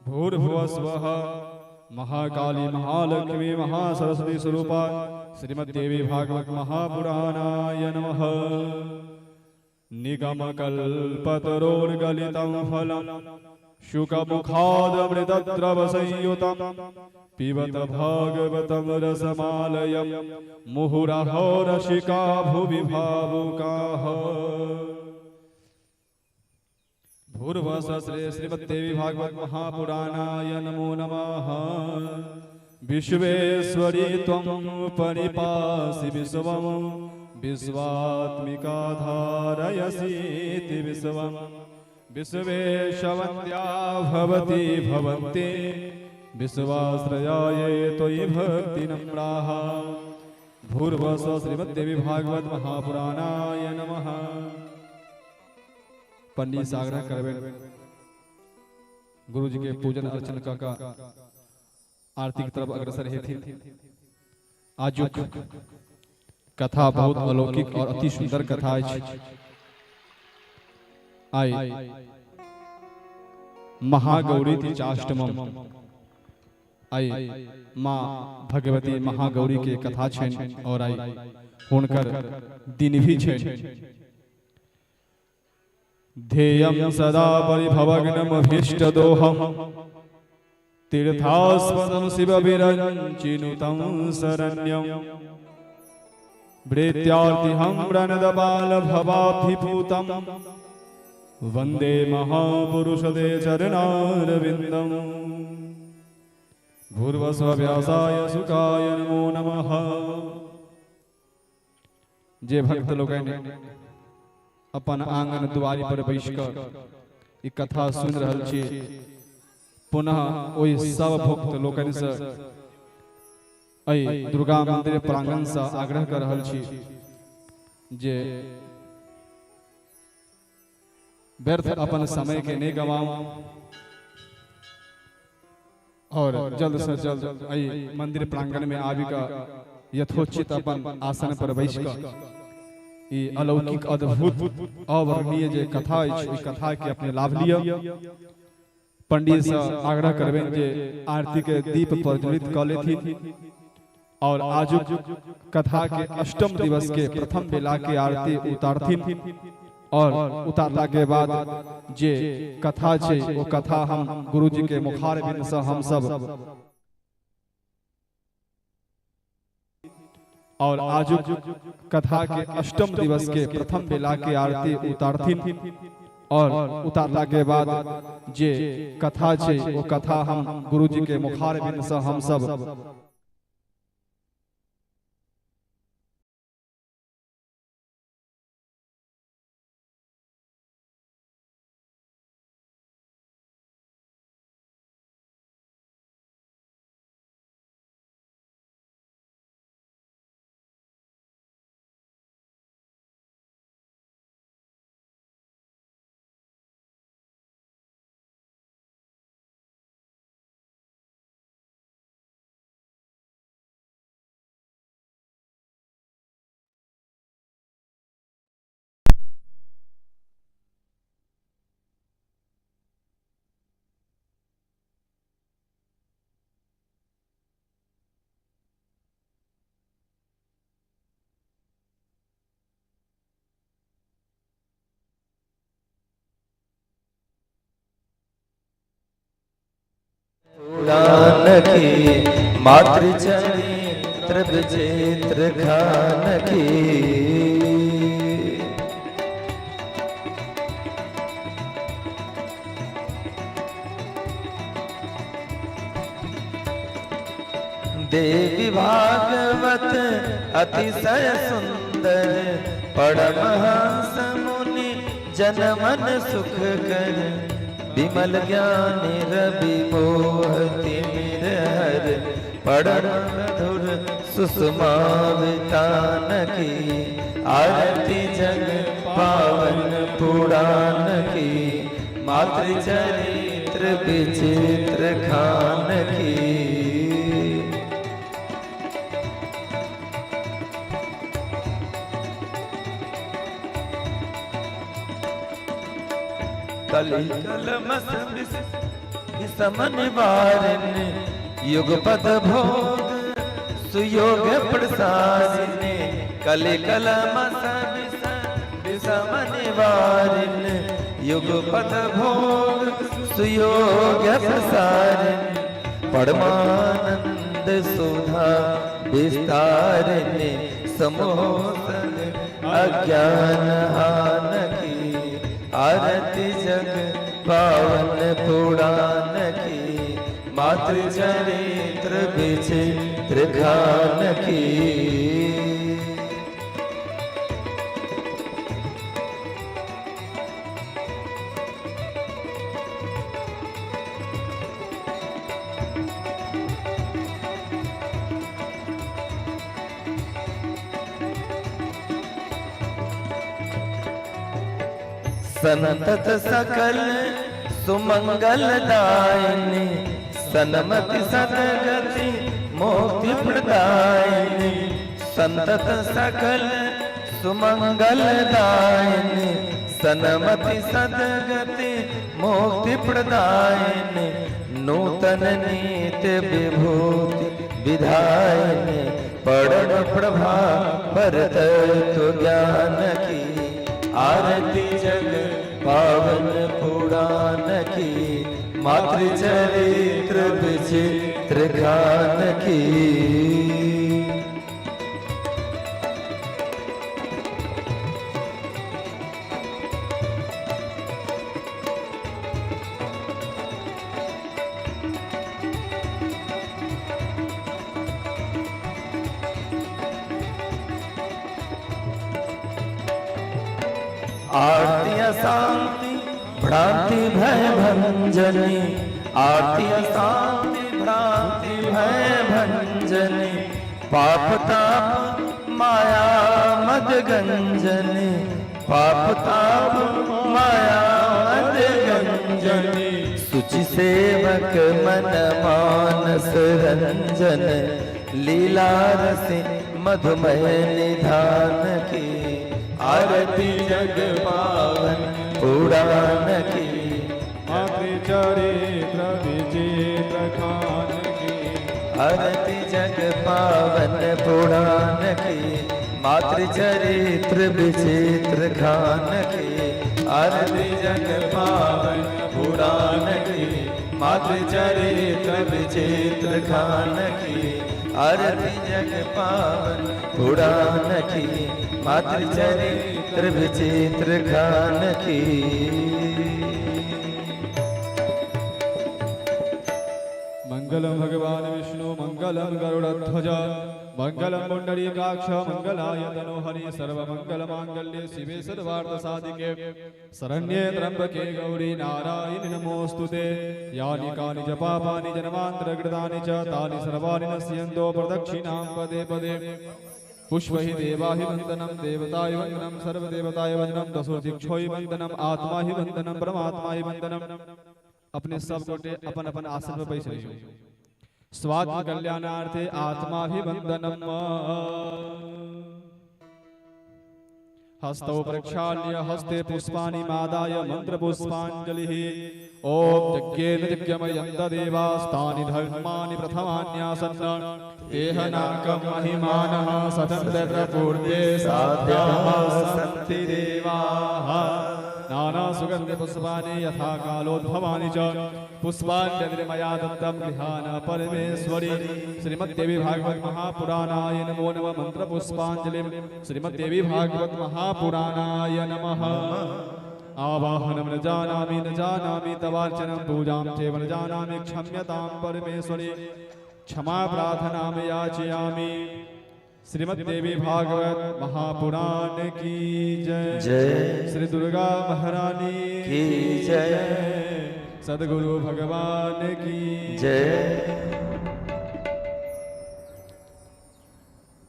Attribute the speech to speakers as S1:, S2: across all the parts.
S1: भूर्भुवः स्वः महाकाली महालक्ष्मी महासरस्वती स्वरूपा श्रीमद्देवी भागवत महापुराणाय नमः। निगमकल्पतरोर्गलितं फलं शुकमुखादमृतद्रवसंयुतं पिबत भागवतं रसमालयं मुहुरहो रसिका भुवि भावुकाः। भूर्भुवः श्री श्रीमद्देवी भागवत महापुराणाय नमो नमः। विश्वेश्वरी त्वं परिपासि विश्वं विश्वात्मिका धारयसीति विश्वं विश्वेशवन्द्या भवति भवन्ति विश्वाश्रयाये त्वयि भक्तिनम्राः। भूर्भुवः श्रीमद्देवी भागवत महापुराणाय नमः। पंडित से आग्रह करबे गुरु जी के पूजन अर्चन कऽ कऽ आरती के तरफ अग्रसर हेथिन। आजुक कथा बहुत अलौकिक और अति सुंदर कथा अछि। आइ महागौरी चाष्टमम, आइ माँ भगवती महागौरी के कथा छनि और आइ हुनकर दिन भी छनि। ध्येयं सदा परिभवग्नमभीष्टदोहं तीर्थास्पदं शिवविरञ्चिनुतं शरण्यं भृत्यार्तिहं प्रणदबालभवाब्धिपूतं वन्दे महापुरुषदे चरणारविन्दम्। भूर्भुवस्सुः व्यासाय शुकाय नमो नमः। जे भक्त लोकनि अपन आंगन दुआरि पर बैस कऽ ई कथा सुनि रहल छी, पुनः ओहि सब भक्त लोकनि से एहि दुर्गा मंदिर प्रांगण से आग्रह कर रहल छी जे व्यर्थ अपन समय के नहि गवाउ और जल्द से जल्द एहि मंदिर प्रांगण में आबि कऽ यथोचित अपन आसन पर बैस कऽ ई अलौकिक अद्भुत अवर्णनीय जे कथा अछि, ई कथा के अपने लाभ लिअ। पंडित से आग्रह करबनि जे आरती के दीप प्रज्वलित कऽ लेथिन और आजुक कथा के अष्टम दिवस के प्रथम बेला के आरती उतारथिन और उतारला के बाद जे कथा छै ओ कथा हम गुरुजी के मुखारविंद से हम सब और आजुक कथा के अष्टम दिवस के प्रथम बेला के आरती उतारथिन और उतारला के बाद जे कथा छै ओ कथा हम गुरुजी के मुखारविंद से हम सब
S2: पुराण की मातृचरित्र विचित्र खान की। देवी भागवत अतिशय सुंदर, परमहंस मुनि जन मन सुख कर। विमल ज्ञान रवि मोह तिमिर हर, परम मधुर सुषमावितान की। आरती जग पावन पुराण की, मातृचरित्र विचित्र खान की। कलि कलमस विष विषम निवारिणी युगपद भोग सुयोग प्रसारिणी कलि कलमस विषम निवारिणी युगपद भोग सुयोग प्रसारिणी परमानंद सुधा विस्तारिणी समोसन अज्ञान हान की आरती जग पावन पुराण की मातृ चरित्र विचित्र खान की। संतत सकल सुमंगल दायिनी सन्मति सदगति मुक्ति प्रदायिनी संतत सकल सुमंगल दायिनी सन्मति सदगति मुक्ति प्रदायिनी नूतन नीत विभूति विधायिनी परम प्रभा पर तत्व ज्ञान की आरती जग पावन पुराण की मातृ चरित्र विचित्र खान की। आरती शांति भ्रांति भय भंजनी आरती शांति भ्रांति भय भंजनी पाप ताप माया मद गंजनी पाप ताप माया मद गंजनी शुचि सेवक मन मानस रंजन लीला रस मधुमय निधान की आरती जग पावन पुराण की
S1: मातृ चरित्र विचित्र खान की
S2: आरती जग पावन पुराण की मातृ चरित्र विचित्र खान की आरती जग पावन पुराण की मातृ चरित्र विचित्र खान की आरती जग पावन पुराण की मातृ चरित्र विचित्र खान की।
S1: मंगलम भगवान विष्णु मंगलम गरुड़ध्वज मंगलम पुंडरीकाक्ष मंगलाय तनोहरि सर्व मंगल मांगल्ये शिवे सर्वार्थ साधिके शरण्ये त्र्यंबके गौरी नारायणि नमोस्तुते। यानि कानि च पापानि जन्मान्तरकृतानि च तानि सर्वाणि नश्यन्तो प्रदक्षिणां पदे पदे। पुष्पहि देवाहि वंदनं देवताय वंदनं सर्वदेवताय वंदनं दशो वंदनं आत्मा ही वंदनं परमात्मा ही वंदनं। अपने सब गोटे अपन अपन आसन पर बैस रहियो। स्वात्म कल्याणार्थे आत्माभिवंदनम। हस्तौ प्रक्षाल्य हस्ते पुष्पाणि मादाय मंत्र पुष्पांजलिः। ॐ यज्ञेन यज्ञमयं तदेवास्तानि धर्माणि प्रथमान्यासन्न तेहनाकं महिमानः सततं तत्र पूर्वे साध्याः सन्ति देवाः। नाना सुगंध पुष्पाणि यथा कालोद्भवानि च पुष्पांजलिर्मया दत्तं गृहाण परमेश्वरी। श्रीमद्देवी भागवत महापुराणाय नमो नमः। मंत्र पुष्पांजलिं श्रीमद्देवी भागवत महापुराणाय नमः। आवाहनं न जानामि न जानामि तवार्चनं पूजां चैव न जानामि क्षम्यतां परमेश्वरी क्षमा प्रार्थनां याचयामि। श्रीमद्देवी भागवत महापुराण की जय।
S2: जय।
S1: श्री दुर्गा महारानी
S2: की जय।
S1: सदगुरु भगवान की
S2: जय।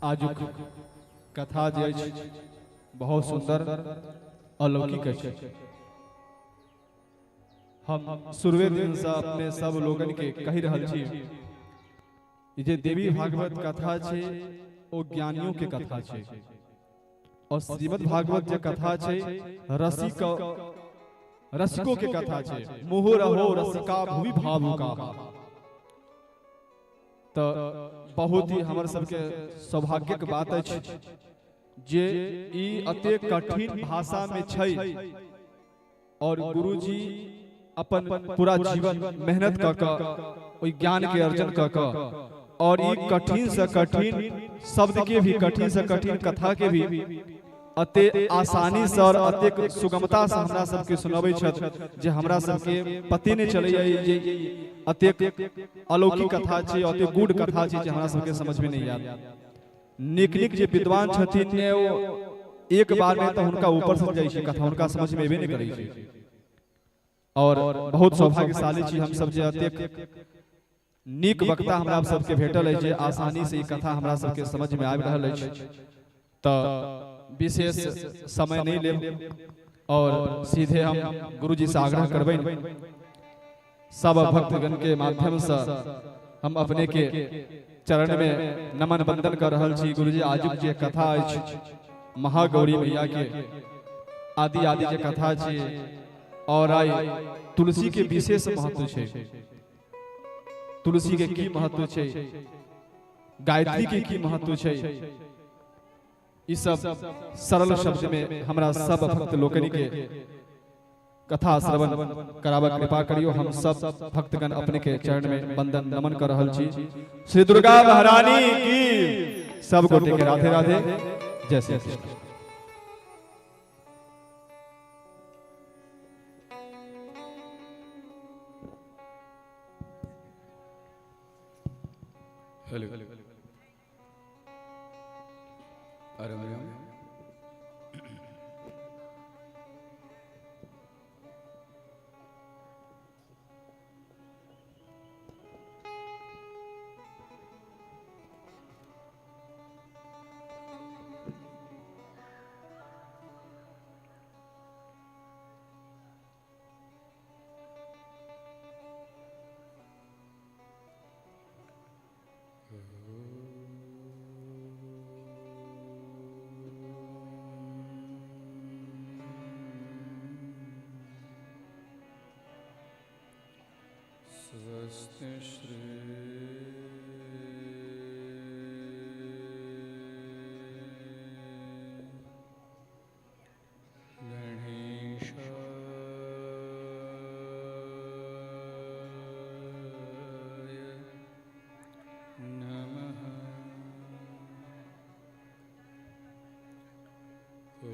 S1: आजुक कथा जे अछि बहुत सुंदर अलौकिक अछि। हम शुरुए दिन से अपने सब लोगन के कहि रहल छी जे देवी भागवत कथा छै ओ ज्ञानियों के कथा छै और श्रीमद् भागवत जे कथा छै रसी के रसिको के कथा छै, मुहु रहो रसिका भुवि भावुका। तऽ बहुत ही हमर सबके सौभाग्यक बात अछि जे ई अतेक कठिन भाषा में छै और गुरुजी अपन पूरा जीवन मेहनत कऽ कऽ ओहि ज्ञान के अर्जन कऽ कऽ और ई कठिन से कठिन शब्द के भी, कठिन से कठिन कथा के भी अते आसानी से और अतेक सुगमता से हमरा सबके सुनबै छथि जे हमरा सबके पते नहि चलैया जे अतेक अलौकिक कथा छै, अतेक गूढ़ कथा छै जे हमरा सबके समझ में नहि आयत। नीक नीक जे विद्वान छथिन ने, ओ एक बार में तऽ हुनका ऊपर से जाइ छै कथा, हुनका समझ में एबे नहि करै छै। और बहुत सौभाग्यशाली छी हम सब जे अतेक नीक वक्ता हमरा सबके भेटल अछि जे आसानी से ई कथा हमरा सबके समझ में आबि रहल अछि। तऽ विशेष समय नहि लेब और सीधे हम गुरुजी से आग्रह करबनि, सब भक्तगण के माध्यम से हम अपने के चरण में नमन वंदन कर रहल छी। गुरुजी, आजुक जे कथा अछि महागौरी मैया के आदि आदि जे कथा छी और आई तुलसी के विशेष महत्व छै, तुलसी के की महत्व छै, गायत्री के की महत्व छै, ई सब सरल शब्द में हमरा सब भक्त लोकनि के कथा श्रवण कराबक कृपा करियो। हम सब भक्तगण अपने के चरण में वंदन नमन कर रहल छी। श्री दुर्गा महारानी की। सब गोटे के राधे राधे, जय श्री कृष्ण।
S3: हेलो, अरे स्वस्ति श्री गणेशाय नमः। ॐ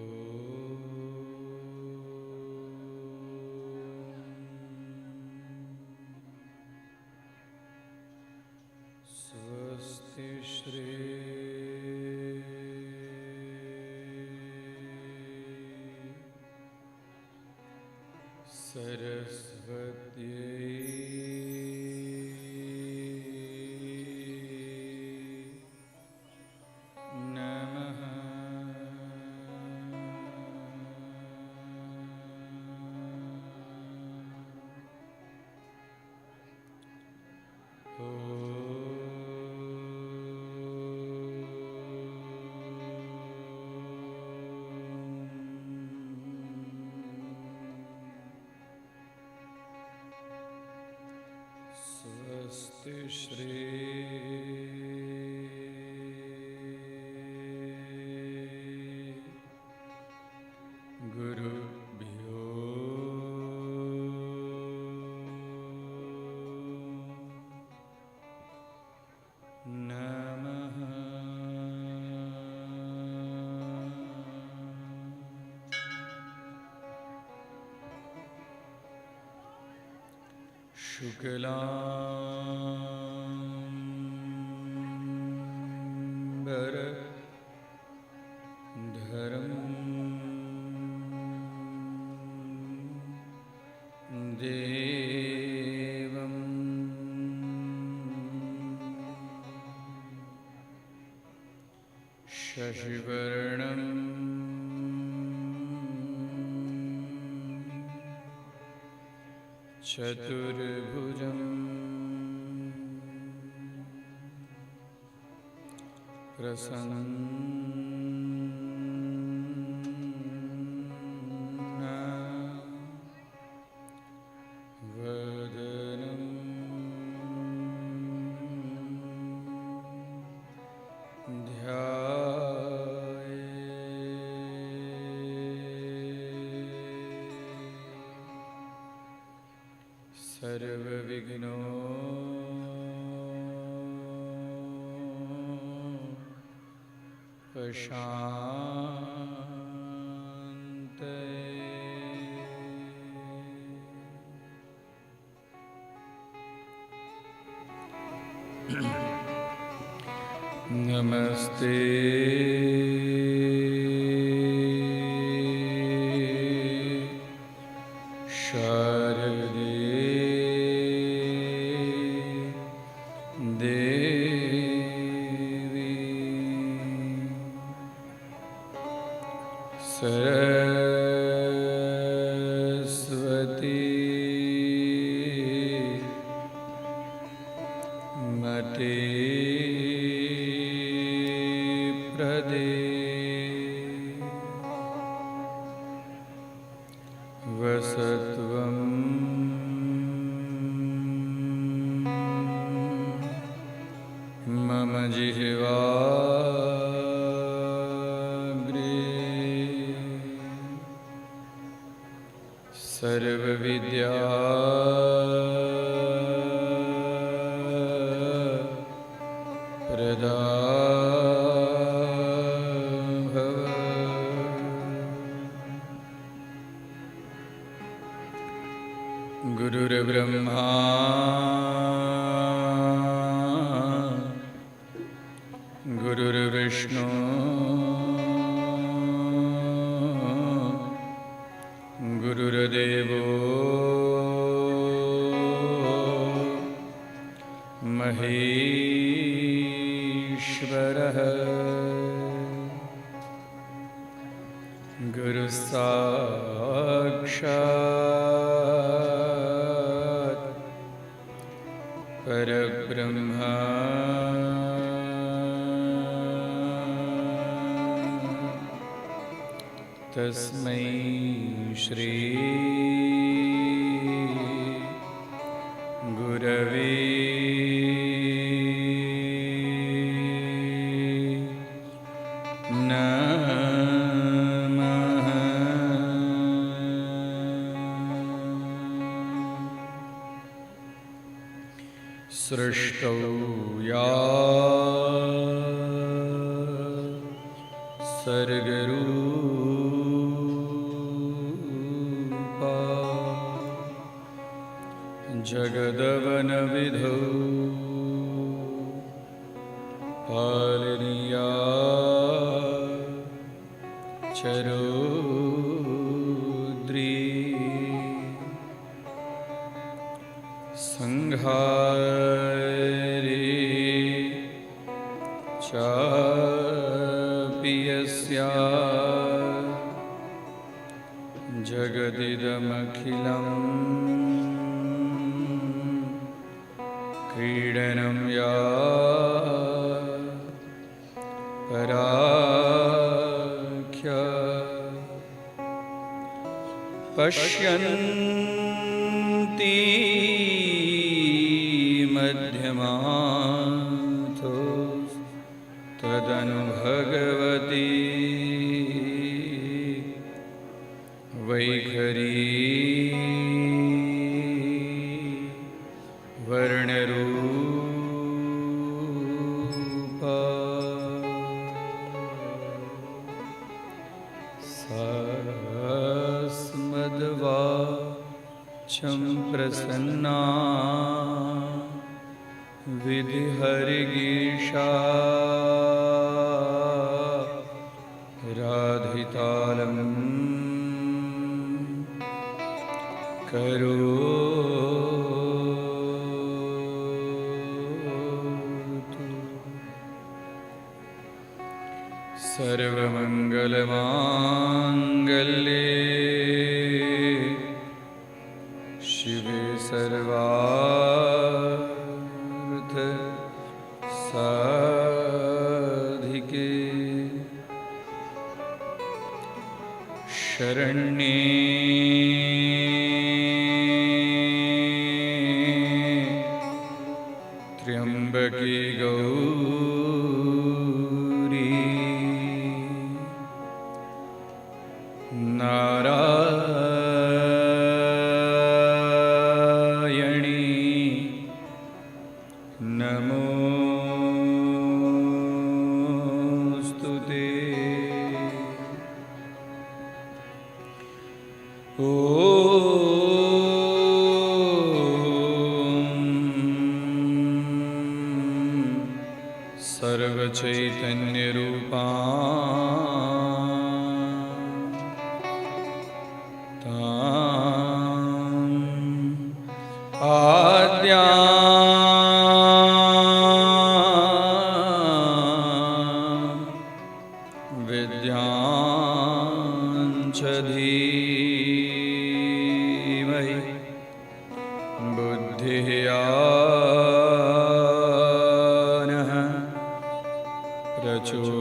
S3: स्वस्ति श्री सरस्वत्यै नमः। स्वस्ति श्री गुरुभ्यो नमः। शुक्लाम्बर धरं देवं शशिवर्णं चतुर्भुजं प्रसन्न सर्वविघ्नो पशान्तये। नमस्ते शारदे देवी सरस्वती मते प्रदे वसत्वं मम जिह्वाग्रे सर्वविद्या प्रदा भव। गुरुर्ब्रह्मा गुरुर्विष्णु गुरुर्देवो महेश्वरः गुरु साक्षात् परब्रह्म तस्मै श्री गुरवे नमः। सृष्टौ या सर्गरूपा जगदवनविधौ पालनीया चरोद्री संहारे चापि यस्या जगदिदमखिलं क्रीडनं या पराख्या पश्यन्ति मध्यमाथो तदनु भगवती वैखरी वर्णरूपा सास्मद्वाचं प्रसन्ना विधिहरिगीषा राधितालं करोतु। सर्वमङ्गलमाङ्गल्ये शिवे सर्वार्थ साधिके शरण्ये त्र्यम्बके गौरी नारायणी चैतन्यरूपा ताम् आद्या विद्यां च धीमहि बुद्धिः यानः प्रचोदयात्।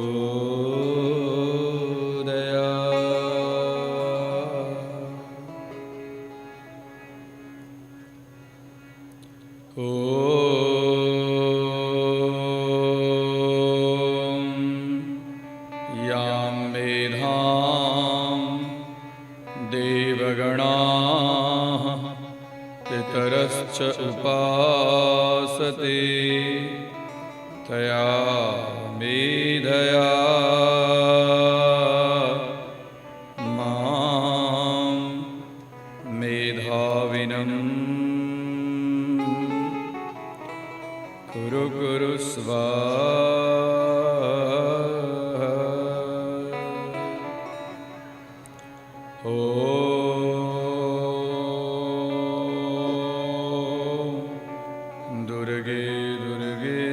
S3: ॐ यां मेधां देवगणाः पितरश्च उपासते तया मेधया मां मेधाविनम् कुरु कुरु स्वाहा। ॐ दुर्गे दुर्गे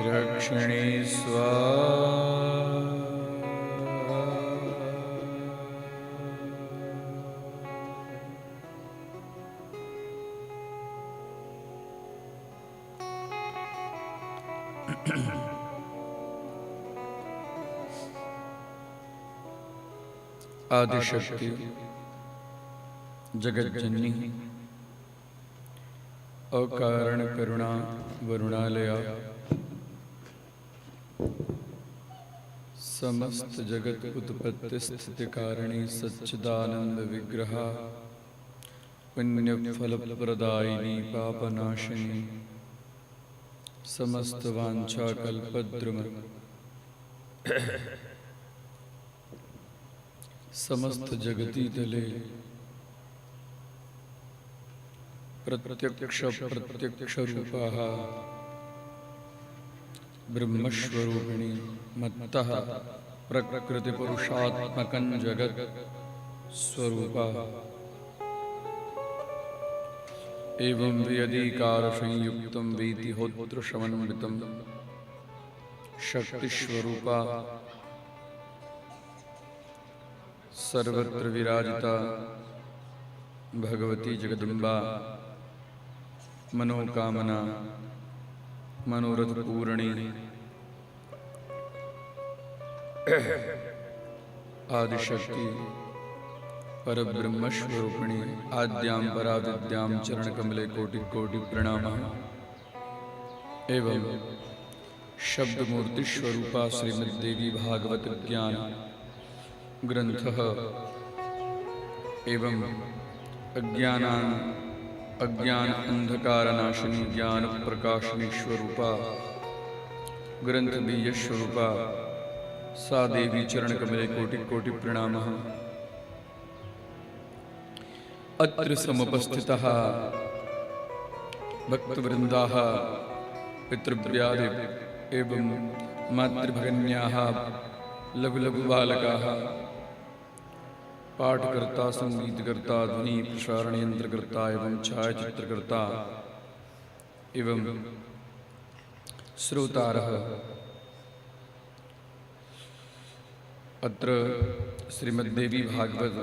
S3: रक्षिणि स्वाहा। आदिशक्ति जगज्जननी अकारण करुणा वरुणालया समस्त जगत उत्पत्ति स्थिति कारणी सच्चिदानंद विग्रह पुण्य फल प्रदायिनी पापनाशिनी समस्त वांछा कल्पद्रुम समस्त जगती तले प्रत्यक्ष प्रत्यक्ष रूपाः ब्रह्मस्वरूपिणी मत्तः प्रकृतिपुरुषात्मकं जगत् स्वरूपा एवं व्यधिकार संयुक्तं वीतिहोत्रशमन्वितं शक्तिस्वरूपा सर्वत्र विराजिता भगवती जगदम्बा मनोकामना मनोरथ पूरणी आदिशक्ति परब्रह्मस्वरूपिणी आद्यां पराविद्यां चरणकमले कोटि कोटि प्रणामः। एवं शब्दमूर्ति स्वरूपा श्रीमद्देवी भागवत ज्ञान ग्रंथः एवं अज्ञानान अज्ञान अंधकारनाशिनी ज्ञान प्रकाशिनी स्वरूपा ग्रंथ बीज स्वरूपा सा देवी चरण कमले कोटि कोटि प्रणामः। अत्र समुपस्थितः भक्तवृन्दाः पितृव्यादि एवं मातृभगन्याः लघु लघु बालकाः पाठकर्ता संगीतकर्ता ध्वनि प्रसारण यंत्रकर्ता एवं छायाचित्रकर्ता एवं श्रोतारः अत्र श्रीमद्देवी भागवत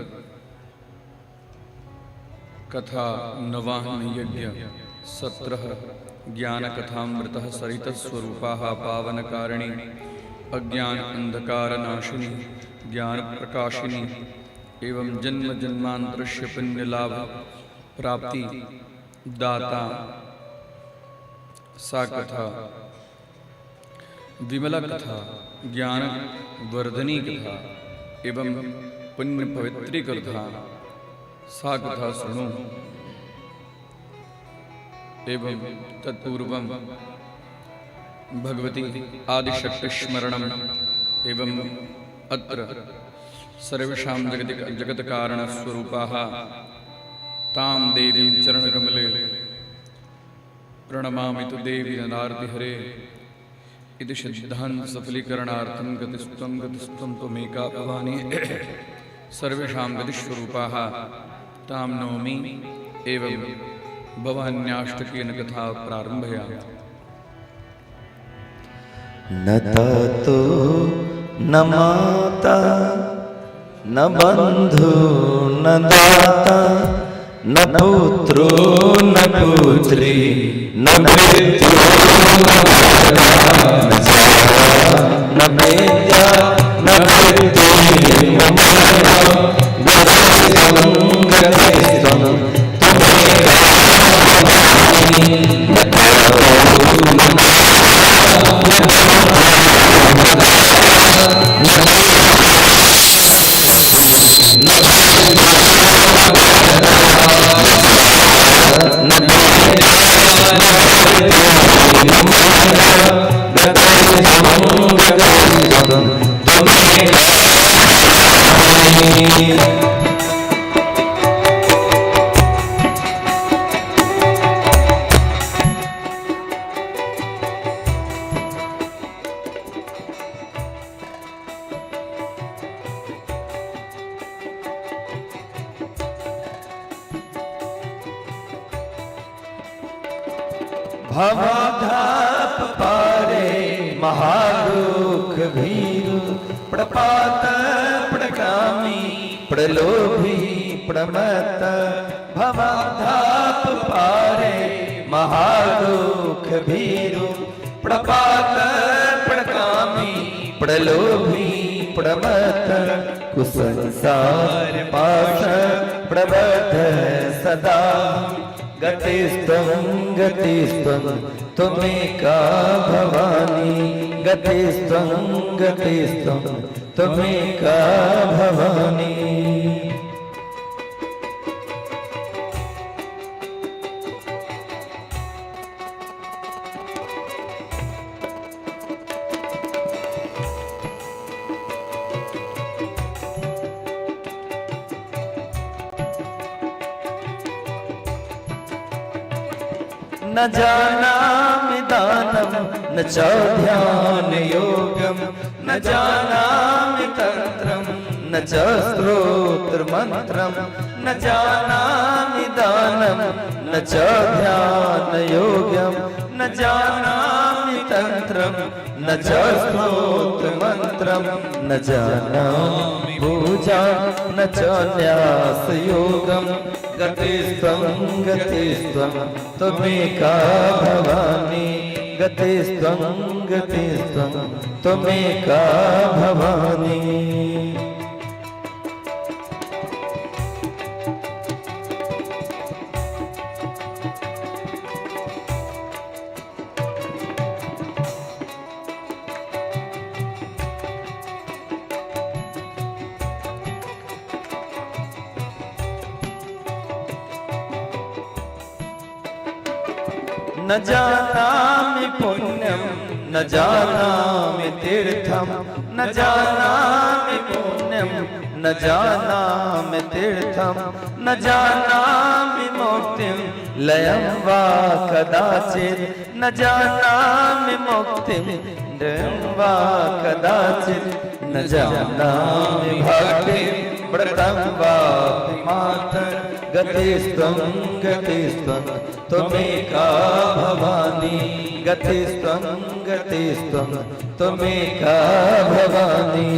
S3: कथा नवाहन यज्ञ सत्रः ज्ञानकथामृतः सरितस्वरूपाः पावनकारिणी अज्ञान अंधकारनाशिनी ज्ञान प्रकाशिनी एवं जन्म जन्मांतरस्य पुण्य लाभ प्राप्ति दाता सा कथा विमला कथा ज्ञान वर्धनी कथा एवं पुण्य पवित्री कथा सा कथा सुनो। एवं तत्पूर्वं भगवती आदिशक्ति स्मरणम् एवं अत्र सर्वेषां जगति जगत्कारणस्वरूपाः तां देवीं चरणकमले प्रणमामि तु देवी ननार्तिहरे इति सिद्धान्त सफलीकरणार्थं गतिस्त्वं गतिस्त्वं त्वमेका भवानी सर्वेषां गतिस्वरूपाः तां नौमि। एवं भवान्याष्टकेन कथा प्रारंभयामि।
S2: न तातो न माता न बंधु न दाता न पुत्रो न पुत्री न मृत्यु न विद्या न भवाधाप पारे महादुख भीरु प्रपात प्रगामी प्रलोभी प्रमत्त। भवाधाप पारे महादुख भीरु प्रपात प्रगामी प्रलोभी प्रमत्त। कुसंसार पाश प्रबद्ध सदा गतिस्त्वं गतिस्त्वं त्वमेका भवानी गतिस्त्वं गतिस्त्वं त्वमेका भवानी। न जानामि दानं न च ध्यान योगं न जानामि तन्त्रं न च स्तोत्रमन्त्रं न जानामि दानं न च ध्यान योगं न जानामि तन्त्रं न च स्तोत्रमन्त्रं न जानामि पूजा न च न्यास योगं गतिस्त्वं गतिस्त्वं त्वमेका भवानी गतिस्त्वं गतिस्त्वं त्वमेका भवानी। न जानामि पुण्यं न जानामि तीर्थं न जानामि पुण्यं न जानामि तीर्थं न जानामि मुक्तिं लयं वा कदाचित् न जानामि मुक्तिं लयं वा कदाचित् न जानामि भक्तिं व्रतं वापि मातर गतिस्त्वं गतिस्त्वं त्वमेका भवानी गतिस्त्वं गतिस्त्वं त्वमेका भवानी।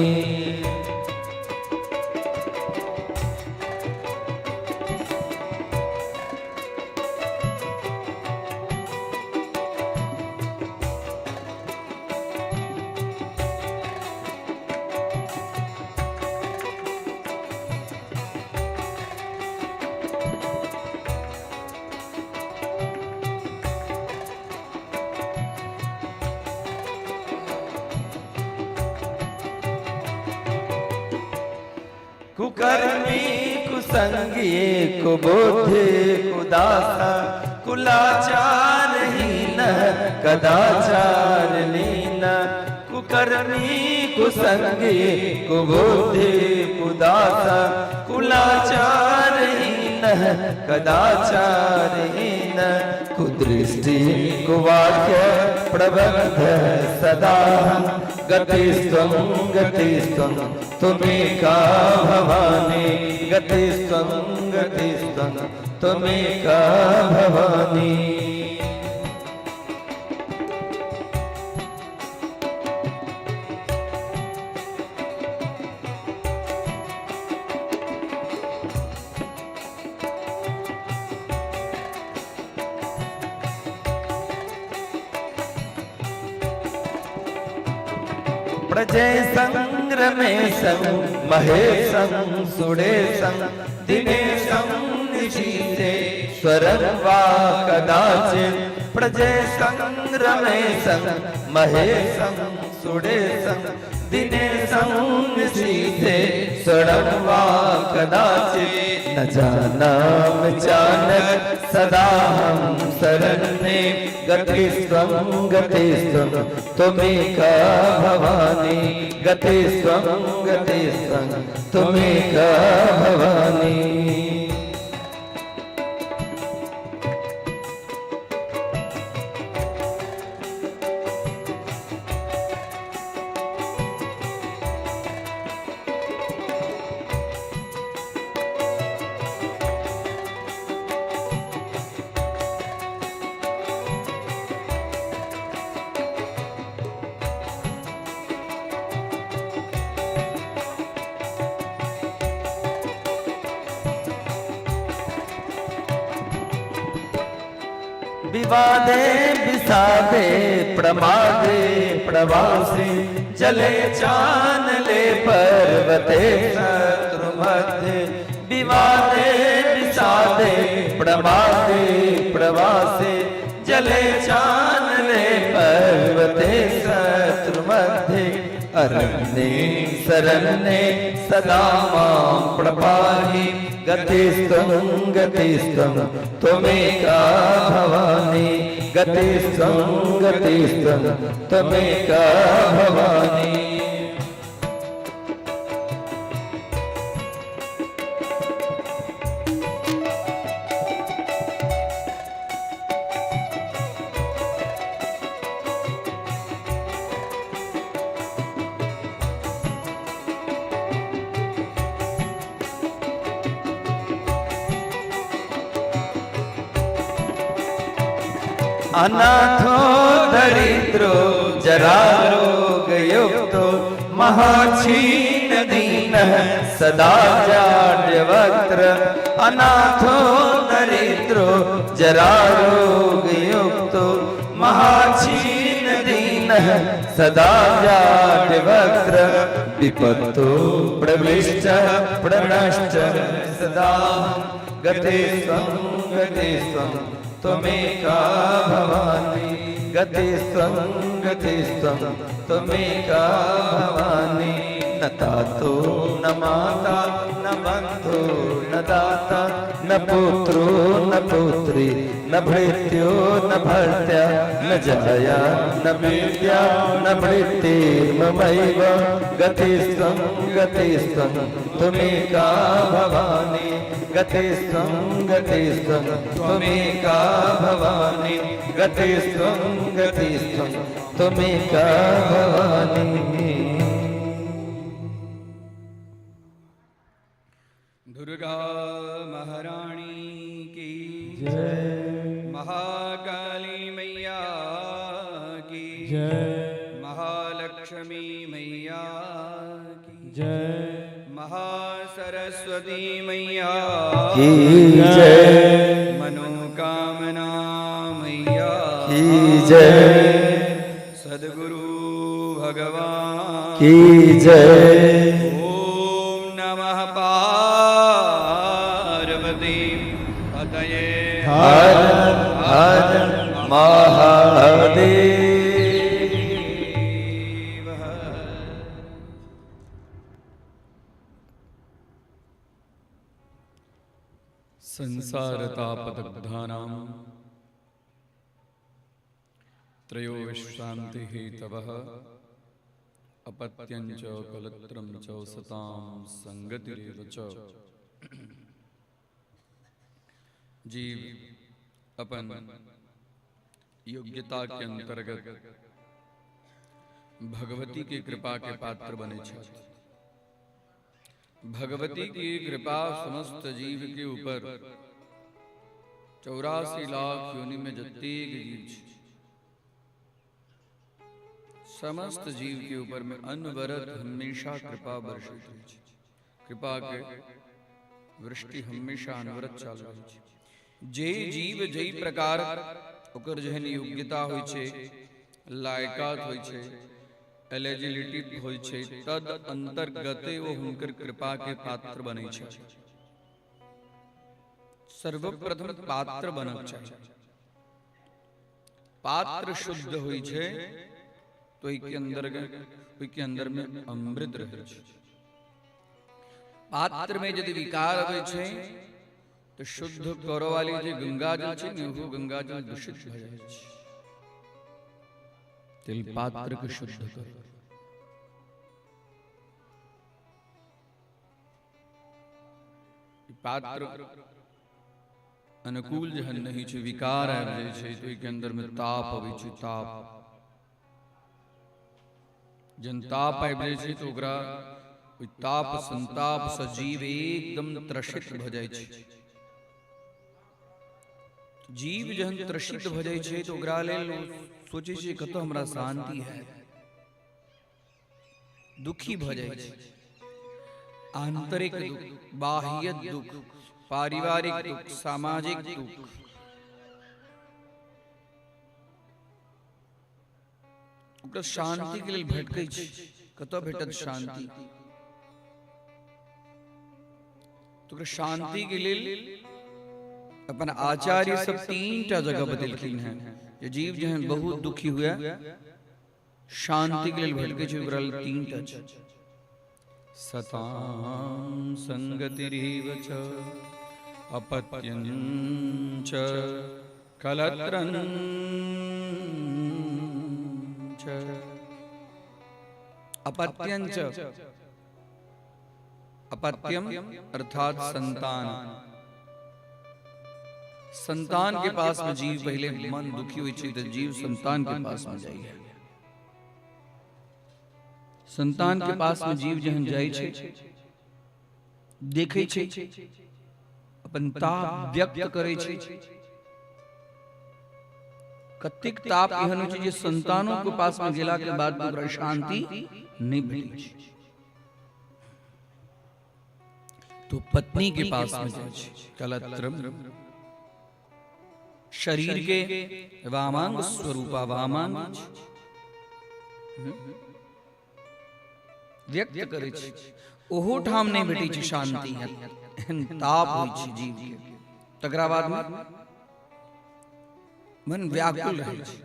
S2: कुकर्मी कुसंगी कुबुद्धि कुदासा कुलाचारहीन कदाचार लीन। कुकर्मी कुसंगी कुबुद्धि कुदासा कुलाचारहीन कदाचारहीन कुदृष्टि कुवाक्य प्रबंध सदा गतिस्त्वं गतिस्त्वं तुमेका भवानी गतिस्त्वं गतिस्त्वं तुमेका भवानी। प्रजय संग्रमेशं महेशं सुरेशं दिनेशं निशीथे स्वरं वा कदाचित्। प्रजय संग्रमेशं महेशं सुरेशं दिनेशं निशीथे स्वरं वा कदाचित्। न जानामि चानक सदाहं शरण्ये गतिस्त्वं गतिस्त्वं त्वमेका भवानी गतिस्त्वं गतिस्त्वं त्वमेका भवानी। विवादे विषादे प्रमादे प्रवासे जले चानले पर्वते शत्रु मध्ये। विवादे विषादे प्रमादे प्रवासे जले चानले पर्वते शत्रु मध्ये। अरण्ये शरण्ये सदा मां प्रपाहि गतिस्त्वं गतिस्त्वं त्वमेका भवानी गतिस्त्वं गतिस्त्वं त्वमेका भवानी। अनाथो दरिद्रो जरारोगयुक्तो महाक्षीण दीनः सदा जाड्यवक्त्र। अनाथो दरिद्रो जरारोगयुक्तो महाक्षीण दीनः सदा जाड्यवक्त्र। विपत्तो प्रविष्ट प्रणष्ट सदा गतिस्त्वं गतिस्त्वं त्वमेका भवानी गतिस्त्वं गतिस्त्वं त्वमेका भवानी। न तातो न माता न बन्धु न दाता न पुत्रो न पुत्री न भृत्यो न भर्त्या न जाया न विद्या न भृतिर्ममैव गतिस्त्वं गतिस्त्वं त्वमेका भवानी गतिस्त्वं गतिस्त्वं त्वमेका भवानी गतिस्त्वं गतिस्त्वं त्वमेका भवानी।
S3: दुर्गा महारानी की जय, महाकाली मैया की
S1: जय,
S3: महालक्ष्मी मैया की
S1: जय,
S3: महासरस्वती मैया
S2: की जय,
S3: मनोकामना मैया
S2: की जय,
S3: सद्गुरु भगवान
S2: की जय।
S3: ओम नमः पार्वती पतये
S2: हर हर महादेव।
S3: संसारतापदग्धानां त्रयो विश्रान्ति हेतवः अपत्यं च कलत्रं च सतां संगतिरेव च। जीव अपन योग्यता के अंतर्गत भगवती के कृपा के पात्र बने छथि। भगवती की कृपा समस्त जीव के ऊपर 84 लाख योनि में जतेक जीव छै समस्त जीव के ऊपर में अनवरत हमेशा कृपा वर्षित होइ छै। कृपा के वृष्टि हमेशा अनवरत चालू रहै छै। जे जीव जै प्रकार ओकर जेहन योग्यता होइ छै, लायकात होइ छै, एलिजिबिलिटी होइ छै, तद अंतर्गते ओ हुनकर कृपा के पात्र बनै छै। सर्वप्रथम पात्र बनक चाही। पात्र शुद्ध होइ छै तो ओहि के अंदर में अमृत रहै छै। पात्र में यदि विकार अबै छै तो शुद्ध करऽ वाली जे गंगा जल छै ने, ओहो गंगा जल दूषित भऽ जाइ छै। तिल पात्र के शुद्ध करू। पात्र अनुकूल जहन नहीं छै, विकार आबि जाइ छै, तो ओहिके अंदर में ताप अबै छै। ताप जहन ताप आबि जाइ छै तो ओकरा ओहि ताप संताप सँ जीव एकदम त्रसित भऽ जाइ छै। जीव जहन त्रसित भऽ जाइ छै तऽ ओकरा लेल ओ सोचै छै कतऽ हमरा शान्ति है, दुखी भऽ जाइ छै। आंतरिक दुख, बाह्य दुख, पारिवारिक दुख, सामाजिक दुख, ओकरा शान्ति के लेल भटकै छै, कतऽ भेटत शान्ति। तो ओकरा शान्ति के लेल अपन आचार्य सब 3 टा जगह बतेलखिन हैं। जे जीव जहन बहुत दुखी हुए, शान्ति के लेल भटकै छै, ओकरा लेल 3 टा छै। सतां संगतिरेव च अपत्यं च कलत्रं च। अपत्यं च, अपत्यम अर्थात संतान। संतान के पास में जीव पहले मन दुखी हुई छै तो जीव संतान के पास में जाइए। संतान के पास में जीव जहन जाइ छै, देखै छै, अपन ताप व्यक्त करै छै। कतेक ताप एहन होइ छै जे संतानों के पास में गेला के बाद भी ओकरा शांति नहि भेटै छै, तो पत्नी के पास में जाइ छै। कलत्रम शरीर के वामांग स्वरूपा, वामांग छै। व्यक्त करै छै, ओहो ठाम नहि भेटै छै शांति, एहन ताप होइ छै जीव के। तकरा बाद में मन व्याकुल रहै छै,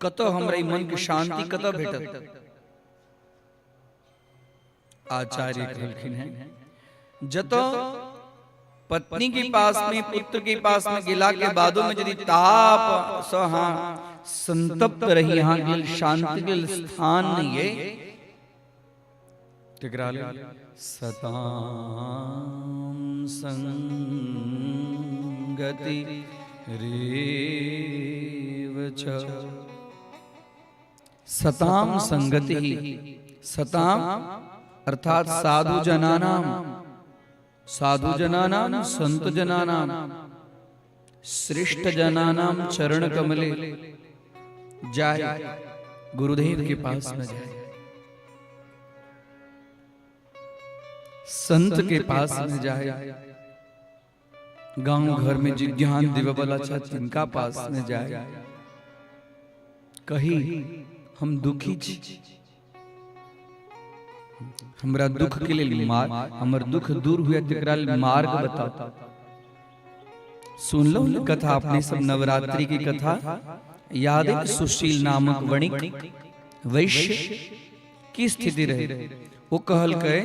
S3: कतऽ हमरा ई मन के शांति कतऽ भेटत। आचार्य कहलखिन हैं, जतऽ पत्नी के पास में, पुत्र के पास में गेला के बादो में यदि ताप सँ अहाँ संतप्त रही, अहाँ के लेल शांति के लेल स्थान नहीं है, तकरा लेल सतां संगति रेव च। सताम संगति, सताम अर्थात साधु जनानाम, साधु जनानाम, संत जनानाम, श्रेष्ठ जनानाम चरण कमले जाए, गुरुदेव के पास में जाए, संत के पास में जाए, गांव घर में जे ज्ञान देवे वाला छथि तिनका पास में जाए, कही हम दुखी छी, हमरा दुख के लेल मार्ग, हमर दुख दूर हुए तकरा लेल मार्ग बताओ। सुन लो ने कथा, अपने सब नवरात्रि की कथा याद है? सुशील नामक वणिक वैश्य की स्थिति रहे। वो कहलकै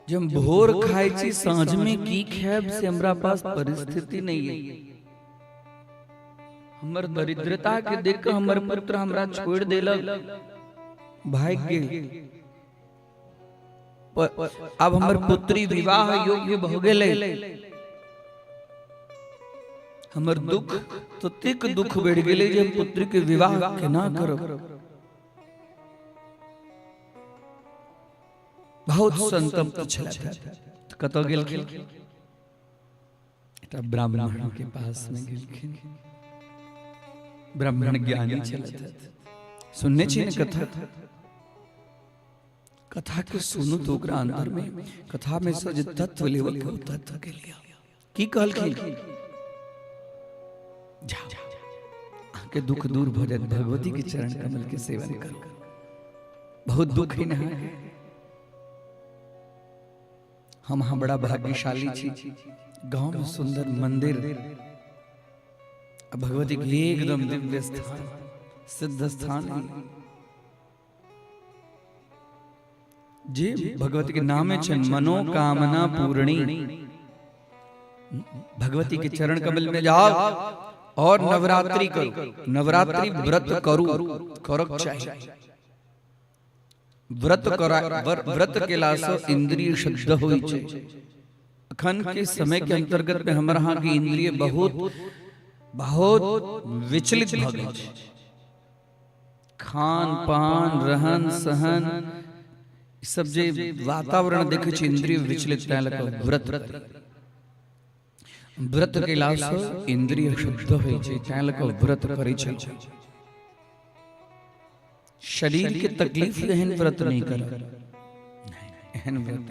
S3: जे हम भोर खाइ छी, साँझ में की खायब से हमरा पास परिस्थिति नहीं है। हमर दरिद्रता के देख के हमर पुत्र हमरा छोड़ देलक, भागि गेल। आब हमर पुत्री विवाह योग्य भऽ गेलै। हमर दुख ततेक दुख बढ़ि गेलै जे हम पुत्री के विवाह केना करब। बहुत संतप्त छलथि। कतऽ गेलखिन? एकटा ब्राह्मण के पास में गेलखिन। ब्राह्मण ज्ञानी छलथि। सुनने छी ने कथा? कथा के सुनू तो ओकरा अंदर में कथा में से जे तत्व लेवल के तत्व के लिया। की कहलखिन? जाओ, अहाँके दुख दूर भऽ जायत, भगवती के चरण कमल के सेवन करू। बहुत दुख है ना। हम अहाँ बड़ा भाग्यशाली छी, गांव में सुंदर मंदिर, भगवती के एकदम दिव्य स्थान, सिद्ध स्थान है। जे भगवती के नामे छनि मनोकामना पूर्णी। भगवती के चरण कमल में जाओ और नवरात्रि करू, नवरात्रि व्रत करू, करक चाही। व्रत करा, व्रत केला से इंद्रिय शुद्ध होइ छै। अखन के समय के अंतर्गत में हमर अहाँ के इंद्रिय बहुत बहुत विचलित भऽ गेल छै। खान पान, रहन सहन, ई सब जे वातावरण देखै छी, इंद्रिय विचलित, तैं लऽ कऽ व्रत करी। व्रत केला से इंद्रिय शुद्ध होइ छै, तैं लऽ कऽ व्रत करै छै। शरीर के तकलीफ एहन व्रत नहि करब, एहन व्रत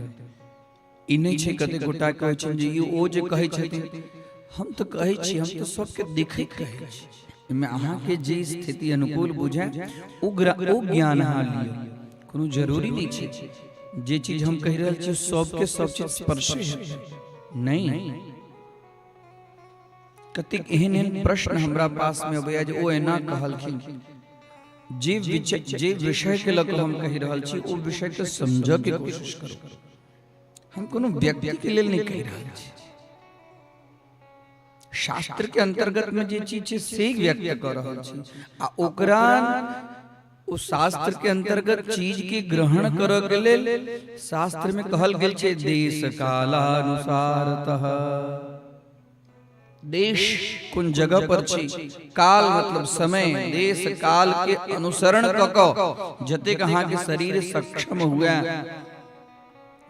S3: ई नहि छै। कते गोटा कहै छनि जे ई ओ जे कहै छथिन, हम तऽ कहै छी, हम तऽ सबके देखैत कहै छी। एहिमे अहाँके जे स्थिति अनुकूल बुझाय ओ ज्ञान अहाँ लिअ। कोनो जरूरी नहि छै जे चीज हम कहि रहल छी सबके सब चीज स्पर्शे हेतै, नहि। कतेक एहन एहन प्रश्न हमरा पास में अबैया जे ओ एना कहलखिन। जे विषय के लऽ कऽ हम कहि रहल छी, ओ विषय के समझऽ के कोशिश करू। हम कोनो व्यक्ति के लेल नहि कहि रहल छी। शास्त्र के अंतर्गत में जे चीज छै से व्यक्त कऽ रहल छी, आ ओकरा ओ शास्त्र के अंतर्गत चीज के ग्रहण करऽ के लेल शास्त्र में कहल गेल छै देश कालानुसारतः। देश कोन जगह पर छी, काल मतलब समय, देश काल के अनुसरण कऽ कऽ जतेक अहाँ के शरीर सक्षम हुए,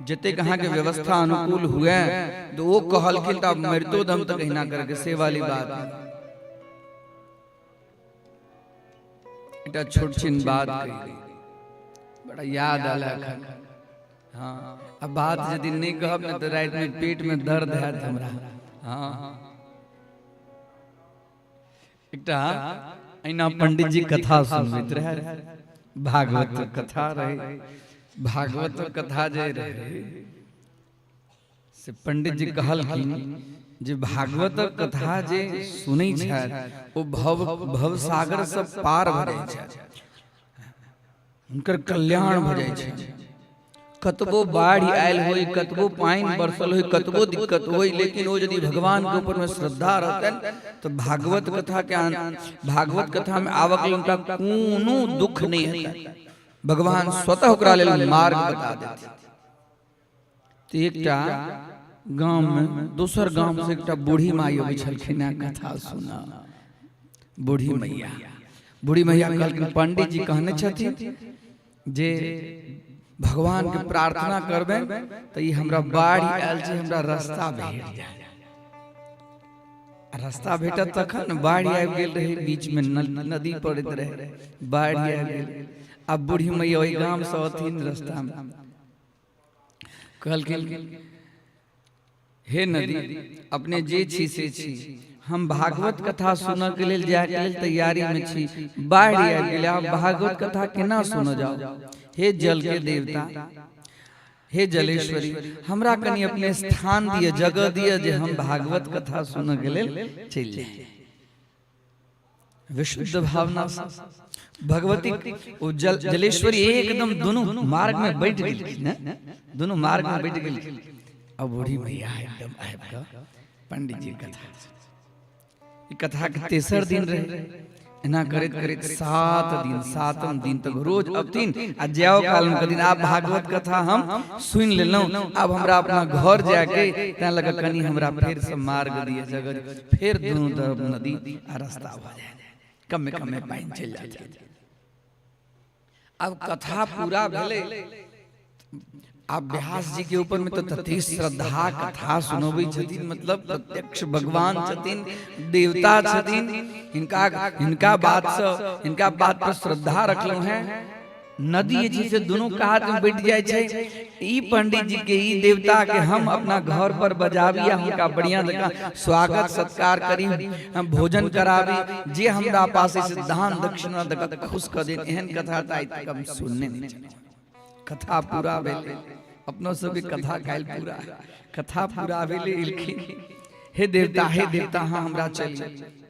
S3: जतेक अहाँ के व्यवस्था अनुकूल हुए, तो ओ कहलखिन तऽ आब मरितो दम तक एहिना करके से वाली बात। एकटा छोट छिन बात कही, बड़ा याद आयल एखन। हाँ, अब बात यदि नहीं कहब ने तो रात में पेट में दर्द हैत हमरा। हाँ, एकटा अहिना पंडित जी कथा सुनबैत रहे, भागवत कथा रहे। भागवत कथा जे रहे से पंडित जी कहलखिन जे भागवत कथा जे सुनै छथि ओ भव भव सागर से पार भऽ जाइ छथि, हुनकर कल्याण भऽ जाइ छै। कतबो बाढ़ि आयल होय, कतबो पानि बरसल होय, कतबो दिक्कत होय, लेकिन ओ यदि भगवान के ऊपर में श्रद्धा रहतनि तऽ भागवत कथा के भागवत कथा में आबक लेल हुनका कोनो दुख नहि हेतनि। भगवान स्वतः ओकरा लेल मार्ग बता देथिन। तऽ एकटा गाम में दोसर गाम से एकटा बूढ़ी माई अबै छलखिन हेँ कथा सुनऽ। बूढ़ी मैया, बूढ़ी मैया कहलखिन पंडित जी कहने छथिन जे भगवान के प्रार्थना करबै तऽ ई हमरा बाढ़ि आयल छै, हमरा रास्ता भेट जाय। रास्ता भेटत तखन। बाढ़ि आबि गेल रहै, बीच में नदी पड़ैत रहै, बाढ़ि आबि गेल। आब बूढ़ी मैया ओहि गाम से अथिन रास्ता में, कहलखिन हे नदी, अपने जे छी से छी, हम भागवत कथा सुनऽ के लेल जाय के लेल तैयारी में छी, बाढ़ि आबि गेलै, आब भागवत कथा केना सुनऽ जाउ? हे जल के देवता, हे जलेश्वरी, हमरा कनि अपने स्थान दिअ, जगह दिअ जे हम भागवत कथा सुनऽ के लेल चलि जाय। विशुद्ध भावना से भगवती ओ जल जलेश्वरी एकदम दोनों मार्ग में बैठ गेलखिन ने, दोनों मार्ग में बैठ गेलखिन। अब बूढ़ी मैया एकदम आबि कऽ पंडित जी कथा, ई कथा के तेसर दिन रहे। एना करैत करैत 7 दिन, 7म दिन तक रोज अबथिन आ जाओ काल में कहथिन आब भागवत कथा हम सुनि लेलहुँ, आब हमरा अपना घर जायके, तैं लऽ कऽ कनि हमरा फेर से मार्ग दिअ जगह। फेर दुनू तरफ नदी आ रास्ता भऽ जाय, कमे कमे पानि चलि जाय। आब कथा पूरा भेलै। आब व्यास जी के ऊपर में तो तते श्रद्धा, कथा सुनबै छथिन, मतलब प्रत्यक्ष भगवान छथिन, देवता छथिन। हिनका हिनका बात से, हिनका बात पर श्रद्धा रखलहुँ हैं। नदी जे छै से दुनू कात में बैठ जाइ छै। ई पंडित जी के, ई देवता के हम अपना घर पर बजाबी आ हुनका बढ़िया जकाँ स्वागत सत्कार करी, हम भोजन कराबी, जे हमरा पास है से दान दक्षिणा दऽ कऽ खुश कऽ देत। एहन कथा तऽ आइ तक हम सुनने नहि छलहुँ। कथा पूरा भेलै। अपनो सबके कथा काल्हि पूरा, कथा पूरा भेलै। एलखिन, हे देवता, हे देवता, अहाँ हमरा चली।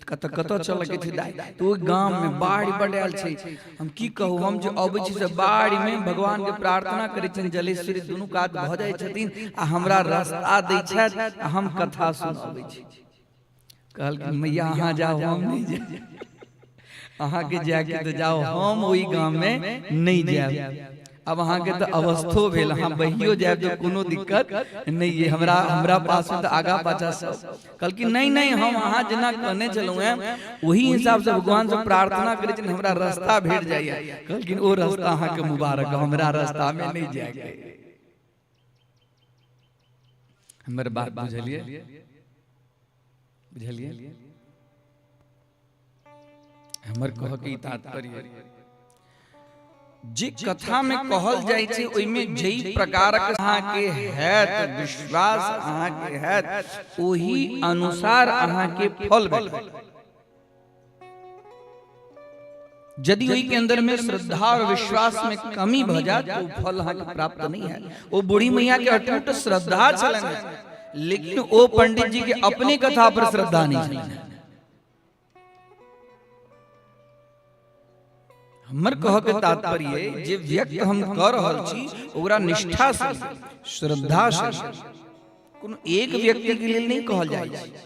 S3: कतऽ कतऽ चलऽ के छै दाइ? तऽ ओहि गाम मे बाढ़ि बड आयल छै। हम की कहू, हम जे अबै छी से बाढ़ि मे भगवान के प्रार्थना करै छियनि, जलेश्वरी दुनू कात भऽ जाइ छथिन आ हमरा रास्ता दै छथि आ हम कथा सुनबै छी। कहलखिन, मैया अहाँ जाउ, हम नहि जायब। अहाँके जायके तऽ जाउ, हम ओहि गाम मे नहि जायब। अब अहाँके तऽ अवस्थो भेल, अहाँ बहियो जायब तऽ कोनो दिक्कत नहि ये, हमरा हमरा पास तऽ आगा पाछा सब। कहलखिन, नहि नहि, हम अहाँ जेना कहने छलहुँ हेँ ओही हिसाबसँ भगवानसँ प्रार्थना करै छियनि, हमरा रास्ता भेट जाइए। कहलखिन, ओ रास्ता अहाँके मुबारक, हमरा रास्तामे नहि जायके। हमर बात बुझलियै? बुझलियै? हमर कहके ई तात्पर्य, जे कथा में कहल जाइ छै ओहिमे जै प्रकारक अहाँके हैत विश्वास, अहाँके हैत ओही अनुसार अहाँके फल भेटत। यदि ओहि के अंदर में श्रद्धा और विश्वास में कमी भ जात तो फल अहाँके प्राप्त नहीं है। ओ बूढ़ी मैया के अटूट श्रद्धा छलनि, लेकिन ओ पंडित जी के अपने कथा पर श्रद्धा नहीं छलनि। हमर कह के तात्पर्य, जे व्यक्त हम कह रहल छी ओकरा निष्ठा से, श्रद्धा से, कोनो एक व्यक्ति के लेल नहीं कहल जाइ छै।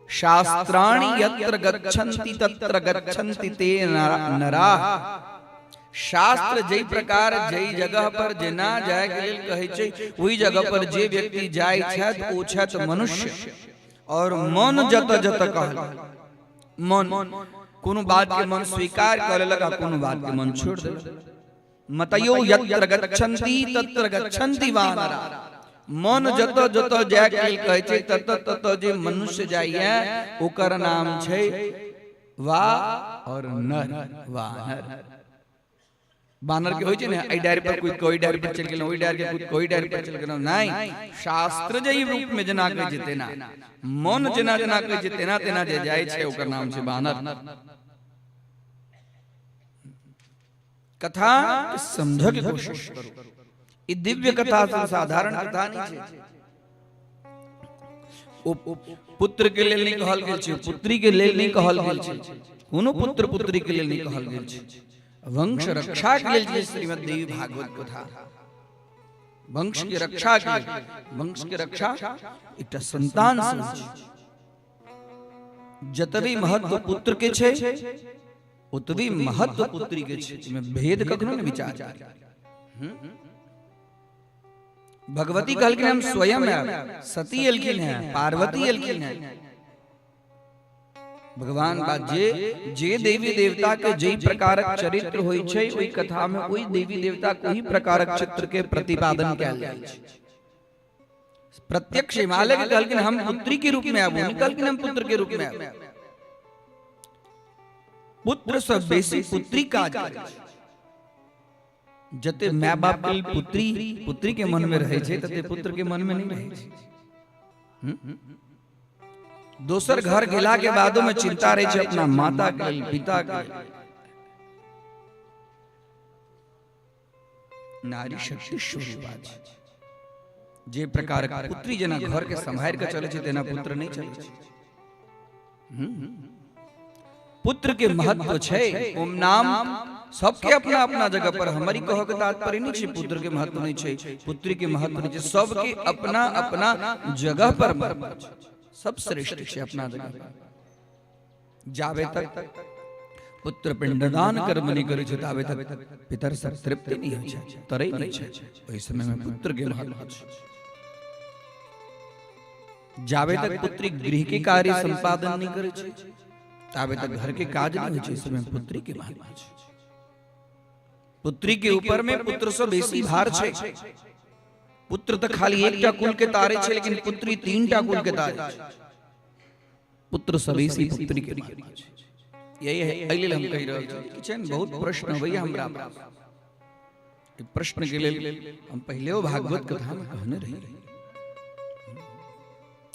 S3: शास्त्राणि यत्र गच्छन्ति तत्र गच्छन्ति ते नराः। शास्त्र जै प्रकार जै जगह पर जेना जाय के लेल कहै छै, ओहि जगह पर जे व्यक्ति जाइ छथि ओ छथि मनुष्य। और मन जत जत कहल, मन कोनो बात के मन स्वीकार कर लेलक आ कोनो बात के मन छोड़ देलक। मतयो यत्र गच्छन्ति तत्र गच्छन्ति वानरा। मन जत जत जाय के लेल कहै छै तत तत जे मनुष्य जाइए ओकर नाम छै वा और नर, वानर। बानर के होइ छै ने, एहि डारि पर कूदि के ओहि डारि पर चलि गेलहुँ, ओहि डारि के कूदि के ओहि डारि पर चलि गेलहुँ। नहि, शास्त्र जे रूप में जेना कहै छै तेना, मन जेना जेना कहै छै तेना तेना जे जाइ छै ओकर नाम छै बानर। कथा समझ के कोशिश करू। ई दिव्य कथा साधारण कथा नहीं छै। ओ पुत्र के लेल नहीं कहल गेल छै, पुत्री के लेल नहीं कहल गेल छै, कोनो पुत्र पुत्री के लेल नहीं कहल गेल छै। वंश रक्षा के लेल छै श्रीमद् देवी भागवत कथा। वंश के रक्षा के लेल, वंश के रक्षा एकटा संतान से छै। जतबी महत्व पुत्र के छै ओतबी महत्व पुत्री के छै, एहिमे भेद कखनो नहि विचार। भगवती कहलखिन हम स्वयं आयब, सती एलखिन हैं, पार्वती एलखिन हैं। भगवान बात जे जे देवी देवता के जै प्रकारक चरित्र होइ छै ओहि कथा में ओहि देवी देवता के ओहि प्रकारक चित्र के प्रतिपादन कयल जाइ छै। प्रत्यक्ष हिमालय के कहलखिन हम पुत्री के रूप में आबू, नहीं कहलखिन हम पुत्र के रूप में आबू। पुत्र से बेसी पुत्री काज करै छै। जते माय बाप के पुत्री पुत्री के मन में रहै छै तते पुत्र के मन में नहीं रहै छै। दोसर घर गेला के बादो में चिंता रहै छै अपना माता के लेल, पिता के लेल। नारी शक्ति स्वरूपा छै। जे प्रकार पुत्री जेना घर के सम्हारि के चलै छै तेना पुत्र नहीं चलै छै। पुत्र के महत्व छै, ओम नाम सबके अपना अपना जगह पर। हमारी कह के तात्पर्य नहीं छै पुत्र के महत्व नहीं छै, पुत्री के महत्व नहीं छै, सबके अपना अपना जगह पर महत्व छै, सब श्रेष्ठ छै अपना जगह पर। जाबे तक पुत्र पिंडदान कर्म नहि करै छै ताबे तक पितर सब तृप्ति नहि होइ छै, तरै नहि छै। ओहि समय में पुत्र के महत्व छै। जाबे तक पुत्री गृह के कार्य संपादन नहीं करे छै ताबे तक घर के काज नहीं होइ छै, समय पुत्री के महत्व छै। पुत्री के ऊपर में पुत्र से बेसी भार छै। पुत्र तऽ खाली एकटा कुल के तारे छै, लेकिन पुत्री तीनटा कुल के तारे छै। पुत्र से बेसी पुत्री के महत्व छै। यही है, एहि लेल हम कहि रहल छी कि छै ने, बहुत प्रश्न अबैया हमरा पास। ई प्रश्न के लेल हम पहिलेओ भागवत कथा में कहने रही।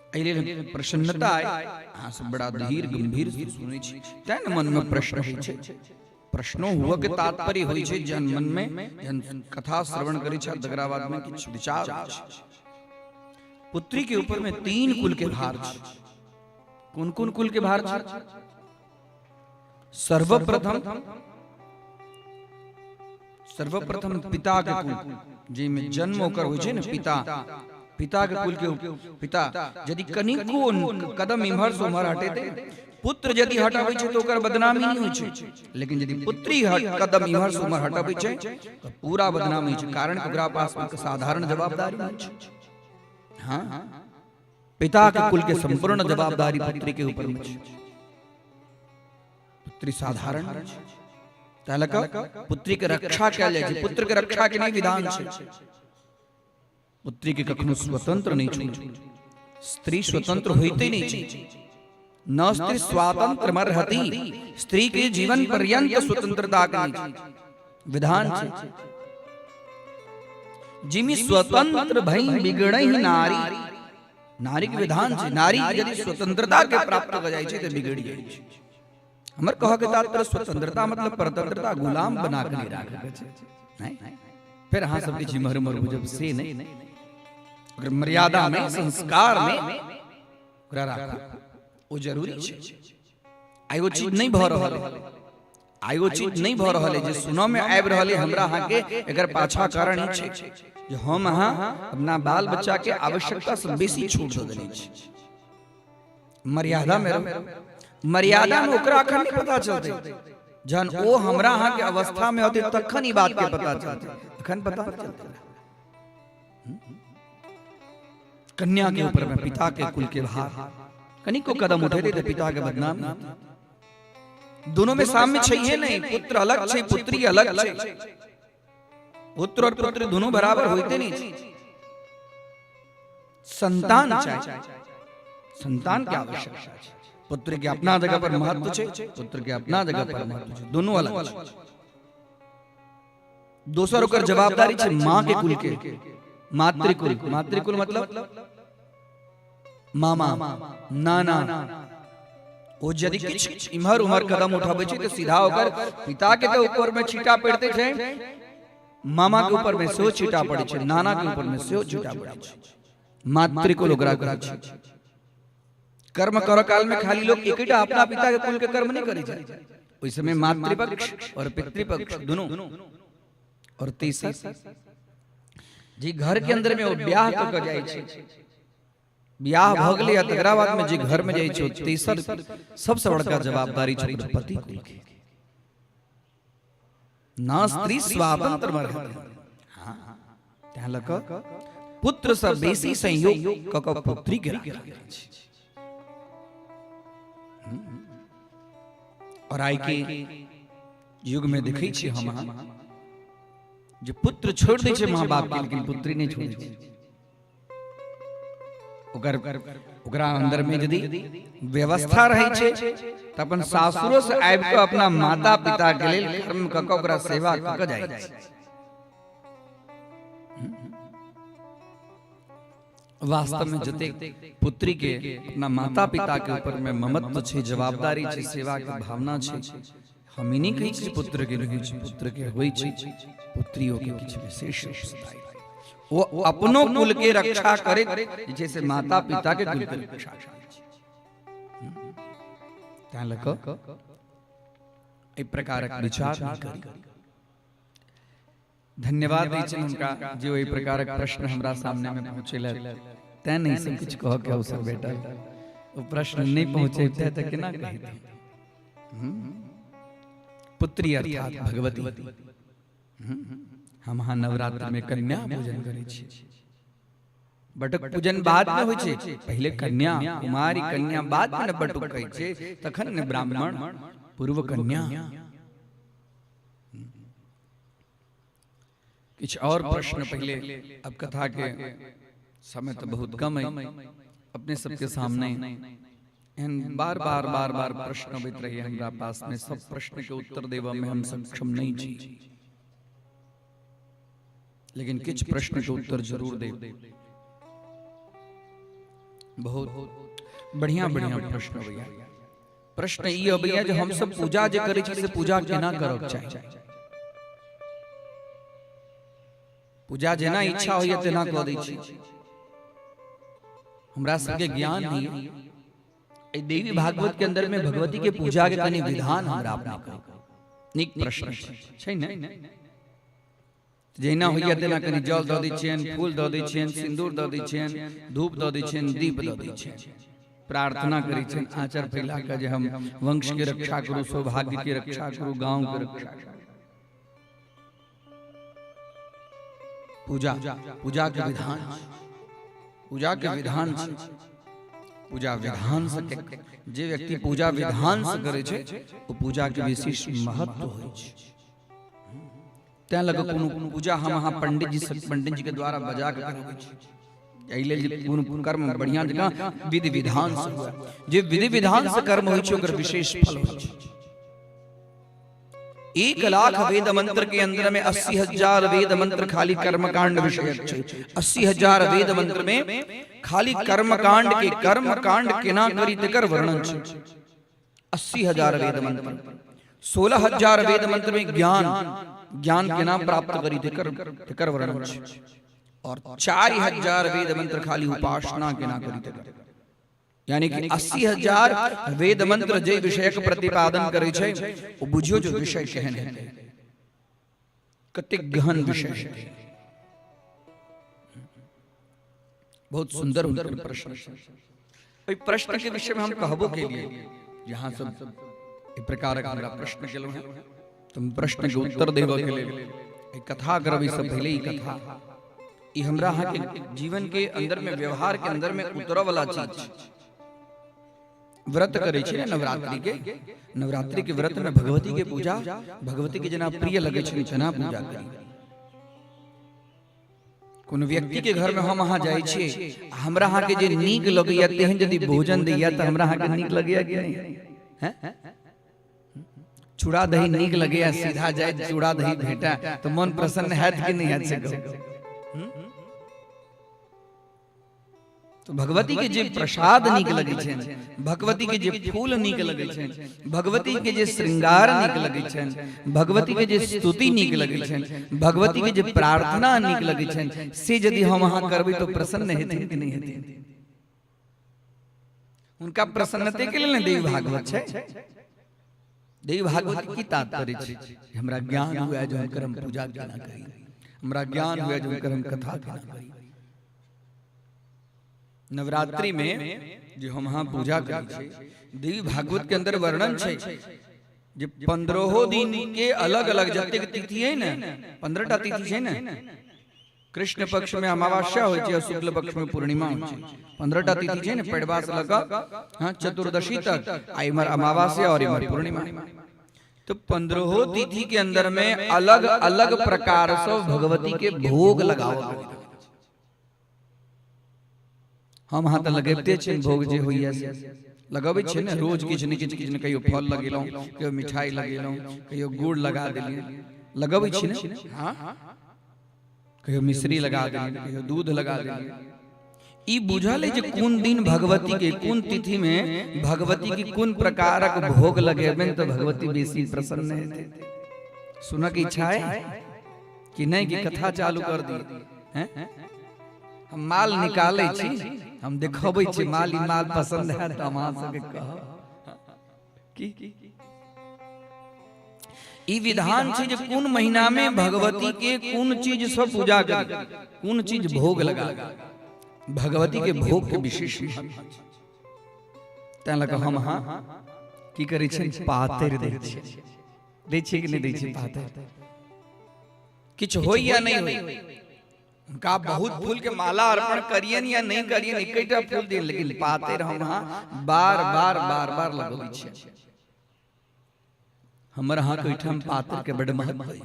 S3: एहि लेल प्रसन्नता आइ अहाँ सब बड़ा धीर गंभीर से सुनै छी, तैं ने मन में प्रश्न होइ छै। प्रश्नो हुआ के तात्पर्य होइ छै जहन मन में जहन कथा श्रवण करै छै तकरा बाद में किछु विचार होइ छै। पुत्री के ऊपर में तीन कुल के भार छै। कोन कोन कुल के भार छै? सर्वप्रथम सर्वप्रथम पिता के कुल, जाहिमे जन्म ओकर होइ छै ने, पिता, पिता के कुल के पिता यदि कनिको कदम इम्हर से उम्हर हटेतै, पुत्र यदि हटाबै छै तऽ ओकर बदनामी नहि होइ छै, लेकिन यदि पुत्री कदम इम्हर से उम्हर हटाबै छै तऽ पूरा बदनामी होइ छै, कारण कि ओकरा पास एक साधारण जवाबदारी नहि छै। हाँ, पिता के कुल के संपूर्ण जवाबदारी पुत्री के ऊपर में छै। पुत्री साधारण नहि छै, ताहि लऽ कऽ पुत्री के रक्षा कयल जाइ छै। पुत्र के रक्षा के नहि विधान छै। पुत्री के कखनो स्वतंत्र नहि छोड़ू। स्त्री स्वतंत्र होइते नहि छै। न स्त्री स्वातंत्र मर्हति, स्त्री के जीवन पर्यंत स्वतंत्रता के नहि छै, विधान छै। जिमि स्वतंत्र भई बिगड़ई नारी, नारी के विधान छै, नारी यदि स्वतंत्रता के प्राप्त भऽ जाइ छै तऽ बिगड़ि जाइ छै। हमर कहऽ के तात्पर्य स्वतंत्रता मतलब परतंत्रता, गुलाम बना के नहि राखै के छै। नहि, फेर अहाँ सब किछु इम्हर उम्हर बुझब से नहि, अगर मर्यादा में संस्कार में ओकरा राखू, ओ जरूरी छै। आइ ओ चीज नहि भऽ रहल है, आइ ओ चीज नहि भऽ रहल है जे सुनऽ में आबि रहल है हमरा अहाँके। एकर पाछा कारण ई छै जे हम अहाँ अपना बाल बच्चा के आवश्यकता से बेसी छूट दऽ देने छी। मर्यादा में रहू, मर्यादा में ओकरा अखन नहि पता चलतै, जहन ओ हमरा अहाँके अवस्था में होतै तखन ई बात के पता चलतै, अखन पता नहि चलतै। कन्या के ऊपर में पिता के कुल के भार, कनिको कदम उठेतै तऽ पिता के बदनाम हेतै। दोनों में साम्य छैहे नहीं, पुत्र अलग छै, पुत्री अलग छै। पुत्र और पुत्री दोनों बराबर होते नहीं छै। संतान चाहिए, संतान के आवश्यकता छै। पुत्र के अपना जगह पर महत्व छै, पुत्र के अपना जगह पर महत्व छै, दोनों अलग छै। दोसर ओकर जवाबदारी छै माँ के कुल के, मातृकुल। मातृकुल मतलब मामा नाना। ओ यदि किछु इम्हर उम्हर कदम उठाबै छै तऽ सीधा ओकर पिता के तऽ ऊपर में छीटा पड़ते छै, मामा के ऊपर में सेहो छीटा पड़ै छै, नाना के ऊपर में सेहो छीटा पड़ै छै। मातृकुल ओकरा कहै छै। कर्म करऽ काल में खाली लोग एकेटा अपना पिता के कुल के कर्म नहीं करै छै, ओहि समय मातृपक्ष और पितृपक्ष दोनों। और तेसर जे घर के अंदर में ओ ब्याह कऽ के जाइ छै, ब्याह भऽ गेलै आ तकरा बाद में जे घर में जाइ छै, ओ तेसर सबसँ बड़का जवाबदारी छै ओकर पति कुल के। न स्त्री स्वातंत्र में रहतै। हाँ, तैं लऽ कऽ पुत्र सँ बेसी संयोग कऽ कऽ पुत्री के राखल जाइ छै। और आइ के युग में देखै छी हम अहाँ जे पुत्र छोड़ि दै छै माँ बाप के, लेकिन पुत्री नहि छोड़ै छै। ओकर ओकरा अंदर में यदि व्यवस्था रहै छै तऽ अपन सासुरो से आबि कऽ अपना माता पिता के लेल कर्म कऽ कऽ ओकरा सेवा कऽ कऽ जाइ छै। वास्तव में जतेक पुत्री के अपना माता पिता के ऊपर में ममत्व छै, जवाबदारी छै, सेवा के भावना छै, हम ई नहि कहै छी पुत्र के नहि होइ छै, पुत्र के होइ छै, पुत्रियो के किछु विशेष दायित्व, ओ अपनो कुल के रक्षा करैत जे छै से माता पिता के कुल के रक्षा करै छै। तैं लऽ कऽ एहि प्रकारक विचार नहि करी। धन्यवाद दै छियनि हुनका जे ओहि प्रकारक प्रश्न हमरा सामने में पहुँचेलथि, तैं नहि सब किछु कहऽ के अवसर भेटल। ओ प्रश्न नहि पहुँचेतै तऽ केना कहितै? पुत्री अर्थात भगवती। हम अहाँ नवरात्र में कन्या पूजन करै छी। बटुक पूजन बाद में होइ छै, पहिले कन्या, कुमारी कन्या, बाद में ने बटुक कहै छै, तखन ने ब्राह्मण, पूर्व कन्या। किछु और प्रश्न पहले, अब कथा के समय तो बहुत कम है अपने सबके सामने। एहन बार बार बार बार प्रश्न अबैत रही हमरा पास में, सब प्रश्न के उत्तर देबऽ में हम सक्षम नहीं छी, लेकिन किछु प्रश्न के उत्तर जरूर देब। बहुत बढ़िया बढ़िया प्रश्न अबैया। प्रश्न ई अबैया जे हम सब पूजा जे करै छी से पूजा केना करब चाही? पूजा जेना इच्छा होइए तेना कऽ दै छी। हमरा सबके ज्ञान नहीं है देवी भागवत के अंदर में भगवती के पूजा के कनि विधान हमरा अपने कहू। नीक प्रश्न छै ने? जहिना होइए तेना कनि जल दऽ दै छियनि, फूल दऽ दै छियनि, सिन्दूर दऽ दै छियनि, धूप दऽ दै छियनि, दीप दऽ दै छियनि, प्रार्थना करै छियनि आँचर फैला कऽ जे हम वंश के रक्षा करू, सौभाग्य के रक्षा करू, गाँव के रक्षा करू। पूजा, पूजा के विधान, पूजा के विधान छै। पूजा विधान से जे व्यक्ति पूजा विधान से करै छै ओ पूजा के विशेष महत्व होइ छै। तैं लग कोनो पूजा हम अहाँ पंडित जी से, पंडित जी के द्वारा बजा के करबै छी, एहि लेल जे कोनो कर्म बढ़िया जकाँ विधि विधान से हुए। जे विधि विधान से कर्म होइ छै ओकर विशेष फल होइ छै। 1 लाख वेद मंत्र के अंदर में 80,000 वेद मंत्र खाली कर्मकांड विषयक छै। 80,000 वेद मंत्र में खाली कर्मकांड के कर्मकांड केना करी तेकर वर्णन छै। 80,000 वेद मंत्र, 16,000 वेद मंत्र में ज्ञान, ज्ञान केना प्राप्त करी तेकर तेकर वर्णन छै, और 4,000 वेद मंत्र खाली उपासना केना करी तेकर, यानी कि 80,000 वेद मंत्र जे विषयक प्रतिपादन करै छै ओ बुझियो जो विषय केहन हेतै, कतेक गहन विषय हेतै। बहुत सुंदर हुनकर प्रश्न। ओहि प्रश्न के विषय में हम कहबो के लिए यहाँ सब एहि प्रकारक हमरा प्रश्न केलहुँ हैं, तुम प्रश्न के उत्तर देबऽ के लेल एहि कथा करब। से पहले ई कथा ई हमरा अहाँ के जीवन के अंदर में, व्यवहार के अंदर में उतरऽ वाला चीज छै। व्रत करै छी ने नवरात्रि के, नवरात्रि के व्रत में भगवती के पूजा, भगवती के जेना प्रिय लगै छै तेना पूजा करी। कोनो व्यक्ति के घर में हम अहाँ जाइ छी, हमरा अहाँ के जे नीक लगैया तेहन यदि भोजन दैया तऽ हमरा अहाँ के नीक लगैया कि नहीं? हैं? चूड़ा दही नीक लगैया, सीधा जाय चूड़ा दही भेटा तऽ मन प्रसन्न हैत कि नहीं हैत से कहू? तो भगवती के जे प्रसाद नीक लगै छनि, भगवती के जे फूल नीक लगै छनि, भगवती के जे श्रृंगार नीक लगै छनि, भगवती के जे स्तुति नीक लगै छनि, भगवती के जे प्रार्थना नीक लगै छनि, से यदि हम अहाँ करबै तो प्रसन्न हेथिन कि नहीं हेथिन? हुनका प्रसन्नते के लेल ने देवी भागवत छै। देवी भागवत की तात्पर्य छै? हमरा ज्ञान हुए जो हुनकर हम पूजा केना करी, हमरा ज्ञान हुए जो हुनकर हम कथा केना करी। नवरात्रि में जो हम अहाँ पूजा करै छी, देवी भागवत के अंदर वर्णन छै जे 15 दिन के अलग अलग जतेक तिथि है ने, 15टा तिथि छै ने, कृष्ण पक्ष में अमावस्या होइ छै और शुक्ल पक्ष में पूर्णिमा होइ छै। 15टा तिथि छै ने, पड़वा से लऽ कऽ हाँ चतुर्दशी तक, आ इम्हर अमावस्या और इम्हर पूर्णिमा। तो 15 तिथि के अंदर में अलग अलग प्रकार से भगवती के भोग लगावल। हम अहाँ तऽ लगबिते छियनि भोग जे होइया से लगबै छियै ने रोज, किछु ने किछु किछु ने, कहियो फल लगेलहुँ, कहियो मिठाई लगेलहुँ, कहियो गुड़ लगा देलियै, लगबै छी ने? हाँ, कहियो मिश्री लगा देलियै, कहियो दूध लगा देलियै। ई बुझल है जे कोन दिन भगवती के, कोन तिथि में भगवती के कोन प्रकारक भोग लगेबनि तऽ भगवती बेसी प्रसन्न हेतै? सुनऽ के इच्छा है कि नहीं, कि कथा चालू कर दी? हैं, हम माल निकालै छी, हम देखबै छी माल। ई माल पसंद है तऽ हम अहाँ सबके कहब की ई विधान छै जे कोन महीना में भगवती के कोन चीज से पूजा करी, कोन चीज भोग लगा। भगवती के भोग के विशेष महत्व छै, तैं लऽ कऽ हम अहाँ की करै छियनि? पातरि दै छियनि। दै छियै कि नहि दै छियै पातरि? किछु होय या नहि होय, हुनका बहुत फूल के माला अर्पण करियन या नहि करियन, एकेटा फूल दियन, लेकिन पातरि हम अहाँ बार बार बार बार लगबै छियै। हमर अहाँके ओहिठाम पातरि के बड्ड महत्व अइ।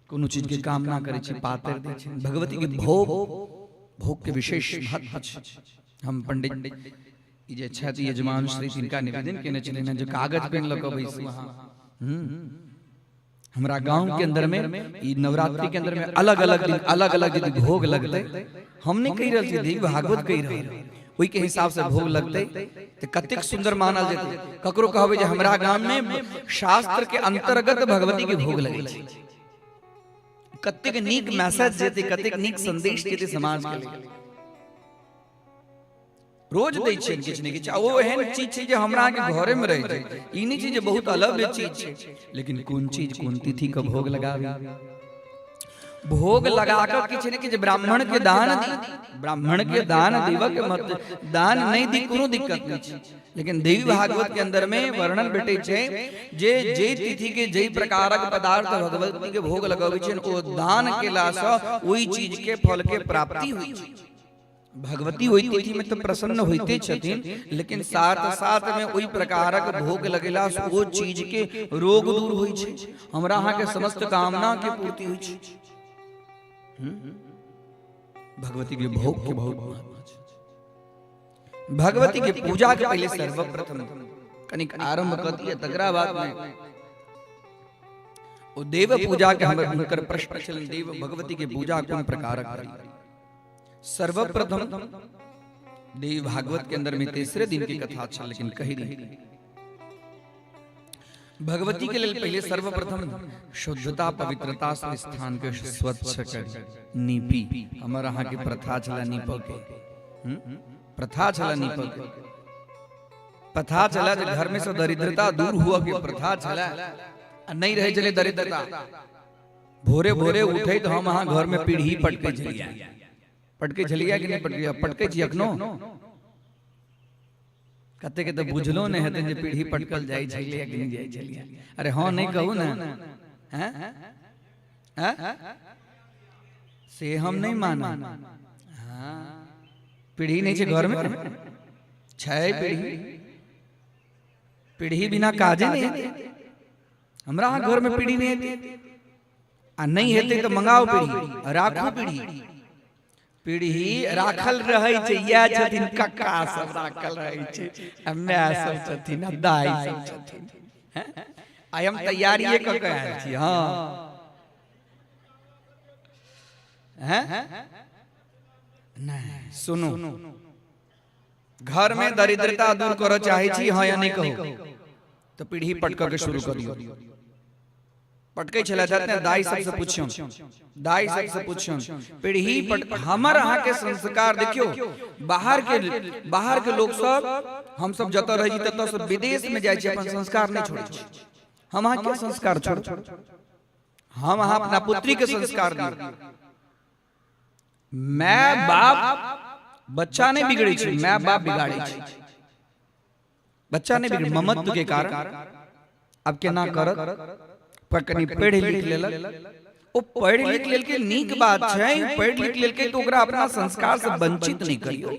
S3: कोनो चीज के कामना करै छी, पातरि दै छी। भगवती के भोग, भोग के विशेष महत्व छै। हम पंडित ई जे छथि यजमान श्री, तिनका निवेदन केने छलियनि जे कागज पेन लऽ कऽ बैसू अहाँ। हमरा गांव के अंदर में ई नवरात्रि के अंदर में अलग अलग दिन अलग अलग यदि भोग लगतै, हम नहि कहि रहल छी, देवी भागवत कहि रहल, ओहि के हिसाब से भोग लगतै तऽ कतेक सुंदर मानल जेतै। ककरो कहबै जे हमरा गाम में शास्त्र के अंतर्गत भगवती के भोग लगै छै, कतेक नीक मैसेज जेतै, कतेक नीक संदेश जेतै समाज के लेल। रोज दै छियनि किछु ने किछु, आ ओ एहन चीज छै जे हमरा अहाँके घरे मे रहै छै, ई नहि छै जे बहुत अलग चीज छै। लेकिन कोन चीज कोन तिथि के भोग लगाबी, भोग लगा कऽ किछु ने किछु ब्राह्मण के दान दी। ब्राह्मण के दान देबऽ के मत, दान नहि दी कोनो दिक्कत नहि छै, लेकिन देवी भागवत के अंदर में वर्णन भेटै छै जे जे तिथि के जाहि प्रकारक पदार्थ भगवती के भोग लगबै छै, ओ दान केलासँ ओहि चीज के फल के प्राप्ति होइ छै। भगवती ओहि तिथि में तऽ प्रसन्न होइते छथिन, लेकिन साथ साथ में ओहि प्रकारक भोग लगेला से ओ चीज के रोग दूर होइ छै, हमरा अहाँ के समस्त कामना के पूर्ति होइ छै। भगवती के भोग के बहुत महत्व छै। भगवती के पूजा के पहले सर्वप्रथम कनिक आरंभ कर दिया, तकरा बाद में ओ देव पूजा के हमर हुनकर प्रश्न छलनि, देव भगवती के पूजा कोन प्रकारक करी? सर्वप्रथम देवी भागवत के अंदर में तीसरे दिन की कथा छल, लेकिन कही दी भगवती के लिए पहले सर्वप्रथम शुद्धता पवित्रता से स्थान के स्वच्छ करी, नीपी। हमर अहाँ के प्रथा छला नीप के, प्रथा छला नीप के, प्रथा छला जे घर में से दरिद्रता दूर हुआ के प्रथा छला, आ नहीं रहे छले दरिद्रता। भोरे भोरे उठे तो हम अहाँ घर में पीढ़ी पटके छलियै, पटके छलियै कि नहि पटके? पटके छी अखनो? कते के तऽ बुझलो नहि हेतै जे पीढ़ी पटकल जाइ छलियै कि नहि जाइ छलियै। अरे हँ नहि कहू ने, हैं हैं से हम नहि मानब। हाँ, पीढ़ी नहि छै घर में? छै पीढ़ी, पीढ़ी बिना काजे नहि हेतै। हमरा अहाँ घर में पीढ़ी नहीं हेतै, आ नहीं हेतै तऽ मंगाओ पीढ़ी, राखू पीढ़ी। पीढ़ी राखल रहै छै, इएह छथिन कक्का सब राखल रहै छै, आ माय सब छथिन, आ दाइ सब छथिन। आइ हम तैयारिए कऽ के आयल छी। हँ हैं नहि सुनू, घर में दरिद्रता दूर करऽ चाहै छी हँ या नहि कहू? तऽ पीढ़ी पटकऽ के शुरू करियौ। पटकै छलै ने दाइ सबसे पुछियौन, दाइ सबसे पुछियौन पीढ़ी पट। हमर अहाँके संस्कार देखियौ, बाहर के लोक सब, हम सब जतऽ रहै छी ततऽ सब विदेश में जाइ छी, अपन संस्कार नहि छोड़ै छी। हम अहाँ के संस्कार छोड़, हम अहाँ अपना पुत्री के संस्कार दियौ। माय बाप बच्चा नहीं बिगड़े छै, माय बाप बिगाड़े छै, बच्चा नहीं बिगड़े। ममत्व के कारण अब केना करत, पर कनि पढ़ि लिख लेलक, ओ पढ़ि लिख लेलकै नीक बात छै, पढ़ि लिख लेलकै तऽ ओकरा अपना संस्कार से वंचित नहि करियौ।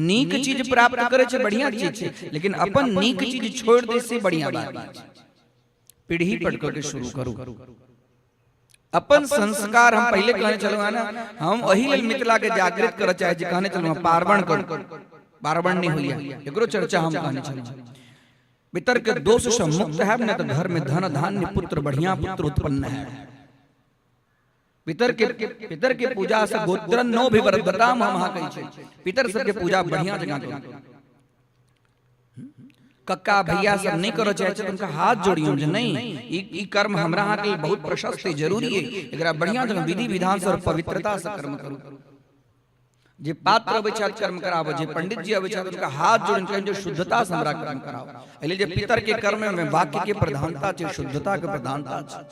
S3: नीक चीज प्राप्त करै छै बढ़िया चीज छै, लेकिन अपन नीक चीज छोड़ि दै से बढ़िया बात नहि छै। पीढ़ी पटकऽ के शुरू करू अपन संस्कार। हम पहिले कहने छलहुँ ने, हम एहि लेल मिथिला के जागृत करऽ चाहै छी, कहने छलहुँ पार्वण करू, पार्वण नहि होइया, एकरो चर्चा हम कहने छलहुँ। पितर के दोष से मुक्त है ने तो घर में धन धान्य पुत्र बढ़िया पुत्र उत्पन्न है। पितर के पूजा से गोत्र नो भी वरदताम हम अहाँ कहै छी, पितर सबके पूजा बढ़िया जगह करू। कक्का भैया सब नहीं करऽ चाहै छै, हुनका हाथ जोड़ियौ जे नहीं, ई कर्म हमरा अहाँके लेल बहुत प्रशस्त है, जरूरी है, एकरा बढ़िया जगह विधि विधान से और पवित्रता से कर्म करू। जे पात्र अबै छथि कर्म कराबऽ, जे पंडित जी अबै छथि, हुनका हाथ जोड़ि कहियौ जे शुद्धता से हमरा कर्म कराओ। एहि जे पितर के कर्म में वाक्य के प्रधानता छै, शुद्धता के प्रधानता छै।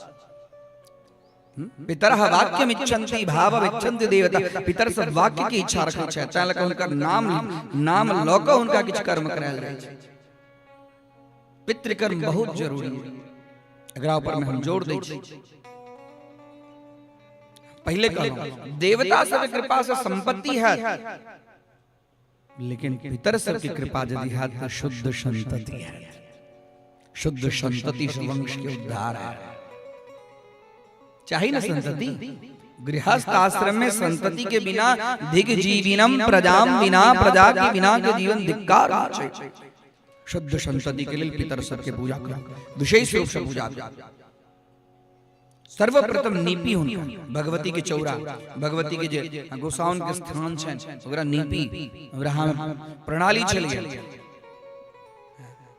S3: पितर वाक्यम इच्छन्ति भाव इच्छन्ति देवता, पितर सब वाक्य के इच्छा रखै छै, तैं लऽ कऽ हुनकर नाम नाम लऽ कऽ हुनका किछु कर्म करायल जाइ छै। पितृकर्म बहुत जरूरी है। एकरा ऊपर में हम जोर दै छी। पहिले कहलहुँ, देवता सबके कृपा से संपत्ति है, लेकिन पितर सबके कृपा यदि है तो शुद्ध संतति है। शुद्ध संतति से वंश के उद्धार है। चाही न संतति। गृहस्थ आश्रम में संतति के बिना धिग जीविनम प्रजाम बिना, प्रजा के बिना के जीवन धिक्कार छै। शुद्ध संतति के लिए पितर सबके पूजा करू, विशेष रूप से पूजा करू। सर्वप्रथम नीपी हुनका भगवती के चौरा, भगवती के जे गोसाउन के स्थान छनि ओकरा नीपी, ओकरा हम प्रणाली छलियै।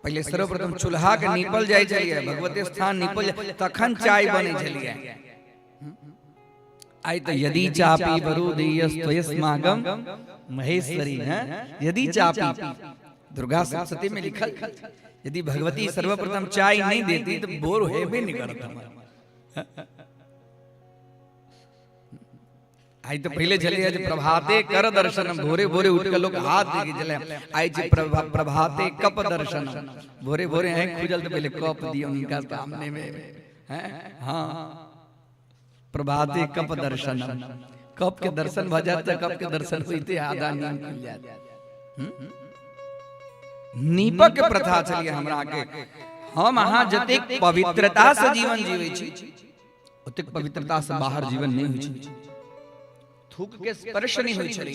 S3: पहिले सर्वप्रथम चूल्हा के नीपल जाइ छलियै, भगवती स्थान नीपल जाइ, तखन चाय बनै छलियै। आइ तऽ यदि चापी वरुदेयस्त्वयस्मागम महेश्वरी है, यदि चापी दुर्गा सप्तशती में लिखल, यदि भगवती सर्वप्रथम चाय नहीं देती तो बोर हेबे नहीं करत हमर। आइ तऽ पहिले छलियै जे प्रभाते कर दर्शन, भोरे भोरे उठ के लोग हाथ देखे छलै। आइ जे प्रभाते कप दर्शन, भोरे भोरे आँखि खुजल तऽ पहिले कप दियौ हुनका सामने में हैं। हाँ, प्रभाते कप दर्शन, कप के दर्शन भऽ जायत तऽ कप के दर्शन होइते आधा नींद खुलि जायत। नीपक के प्रथा छलियै हमरा के। हम अहाँ जतेक पवित्रता से जीवन जीवे छी ओतेक पवित्रता से बाहर जीवन नहीं होइ छै। थूक के स्पर्श नहीं होइ छलै।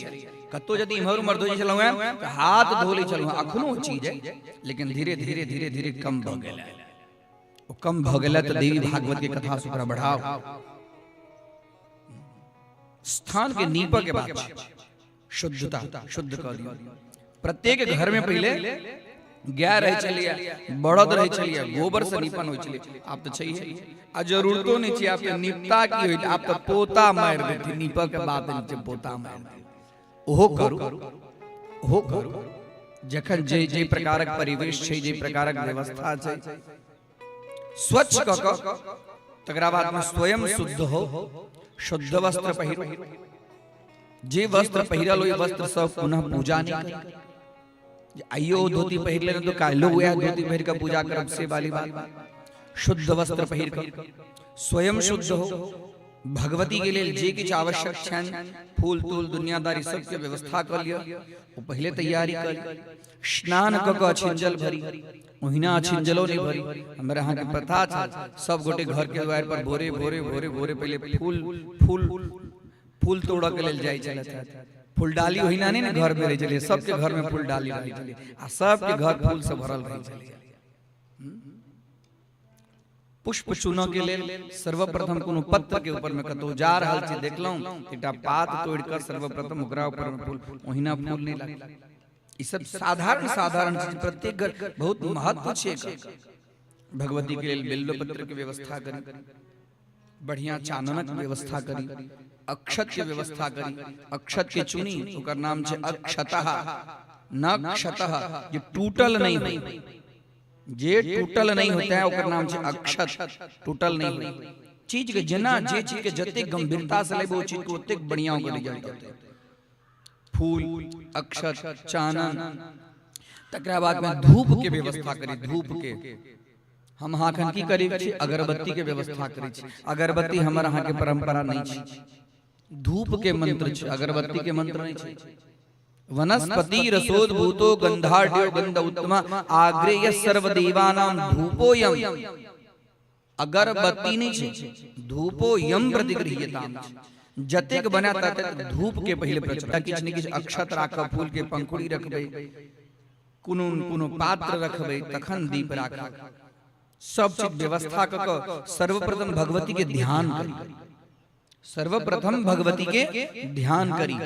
S3: कतौ यदि इम्हर उम्हर धोइ छलहुँ हेँ तऽ हाथ धो लै छलहुँ। अखनो ओ चीज है, लेकिन धीरे धीरे धीरे धीरे कम भऽ गेल। ओ कम भऽ गेल तऽ देवी भागवत के कथा से ओकरा बढ़ाओ। स्थान के नीपक के बात छै, शुद्धता शुद्ध कऽ दियौ। प्रत्येक घर में पहिले गाय रहै छलियै, बड़द रहै छलियै, गोबर से नीपन होइ छलियै। आब तऽ छैहे आ जरूरतो नहि छै। आब तऽ निपता की होइत, आब तऽ पोता मारि देथिन। नीपक के बात नहि छै, पोता मारि देथिन। ओहो करू, ओहो करू। जखन जे जे प्रकारक परिवेश छै, जे प्रकारक व्यवस्था छै, स्वच्छ कऽ कऽ तकरा बाद में स्वयं शुद्ध हो, शुद्ध वस्त्र पहिरू। जे वस्त्र पहिरल ओहि वस्त्र सब पुनः पूजा नहि करी। आइयो धोती पहिर लेने तो काल्हो वएह धोती पहिर कऽ पूजा करब, से वाली बात। शुद्ध वस्त्र पहिर कऽ स्वयं शुद्ध हो। भगवती के लेल जे किछु आवश्यक छनि, फूल तूल दुनियादारी सबके व्यवस्था कऽ लिअ, ओ पहिले तैयारी कऽ लिअ। स्नान कऽ कऽ अछिंजल भरी, ओहिना अछिंजलो नहि भरी। हमर अहाँके प्रथा छल, सब गोटे घर के द्वार पर भोरे भोरे भोरे भोरे पहिले फूल फूल फूल तोड़ऽ के लेल जाइ छलथि। फूलडाली ओहिना नहि ने घर में रहै छलै, सबके घर में फूलडाली रहै छलै आ सबके घर फूल से भरल रहै छलै। पुष्प चुनऽ के लेल सर्वप्रथम कोनो पत्र के ऊपर में कतौ जा रहल छी, देखलहुँ एकटा पात तोड़ि कऽ सर्वप्रथम ओकरा ऊपर में फूल, ओहिना फूल नहि लागल। ई सब साधारण साधारण चीज प्रत्येक घर बहुत महत्व छै एकर। भगवती के लेल बिल्वपत्र के व्यवस्था करी, बढ़िया चाननक व्यवस्था करी, अक्षत के व्यवस्था करी। अक्षत के चुनी, ओकर नाम छै अक्षतः न क्षतः, जे टूटल नहीं होई, जे टूटल नहीं होता है ओकर नाम छै अक्षत। टूटल नहीं होई चीज के, जेना जे चीज के जतेक गंभीरता से लेबै ओ चीज के ओतेक बढ़िया ओकर रिजल्ट होतै। फूल, अक्षत, चानन, तकरा बाद में धूप के व्यवस्था करी। धूप के हम अहाँ एखन की करै छी? अगरबत्ती के व्यवस्था करै छी। अगरबत्ती हमर अहाँ के परंपरा नहीं छै। धूप के मंत्र छै, अगरबत्ती के मंत्र नहीं छै। वनस्पति रसोद्भूतो गंधाढ्यो गंध उत्तम आग्रेय सर्वदेवानां धूपोयम। अगरबत्ती नहीं छै, धूपो यम प्रतिगृह्यताम। जतेक बना ततेक धूप के पहिले प्रचलन। किछु ने किछु अक्षत राखब, फूल के पंखुड़ी रखबै, कोनो कोनो पात्र रखबै, तखन दीप राखब। सब चीज व्यवस्था कऽ कऽ सर्वप्रथम भगवती के ध्यान करी, सर्वप्रथम भगवती के ध्यान करी।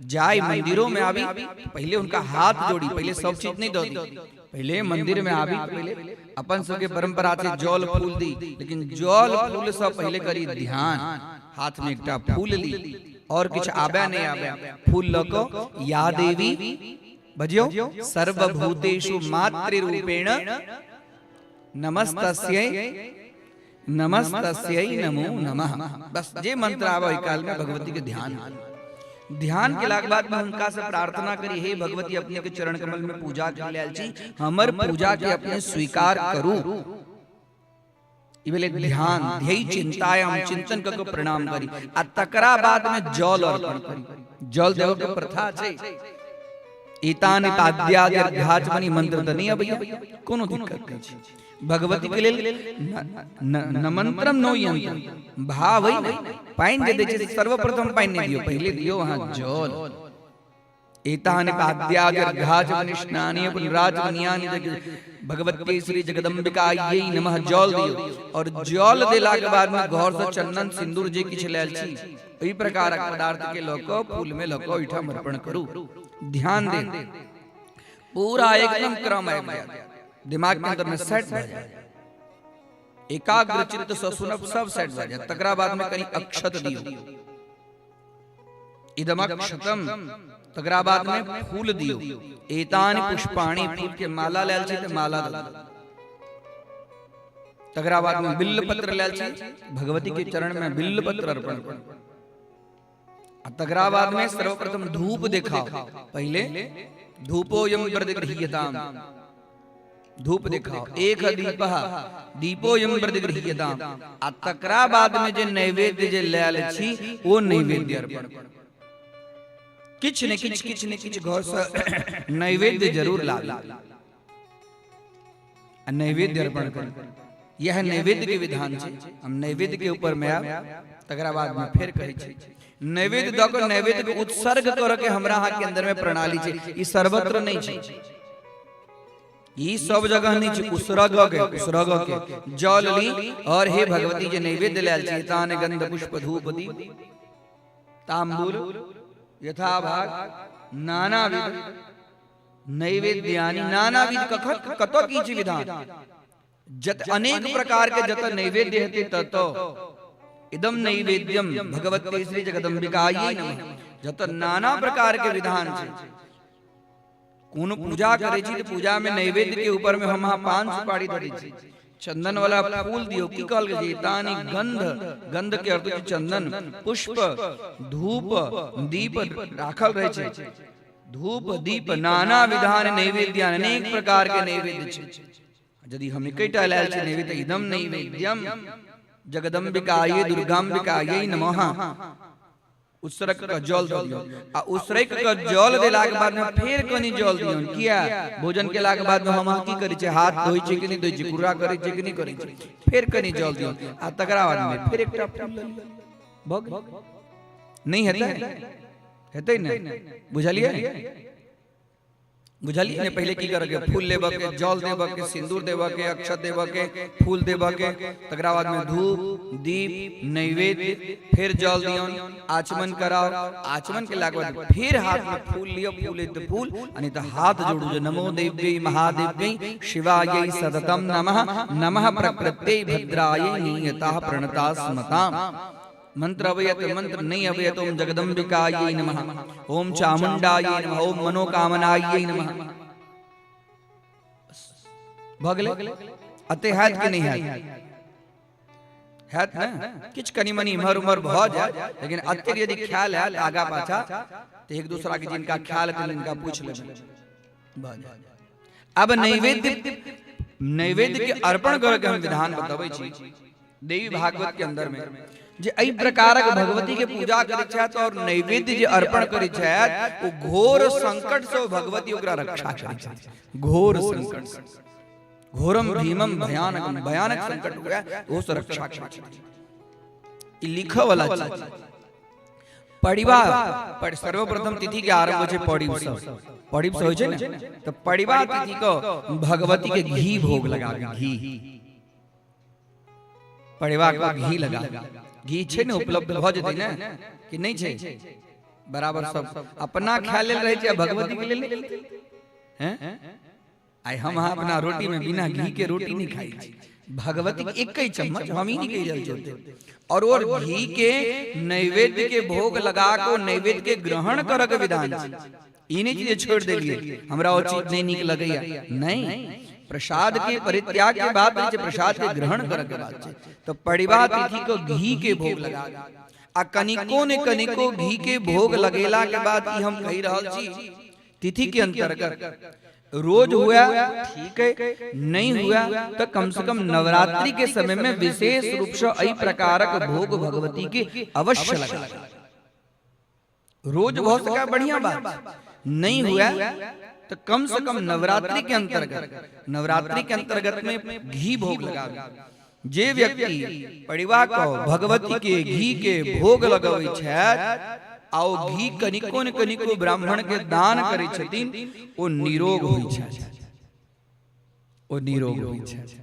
S3: जाय मंदिरों में आबी पहले उनका हाथ जोड़ी, पहले सब चीज नहीं दो दी। पहले मंदिर में आबी पहले अपन सबके परंपरा छै जल फूल दी, लेकिन जल फूल से पहले करी ध्यान। हाथ में एकटा फूल ली, और किछु आबे नहीं आबे, फूल लऽ कऽ या देवी बजियो सर्वभूतेषु मातृरूपेण नमस्तस्यै नमस्तस्यै नमो नमः। बस जे मंत्र आवे ओहि काल में भगवती के ध्यान। ध्यान केलाक बाद में हुनका से प्रार्थना करी, हे भगवती अपने के चरण कमल में पूजा के लेल छी, हमर पूजा के अपने स्वीकार करू। ई भेलै ध्यान। ध्येय चिंतायाम, चिंतन क के प्रणाम करी आ तकरा बाद में जल अर्पण करी। जल देव के प्रथा छै। एतानि पाद्यादि अर्घ्याचमनी मंत्र त नहीं अबैया, कोनो दिक्कत नहीं छै। भगवती के लेल न मंत्रम नो यंत्र, भाव है ने। पानि जे दै छै, सर्वप्रथम पानि नहीं दियो, पहले दियो वहां जल। एतानि पाद्यादि अर्घ्याचमनी स्नानीय पुनराचमनियानि भगवती श्री जगदम्बिकायै नमः। जल दियो और जल देला के बाद में घर से चंदन सिंदूर जे किछु लायल छी, ओहि प्रकारक पदार्थ के लऽ कऽ फूल में लऽ कऽ ओहिठाम अर्पण करू। ध्यान दे, पूरा एकदम क्रम आबि जायत, दिमाग के अंदर में सेट भऽ जायत। एकाग्र चित्त से सुनब, सब सेट भऽ जायत। तकरा बाद में कनि अक्षत दियौ, इदमक्षतम। तकरा बाद में फूल दियौ, एतानि पुष्पाणि, फूल के माला लायल छी तऽ माला दऽ दियौ। तकरा बाद में बिल्ल पत्र लायल छी, भगवती के चरण में बिल्ल पत्र अर्पण करू। आ तकरा बाद में सर्वप्रथम धूप देखाओ, पहले धूपोयम प्रतिगृह्यताम, धूप देखाओ, एक दीपः दीपोयम प्रतिगृह्यताम। आ तकरा बाद में जे नैवेद्य जे लायल छी, ओ नैवेद्य अर्पण करू। किछु ने किछु, किछु ने किछु घर से नैवेद्य जरूर लाबी आ नैवेद्य अर्पण करी। यह नैवेद्य के विधान छै। हम नैवेद्य के ऊपर में आयब, तकरा बाद में फेर कहै छी। नैवेद्य दऽ कऽ नैवेद्य के उत्सर्ग करऽ के हमरा अहाँ के अंदर में प्रणाली छै। ई सर्वत्र नहीं छै, ई सब जगह नहीं छै। उसरग के, उसरग के जल ली और हे भगवती जे नैवेद्य लायल छी, तान गंध पुष्प धूप दीप तांबूल यथाभाग नानाविध नैवेद्यानि, नानाविध कखन कतऽ की छै विधान, जत अनेक प्रकार के जत नैवेद्य हेतै तत इदम नैवेद्यम भगवती श्री जगदम्बिकायै नमः। जत नाना प्रकार के विधान छै। कोनो पूजा करै छी तऽ पूजा में नैवेद्य के ऊपर में हम अहाँ पान सुपारी धरै छी, चंदन वाला फूल दियौ। की कहल गेल छै? तानि गंध, गंध के अर्थ छै चंदन, पुष्प, धूप, दीप राखल रहै छै। धूप दीप नाना विधान नैवेद्य, अनेक प्रकार के नैवेद्य छै। यदि हम एकेटा लायल छी नैवेद्य, इदम नैवेद्यम जगदम्बिकायै दुर्गाम्बिकायै नमः। उसरक के जल दऽ दियौ आ उसरक के जल देलाके बाद में फेर कनि जल दियौ। किया? भोजन केलाके बाद में हम अहाँ की करै छियै? हाथ धोइ छियै कि नहि धोइ छियै? कुर्रा करै छियै कि नहि करै छियै? फेर कनि जल दियौ आ तकरा बाद में फेर एकटा फूल लऽ लियौ। भऽ गेल। नहि हेतै? हेतै ने? बुझलियै? बुझलियै ने? पहिले की करऽ के? फूल लेबऽ के, जल देबऽ के, सिंदूर देबऽ के, अक्षत देबऽ के, फूल देबऽ के, तकरा बाद में धूप दीप नैवेद्य, फेर जल दियौन, आचमन कराओ। आचमन केलाके बाद फेर हाथ में फूल लिअ, फूल तऽ फूल आ नहि तऽ हाथ जोड़ू जे नमो देव्यै महादेव्यै शिवायै सततम नमः, नमः प्रकृत्यै भद्रायै नियतः प्रणता स्मताम। मंत्र अबैया तऽ मंत्र, नहीं अबैया तऽ ओम जगदम्बिकायै नमः, ओम चामुंडायै नमः, ओम मनोकामनायै नमः। भऽ गेलै। अते हैत कि नहीं हैत? हैत ने? किछु कनि मनि इम्हर उम्हर भऽ जायत, लेकिन अतेक यदि ख्याल हैत आगा पाछा तऽ एक दूसरा के जिनका ख्याल हेतनि तिनका पूछि लेबै, भऽ जायत। अब नैवेद्य, नैवेद्य के अर्पण करके हम विधान बतबै छी देवी भागवत के अंदर में, जे एहि प्रकारक भगवती के पूजा करै छथि और नैवेद्य जे अर्पण करै छथि, ओ घोर संकट से भगवती ओकरा रक्षा करै छथि। घोर संकट से, घोरम भीमम भयानकम, भयानक संकट हुआ ओ से रक्षा करै छथि। ई लिखऽ वाला चीज। परिवा पर सर्वप्रथम तिथि के आरंभ होइ छै पड़िब से, पड़िब से होइ छै ने? तऽ परिवा तिथि को भगवती के घी भोग लगाबी। घी, पड़िवा के घी लगा, घी छै ने उपलब्ध भऽ जेतै ने कि नहि छै? बराबर सब अपना खाय लेल रहै छै आ भगवती के लेल नहि। हैं, आइ हम अहाँ अपना रोटी में बिना घी के रोटी नहीं खाई छी, भगवती के एक ही चम्मच हम ही नहीं कहि रहल छी। और घी के नैवेद्य के भोग लगा के नैवेद्य के ग्रहण करऽ के विधान छै। ई नहीं जे छोड़ देलिए, हमरा ओ चीज नहीं नीक लगैया, नहीं, प्रसाद के परित्याग के बात नहीं छै, प्रसाद के ग्रहण करऽ के बात छै। तो परिवार तिथि को घी के भोग लगा आ कनिको ने कनिको घी के भोग लगेला के बाद ई हम कहि रहल छी तिथि के अंतर्गत रोज हुआ ठीक है, नहीं हुआ तो कम से कम नवरात्रि के समय में विशेष रूप से एहि प्रकारक भोग भगवती के अवश्य लगा। रोज भऽ सका बढ़िया बात, नहीं हुआ तो कम से कम नवरात्रि के अंतर्गत, नवरात्रि के अंतर्गत में घी भोग लगा। जे व्यक्ति परिवार को भगवती के घी के भोग लगबै छथि आ ओ घी कनिको ने कनिको ब्राह्मण के दान करै छथिन, ओ निरोग होइ छथि, ओ निरोग होइ छथि।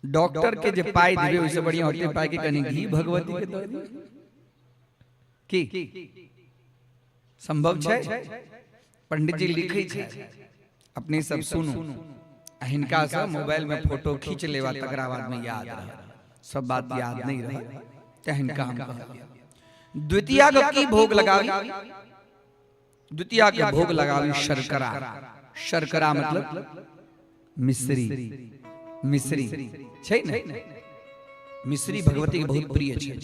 S3: डॉक्टर के जे पाई देबै ओहिसँ बढ़िया होते पाई के कनि घी भगवती के दऽ दियौ। की संभव छै? पंडित जी लिखै छै, अपने सब सुनू आ हिनका से मोबाइल में फोटो खींच लेवा, तकरा बाद में याद रह, सब बात याद नहीं रह, ते हिनका हम कहलियै। द्वितीया के की भोग लगावी? द्वितीया के भोग लगावी शर्करा। शर्करा मतलब मिश्री, मिश्री छै ने, मिश्री भगवती के बहुत प्रिय छै।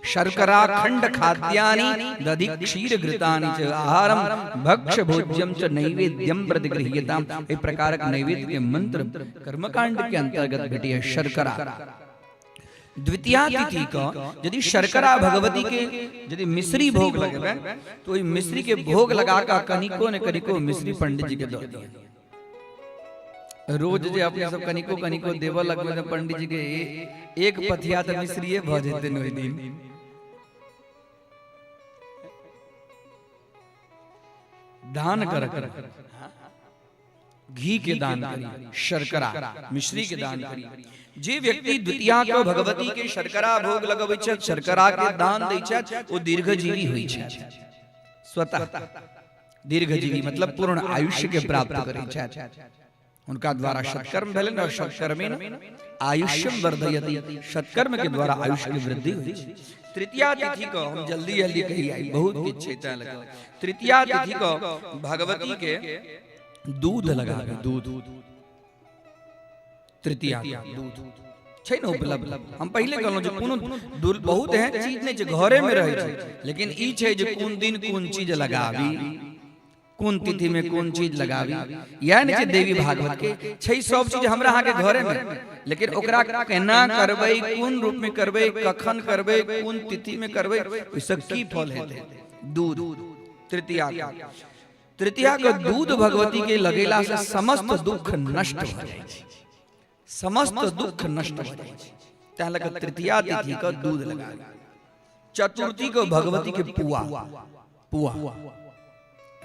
S3: शर्करा खंड खाद्यानि दधि क्षीर घृतानि च आहारम भक्ष भोज्यम च नैवेद्यम प्रतिगृह्यताम। एहि प्रकारक नैवेद्य के मंत्र कर्मकांड के अंतर्गत भेटैए शर्करा। द्वितीया तिथि के यदि शर्करा भगवती के यदि मिश्री भोग लगेबै तो ओहि मिश्री के भोग लगा कऽ कनिको ने कनिको मिश्री पंडित जी के दऽ दिअ। रोज जे अपने सब कनिको कनिको देबऽ लगबै तऽ पंडित जी के एक पथिया तऽ मिश्रिये भऽ जेतनि ओहि दिन। दान कर, घी के दान करी, शर्करा मिश्री के दान करी। जे व्यक्ति द्वितीया के भगवती के शर्करा भोग लगबै छथि, शर्करा के दान दै छथि, ओ दीर्घजीवी होइ छथि। स्वतः दीर्घजीवी मतलब पूर्ण आयुष्य के प्राप्त करै छथि। उनका द्वारा सत्कर्म भेलनि और सत्कर्मेण आयुष्यम वर्धयति, सत्कर्म के द्वारा आयुष्य के वृद्धि होइ छै। तृतीया तिथि को हम जल्दी जल्दी कही आई, बहुत किछु छै तैं लगा। तृतीया तिथि को भगवती के दूध लगाबी, दूध तृतीया दूध छै ने उपलब्ध। हम पहिले कहलहुँ जे कोनो बहुत एहन चीज नहि छै घरे में रहै छै, लेकिन ई छै जे कोन दिन कोन चीज लगाबी, कोन तिथि में कोन चीज लगाबी। इएह ने छै देवी भागवत के छै सब चीज हमरा अहाँके घरे में, लेकिन ओकरा केना करबै, कोन रूप में करबै, कखन करबै, कोन तिथि में करबै, ओहिसँ की फल हेतै। दूध तृतीया, तृतीया के दूध भगवती के लगेला से समस्त दुख नष्ट भऽ जाइ छै, समस्त दुख नष्ट भऽ जाइ छै। तैं लऽ कऽ तृतीया तिथि के दूध लगाबी। चतुर्थी के भगवती के पुआ, पुआ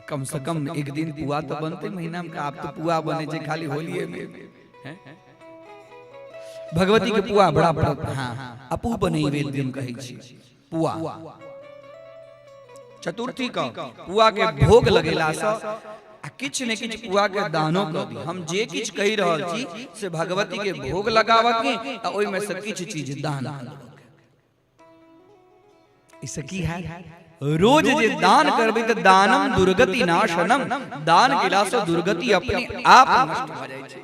S3: कम से कम एक दिन पुआ तो बनते महीना में, आब तो पुआ बने छै खाली होलिये में। भगवती के पुआ बड़ा बड़ा, हाँ अपूप नैवेद्यम कहै छी पुआ। चतुर्थी के पुआ के भोग लगेला से आ किछु ने किछु पुआ के दानो कऽ दी। हम जे किछु कहि रहल छी से भगवती के भोग लगाबऽ के आ ओहिमे से किछु चीज दान करबऽ के। इससे की है? रोज जे दान करबै तऽ दानम दुर्गति नाशनम, दान केला से दुर्गति अपने आप नष्ट भऽ जाइ छै।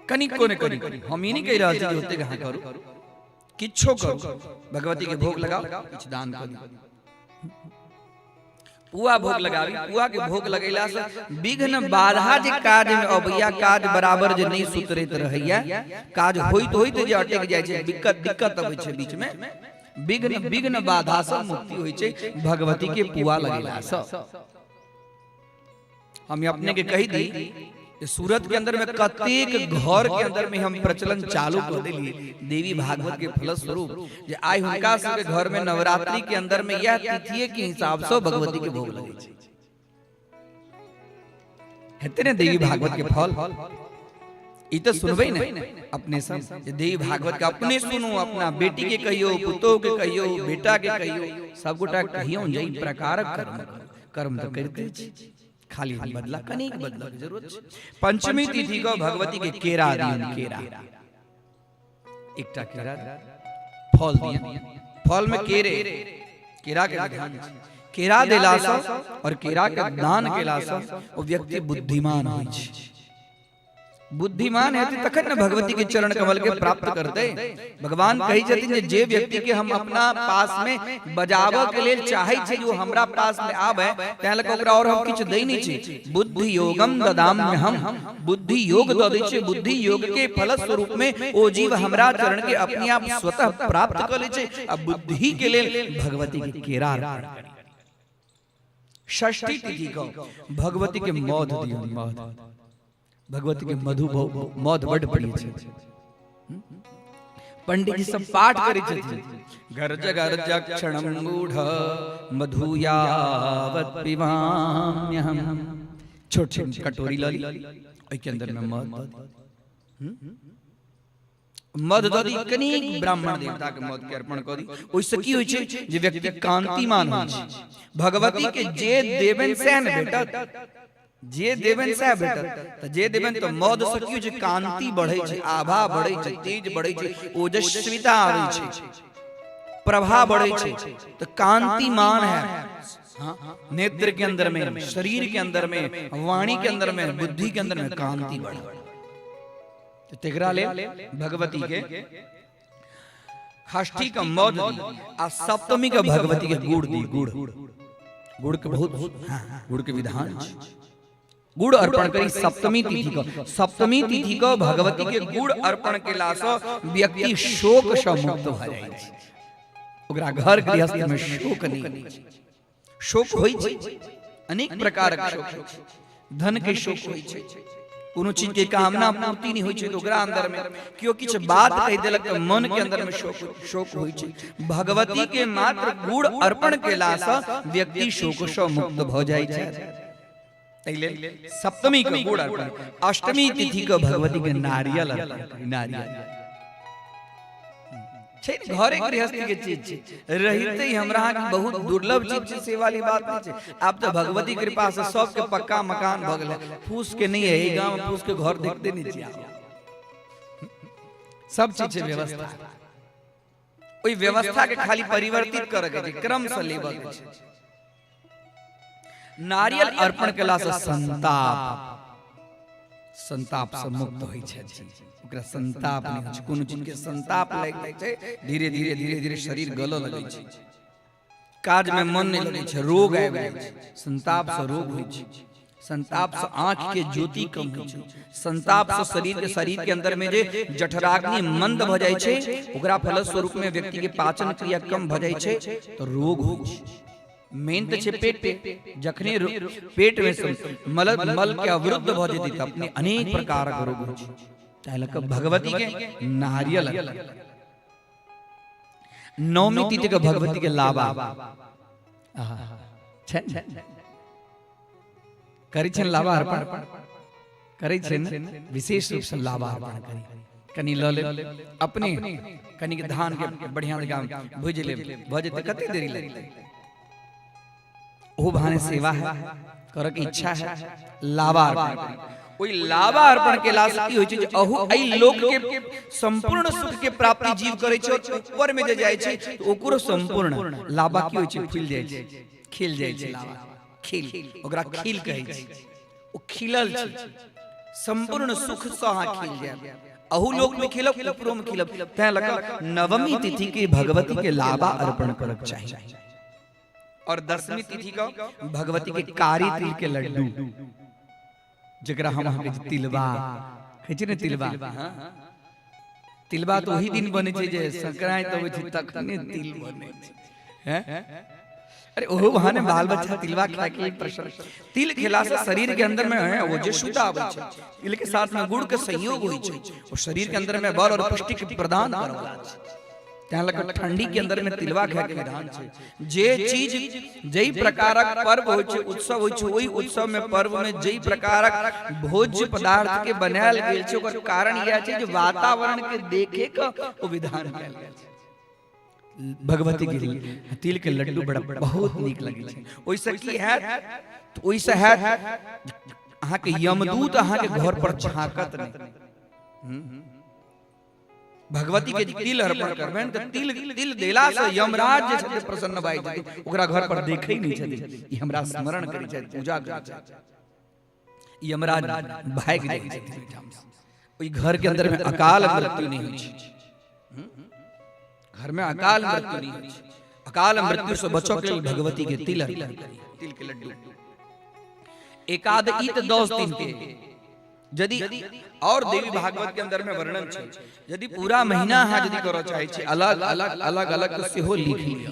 S3: कनिको ने कनिको, हम ई नहि कहि रहल छी जे ओतेक अहाँ करू, किछो करू, भगवती के भोग लगाओ, किछु दान करू, पुआ भोग लगाबी। पुआ के भोग लगेला से विघ्न बाधा जे काज में अबैया, काज बराबर जे नहीं सुतरैत रहैया, काज होइत होइत जे अटक जाइ छै, दिक्कत दिक्कत अबै छै बीच में, विघ्न विघ्न बाधा से मुक्ति होइ छै भगवती के पुआ लगेला से। हम अपने के कहि दी सूरत के अंदर में कतेक घर के अंदर में हम प्रचलन चालू कर देलिए देवी भागवत के फलस्वरूप जे आइ हुनका सबके घर में नवरात्रि के अंदर में यह तिथिये के हिसाब से भगवती के भोग लगे छै। हेतै ने देवी भागवत के फल? ई तो सुनबै ने अपने सब जे देवी भागवत के अपने सुनू, अपना बेटी के कहियो, पुतोह के कहियो, बेटा के कहियो, सब गोटा कहियो जे ई प्रकारक कर्म करू। कर्म तऽ करिते छी, खाली बदला कनिक बदला के जरूरत छै। पंचमी तिथि के भगवती के केरा दियन, केरा एकटा केरा फल दियन, फल में केरे, केरा के विधान छै। केरा देला से और केरा के दान केला से ओ व्यक्ति बुद्धिमान होइ छै, बुद्धिमान हेतै तखन ने भगवती के चरण कमल के प्राप्त करतै। भगवान कहै छथिन जे जे व्यक्ति के हम अपना पास में बजाबऽ के लेल चाहै छी जे ओ हमरा पास में आबै, तैं लऽ कऽ ओकरा और हम किछु दै नहि छी। बुद्धि योगम ददाम्य हम, बुद्धि योग दऽ दै छियै। बुद्धि योग के फलस्वरूप में ओ जीव हमरा चरण के अपने आप स्वतः प्राप्त कऽ लै छै। आ बुद्धि के लेल भगवती के केरा अर्पण करी। षष्ठी तिथि के भगवती के मौध दियौ, मौध, भगवती के मधु मौध बड प्रिय छै। पंडित जी सब पाठ करै छथिन, गरज गरज क्षणम गूढ़ मधु यावत पिबाम्यहम। छोट छोट कटोरी लऽ ली, ओहिके अंदर में मध दऽ दी, मध दऽ दी, कनिक ब्राह्मण देवता के मध के अर्पण कऽ दी। ओहिसँ की होइ छै जे व्यक्ति कांतिमान होइ छै। भगवती के जे देबनि सएह ने भेटत, जे देबनि सएह भेटत। तऽ जे देबनि तऽ मध से की होइ छै, कांति बढ़ै छै, आभा बढ़ै छै, तेज बढ़ै छै, ओजस्विता आबै छै, प्रभा बढ़ै छै, तऽ कांतिमान है। हाँ, नेत्र के अंदर में, शरीर के अंदर में, वाणी के अंदर में, बुद्धि के अंदर में कांति बढ़े। तऽ तेकरा लेल भगवती के षष्ठी के मौध दी आ सप्तमी के भगवती के गुड़ दी। गुड़, गुड़ के बहुत, हाँ, गुड़ के विधान छै। गुड़ अर्पण करी सप्तमी तिथि के। सप्तमी तिथि के भगवती के गुड़ अर्पण केला से व्यक्ति शोक से मुक्त भऽ जाइ छै। ओकरा घर गृहस्थ में शोक नहि होइ छै। शोक होइ छै, अनेक प्रकारक शोक होइ छै। धन के शोक होइ छै, कोनो चीज के कामना पूर्ति नहि होइ छै तऽ ओकरा अंदर में केओ किछु बात कहि देलक तऽ मन के अंदर में शोक शोक होइ छै। भगवती के मात्र गुड़ अर्पण केला से व्यक्ति शोक से मुक्त भऽ जाइ छै। एहि लेल सप्तमी के गुड़ अर्पण। अष्टमी तिथि के भगवती के नारियल अर्पण करी। नारियल छै ने, घरे गृहस्थी के चीज छै, रहिते ही हमरा अहाँके बहुत दुर्लभ चीज छै, से वाली बात नहि छै। आब तऽ भगवती कृपा से सबके पक्का मकान भऽ गेलै, फूस के नहि है। एहि गाँव में फूस के घर देखते नहि छियै। सब चीज छै व्यवस्था, ओहि व्यवस्था के खाली परिवर्तित करऽ के छै, क्रम से लेबऽ के छै। नारियल अर्पण केला से संताप, संताप से मुक्त होइ छै। ओकरा संताप नहि होइ छै। कोनो चीज के संताप लागि जाइ छै, धीरे धीरे धीरे धीरे शरीर गलऽ लगै छै, काज में मन नहि लगै छै, रोग आबि जाइ छै। संताप से रोग होइ छै, संताप से आंख के ज्योति कम होइ छै, संताप से शरीर के अंदर में जे जठराग्नि मंद भऽ जाइ छै, ओकरा फलस्वरूप में व्यक्ति के पाचन क्रिया कम भऽ जाइ छै तऽ रोग होइ छै। मेन तऽ छै पेट। जखने पेट में मल मल के अवरुद्ध भऽ जेतै तऽ अपने अनेक प्रकारक रोग होइ छै। ताहि लऽ कऽ भगवती के नारियल। नवमी तिथि के भगवती के लाबा छै, करै छै लाबा अर्पण करै छै ने, विशेष रूप से लाबा अर्पण करी। कनि लऽ लेब अपने, कनि धान के बढ़िया जकाँ भुजि लेब, भऽ जेतै, कते देरी लगतै? ओहो बहाने सेवा है, करऽ के इच्छा है, लाबा अर्पण करी। ओहि लाबा अर्पण केला से की होइ छै जे अहू एहि लोक के संपूर्ण सुख के प्राप्ति जीव करै छै और ऊपर में जे जाइ छै तऽ ओकरो संपूर्ण। लाबा की होइ छै? फूलि जाइ छै, खिल जाइ छै लाबा, खिल, ओकरा खिल कहै छै। ओ खिलल छै, संपूर्ण सुख से अहाँ खिल जायब, अहू लोक में खिलब, ऊपरो में खिलब। तैं लऽ कऽ नवमी तिथि के भगवती के लाबा अर्पण करक चाही। और दसवीं तिथि का भगवती के कारी तिल के लड्डू, जकरा हम अहाँ कहै छी तिलबा, कहै छी ने तिलबा। तिलबा तऽ ओही दिन बनै छै जे संक्रांति अबै छै, तखने तिल बनै छै। हैं? अरे ओहो बहाने बाल बच्चा तिलबा खाए के प्रसन्न। तिल खेला से शरीर के अंदर में है ओजस्विता आबै छै। तिल के साथ में गुड़ के संयोग होइ छै, ओ शरीर के अंदर में बल और पुष्टि के प्रदान करवला छै। तैं लऽ कऽ ठंडी के अंदर में तिलबा खाए के विधान छै। जे चीज जै प्रकारक पर्व होइ छै, उत्सव होइ छै, ओहि उत्सव में, पर्व में जै प्रकारक भोज्य पदार्थ के बनायल गेल छै, ओकर कारण इएह छै जे वातावरण के देखे के ओ विधान कयल गेल छै। भगवती के तिल के लड्डू बड़ा बहुत नीक लगै छै। ओहिसँ की हैत? तऽ ओहिसँ हैत अहाँके यमदूत अहाँके घर पर झाँकत नहि। भगवती के तिल अर्पण करबनि तऽ तिल तिल देला से यमराज जे छथिन प्रसन्न भए जेतै, ओकरा घर पर देखै नहि छथिन, ई हमरा स्मरण करै छथि, पूजा करै छथि। यमराज भागि जाइ छथिन ओहिठामसँ। ओहि घर के अंदर में अकाल मृत्यु नहि होइ छै। घर में अकाल मृत्यु नहि होइ छै। अकाल मृत्यु से बचऽ के लेल भगवती के तिल अर्पण करी, तिल के लड्डू। एकाद ई तऽ 10 दिन के यदि और देवी भागवत के अंदर में वर्णन छै, यदि पूरा महीना अहाँ यदि करऽ चाहै छी अलग अलग अलग अलग तऽ सेहो लिख लिअ।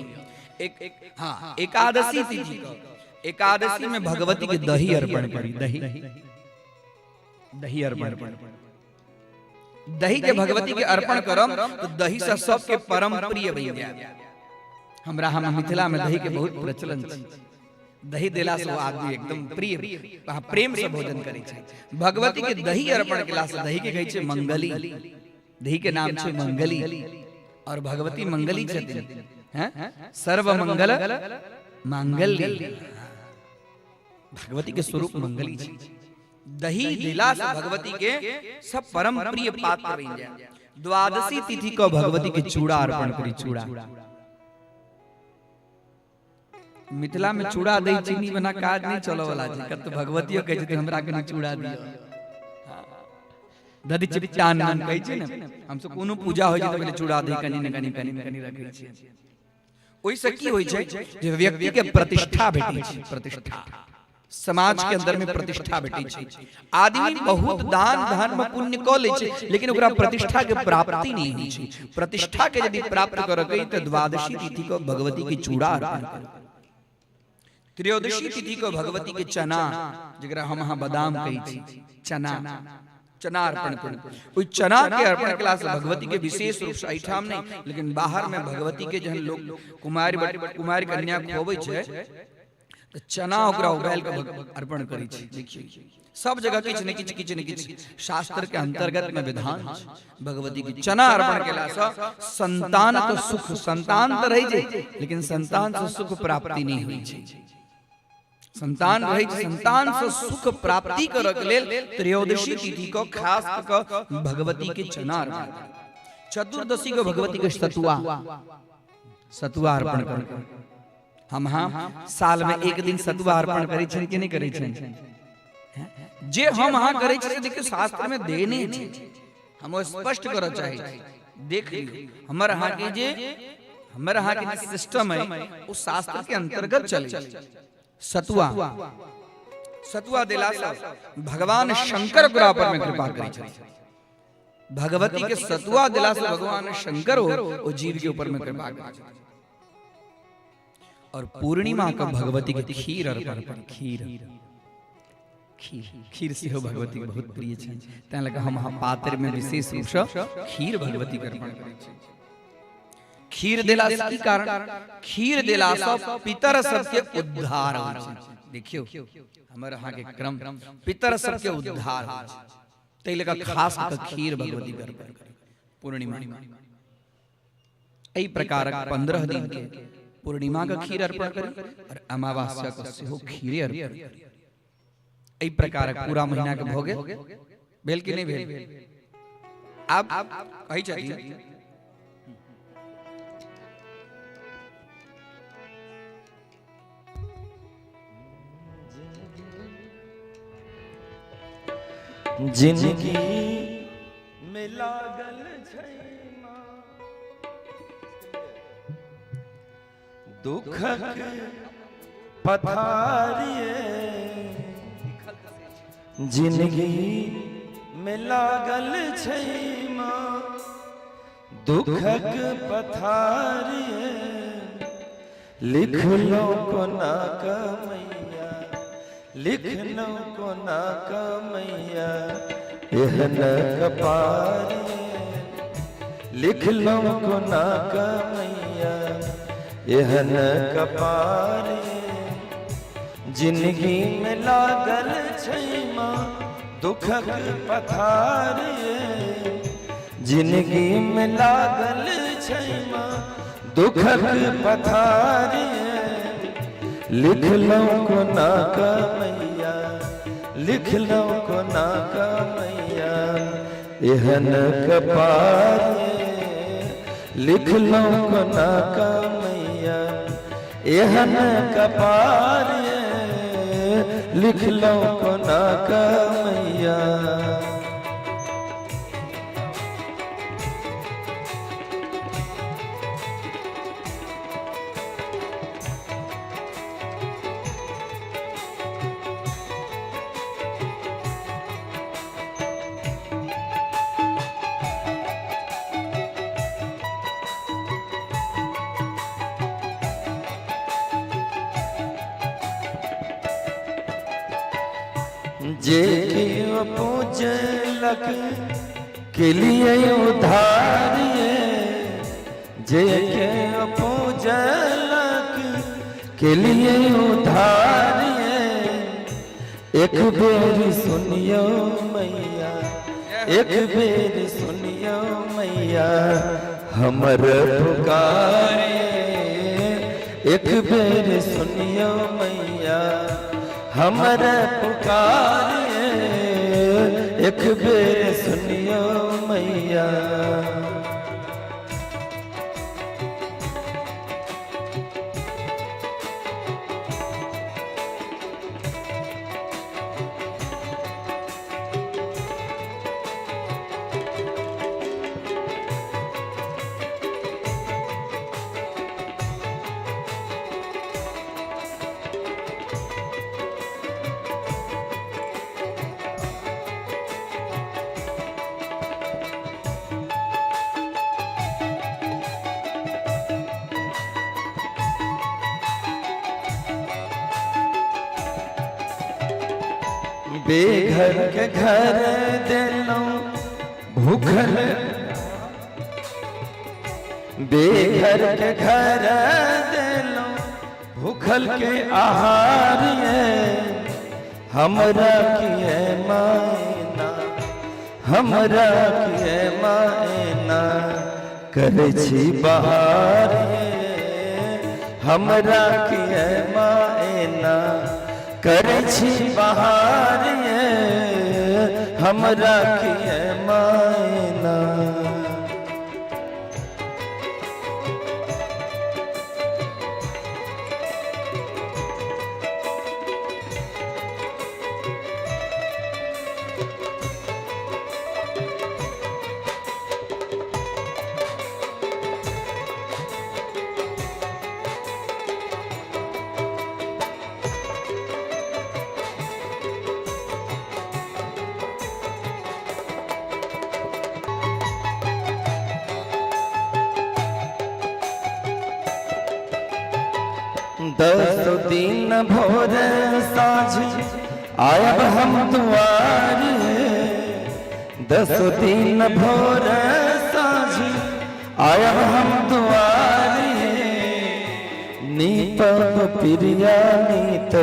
S3: एक हाँ एकादशी तिथि के एकादशी में भगवती के दही अर्पण करी, दही दही अर्पण करी। दही के भगवती के अर्पण करम तो दही से सबके परम प्रिय बनि जायत। हमरा हम मिथिला में दही के बहुत प्रचलन छै। दही देला से ओ आदमी एकदम प्रिय, अहाँ प्रेम से भोजन करै छै। भगवती के दही अर्पण केला से दही के कहै छै मंगली, दही के नाम छै मंगली, और भगवती मंगली छथिन, हैं, सर्व मंगल मांगल्य, भगवती के स्वरूप मंगली छै। दही दिला से भगवती के सब परम प्रिय पात्र बनि जाय। द्वादशी तिथि को भगवती के चूड़ा अर्पण करी, चूड़ा। मिथिला में चूड़ा दही चीनी बना काज नहीं चलो वाला छै, कत भगवतियो कहै छथिन हमरा कनि चूड़ा दियौ। दधि चिपटान कहै छै ने, हमसब कोनो पूजा होइ छै तऽ पहिले चूड़ा दही कनि ने कनि कनि ने कनि रखै छियै। ओहिसँ की होइ छै जे व्यक्ति के प्रतिष्ठा भेटै छै, प्रतिष्ठा समाज के अंदर में प्रतिष्ठा भेटै छै। आदमी बहुत दान धर्म पुण्य कऽ लै छै, लेकिन ओकरा प्रतिष्ठा के प्राप्ति नहि होइ छै। प्रतिष्ठा के यदि प्राप्त करऽ के तऽ द्वादशी तिथि को भगवती के चूड़ा अर्पण करू। त्रयोदशी तिथि को भगवती के चना, जकरा हम अहाँ बादाम कहै छी, चना, चना अर्पण करू। ओहि चना के अर्पण केला से भगवती के विशेष रूप से एहिठाम नहि, लेकिन बाहर में भगवती के जहन लोग कुमारि कुमारि कन्या खुअबै छै तऽ चना ओकरा उबालि के अर्पण करै छै। देखियौ सब जगह किछु ने किछु किछु ने किछु शास्त्र के अंतर्गत में विधान छै। भगवती के चना अर्पण केला से संतान के सुख, संतान तऽ रहै छै लेकिन संतान से सुख प्राप्ति नहि होइ छै। संतान रहै छै, संतान से सुख प्राप्ति करऽ के लेल त्रयोदशी तिथि को खास कऽ भगवती के चना अर्पण करू। चतुर्दशी को भगवती के सतुआ, सतुआ अर्पण करू। हम हाँ साल में एक दिन सतुआ अर्पण करै छियनि कि नहि करै छियनि? जे हम अहाँ करै छी से देखियौ शास्त्र में देने छै, हम ओ स्पष्ट करऽ चाहै छी। देख लियौ हमर अहाँ के जे हमर अहाँ के जे सिस्टम है ओ शास्त्र के अंतर्गत चलै छै। सतुआ, सतुआ देला से भगवान शंकर ओकरा पर में कृपा करै छथिन। भगवती के सतुआ दिला से भगवान शंकर हो वो जीव के ऊपर में कृपा करै छथिन। और पूर्णिमा का भगवती के खीर अर्पण करी, खीर खीर खीर सेहो भगवती के बहुत प्रिय छै, तैं लऽ कऽ हम अहाँ पात्र में विशेष रूप से खीर भगवती के अर्पण करै छी। खीर देला से की कारण? खीर देला से पितर सबके उद्धार होइ छै। देखियौ हमर अहाँ के क्रम, पितर सबके उद्धार होइ छै, ताहि लऽ कऽ खास कऽ खीर भगवती के अर्पण करी पूर्णिमा। एहि प्रकारक 15 दिन के पूर्णिमा के खीर अर्पण करी और अमावस्या के सेहो खीरे अर्पण करी। एहि प्रकारक पूरा महीना के भऽ गेल, भेल कि नहि भेल? आब कहै छथिन
S2: जिंदगी में लागल छै माँ दुखक पथारिये, जिंदगी में लागल छै माँ दुखक पथारिये, लिखलो कोना कमैया, लिखलो कोना कमैया एहन कपारिये, लिखलो कोना कमैया एहन कपारिये, जिंदगी में लागल छै माँ दुखक पथारिये, जिंदगी में लागल छै माँ दुखक पथारिये, लिखलहुँ कोना कमैया, लिखलहुँ कोना कमैया एहन कपारिये, लिखलहुँ कोना कमैया एहन कपारिये, लिखलहुँ कोना कऽ मैया। जे केओ पूजलक के लिए उधारिये, जे केओ पूजलक के लिए उधारिये, एक बेर सुनियो मैया, एक बेर सुनियो मैया हमर पुकारे, एक बेर सुनियो मैया हमर पुकारे, एक बेर सुनियो मैया। बेघर के घर देलहुँ भूखल, बेघर के घर देलहुँ भूखल के आहार ये, हमरा किए मायना, हमरा किए मायना करै छी बहार ये, हमरा किए मायना करै छी बहार ये, हमरा किए मायना। दस दिन भोर साँझ आयब हम दुआर, दस दिन भोर साँझ आयब हम दुआर, नीपब प्रिया नीत,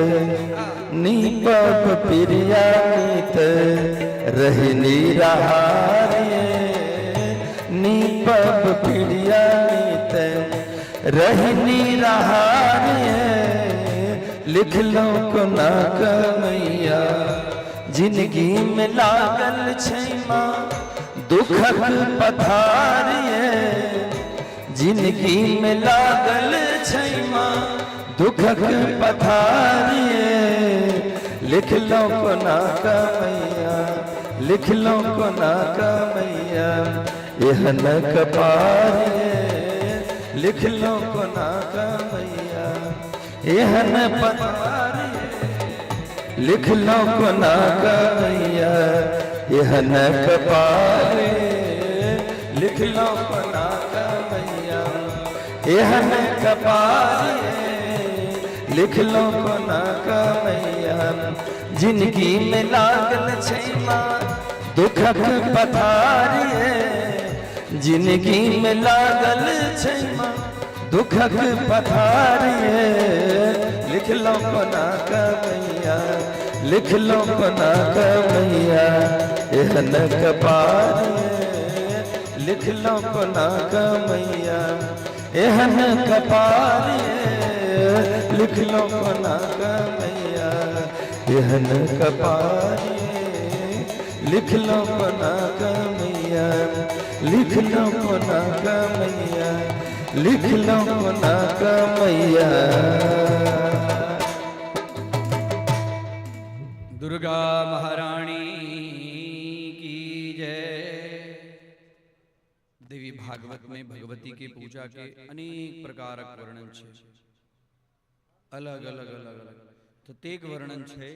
S2: नीपब प्रिया नीत रहनी रहारे, नीपब प्रिया नीत रहनी रहारे, लिखलहुँ कोना कमैया। जिंदगी में लागल छै माँ दुखक पथार ये, जिंदगी में लागल छै माँ दुखक पथार ये, लिखलहुँ कोना कमैया, लिखलहुँ कोना कमैया एहन कपार ये, लिखलहुँ कोना कमैया एहन पथार ये, लिखलहुँ कोना कमैया एहन कपार ये, लिखलहुँ कोना कमैया एहन कपार ये, लिखलहुँ कोना कमैया। जिंदगी में लागल छै माँ दुखक पथार ये, जिंदगी में लागल छै माँ दुखक पथार ये, लिखलहुँ कोना कमैया, लिखलहुँ कोना कमैया एहन कपार ये, लिखलहुँ कोना कमैया एहन कपार ये, लिखलहुँ कोना कमैया एहन कपार ये, लिखलहुँ कोना कमैया, लिखलहुँ कोना कमैया, लिखलहुँ कोना कमैया।
S3: दुर्गा महारानी की जय। देवी भागवत में भगवती के पूजा के अनेक प्रकारक वर्णन छै, अलग अलग अलग अलग। ततेक वर्णन छै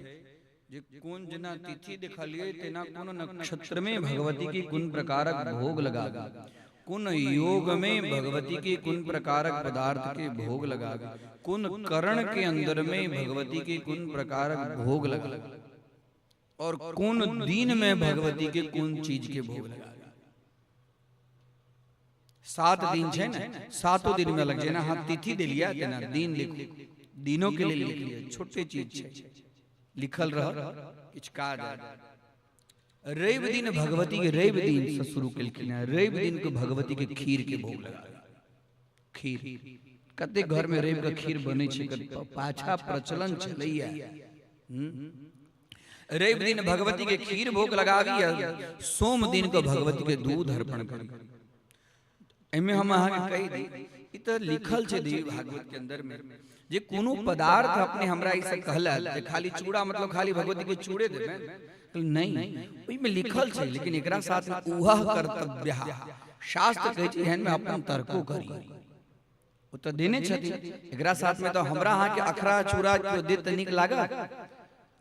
S3: जे कोन जेना तिथि देखलिए तेना कोन नक्षत्र में भगवती के कोन प्रकारक भोग लगाबी, कोन योग में भगवती के कोन प्रकारक पदार्थ के भोग लगाबी, कोन करण के अंदर में भगवती के कोन प्रकारक भोग लगाबी और कोन दिन में भगवती के कोन चीज के भोग लगाबी। 7 दिन छै ने, सातों दिन में अलग जेना अहाँ तिथि देलियै तेना दिन लिखू, दिनों के लिए लिख लिअ, छोटे चीज छै, लिखल रह किछु काज आयत। रवि दिन भगवती के रवि दिन से शुरू केलखिन हैं, रवि दिन के भगवती के खीर के भोग लगा। खीर कते घर में रवि के खीर बनै छै, पाछा प्रचलन छलैया। रवि दिन भगवती के खीर भोग लगाबी, सोम दिन के भगवती के दूध अर्पण करी। एहिमे हम अहाँके कहि दी, ई तऽ लिखल छै देवी भागवत के अंदर में जे कोनो पदार्थ अपने हमरा ई से कहलक जे खाली चूड़ा मतलब खाली भगवती के चूड़े देबै, नहीं, ओहिमे लिखल छै, लेकिन एकरा साथ में उह कर्तव्य शास्त्र कहै छै एहन में अपन तर्को करी। ओ तऽ देने छथिन, एकरा साथ में तऽ हमरा अहाँके अखरा चूड़ा केओ देत तऽ नीक लागत?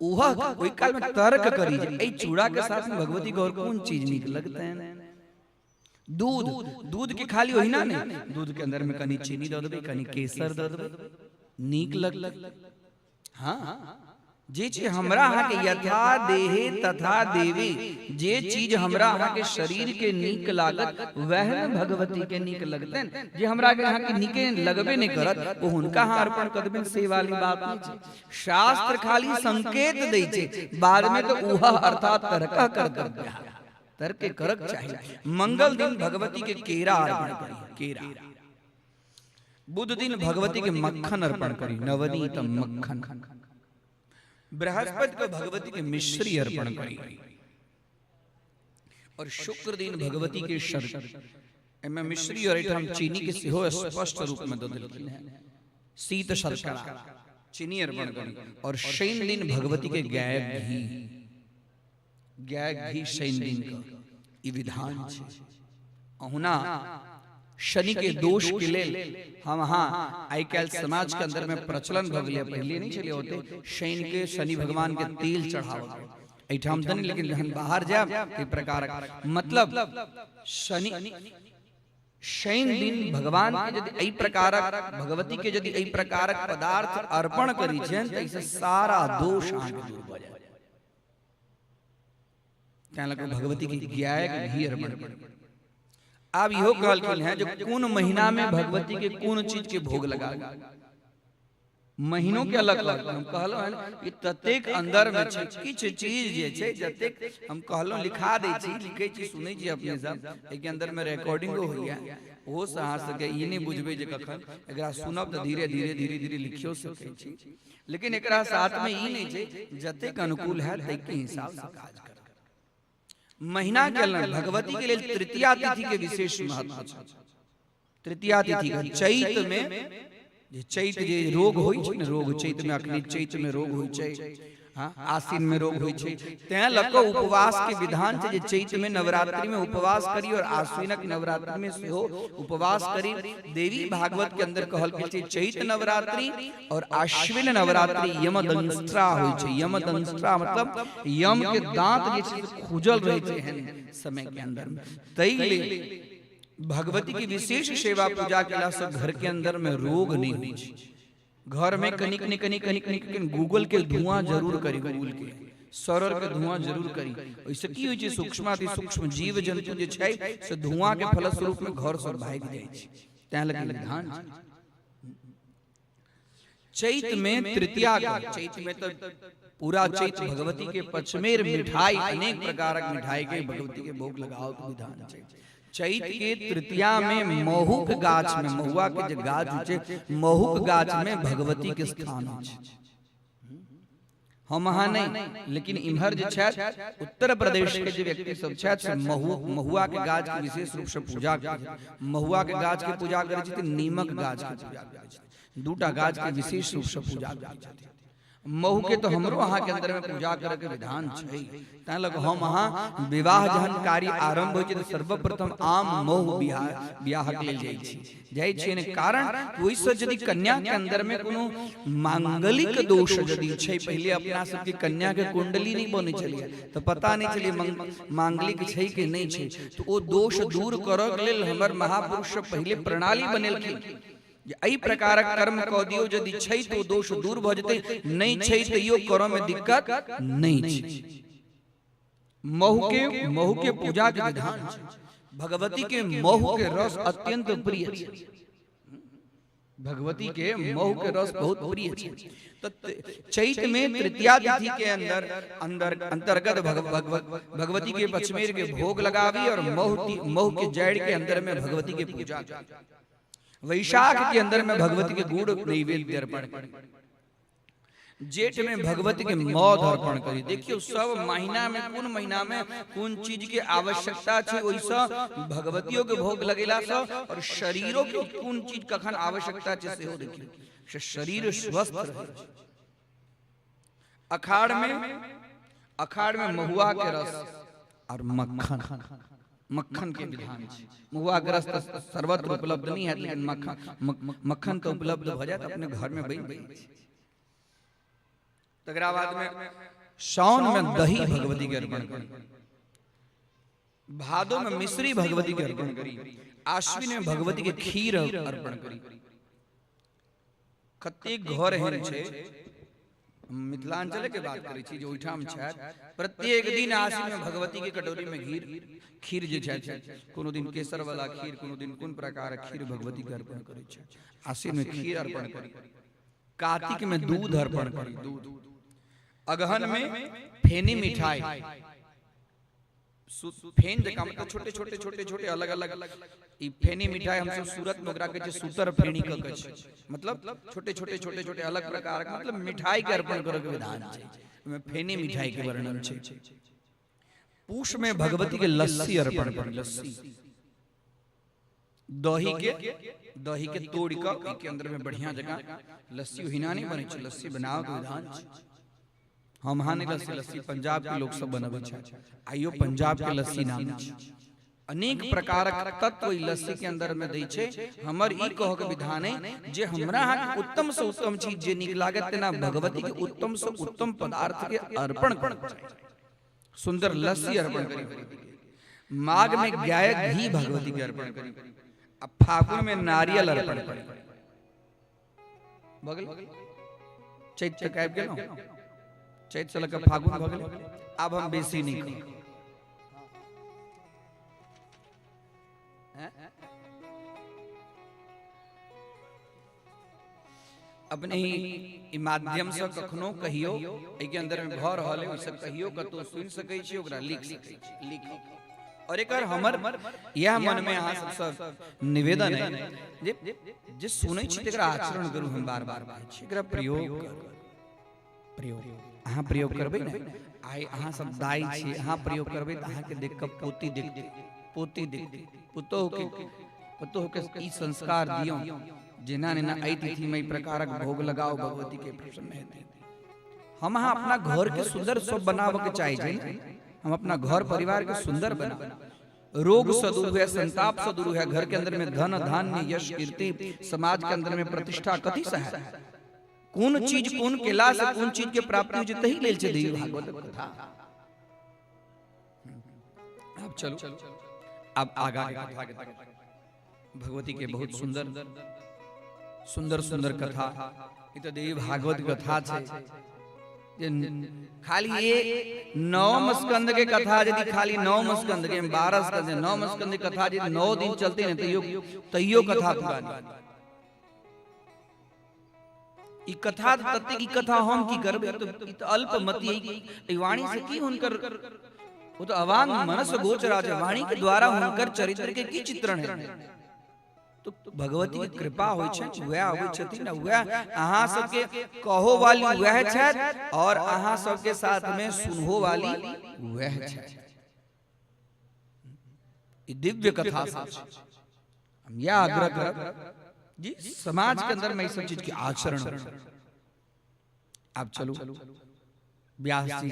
S3: उह ओहि काल में तर्क करी जे एहि चूड़ा के साथ में भगवती के और कोन चीज नीक लगतनि। दूध, दूध के खाली ओहिना नहीं, दूध के अंदर में कनी चीनी दऽ देबै, कनी केसर दऽ देबै, नीक लगतै। हाँ, जे चीज हमरा अहाँ के यथा देहे तथा देवी, जे चीज हमरा अहाँ के शरीर के नीक लागत वह ने भगवती के नीक लगतनि। जे हमरा के अहाँ के नीके लगबे नहीं करत वो हुनका अहाँ अर्पण कर देबनि, से वाली बात नहीं छै। शास्त्र खाली संकेत दै छै, बाद में तो उह अर्थात तर्क कर्तव्य, तर्क करक चाही। मंगल दिन भगवती के केरा अर्पण करी, केरा। बुध दिन भगवती के मक्खन अर्पण करी, नवनीत मक्खन। बृहस्पति को भगवती के मिश्री अर्पण करी और शुक्र दिन भगवती के शर एमे मिश्री और एठाम चीनी के सेहो स्पष्ट रूप में दऽ देलखिन हैं, शीत शर्करा चीनी अर्पण करी। और शनि दिन भगवती के गाय घी, गाय घी शनि दिन का ई विधान छै। अहुना शनि के दोष के लेल हम हाँ आइ काल्हि समाज के अंदर में प्रचलन भऽ गेलै, पहिले नहीं छलै होते शनि के शनि भगवान के तेल चढ़ावल एहिठाम तऽ नहीं, लेकिन जहन बाहर जायब एहि प्रकारक मतलब शनि शनि दिन भगवान के यदि एहि प्रकारक भगवती के यदि एहि प्रकारक पदार्थ अर्पण करी छनि तऽ एहिसँ सारा दोष अहाँके दूर भऽ जायत। तैं लऽ कऽ भगवती के गायक घी अर्पण करी। आब इहो कहलखिन हैं जे कोन महीना में भगवती के कोन चीज के भोग लगा, महीनों के अलग अलग हम कहलहुँ हन कि ततेक अंदर में छै किछु चीज जे छै जतेक हम कहलहुँ लिखा दै छी, लिखै छी, सुनै छी अपने सब, एहिके अंदर में रिकॉर्डिंगो होइया, ओहो से अहाँ सबके ई नहि बुझबै जे कखन एकरा सुनब तऽ धीरे धीरे धीरे धीरे लिखियो सकै छी, लेकिन एकरा साथ में ई नहि छै जतेक अनुकूल है ताहिके हिसाब से काज करब। महीना के अलग भगवती के लेल तृतीया तिथि के विशेष महत्व छै। तृतीया तिथि के चैत में जे चैत जे रोग होइ छै ने, रोग चैत में, अखनी चैत में रोग होइ छै, हाँ आश्विन में रोग होइ छै, तैं लऽ कऽ उपवास के विधान छै जे चैत में नवरात्रि में उपवास करी और आश्विनक नवरात्रि में सेहो उपवास करी। देवी भागवत के अंदर कहल गेल छै चैत नवरात्रि और आश्विन नवरात्रि यमदंष्ट्रा होइ छै। यमदंष्ट्रा मतलब यम के दांत जे छै से खुजल रहै छै एहन समय के अंदर में, ताहि लेल भगवती के विशेष सेवा पूजा केला से घर के अंदर में रोग नहीं होइ छै। घर में कनिक ने कनिक कनिक कनिक गूगल के धुआं जरूर करी, गूगल के सरर के धुआं जरूर करी। ओहिसँ की होइ छै सूक्ष्माति सूक्ष्म जीव जंतु जे छै से धुआं के फलस्वरूप में घर से भागि जाइ छै, तैं लग विधान छै। चैत में तृतीया के, चैत में तो पूरा चैत भगवती के पचमेर मिठाई अनेक प्रकारक मिठाई के भगवती के भोग लगाओ के विधान छै। चैत के तृतीया में महुक गाछ में, महुआ के जे गाछ होइ छै, महुक गाछ में भगवती के स्थान होइ छै। हम अहाँ नहीं, लेकिन इम्हर जे छथि उत्तर प्रदेश के जे व्यक्ति सब छथि से महुआ के गाछ के विशेष रूप से पूजा करै छथि। महुआ के गाछ के पूजा करै छथिन, नीमक गाछ के पूजा करै छथिन, दूटा गाछ के विशेष रूप से पूजा करै छथिन। महु के तो हमरो अहाँ के अंदर में पूजा करे के विधान छै। तैं लग हम अहाँ विवाह जहन कार्य आरंभ होइ छै तऽ सर्वप्रथम आम महु बियाह बियाह के लेल जाइ छी ने। कारण ओहिसँ यदि कन्या के अंदर में कोनो मांगलिक दोष यदि छै, पहिले अपना सबके कन्या के कुंडली नहीं बनै छलियै तऽ पता नहीं छलियै मांगलिक छै कि नहीं छै, तऽ ओ दोष दूर करऽ के लेल हमर महापुरुष सब पहिले प्रणाली बनेलखिन जे एहि प्रकारक कर्म कऽ दियौ, यदि छै तऽ ओ दोष दूर भऽ जेतै, नहि छै तैयो करऽ में दिक्कत नहि छै। महु के पूजा के विधान छै। भगवती के महु के रस अत्यंत प्रिय छै। भगवती के महु के रस बहुत प्रिय छै। तो चैत में तृतीया तिथि के अंदर अंदर अंतर्गत भगवती के पचमेर के भोग लगावी और महु के जड़ के अंदर में भगवती के पूजा करी। वैशाख के अंदर में भगवती के गुड़ नैवेद्य अर्पण करी। जेठ में भगवती के मौध अर्पण करी। देखियो सब महीना में कोन महीना में कोन चीज के आवश्यकता छै, ओहिसँ भगवतियों के भोग लगेला से और शरीरों के कोन चीज कखन आवश्यकता छै सेहो देखियो, से शरीर स्वस्थ रहे छै। अखाड़ में महुआ के रस और मक्खन, मक्खन के विधान छै। महुआ के रस तऽ सर्वत्र उपलब्ध नहीं है, लेकिन मक्खन तो उपलब्ध भऽ जायत अपने घर में बनि जाइ छै। तकरा बाद में सावन में दही भगवती के अर्पण करी, भादो में मिश्री भगवती के अर्पण करी, आश्विन में भगवती के खीर अर्पण करी। कतेक घर एहन छै, मिथिलांचल के बात करै छी, जे ओहिठाम छथि प्रत्येक दिन आश्विन में भगवती के कटोरी में घीर खीर जे छै, कोनो दिन केसर वाला खीर, कोनो दिन कोन प्रकार खीर भगवती के अर्पण करै छै। आश्विन में खीर अर्पण करी, कार्तिक में दूध अर्पण करी, दूध, अगहन में फेनी मिठाई, फेन जकाँ मतलब छोटे छोटे छोटे छोटे अलग अलग ई फेनी मिठाई हमसब सूरत में ओकरा कहै छै सूतर फेनी कह के छै, मतलब छोटे छोटे छोटे छोटे अलग प्रकार के मतलब मिठाई के अर्पण करे के विधान छै, ओहिमे फेनी मिठाई के वर्णन छै। पूष में भगवती के लस्सी अर्पण करी, लस्सी दही के तोड़ के ओहि के अंदर में बढ़िया जकाँ लस्सी ओहिना नहीं बनै छै, लस्सी बनाबऽ के विधान छै। हम अहाँ नहि लस्सी, लस्सी पंजाब के लोक सब बनबै छै, आइयो पंजाब के लस्सी नाम छै। अनेक प्रकारक तत्व ई लस्सी के अंदर में दै छै। हमर ई कहऽ के विधान है जे हमरा अहाँ के उत्तम से उत्तम चीज जे नीक लागत तेना भगवती के उत्तम से उत्तम पदार्थ के अर्पण करना चाही। सुंदर लस्सी अर्पण करी। माघ में गाय घी भगवती के अर्पण करी। आ फागुन में नारियल अर्पण करी। भऽ गेल? चैत तक आबि गेलहुँ, चैत से लऽ कऽ फागुन भऽ गेल। आब हम बेसी नहि कहब। अपने ही ई माध्यम से कखनो कहियो एहि के अंदर में भऽ रहल है, ओहिसँ कहियो कतौ सुनि सकै छी, ओकरा लिख सकै छी, लिख। और एकर हमर इएह मन में अहाँ सबसँ निवेदन है जे जे सुनै छी तकरा आचरण करू। हम बार बार कहै छी एकरा प्रयोग करू, प्रयोग अहाँ प्रयोग करबै ने। आइ अहाँ सब दाइ छी, अहाँ प्रयोग करबै तऽ अहाँके देख कऽ पोती देखतै, पोती देखतै, पुतोहु के ई संस्कार दियौ जेना नेना एहि तिथि में एहि प्रकारक भोग लगाओ भगवती के प्रसन्न हेतै। हम अहाँ अपना घर के सुंदर सब बनाबऽ के चाहै छी, हम अपना घर परिवार के सुंदर बनाबी, रोग से दूर हुए, संताप से दूर हुए, घर के अंदर में धन धान्य यश कीर्ति, समाज के अंदर में प्रतिष्ठा कथी से है, कोन चीज कोन केला से कोन चीज के प्राप्ति होइ छै, तही लेल छै देवी भागवत कथा। अब चलू अब आगा के कथा के तरफ। भगवती के बहुत सुंदर सुंदर सुंदर कथा, ई तऽ देवी भागवत कथा छै जे खाली ये नवम स्कंद के कथा, यदि खाली नवम स्कंद के 12 स्कंद नवम स्कंद के कथा यदि 9 दिन चलते ने तैयो तैयो कथा पूरा नहीं। ई कथा ततेक ई कथा हम की करबै, ई तऽ अल्पमति ई वाणी से की हुनकर, वो तो अवांग मनस गोचरा छै, वाणी के द्वारा हुनकर चरित्र के की चित्रण है। तो भगवती के कृपा होइ छै, वएह अबै छथिन, वएह अहाँ सबके कहो वाली वएह छथि और अहाँ सबके साथ में सुनहो वाली वएह छथि। ई दिव्य कथा सब छै। हम यह आग्रह करब जी समाज के अंदर में ई सब चीज के आचरण हो। आब चलू व्यास जी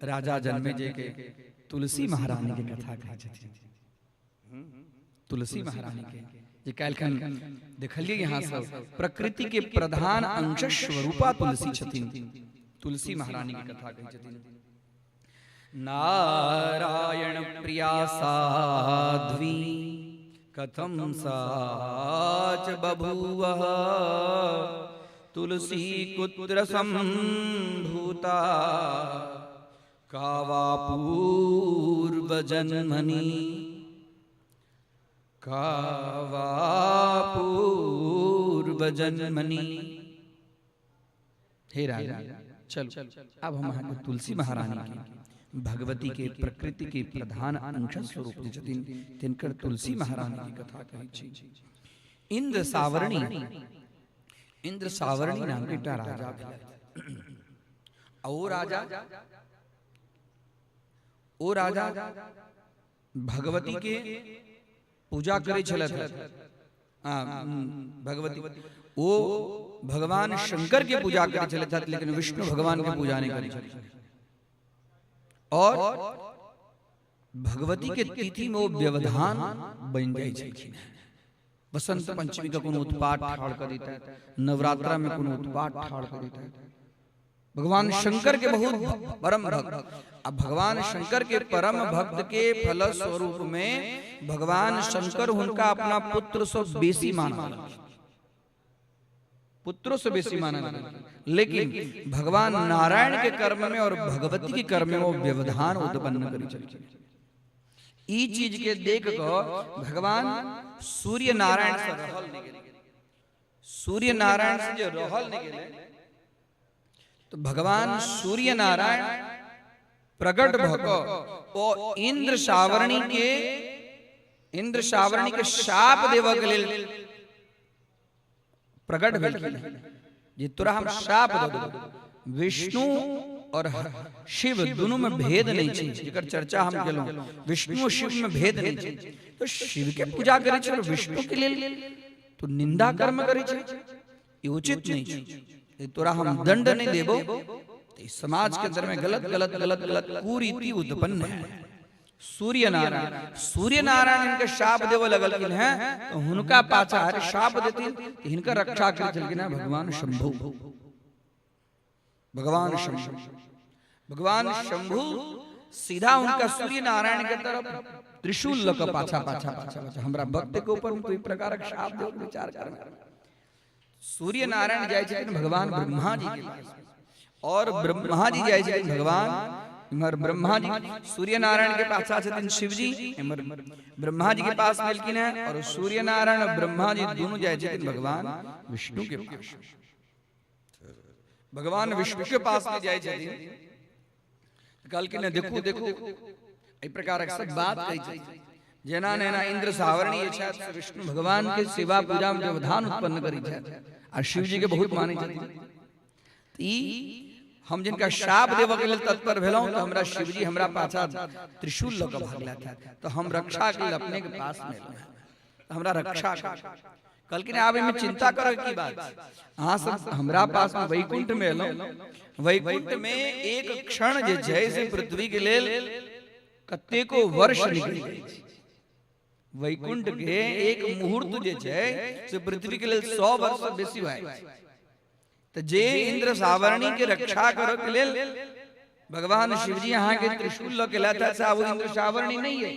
S3: राजा जन्मेजय के तुलसी महारानी के कथा कहै छथिन। तुलसी महारानी के जे काल्हिखन देखलियै यहाँ सब प्रकृति के प्रधान अंश स्वरूपा तुलसी छथिन। तुलसी महारानी के कथा कहै छथिन। नारायण प्रिया साध्वी कथम सा च बभूवः तुलसी कुत्र संभूता का वा पूर्व जन्मनि का वा पूर्व जन्मनि। हे राजा चलो अब हम अहाँके तुलसी महारानी के भगवती के प्रकृति के प्रधान अंश स्वरूप जे छथिन तिनकर तुलसी महारानी के कथा कहै छी। इंद्र सावर्णी, इंद्र सावर्णी नाम के एकटा राजा भेलथि। ओ राजा भगवती के पूजा करै छलथि। भगवती ओ भगवान शंकर के पूजा करै छलथि, लेकिन विष्णु भगवान के पूजा नहीं करै छलथि। और भगवती के तिथि में वो व्यवधान बन जाइ छलखिन। बसंत पंचमी के कोनो उत्पात ठाढ़ कर देता, नवरात्रा में कोनो उत्पात ठाढ़ कर देता। भगवान शंकर के बहुत परम भक्त, अब भगवान शंकर के परम भक्त के फल स्वरूप में भगवान शंकर उनका अपना पुत्र से बेसी माना, पुत्रों से बेसी माना। लेकिन भगवान नारायण के कर्म में और भगवती के कर्म में वो व्यवधान उत्पन्न करी चलखिन। ई चीज के देख के भगवान सूर्य नारायण से रहल नहीं गेले। सूर्य नारायण से जो रहल नहीं गेले तो भगवान सूर्य नारायण प्रकट भ क ओ इंद्र सावर्णी के शाप देवऽ के लेल प्रकट भेलखिन जे तोरा हम शाप दऽ देबौ। विष्णु और शिव दोनों में भेद नहीं छै, जेकर चर्चा हम केलहुँ। विष्णु शिव में भेद नहीं छै, तो शिव के पूजा करै छै और विष्णु के लेल तो निंदा कर्म करै छै, ई उचित नहीं छै। तोरा हम दंड नहीं देबो तो समाज के अंदर में गलत गलत गलत गलत कुरीति उत्पन्न है। सूर्य नारायण, सूर्य नारायण इनके शाप देवऽ लगलखिन हैं तो हुनका पाछा हर शाप देथिन तो हिनकर रक्षा करै छलखिन हैं भगवान शंभु। भगवान शंभु, भगवान शंभु सीधा उनका सूर्य नारायण के तरफ त्रिशूल लऽ कऽ पाछा पाछा पाछा पाछा हमरा भक्त के ऊपर कोई प्रकारक शाप देवऽ के विचार करना। सूर्य नारायण जाइ छथिन भगवान ब्रह्मा जी के पास और ब्रह्मा जी जाइ छथिन भगवान इम्हर ब्रह्मा जी सूर्य नारायण के पाछा छथिन शिव जी, इम्हर ब्रह्मा जी के पास मिलखिन हैं और सूर्य नारायण और ब्रह्मा जी दोनों जाइ छथिन भगवान विष्णु के पास। भगवान विष्णु के पास में जाइ छथिन कहलखिन देखू देखू एहि प्रकारक सब बात कहै छथिन। जेना नेना इंद्र सावर्णी छथि विष्णु भगवान के सेवा पूजा में व्यवधान उत्पन्न करै छथि आ शिव जी के बहुत मानै छथिन। ई हम जिनका शाप देवऽ के लेल तत्पर भेलहुँ तो हमरा शिवजी हमरा पाछा त्रिशूल लऽ कऽ भागलथि तो हम रक्षा के लेल अपने के पास में एलहुँ, हमरा रक्षा कहलखिन आब एहिमे चिंता करऽ की बात, अहाँ सब हमरा पास में वैकुंठ में एलहुँ, वैकुंठ में एक क्षण जे छै से पृथ्वी के लेल कतेको वर्ष निकलि जाइ छै। वैकुंठ के एक मुहूर्त जे छै से पृथ्वी के लेल 100 वर्ष से बेसी भए जाइ छै। तो जे इंद्र सावर्णी के रक्षा करऽ के लेल भगवान शिवजी अहाँ के त्रिशूल लऽ के लाता से आब इंद्र सावर्णी नहीं है।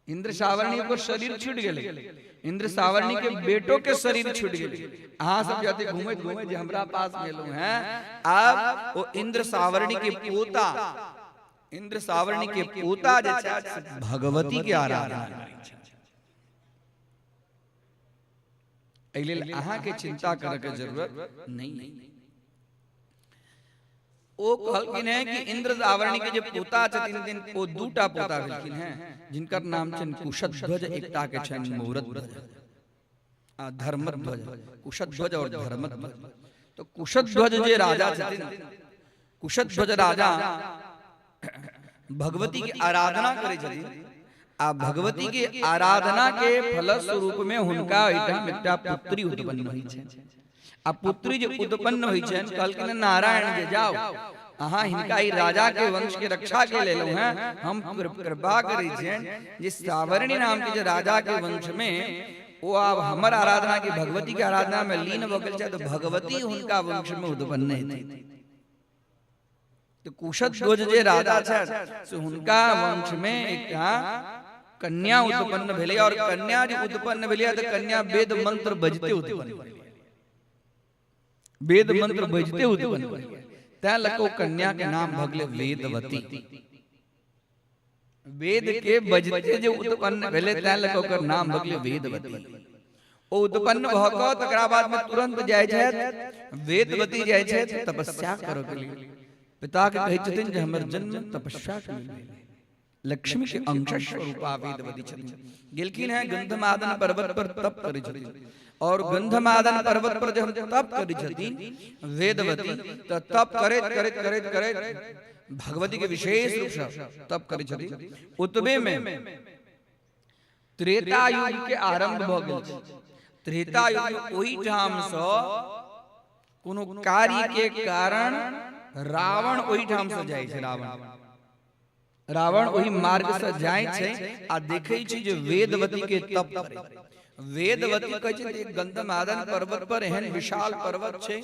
S3: इंद्र सावर्णी के शरीर छूट गेलै, इंद्र सावर्णी के बेटो के शरीर छूट गेलै। अहाँ सब जाते घूमैत घूमैत जे हमरा पास में एलहुँ हैं, आब ओ इंद्र सावर्णी के पोता, इंद्र सावर्णी के पोता जे छै भगवती के आराधना करै छै। एहि लेल अहाँके चिंता करऽ के जरूरत नहीं है। ओ कहलखिन हैं कि इंद्र सावर्णी के जे पोता छथिन दिन ओ दूटा पोता भेलखिन हैं जिनकर नाम छनि कुशध्वज, एकटा के छनि मौरध्वज आ धर्मध्वज। कुशध्वज और धर्मध्वज। तो कुशध्वज जे राजा छथिन, कुशध्वज राजा भगवती के आराधना करै छथिन आ भगवती के आराधना के फल स्वरूप में हुनका एहिठाम एकटा पुत्री उत्पन्न होइ छै। आ पुत्री जे उत्पन्न होइ छनि, कहलखिन नारायण जे जाओ अहाँ हिनका ई राजा के वंश के रक्षा के लेलहुँ हैं, हम कृपा करै छियनि जे सावर्णी नाम के जे राजा के वंश में ओ आब हमर आराधना के भगवती के आराधना में लीन भऽ गेल छथि, भगवती हुनका वंश में उत्पन्न हेतै। तऽ कुशध्वज जे राजा छथि से हुनका वंश में एकटा कन्या उत्पन्न भेलै, और कन्या जे उत्पन्न भेलै तऽ कन्या वेद मंत्र बजते उत्पन्न भेलै, वेद मंत्र बजते उत्पन्न भेलै, तैं लऽ कऽ ओ कन्या के नाम भऽ गेलै वेदवती। वेद के बजते जे उत्पन्न भेलै तैं लऽ कऽ ओकर नाम भऽ गेलै वेदवती। ओ उत्पन्न भऽ कऽ तकरा बाद में तुरंत जाइ छथि, वेदवती जाइ छथि तपस्या करऽ के लेल। पिता के कहै छथिन जे हमर जन्म तपस्या के लेल भेल। लक्ष्मी के अंश स्वरूपा वेदवती छथिन। गेलखिन हैं गंधमादन पर्वत पर तप करै छथिन, और गंधमादन पर्वत पर जब तप करै छथिन वेदवती, तऽ तप करैत करैत करैत करैत भगवती के विशेष रूप से तप करै छथिन। ओतबे में त्रेता युग के आरंभ भऽ गेल छै। त्रेता युग में ओहिठाम सँ कोनो कार्य के कारण रावण ओहिठाम सँ जाइ छै। रावण ओहि मार्ग से जाइ छै आ देखै छै जे वेदवती के तप करै। वेदवती कहै छै जे गंधमादन पर्वत पर एहन विशाल पर्वत छै,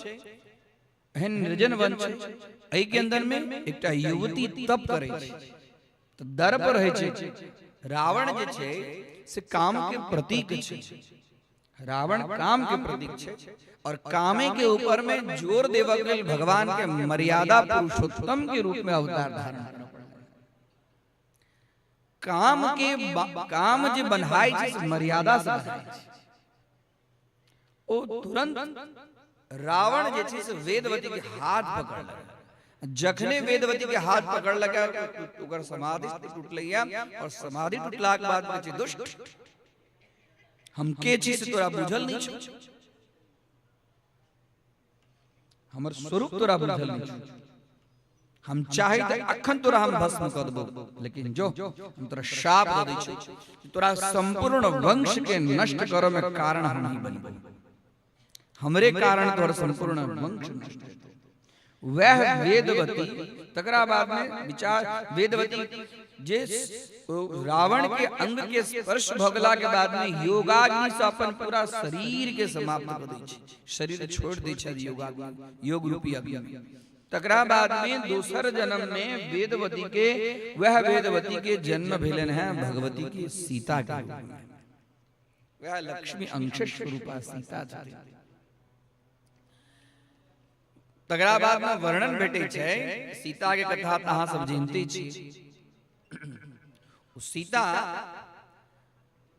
S3: एहन निर्जन वन छै, एहि के अंदर में एकटा युवती तप करै छै, तऽ दर्प रहै छै। रावण जे छै से काम के प्रतीक छै, रावण काम के प्रतीक छै, और कामे के ऊपर में जोर देबऽ के लेल भगवान के मर्यादा पुरुषोत्तम के रूप में अवतार धारण करऽ पड़लै। काम के काम जे बन्हाइ छै से मर्यादा से बन्हाइ छै। ओ तुरंत रावण जे छै से वेदवती के हाथ पकड़लक। जखने वेदवती के हाथ पकड़लक ओकर समाधि टूटलैया, और समाधि टूटलाक बाद कहै छै दुष्ट हम के छी से तोरा बुझल नहीं छौ, हमर स्वरूप तोरा बुझल नहीं छौ, हम चाहे तऽ अखन तोरा हम भस्म कऽ देबौ, लेकिन जो हम तोरा शाप दऽ दै छियौ, तोरा संपूर्ण वंश के नष्ट करऽ में कारण हम ही बनबौ, हमरे कारण तोहर संपूर्ण वंश नष्ट हेतौ। वह वेदवती तकरा बाद में विचार वेदवती जे रावण के अंग के स्पर्श भऽ गेला के बाद में योगाग्नि से अपन पूरा शरीर के समाप्त कऽ दै छै, शरीर छोड़ दै छै योगाग्नि, योग रूपी अग्नि। तकरा बाद में दोसर जन्म में वेदवती के वह वेदवती के जन्म भेलन है भगवती के सीता के रूप में, वह लक्ष्मी अंश स्वरूपा सीता छथिन। तकरा बाद में वर्णन भेटै छै सीता के कथा तऽ अहाँ सब जानते छी। सीता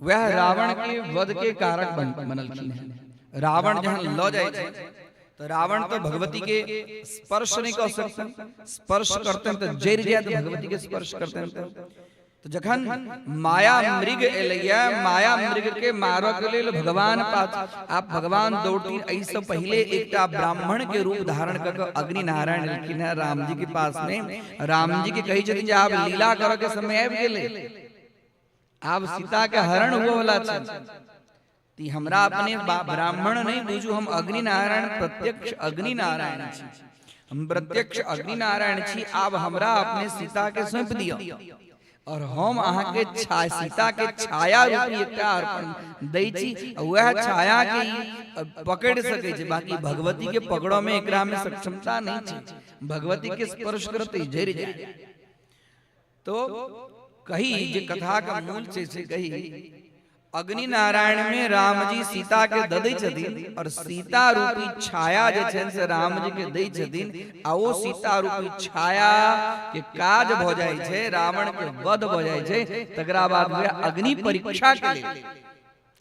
S3: वह रावण के वध के कारक बनलखिन हैं। रावण जहन लऽ जाइ छै तऽ रावण तऽ भगवती के स्पर्श नहि कऽ सकतन, स्पर्श करतन तऽ जरि जायत, भगवती के स्पर्श करतन तऽ जखन माया मृग एलैया, माया मृग के मारऽ के लेल भगवान पास आप भगवान दौड़थिन, एहिसँ पहिले एकटा ब्राह्मण के रूप धारण कऽ कऽ अग्नि नारायण एलखिन हेँ रामजी के पास में। रामजी के कहै छथिन जे आब लीला करऽ के समय आबि गेलै, आब सीता के हरण हुअ वाला छै, ती हमरा अपने ब्राह्मण नहीं बुझू, हम अग्नि नारायण प्रत्यक्ष अग्नि नारायण छी, हम प्रत्यक्ष अग्नि नारायण छी, आब हमरा अपने सीता के सौंप दिअ और हम अहाँ के सीता के छाया रूपी एकटा अर्पण दै छी, वएह छाया के ई पकड़ सकै छै, बाकी भगवती के पकड़ऽ में एकरा में सक्षमता नहीं छै, भगवती के स्पर्श करते जरि जाय। तो कही जे कथा के मूल छै से कही अग्नि नारायण में रामजी सीता के दऽ दै छथिन और सीता रूपी छाया जे छनि से रामजी के दै छथिन, आ ओ सीता रूपी छाया के काज भऽ जाइ छै, रावण के वध भऽ जाइ छै। तकरा बाद वएह अग्नि परीक्षा के लेल,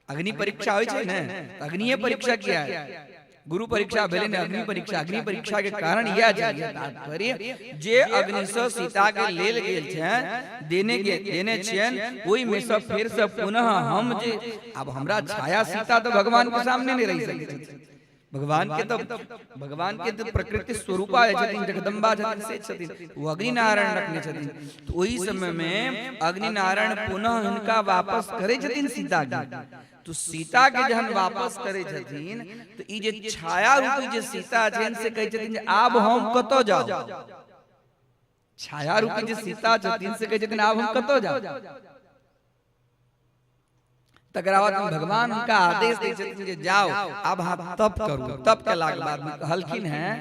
S3: अग्नि परीक्षा होइ छै ने, अग्निये परीक्षा किया है, गुरु परीक्षा भेलै ने अग्नि परीक्षा। अग्नि परीक्षा के कारण इएह छै तात्पर्य जे अग्नि से सीता के लेल गेल छनि, देने के देने छियनि, ओहि में से फेर से पुनः हम जे आब हमरा छाया सीता तो भगवान के सामने नहीं रहि सकै छथिन, भगवान के तो भगवान के तो प्रकृति स्वरूपा छथिन, जगदम्बा छथिन, से छथिन, ओ अग्नि नारायण रखने छथिन। तो ओहि समय में अग्नि नारायण पुनः हिनका वापस करै छथिन सीता के। तो सीता के जहन वापस करे छथिन तो ई जे छाया रूपी जे सीता छथिन से कहै छथिन जे आब हम कतऽ जाउ। छाया रूपी जे सीता छथिन से कहै छथिन आब हम कतऽ जाउ। तकरा बाद भगवान हुनका आदेश दै छथिन जे जाओ आब अहाँ तप करू। तप केलाके बाद में कहलखिन हैं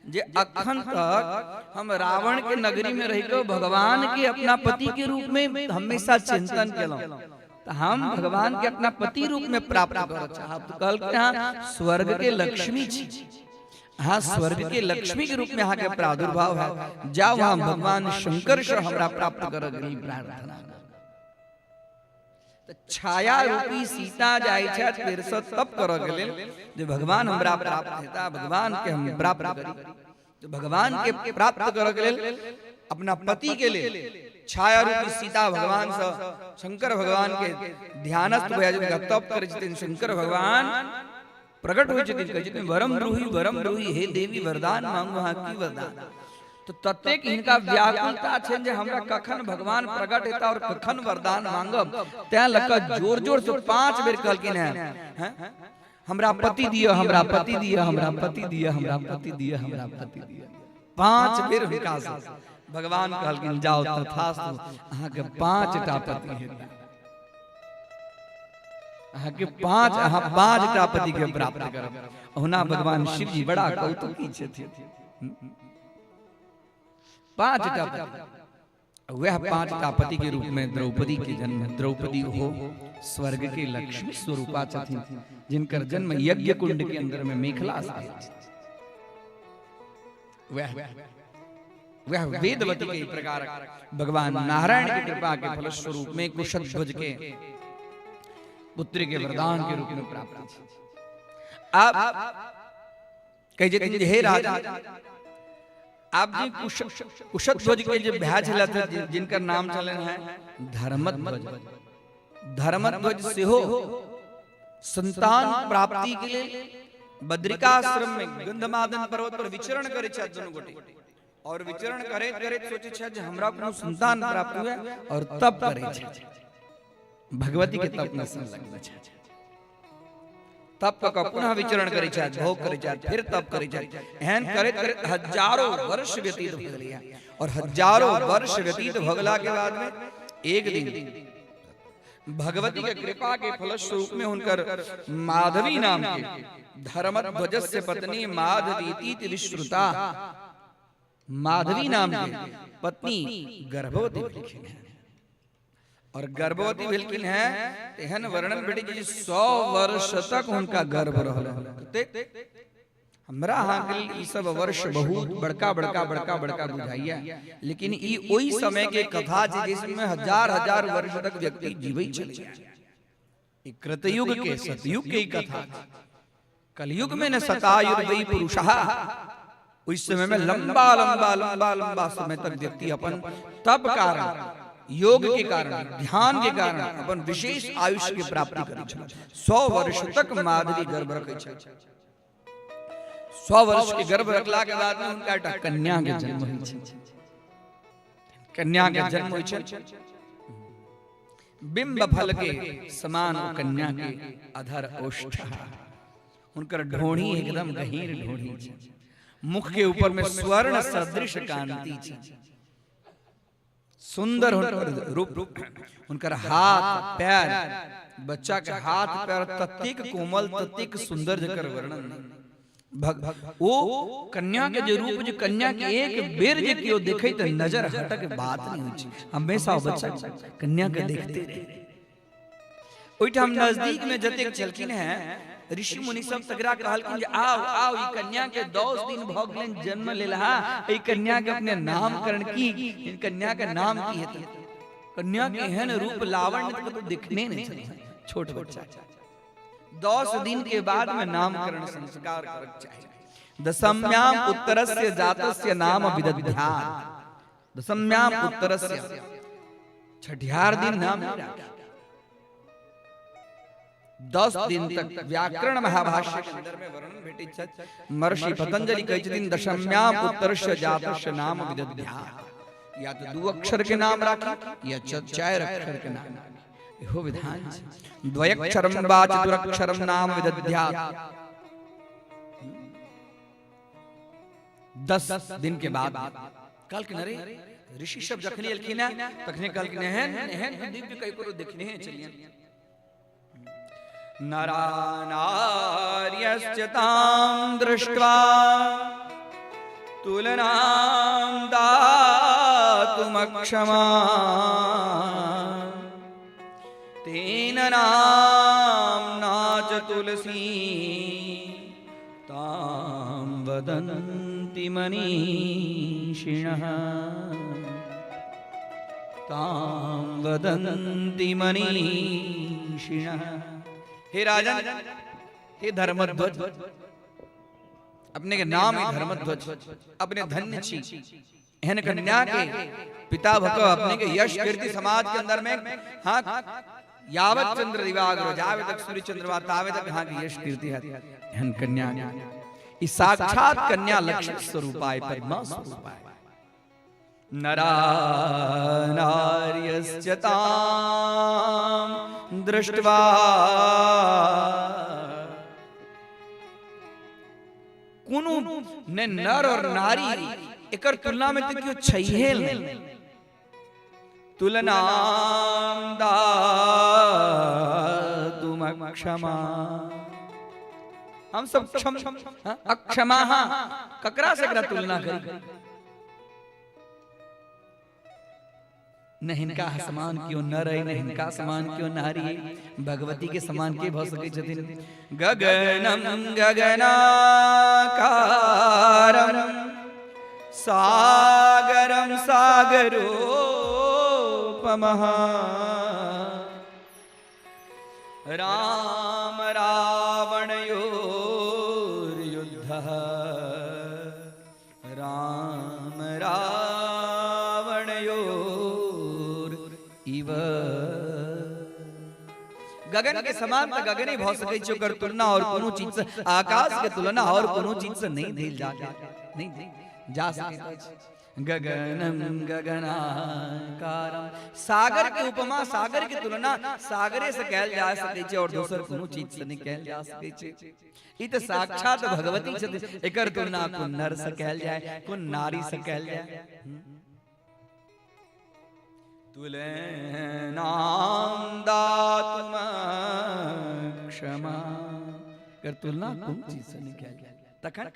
S3: जे अखन तक हम रावण के नगरी में रहि के भगवान के अपना पति के रूप में हमेशा चिंतन केलहुँ, तो हम भगवान के अपना पति रूप में प्राप्त करऽ चाहब। तो कहलखिन अहाँ स्वर्ग के लक्ष्मी छी, अहाँ स्वर्ग के लक्ष्मी के रूप में अहाँ के प्रादुर्भाव है, जाओ अहाँ भगवान शंकर से हमरा प्राप्त करऽ के प्रार्थना। छाया रूपी सीता जाइ छथि फेर से तप करऽ के लेल जे भगवान हमरा प्राप्त हेता, भगवान के हम प्राप्त करी। तो भगवान के प्राप्त करऽ के लेल अपना पति के लेल छाया रूपी सीता भगवान से शंकर भगवान के ध्यानस्थ भए जिनका तप करै छथिन, शंकर भगवान प्रकट होइ छथिन, कहै छथिन वरम ब्रूहि वरम ब्रूहि हे देवी वरदान मांगू अहाँ की वरदान। तो ततेक हिनका व्याकुलता छनि जे हमरा कखन भगवान प्रकट हेता और कखन वरदान मांगब, तैं लऽ कऽ जोर जोर से 5 बेर कहलखिन हैं, हमरा पति दिअ, हमरा पति दिअ, हमरा पति दिअ, हमरा पति दिअ, हमरा पति दिअ। 5 बेर हुनका से भगवान कहलखिन जाओ तथास्तु, अहाँके 5टा पति हेता, अहाँके 5, अहाँ 5टा पति के प्राप्त करब। ओहुना भगवान शिव जी बड़ा कौतुकी छथिन। 5टा पति, वह 5टा पति के रूप में द्रौपदी के जन्म, द्रौपदी हो स्वर्ग के लक्ष्मी स्वरूपा छथिन, जिनकर जन्म यज्ञ कुंड के अंदर में मेखला से भेल। वह वेदवती के प्रकार भगवान नारायण की कृपा के फलस्वरूप में कुशध्वज के पुत्र के वरदान के रूप में प्राप्त। आप कह जेथिन जे हे राजा, आप जी कुशध्वज के जे भाय छलथि जिनकर नाम छलनि हैं धर्मध्वज, धर्मध्वज सेहो संतान प्राप्ति के लेल बद्रिकाश्रम में गंधमादन पर्वत पर विचरण करै छथि दुनू गोटे, और विचरण करैत करैत सोचै छथि जे हमरा कोनो संतान प्राप्त हुए, और तप करै छथि, भगवती के तप में संलग्न छथि। तप कऽ कऽ पुनः विचरण करै छथि, भोग करै छथि, फिर तप करै छथि। एहन करैत करैत हजारों वर्ष व्यतीत भऽ गेलैए, और हजारों वर्ष व्यतीत भऽ गेला के बाद में एक दिन भगवती के कृपा के फलस्वरूप में हुनकर माधवी नाम के धर्मध्वजस्य पत्नी माधवी विश्रुता, माधवी नाम के पत्नी गर्भवती भेलखिन हैं, और गर्भवती भेलखिन हैं तेहन वर्णन भेटै छै जे 100 वर्ष तक हुनका गर्भ रहल। हमरा अहाँके लेल ई सब वर्ष बहुत बड़का बड़का बड़का बड़का बुझाइया, लेकिन ई ओहि समय के कथा छै जिसमें हजार हजार वर्ष तक व्यक्ति जीवै छलै। ई कृतयुग के सतयुग के कथा छै। कलयुग में न सतायुर्वै पुरुषः, उस समय में लंबा लंबा लंबा लंबा समय तक व्यक्ति अपन तप कारण, योग के कारण, ध्यान के कारण अपन विशेष आयुष्य के प्राप्ति करै छल। 100 वर्ष तक माधवी गर्भ रखै छल। 100 वर्ष के गर्भ रखला के बाद में हुनका एकटा कन्या के जन्म होइ छै। कन्या के जन्म होइ छै, बिंब फल के समान ओ कन्या के अधर ओष्ठ, हुनकर ढोढ़ी एकदम गहीर ढोढ़ी छै, मुख के ऊपर में स्वर्ण सदृश कांति छै, सुंदर हुनकर रूप, हुनकर हाथ पैर, बच्चा के हाथ पैर ततेक कोमल ततेक सुंदर जकर वर्णन नहीं। ओ कन्या के जे रूप, जे कन्या के एक बेर जे केओ देखे त नजर हटक बात नहीं होइ छै, हमेशा ओ बच्चा कन्या के देखते रहे। ओहिठाम नजदीक में जतेक छलखिन हैं ऋषि मुनि सब तकरा कहलखिन जे आओ आओ ई कन्या के 10 दिन भऽ गेलनि जन्म लेलहा, एहि कन्या के अपने नामकरण की, ई कन्या के नाम की हेतै। कन्या के एहन रूप लावण्य तऽ कतौ देखने नहि छलै, छोट बच्चा। 10 दिन के बाद में नामकरण संस्कार करक चाही। दशम्याम उत्तरस्य जातस्य नाम विदध्यात्, दशम्याम उत्तरस्य छठिहार दिन नाम नहीं राखी। 10 दिन तक व्याकरण महाभाष्य के अंदर में वर्णन भेटै छथि। महर्षि पतंजलि कहै छथिन दशम्याम उत्तरस्य जातस्य नाम विदध्यात्, या तो 2 अक्षर के नाम राखी या 4 अक्षर के नाम राखी। इहो विधान छै। द्वयक्षरम वा चतुरक्षरम नाम विदध्यात्। 10 दिन के बाद कहलखिन अरे ऋषि सब जखने एलखिन हैं तखने कहलखिन एहन एहन दिव्य ककरो देखने चलियन। नरा नार्यश्च तां दृष्ट्वा तुलनां दातुमक्षमा तेन नाम्ना च तुलसी तां वदन्ति मनीषिणः तां वदन्ति मनीषिणः। हे राजन, हे धर्मध्वज, अपने के नाम है धर्मध्वज, अपने धन्य छी, एहन कन्या के पिता भक अपने के यश कीर्ति समाज के अंदर में, हाँ यावत चंद्र दिवागरो जावे तक सूर्य चंद्रमा तावे तक हाँ की यश कीर्ति है एहन कन्या। ई साक्षात कन्या लक्ष्मी स्वरूपाय पद्मा स्वरूपाय। नरा नार्यश्च तां दृष्ट्वा कोनो ने नर और नारी एकर तुलना में तो केओ छैहे नहीं। तुलनां दातुमक्षमा, हम सब क्षम अक्षमा ककरा से एकरा तुलना करी? न हिनका समान क्यों नर है, न हिनका समान क्यों नारी है, भगवती के समान के भ सकै छथिन। गगनम गगनाकारम सागरम सागरोपमः राम रावणयोर्युद्धः राम रावणयोर इव। गगन के समान त गगने भ सकै छै, ओकर तुलना और कोनो चीज से, आकाश के तुलना और कोनो चीज से नहीं देल जा नहीं जा सकैत अछि। गगनम गगनाकारम, सागर के उपमा, सागर के तुलना सागरे से कैल जा सकै छै और दोसर कोनो चीज से नहीं कैल जा सकै छै। ई त साक्षात भगवती छथिन, एकर तुलना कोन नर से कैल जाय, कोन नारी से कैल जाय। तुलनां दातुम क्षमा, एकर तुलना कोन चीज से नहीं कैल जाय। तखन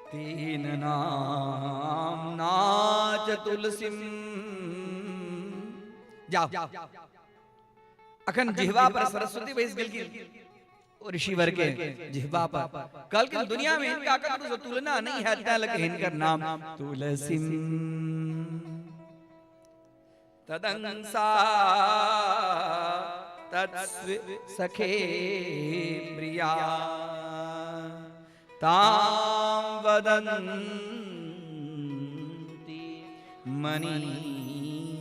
S3: तेन नाम नाच तुलसीम। जाओ अखन जिह्वा पर सरस्वती बैस गेलखिन ओ ऋषिवर के जिह्वा पर। कहलखिन दुनिया में हिनका ककरो से तुलना नहीं है, तैं लके हिनकर नाम तुलसीम। तदंसा तत्स्व सखे प्रिया तां वदन्ति मनीषिणः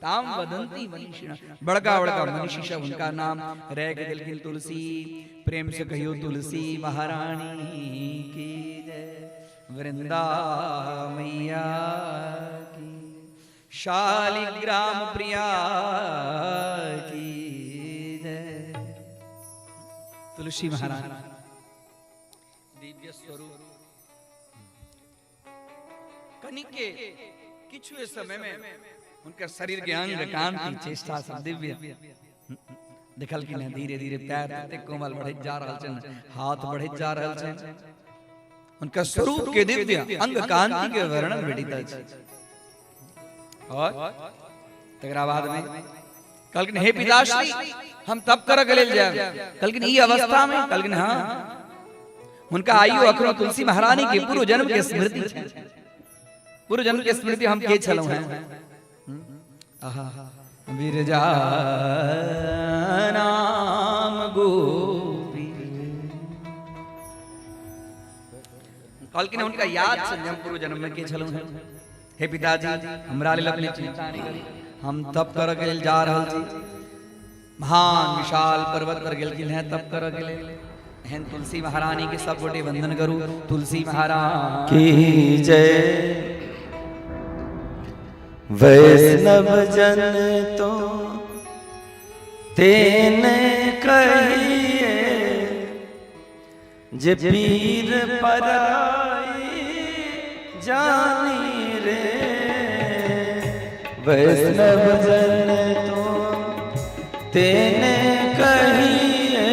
S3: तां वदन्ति मनीषिणः। बड़का बड़का मनीषी सब उनका नाम रह के देलखिन तुलसी। प्रेम से कहियो तुलसी महारानी की जय, वृंदा मैया की, शालिग्राम प्रिया की जय। तुलसी महारानी दिव्य स्वरूप। कनिके किछु समय में उनका शरीर के अंग कांति चेष्टा सब दिव्य देखलखिन हैं। धीरे धीरे पैर ततेक कोमल बढ़ैत जा रहल छनि, हाथ बढ़ैत जा रहल छनि। उनका स्वरूप के दिव्य अंग कांति के वर्णन भेटैत अछि। और तकरा बाद में कहलखिन हे पिताश्री हम तप करऽ के लेल जायब। कहलखिन ई अवस्था में? कहलखिन हाँ। हुनका आइयो अखनो तुलसी महारानी के पूर्व जन्म के स्मृति छै। पूर्व जन्म के स्मृति हम के छलहुँ हैं। आहा बिरजा नाम गोपी। कहलखिन हुनका याद छै हम पूर्व जन्म में के छलहुँ हैं। हे पिताजी हमरा लेल अपने चिंता नहीं करी, हम तप करऽ के लेल जा रहल छी। महान विशाल पर्वत पर गेलखिन हैं तप करऽ के लेल। एहन तुलसी महारानी के सब गोटे वंदन करू। तुलसी महाराज
S2: की जय। वैष्णव जन तो तेने कहिए, जे पीर पराई जानी रे। वैष्णव जन तो तेने कहिए,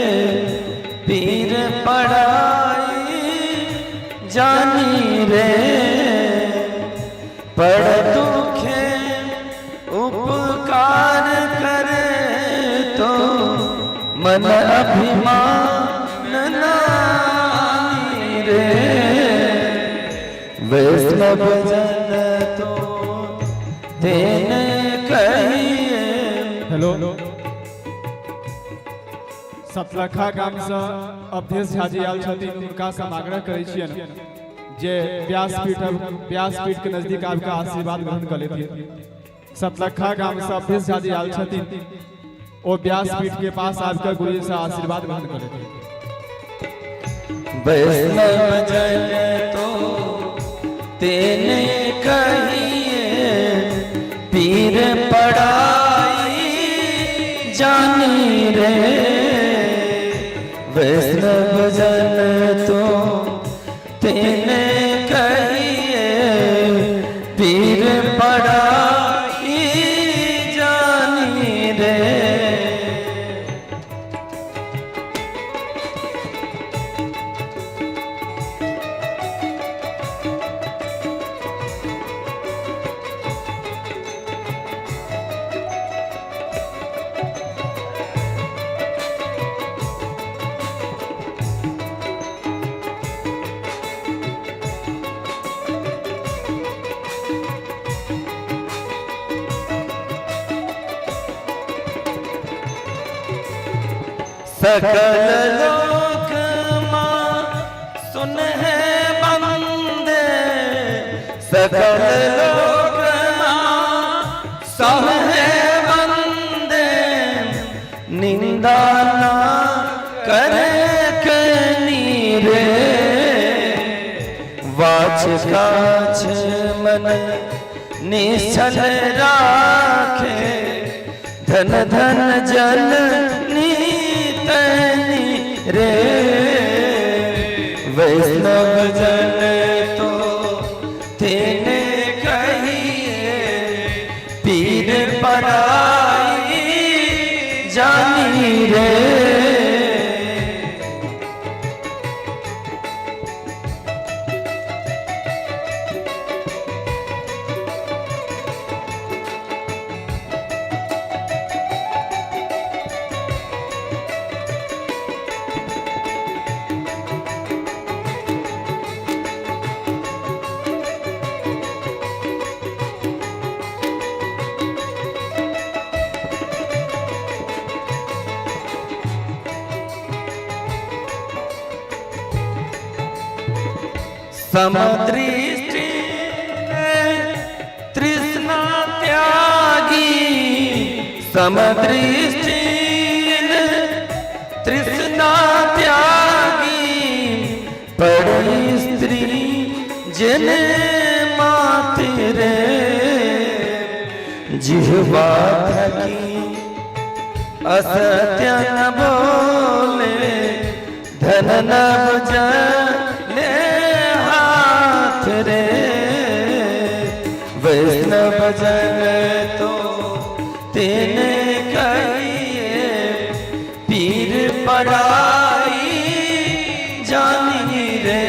S2: पीर पराई जानी रे। पड़ दुखे उपकार करे तो मन अभिमान नानी रे। वैष्णव जन तो तेने कहिए।
S1: हेलो, सतलखा गामसँ अवधेश झाजी आयल छथिन। हुनकासँ हम आग्रह करै छियनि जे व्यासपीठ के नजदीक आबि कऽ आशीर्वाद ग्रहण कऽ लेथिन। सतलखा गामसँ अवधेश झाजी आयल छथिन, ओ व्यासपीठ के पास आबि कऽ गुरुजीसँ आशीर्वाद ग्रहण कऽ लेथिन।
S2: वैष्णव जन तो तेने कहिए, पीर पराई जानी रे। वैष्णव जन तो तेने कहिए, पीर पराई जानी रे। सकल लोक माँ सुन है बंदे, सकल लोक माँ सुन है बंदे, निंदा ना करे रे। वाच काछ मन निश्चल राखे, धन धन जननी तनी रे। वैष्णव जन तो तेने कहिए, पीर पराई जानी रे। समदृष्टि तृष्णा त्यागी, समदृष्टि तृष्णा त्यागी, पड़ी स्त्री जिन मात रे। जिहवा थकी असत्य न बोले, धन नब जले हाथ रे। वैष्णव जन तो तेने कहिए, पीर पराई जानी रे।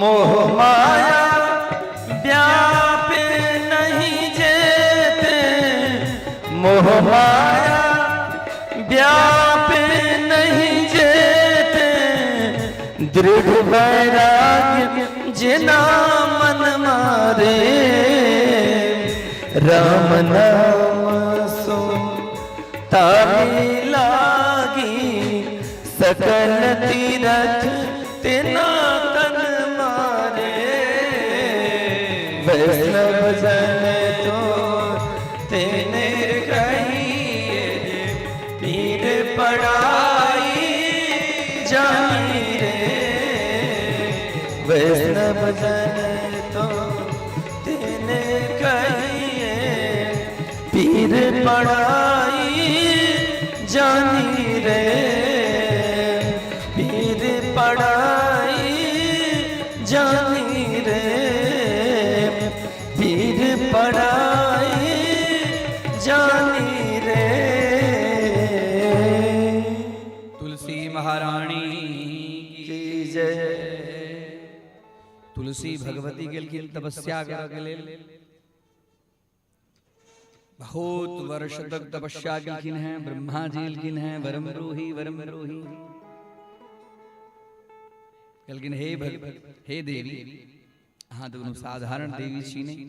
S2: मोह माया व्यापे नहीं जेते, मोह माया व्यापे नहीं जेते, दृढ़ वैराग्य जेना मन मारे। राम नाम सो ताली लागी सकल तीरथ तेना तन मारे। वैष्णव जन तो तेने कहिए पीर पड़ाई जानी रे। वैष्णव जन तो तेने कहिए पीर पड़ाई जानी रे। पीर पड़ाई जानी रे। पीर पड़ाई जानी रे।
S3: तुलसी महारानी
S2: की जय।
S3: तुलसी भगवती गेलखिन तपस्या करऽ के लेल, बहुत वर्ष तक तपस्या केलखिन हैं। ब्रह्मा जी एलखिन हैं, वरम ब्रूहि वरम ब्रूहि कहलखिन, हे भग हे देवी, अहाँ तऽ कोनो साधारण देवी छी नहि,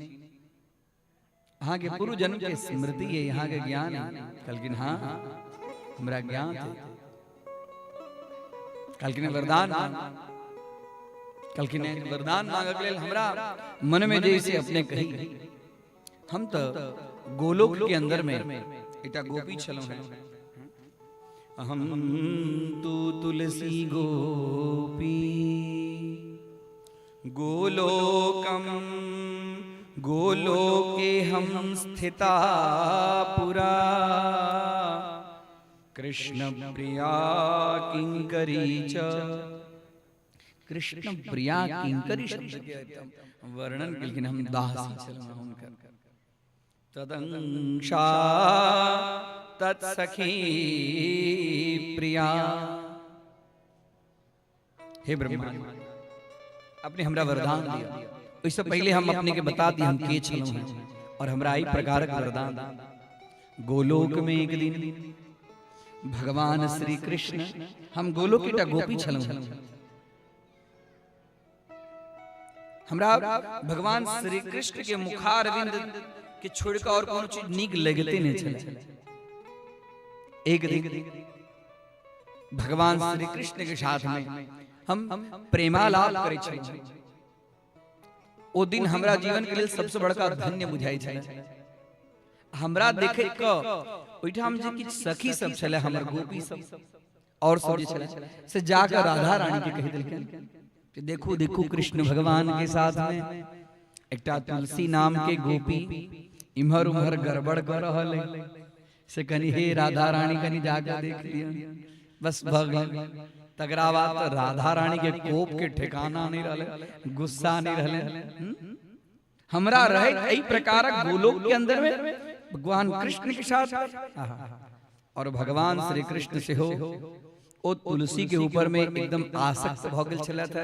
S3: अहाँके पूर्व जन्म के स्मृति है, अहाँके ज्ञान है। कहलखिन हाँ हमरा ज्ञान है। कहलखिन वरदान मांग। कहलखिन वरदान मांगक लेल हमरा मन में जैसे अपने कही, हम तऽ गोलोक के अंदर में एकटा गोपी छलहुँ हैं। हम तू तुलसी गोपी गोलोकम गोलोके हम स्थिता पुरा कृष्ण प्रिया किंकरी च। कृष्ण प्रिया किंकरी शब्द के वर्णन केलखिन, हम दासी छलहुँ हुनकर। तदंशा तत्सखी प्रिया। हे ब्रह्मा, अपने हमरा वरदान दिया, ओहिसँ पहिले हम अपने के बता दी हम के छलहुँ हैं और हमरा एहि प्रकारक वरदान। गोलोक में एक दिन भगवान श्री कृष्ण, हम गोलोक के एकटा गोपी छलहुँ हैं, हमरा भगवान श्री कृष्ण के मुखारविंद के छोड़ के और कोनो चीज नीक लगते नहीं छलै। एक दिन भगवान श्री कृष्ण के साथ में हम प्रेमालाप करै छलहुँ। ओ दिन हमरा जीवन के लेल सबसे बड़का धन्य बुझाइ छलै। हमरा देखै के ओहिठाम जे किछु सखी सब छलै, हमर गोपी सब और सब जे छलै, से जाकर राधा रानी के कहि देलखिन कि देखू देखू कृष्ण भगवान के साथ में एकटा तुलसी नाम के गोपी इम्हर उम्हर गड़बड़ कर रहल है, से कनि हे राधा रानी कनि जाकर देख लिय। बस भऽ गेल। तकरा बाद तऽ राधा रानी के कोप के ठिकाना नहीं रहले, गुस्सा नहीं रहले। हमरा रहैत एहि प्रकारक गोलोक के अंदर में भगवान कृष्ण के साथ, और भगवान श्री कृष्ण सेहो ओ तुलसी के ऊपर में एकदम आसक्त भऽ गेल छलथि।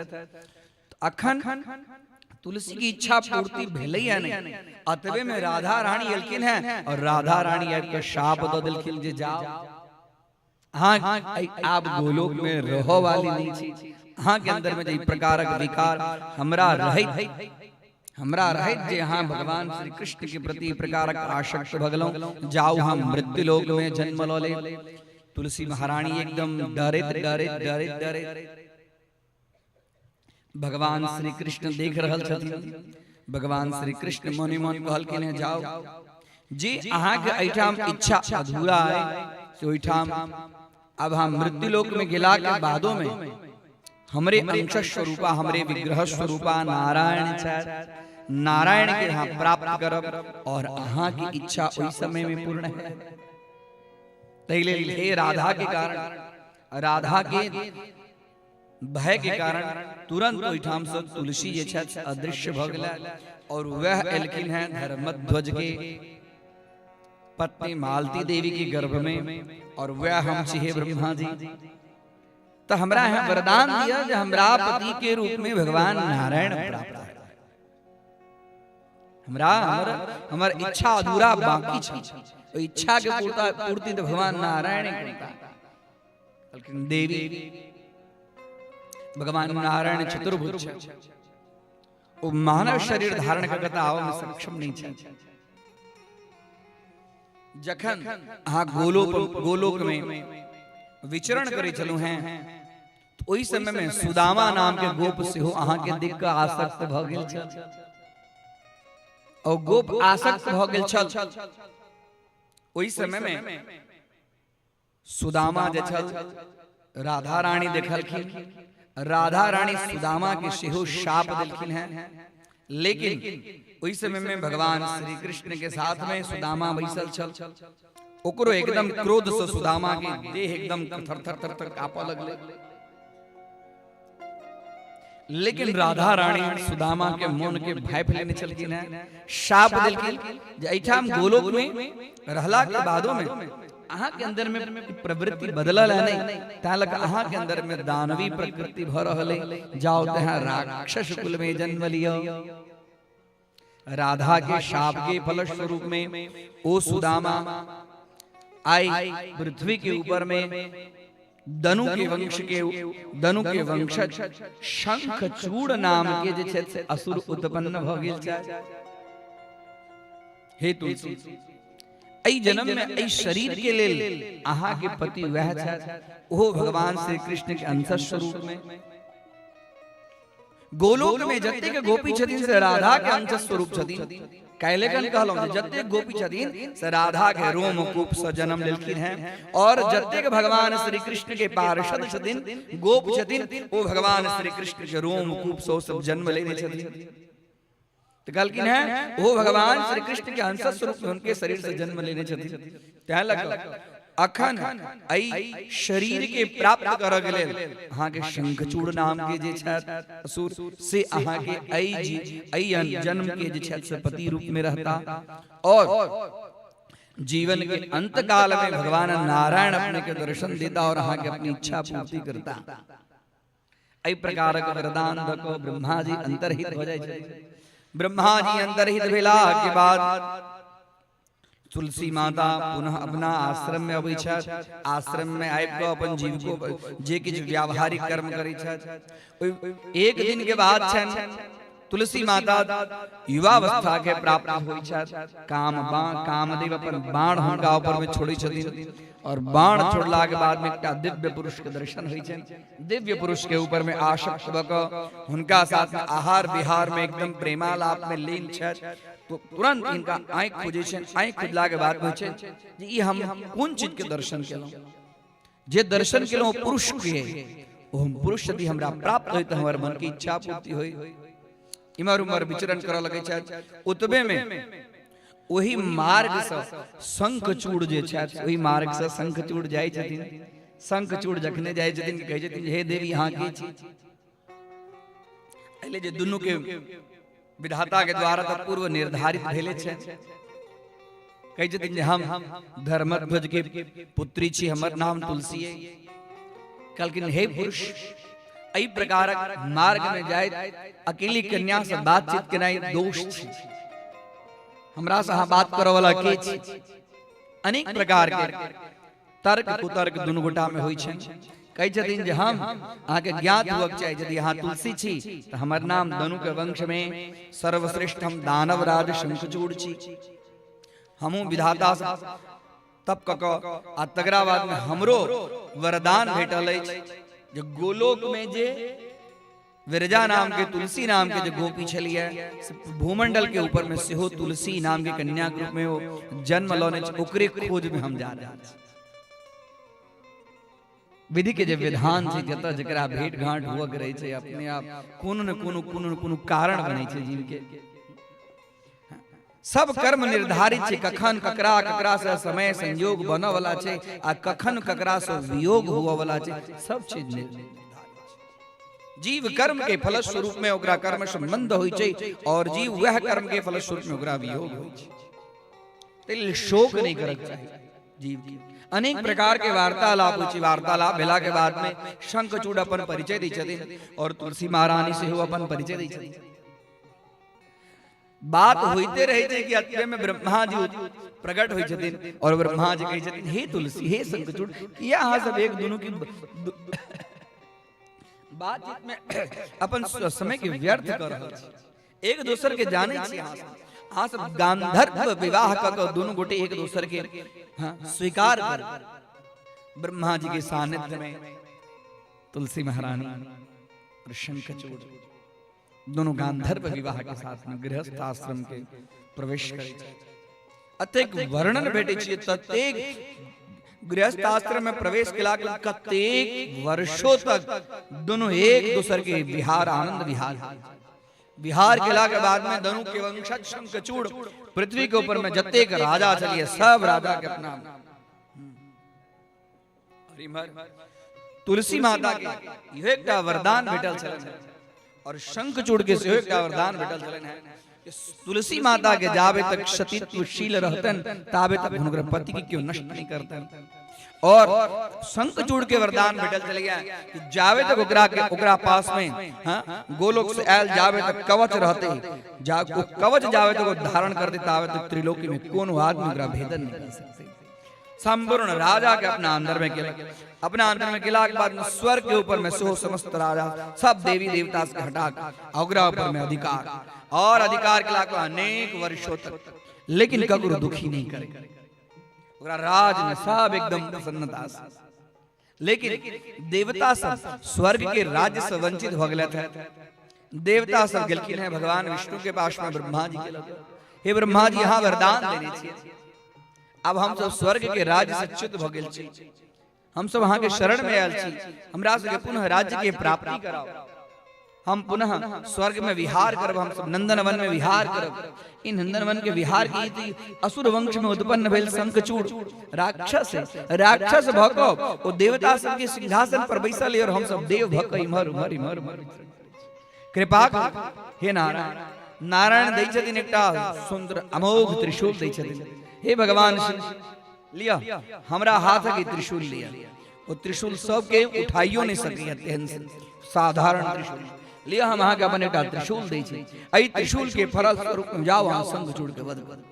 S3: अखन तुलसी की इच्छा पूर्ति भेलै या नहीं, अतबे में राधा रानी एलखिन हैं और राधा रानी आबि के शाप दऽ देलखिन जे जाओ, अहाँ आब गोलोक में रहऽ वाली नहीं छी, अहाँ के अंदर में जे प्रकारक विकार हमरा रहैत जे अहाँ भगवान श्री कृष्ण के प्रति प्रकारक आसक्त भऽ गेलहुँ, जाउ हम मृत्यु लोक में जन्म लऽ लेब। तुलसी महारानी एकदम डरैत डरैत डरैत डरैत भगवान श्री कृष्ण देख रहल छथिन। भगवान श्री कृष्ण मने मन कहलखिन हैं, जाओ जे अहाँके एहिठाम इच्छा अधूरा है से ओहिठाम अब हम मृत्यु लोक में गेला के बादो में हमरे अंश स्वरूपा हमरे विग्रह स्वरूपा नारायण छथि, नारायण के अहाँ प्राप्त करब और अहाँ की इच्छा ओहि समय में पूर्ण है। ताहि लेल हे राधा के कारण, राधा के भय के कारण तुरंत ओहिठाम से तुलसी जे छथि अदृश्य भऽ गेला और वह एलखिन हैं धर्मध्वज के पत्नी मालती देवी के गर्भ में और वह हम छी हे ब्रह्मा जी। तो हमरा यहाँ वरदान दिया जे हमरा पति के रूप में भगवान नारायण प्राप्त है। हमरा हमर हमर इच्छा अधूरा बाकी छै, ओहि इच्छा के पूर्ति तो भगवान नारायण करता। लेकिन देवी भगवान नारायण चतुर्भुज छै, ओ मानव शरीर धारण कऽ कऽ आबऽ मे सक्षम नहि छथि। जखन अहाँ गोलोक गोलोक में विचरण करै छलहुँ हैं, ओहि समय में सुदामा नाम के गोप सेहो अहाँ के देख कऽ आसक्त भऽ गेल छल। और गोप आसक्त भऽ गेल छल। ओहि समय में सुदामा जे छल, राधा रानी देखलखिन, राधा रानी सुदामा के सेहो शाप देलखिन हैं। लेकिन ओहि समय में भगवान श्री कृष्ण के साथ में सुदामा बैसल छल। ओकरो एकदम क्रोध से सुदामा के देह एकदम थर थर थर थर कांपऽ लगलै। लेकिन राधा रानी सुदामा के मन के भापि लेने छलखिन हैं, शाप देलखिन जे एहिठाम गोलोक में रहला के बादो में अहाँ के अंदर में प्रवृत्ति बदलल है नहीं, ताहि लऽ कऽ अहाँ के अंदर में दानवी प्रकृति भऽ रहल है, जाओ तहाँ राक्षस कुल में जन्म लिअ। राधा के शाप के फलस्वरूप में ओ सुदामा आई पृथ्वी के ऊपर में दनु के वंश के दनु के वंशज शंखचूड़ नाम के जे छै से असुर उत्पन्न भऽ गेल छै। हे तुलसी, एहि जन्म में एहि शरीर के लेल अहाँ के पति वएह छथि, ओहो भगवान श्री कृष्ण के अंश स्वरूप में। गोलोक में जतेक गोपी छथिन से राधा के अंश स्वरूप छथिन। काल्हि कहलहुँ जे जतेक गोपी छथिन से राधा के रोम कूप से जन्म लेलखिन हैं, और जतेक भगवान श्री कृष्ण के पार्षद छथिन, गोप छथिन, ओ भगवान श्री कृष्ण के रोम कूप से सब जन्म लेने छथिन। तो कहलखिन हैं वो भगवान श्री कृष्ण के अंश स्वरूप में उनके शरीर से जन्म लेने छथिन। तैं लग अखन एहि शरीर के प्राप्त करऽ के लेल अहाँ के शंखचूड़ नाम के जे छथि असुर, से अहाँ के एहि जन्म के जे छथि से पति रूप में रहता, और जीवन के अंत काल में भगवान नारायण अपने के दर्शन देता और अहाँ के अपनी इच्छा पूर्ति करता। एहि प्रकारक वरदान दऽ कऽ ब्रह्मा जी अंतर्हित भऽ जाइ छथि। ब्रह्मा जी अंतर्हित भेला के बाद तुलसी माता पुनः अपना आश्रम में अबै छथि। आश्रम में आबि कऽ अपन जीविको जे किछु व्यावहारिक कर्म करै छथि। एक दिन के बाद छनि, तुलसी माता युवावस्था के प्राप्त होइ छथि। कामदेव अपन बाण हुनका ऊपर में छोड़ै छथिन, और बाण छोड़ला के बाद में एकटा दिव्य पुरुष के दर्शन होइ छनि। दिव्य पुरुष के ऊपर में आसक्त भऽ कऽ हुनका साथ में आहार विहार में एकदम प्रेमालाप में लीन छथि। तो तुरंत हिनका आँखि खुजै छनि। आँखि खुजला के बाद होइ छै जे ई हम कोन चीज के दर्शन केलहुँ, जे दर्शन केलहुँ पुरुष के, ओ हम पुरुष यदि हमरा प्राप्त होय तऽ हमर मन के इच्छा पूर्ति होय। इमहर उमहर विचरण करऽ लगै छथि। ओतबे में ओहि मार्ग से शंखचूड़ जे छथि, ओहि मार्ग से शंखचूड़ जाइ छथिन। शंखचूड़ जखने जाइ छथिन, कहै छथिन, हे देवी, अहाँ के छी? एहिले जे दुनू के विधाता के द्वारा तऽ पूर्व निर्धारित भेले छै। कहै छथिन जे हम धर्मध्वज के पुत्री छी, हमर नाम तुलसी है। कहलखिन, हे पुरुष, एहि प्रकारक मार्ग में जाइत अकेली कन्या से बातचीत केनाइ दोष छै। हमरा से अहाँ बात करऽ वाला के छी? अनेक प्रकार के तर्क कुतर्क दुनू गोटा में होइ छै। कहै छथिन जे हम अहाँके ज्ञात हुअक चाही, यदि अहाँ तुलसी छी तऽ हमर नाम दनु के वंश में सर्वश्रेष्ठ हम दानव राज शंखचूड़ छी। हमहूँ विधाता से तप कऽ कऽ आ तकरा बाद में हमरो वरदान भेटल अछि जे गोलोक में जे विरजा नाम के तुलसी नाम के जे गोपी छलियै, से भूमंडल के ऊपर में सेहो तुलसी नाम के कन्या के रूप में ओ जन्म लौने छै, ओकरे खोज में हम जा रहल छी। विधि के जे विधान छै, जतऽ जकरा भेंट घाट हुअ के रहै छै, अपने आप कोनो ने कोनो कोनो ने कोनो कारण बनै छै। जीव के सब कर्म निर्धारित छै, कखन ककरा ककरा से समय संयोग बनऽ वाला छै आ कखन ककरा से वियोग हुअ वाला छै, सब चीज निर्धारित छै। जीव कर्म के फलस्वरूप में ओकरा कर्म संबंध होइ छै और जीव वह कर्म के फलस्वरूप में ओकरा वियोग होइ छै। ताहि लेल शोक नहि करक चाही जीव के। अनेक प्रकार के वार्तालाप होइ छै। वार्तालाप भेला के बाद में शंखचूड़ अपन परिचय दै छथिन और तुलसी महारानी सेहो अपन परिचय दै छथिन। बात होइते रहै छै कि अतबे में ब्रह्मा जी प्रकट होइ छथिन और ब्रह्मा जी कहै छथिन, हे तुलसी, हे शंखचूड़, किया अहाँ सब एक दुनू की बातचीत में अपन समय के व्यर्थ कर रहल छी? एक दोसर के जानै छी अहाँ सब। अहाँ सब गांधर्व विवाह कऽ कऽ दुनू गोटे एक दोसर के हाँ, स्वीकार कर ब्रह्मा जी के सानिध्य में तुलसी महारानी और शंखचूड़ दोनों गांधर्व विवाह के साथ में गृहस्थ आश्रम के प्रवेश करै छै। अतेक वर्णन भेटै छियै ततेक गृहस्थ आश्रम में प्रवेश केला के बाद कतेक वर्षों तक दोनों एक दोसर के विहार आनंद विहार विहार केला के बाद में दोनों के वंशज शंखचूड़ पृथ्वी के ऊपर में जतेक राजा छलिए सब राजा के अपना और इम्हर तुलसी माता के इहो एकटा वरदान भेटल छलनि और शंखचूड़ के सेहो एकटा वरदान भेटल छलनि हेँ कि तुलसी माता के जाबे तक सतीत्वशील रहतन ताबे तक हुनकर पति के केओ नष्ट नहीं करतन। और शंखचूड़ के वरदान भेटल चल गया कि जाबे तक ओकरा के ओकरा पास में हाँ गोलोक से आयल जाबे तक कवच रहते जा ओ कवच जाबे तक ओ धारण करते ताबे तक त्रिलोकी में कोनो आदमी ओकरा भेदन नहीं कर सकते। संपूर्ण राजा के अपना अंदर में गेला, अपना अंदर में गेला के बाद में स्वर्ग के ऊपर में सेहो समस्त राजा सब देवी देवता के हटा के ओकरा ऊपर में अधिकार और अधिकार के लाके अनेक वर्षों तक लेकिन ककरो दुखी नहीं करे ओकरा राज में सब एकदम प्रसन्नता से। लेकिन देवता सब स्वर्ग के राज्य से वंचित हो गए थे। देवता सब गेलखिन है भगवान विष्णु के पास में ब्रह्मा जी के लगे, हे ब्रह्मा जी यहाँ वरदान देने छियै, अब हम सब स्वर्ग के राज्य से च्युत भ गेल छी, हम सब अहाँ के शरण में आयल छी, हमरा सबके पुनः राज्य के प्राप्ति कराओ, हम पुनः स्वर्ग में विहार करब, हम सब नंदनवन में विहार करब। इन नंदनवन के विहार की थी असुर वंश में उत्पन्न भेल शंखचूड़ राक्षस राक्षस भ क ओ देवता सब के सिंहासन पर बैसल और हम सब देव भ क इम्हर उम्हर इम्हर उम्हर। कृपा करू हे नारायण। नारायण दै छथिन एकटा सुंदर अमोघ त्रिशूल दै छथिन, हे भगवान शिव लिया हमरा हाथक ई त्रिशूल लिया। ओ त्रिशूल सबके उठाइयो नहीं सकैया तेहन साधारण त्रिशूल लिया, हम अहाँके अपन एकटा त्रिशूल दै छी, एहि त्रिशूल के फल स्वरूप में जाओ अहाँ शंखचूड़ के वध करू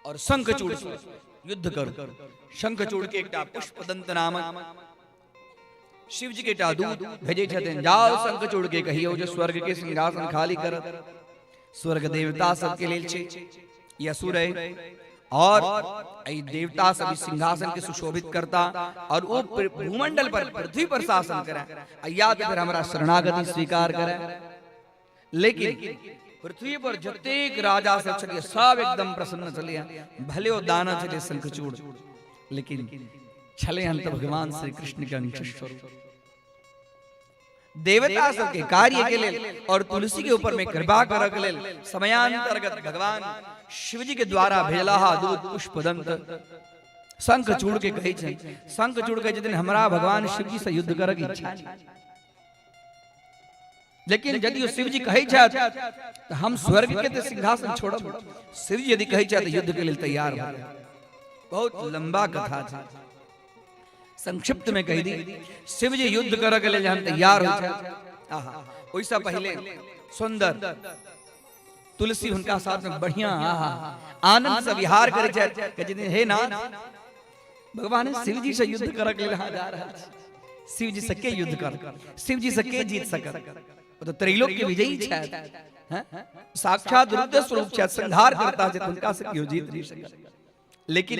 S3: और शंखचूड़ से युद्ध करू। शंखचूड़ के एकटा पुष्पदंत नामक शिव जी के एकटा दूत भेजै छथिन, जाओ शंखचूड़ के कहियौ जे स्वर्ग के सिंहासन खाली करत, स्वर्ग देवता सबके लेल छै ई असुर है और एहि देवता सब ई सिंहासन के सुशोभित करता और ओ भूमंडल पर पृथ्वी पर शासन करे या तो फिर हमरा शरणागति स्वीकार करे। लेकिन पृथ्वी पर जतेक राजा सब छलिए सब एकदम प्रसन्न छलिए, भले ओ दानव छलिए शंखचूड़ लेकिन छले हन तो भगवान श्री कृष्ण के अंश स्वरूप। देवता सबके कार्य के लेल और तुलसी के ऊपर में कृपा करऽ के लेल समयांतर्गत भगवान शिव जी के द्वारा भेजलाहा दूत पुष्पदंत शंखचूड़ के कहै छै, शंखचूड़ कहै छथिन हमरा भगवान शिव जी से युद्ध करऽ के इच्छा नहि, लेकिन यदि शिव जी कहै छथि तऽ हम स्वर्ग के तऽ सिंहासन छोड़ब, शिव जी यदि कहै छथि तऽ युद्ध के लेल तैयार भऽ जायब। बहुत लंबा कथा छै, संक्षिप्त में कहि दी। शिव जी युद्ध करऽ के लेल जहन तैयार होइ छथि, आहा ओहिसँ पहिले सुंदर तुलसी हुनका साथ में बढ़िया आहा आनंद से विहार करै छथि, कहै छथिन हे नाथ भगवान शिव जी से युद्ध करऽ के लेल अहाँ जा रहल छी, शिव जी से के युद्ध कर, शिव जी से के जीत सकत, ओ तऽ त्रैलोक्य विजयी छथि, साक्षात रुद्र स्वरूप छथि, संहार करता छथि, हुनका से केओ जीत नहीं सकत। लेकिन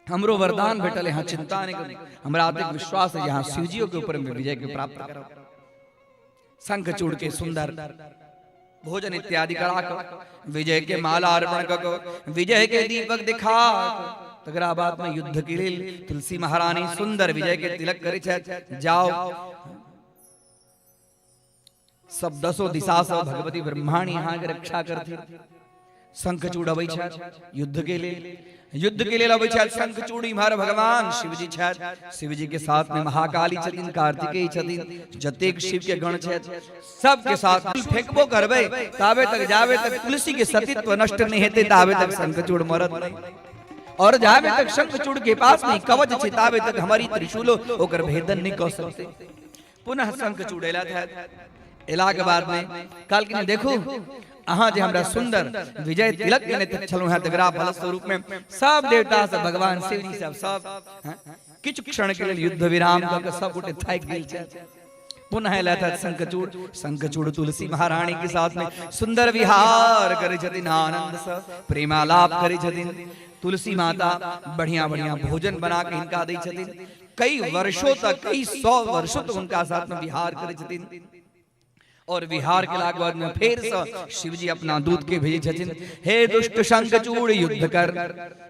S3: हमरो वरदान भेटल यहाँ चिंता नहीं करू, हमरा अधिक विश्वास है यहाँ शिवजियों के ऊपर में विजय के प्राप्त करब। शंखचूड़ के सुंदर भोजन इत्यादि करा कर विजय के माला अर्पण कर विजय के दीपक दिखा तकरा बाद में युद्ध के लेल तुलसी महारानी सुंदर विजय के तिलक करे छथि, जाओ सब दसो दिशा से भगवती ब्रह्माणी यहाँ के रक्षा करती। शंखचूड़ अबै छथि युद्ध के लेल, युद्ध के लेल अबै छथि शंखचूड़, इम्हर भगवान शिवजी छथि, शिवजी के साथ में महाकाली छथिन, कार्तिकेय छथिन, जतेक शिव के गण छथि सबके साथ फेंकबो करबै ताबे तक जाबे तक तुलसी के सतीत्व नष्ट नहीं हेतै ताबे तक शंखचूड़ मरत नहीं, और जाबे तक शंखचूड़ के पास नहीं कवच छै ताबे तक हमारी त्रिशूलो ओकर भेदन नहीं कऽ सकते। पुनः शंखचूड़ एला एला के बाद में कहलखिन देखू अहाँ जे हमरा सुंदर विजय तिलक देने छलहुँ हेँ तकरा फल स्वरूप में सब देवता सब भगवान शिव जी सब सब किछु क्षण के लेल युद्ध विराम कऽ के सब गोटे थाकि गेल छथि।
S2: पुनः एलथि शंखचूड़। शंखचूड़ तुलसी महारानी के साथ में सुंदर विहार करै छथिन, आनंद से प्रेमालाप करै छथिन। तुलसी माता बढ़िया बढ़िया भोजन बना के हिनका दै छथिन। कई वर्षों तक, कई सौ वर्षों तक उनका साथ में विहार करै छथिन। और विहार के बाद में फेर से शिवजी अपना दूत के भेजे छथिन, हे दुष्ट शंखचूड़ युद्ध कर,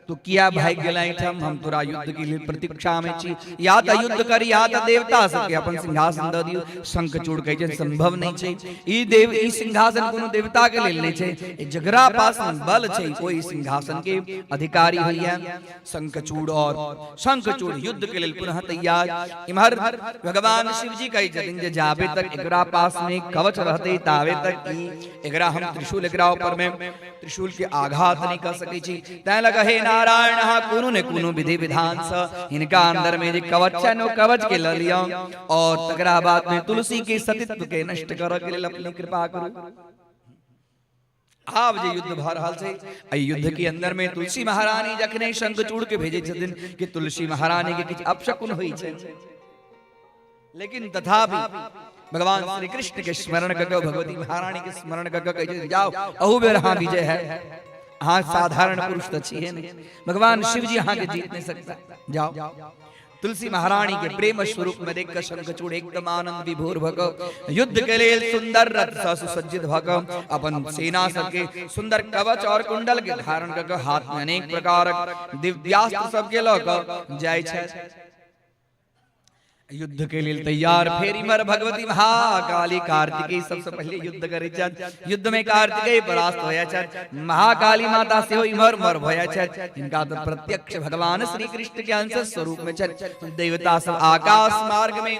S2: तो किया भाग गेला एहिठाम, हम तोरा युद्ध के लिए प्रतीक्षा में छी, या त युद्ध कर या त देवता सबके अपन सिंहासन द दियो। शंखचूड़ कहै छै संभव नहीं छै, ई देव ई सिंहासन कोनो देवता के लेल नहीं छै, जकरा पास बल छै ओहि सिंहासन के अधिकारी होइया। शंखचूड़ और शंखचूड़ युद्ध के लेल पुनः तैयार। इम्हर भगवान शिवजी कहै छथिन जे जाबे तक एकरा पास में कवच रहते ताबे तक ई एकरा हम त्रिशूल एकरा ऊपर में त्रिशूल के आघात नहीं कर सकै छी। तैं लग हे नारायण अहाँ कोनो ने कोनो विधि विधान से हिनका अंदर में जे कवच छै ओ कवच के ल लिअ और तकरा बाद में तुलसी के सतीत्व के नष्ट करऽ के लेल अपने कृपा करू। आब जे युद्ध भऽ रहल छै, एहि युद्ध के अंदर में तुलसी महारानी जखने शंखचूड़ के भेजै छथिन कि तुलसी महारानी के किछु अपशकुन होइ छै, लेकिन तथापि भगवान श्री कृष्ण के स्मरण कऽ भगवती महारानी के स्मरण कऽ कहै छथिन जाओ अहू बेर अहाँ विजय है, अहाँ साधारण पुरुष तऽ छियै नहि, भगवान शिव जी अहाँ के जीत नहीं सकता, जाओ। तुलसी महारानी के प्रेम स्वरूप में देख कर शंखचूड़ एकदम आनंद विभोर भक युद्ध के लेल सुंदर रथ सँ सुसज्जित भक अपन सेना सबके सुंदर कवच और कुंडल के धारण कऽ हाथ में अनेक प्रकारक दिव्यास्त्र सबके लऽ कऽ जाइ छथि युद्ध के लेल तैयार। फेर इमर भगवती महाकाली कार्तिकेय सबसे पहले युद्ध करै छथि। युद्ध में कार्तिकेय परास्त हो जाइ छथि, महाकाली माता सेहो इमहर उमहर भऽ जाइ छथि। हिनका तऽ प्रत्यक्ष भगवान श्री कृष्ण के अंश स्वरूप में छथि। देवता सब आकाश मार्ग में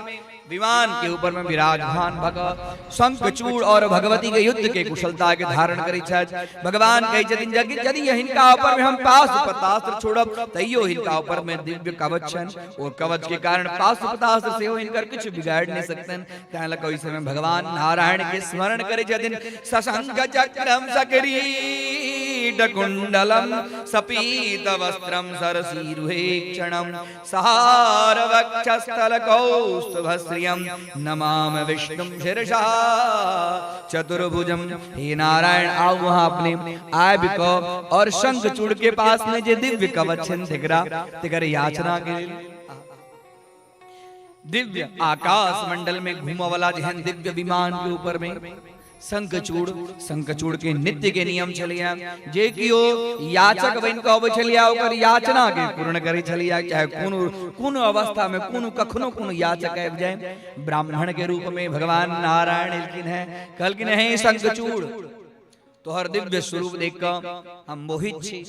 S2: विमान के ऊपर में विराजमान भग शंखचूड़ और भगवती के युद्ध के कुशलता के धारण करै छथि। भगवान कहै छथिन यदि हिनका ऊपर में हम पाशुपतास्त्र छोड़ब तैयो हिनका ऊपर में दिव्य कवच छनि, ओ कवच के कारण पाशुपतास्त्र सेहो हिनकर किछु बिगाड़ नहीं सकतनि। तैं लऽ कऽ ओहि समय भगवान नारायण के स्मरण करै छथिन, सशंख चक्रम सकरीट कुंडलम सपीत वस्त्रम सरसीरुहे क्षणम सहार वक्षस्थल कौस्तुभश्रियम नमाम विष्णुम शिरसा चतुर्भुजम। हे नारायण आओ वहां अपने आबि कऽ और शंखचूड़ के पास में जे दिव्य कवच छनि तेकरा तेकर याचना के दिव्य आकाश मंडल में घूमऽ वाला जेहन दिव्य विमान के ऊपर में शंखचूड़, शंखचूड़ के नित्य के नियम छलिया जे कियो याचक बनि कऽ अबै छलिया ओकर याचना के पूर्ण करै छलिया, चाहे कोनो कोनो अवस्था में कोनो कखनो कोनो याचक आबि जाय। ब्राह्मण के रूप में भगवान नारायण एलखिन है, कहलखिन हे शंखचूड़ तोहर दिव्य स्वरूप देख कऽ हम मोहित छी,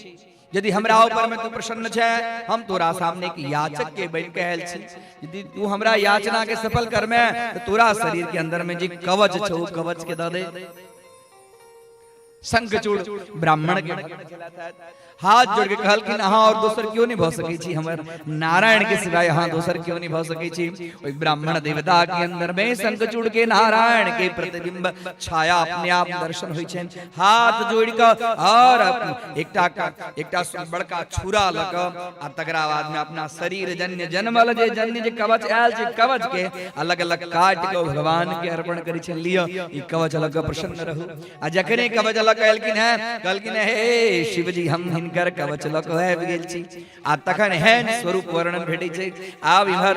S2: यदि हमरा ऊपर में तू प्रसन्न छै हम तोरा सामने के याचक के बन के आयल छी, यदि तू हमरा याचना के सफल करमे तो तोरा शरीर के अंदर में जे कवच छौ कवच के दऽ दे। शंखचूड़ ब्राह्मण के हाथ जोड़ के कहलखिन अहाँ और दोसर क्यों नहीं भऽ सकै छी, हमर नारायण के सिवाय अहाँ दोसर क्यों नहीं भऽ सकै छी। ओहि ब्राह्मण देवता के अंदर में शंखचूड़ के नारायण के प्रतिबिंब छाया अपने आप दर्शन होइ छनि। हाथ जोड़ कऽ और एकटा एकटा बड़का छुरा लऽ कऽ आ तकरा बाद में अपना शरीर जन्य जन्मल जे जन्य जे कवच आयल छै कवच के अलग अलग काटि कऽ भगवान के अर्पण करै छनि, लिअ ई कवच लऽ कऽ प्रसन्न रहू। आ जखने कवच लऽ कऽ एलखिन हेँ कहलखिन हे शिवजी हम हिनकर कवच लऽ कऽ आबि गेल छी। आ तखन एहन स्वरूप वर्णन भेटै छै। आब इम्हर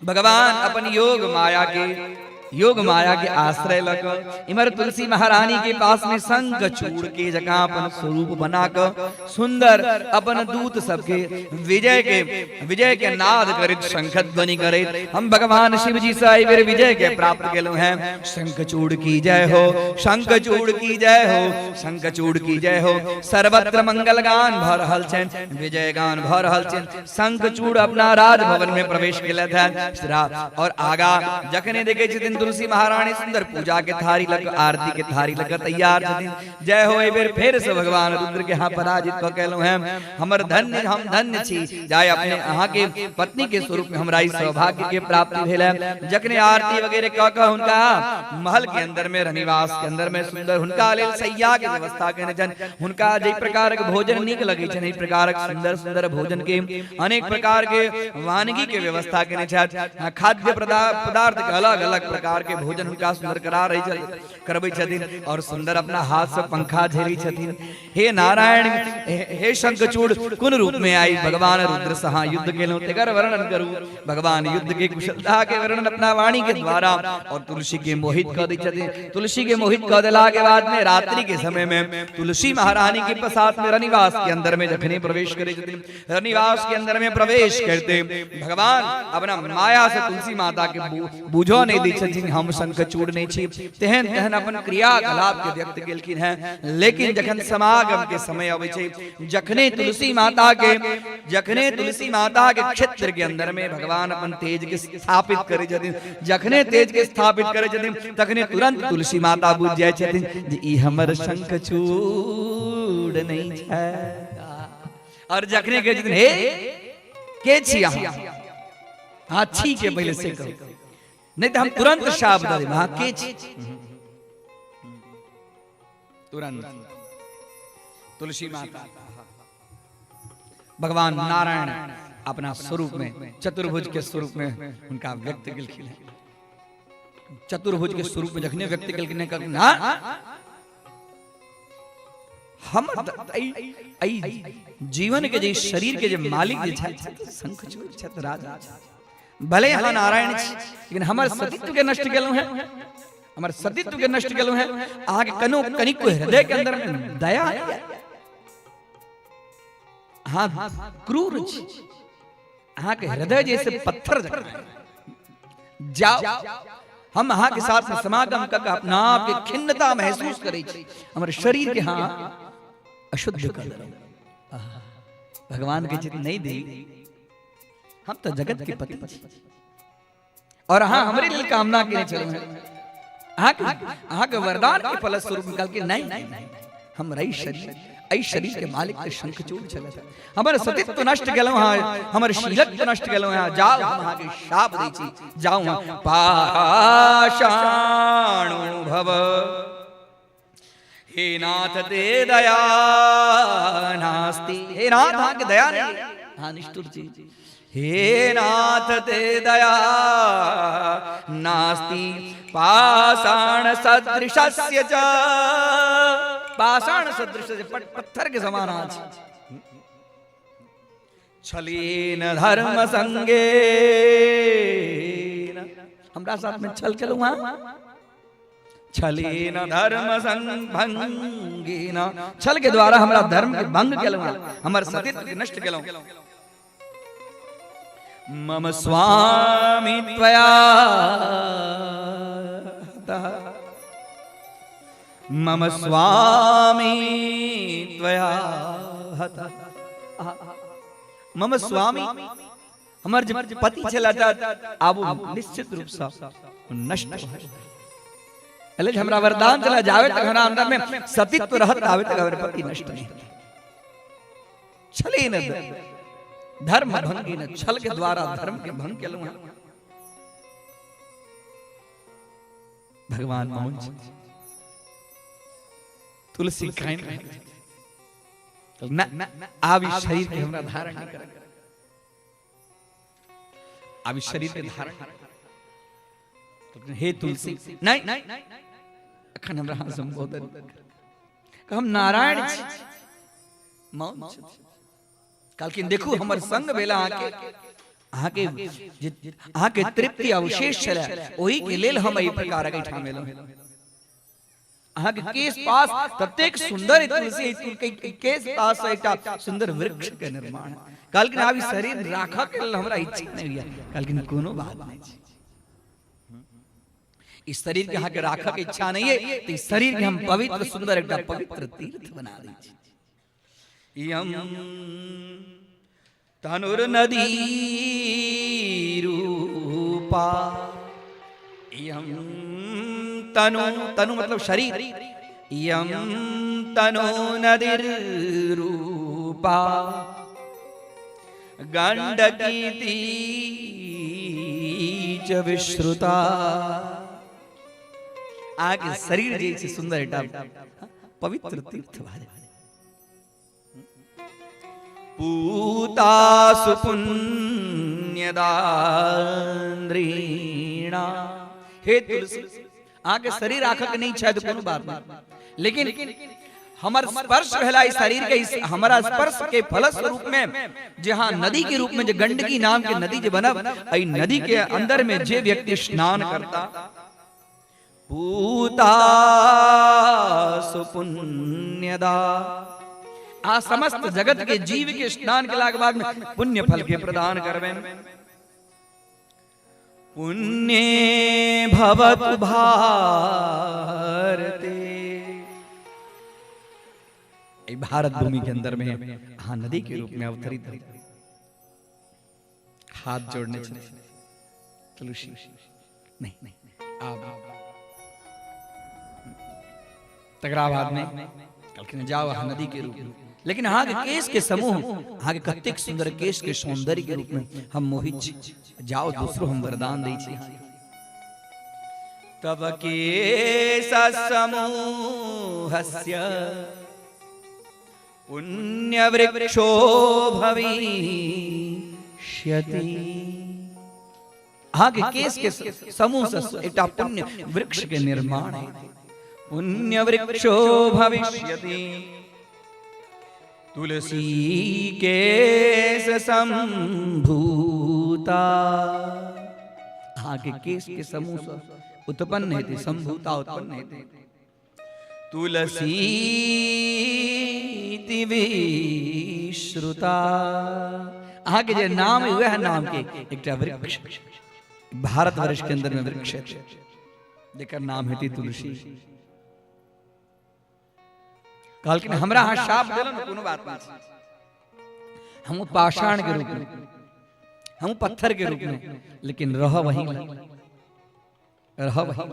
S2: भगवान अपन योग माया के आश्रय लऽ कऽ इम्हर तुलसी महारानी के पास में शंख चूड़ के जकाँ अपन स्वरूप बना कऽ सुंदर अपन दूत सबके विजय के नाद करैत शंख ध्वनि करैत हम भगवान शिव जी से एहि बेर विजय के प्राप्त केलहुँ हैं। शंखचूड़ की जय हो, शंखचूड़ की जय हो, शंखचूड़ की जय हो। सर्वत्र मंगल गान भऽ रहल छनि, विजय गान भऽ रहल छनि। शंखचूड़ अपना राजभवन में प्रवेश केलथि हैं और आगा जखने देखे छथिन तुलसी महारानी सुंदर पूजा के थारी लग आरती के थारी लग तैयार छथिन। जय हो, एहि बेर फेर से भगवान रुद्र के अहाँ पराजित कऽ केलहुँ हैं। हमर धन्य, हम धन्य छी जाय अपने अहाँ के पत्नी के स्वरूप में हमरा ई सौभाग्य के प्राप्ति भेल है। जखने आरती वगैरह कऽ कऽ हुनका महल के अंदर में रनिवास के अंदर में सुंदर हुनका लेल सैया के व्यवस्था केने छनि। हुनका जाहि प्रकार के भोजन नीक लगै छनि एहि प्रकार के सुंदर सुंदर भोजन के अनेक प्रकार के वानगी के व्यवस्था केने छथि। खाद्य पदार्थ के अलग अलग प्रकार के भोजन हुनका सुंदर करा रही छथि, करबै छथिन और सुंदर अपना हाथ से पंखा झेली छथिन। हे नारायण, हे शंखचूड़, कोन रूप में आई भगवान रुद्र सहा युद्ध केलहुँ तेकर वर्णन करू। भगवान युद्ध के कुशलता के वर्णन अपना वाणी के द्वारा और तुलसी के मोहित कर दै छथिन। तुलसी के मोहित कर देला के बाद में रात्रि के समय में तुलसी महारानी के प्रसाद में रनिवास के अंदर में जखने प्रवेश करे छथिन, रनिवास के अंदर में प्रवेश करते भगवान अपना माया से तुलसी माता के बूझो नहीं दै छथिन हम शंखचूड़ नहीं छी, तेहन तेहन अपन क्रियाकलाप के व्यक्त केलखिन हैं। लेकिन जखन समागम के समय अबै छै, जखने तुलसी माता के जखने तुलसी माता के क्षेत्र के अंदर में भगवान अपन तेज के स्थापित करे छथिन, जखने तेज के स्थापित करे छथिन तखने तुरंत तुलसी माता बुझ जाय छथिन जे ई हमर शंखचूड़ नहीं छै। और जखने कहै छथिन हे के छी अहाँ, हाँ छी के पहले से कहू, नहीं तो हम तुरंत शाप दे देब, हाँ के छी। तुरंत तुलसी माता भगवान नारायण अपना स्वरूप में चतुर्भुज के स्वरूप में उनका व्यक्त केलखिन। चतुर्भुज के स्वरूप में जखने व्यक्त केलखिन, कहलखिन हाँ हमर जीवन के जे शरीर के जे मालिक जे छथि शंखचूड़ छथि राजा, भले अहाँ नारायण छी लेकिन हमर सतीत्व के नष्ट केलहुँ हैं, हमर सतीत्व के नष्ट केलहुँ हैं। अहाँके कनो कनिको हृदय के अंदर में दया नहीं, अहाँ क्रूर छी, अहाँके हृदय जैसे पत्थर जकाँ। जाओ, हम अहाँ के साथ में समागम कऽ के अपना आप के खिन्नता महसूस करै छी, हमर शरीर के हाँ अशुद्ध कर देलहुँ। भगवान के चित नहीं दी, हम तो जगत के पति छी और अहाँ हमरे लेल कामना केने छलहुँ हैं। अहाँ के वरदान के फलस्वरूप निकाल के नहीं, हम रही शरीर एहि शरीर के मालिक के शंखचूड़ छलथि, हमर सतीत्व नष्ट केलहुँ हँ, हमर शीलत्व नष्ट केलहुँ हँ, जाउ हम अहाँके शाप दै छी, जाउ अहाँ पाषाणु भव। हे नाथ ते दया नास्ति, हे नाथ अहाँके दया नहीं, अहाँ निष्ठुर छी। हे नाथ ते दया नास्ति पाषाण सदृशस्य च, पाषाण सदृश पत्थर के समान आज छलीन धर्म संगे हमरा साथ में छल केलहुँ अहाँ, छलीन धर्म संग भंगेन, छल के द्वारा हमरा धर्म के भंग केलहुँ, हमर सतीत्व के नष्ट केलहुँ। मम स्वामी त्वया हतः, मम स्वामी त्वया हतः, मम स्वामी हमर जे पति छला आब ओ निश्चित रूप से नष्ट भऽ गेल। एले जे हमरा वरदान चला जावे तक हमरा अंदर में सतीत्व रहत आवे तक हमर पति नष्ट नहीं छले न धर्म भंगी न, छल के द्वारा धर्म के भंग केलहुँ हैं। भगवान मौन छथि, तुलसी काइन रहल छथि। न आब ई शरीर के हमरा धारण नहीं करक, आब ई शरीर के धारण हे तुलसी नहीं, अखन हमरा अहाँ संबोधन कर। हम नारायण छी, मौन छथि। कहलखिन देखू हमर संग भेल अहाँके, अहाँके जे अहाँके तृप्ति अवशेष छलै ओहि के लेल हम एहि प्रकारक एहिठाम एलहुँ। अहाँके केश पास ततेक सुंदर तुलसी, केश पास एकटा सुंदर वृक्ष के निर्माण। कहलखिन आब ई शरीर राखऽ के लेल हमरा इच्छा नहि होइया। कहलखिन कोनो बात नहि छै, इस शरीर के अहाँके राखऽ के इच्छा नहीं है तो इस शरीर के हम पवित्र सुंदर एकटा पवित्र तीर्थ बना दै छी। यम तनुर नदी रूपा यम तनु, तनु मतलब शरीर, यम तनु नदीर रूपा गंडकी च विश्रुता। अहाँके शरीर जे छै सुंदर एकटा पवित्र तीर्थ भऽ जाय। पूता सुपुण्यदान्द्रीणा। हे तुलसी, अहाँके शरीर आखक नहि छै तऽ कोनो बात नहि, लेकिन हमर स्पर्श भेला इस शरीर के, इस हमारा स्पर्श के फलस्वरूप में जे हाँ नदी के रूप में जे गंडकी नाम के नदी जे बनब, एहि नदी के अंदर में जे व्यक्ति स्नान करता, पूता सुपुण्यदा, आ समस्त जगत के जीव के स्नान के बाद में पुण्य फल के प्रदान करबे। पुण्य भवतु भारते। एहि भारत भूमि के अंदर में अहाँ नदी के रूप में अवतरित हो। हाथ जोड़ने छथिन तुलसी, नहीं नहीं आब तकरा बाद में कहलखिन जाओ अहाँ नदी के रूप में, लेकिन अहाँके केश के समूह, अहाँके कतेक सुंदर केश के सौंदर्य के रूप में हम मोहित छी, जाओ दूसरो हम वरदान दै छी। तब केश समूहस्य पुण्यवृक्षो भविष्यति। अहाँके केश के समूह से एकटा पुण्य वृक्ष के निर्माण हेतै। पुण्य वृक्षो भविष्यति तुलसी केश संभूता। अहाँके केश के समूह से उत्पन्न हेतै, संभूता उत्पन्न हेतै। तुलसी विश्रुता। अहाँके जे नाम है वह नाम के एकटा वृक्ष भारतवर्ष के अंदर में वृक्ष है जेकर नाम हेतै तुलसी। कहलखिन हमरा अहाँ शाप देलहुँ ने, कोनो बात नहीं, हम पाषाण के रूप में, हम पत्थर के रूप में, लेकिन रह वही, रह वही।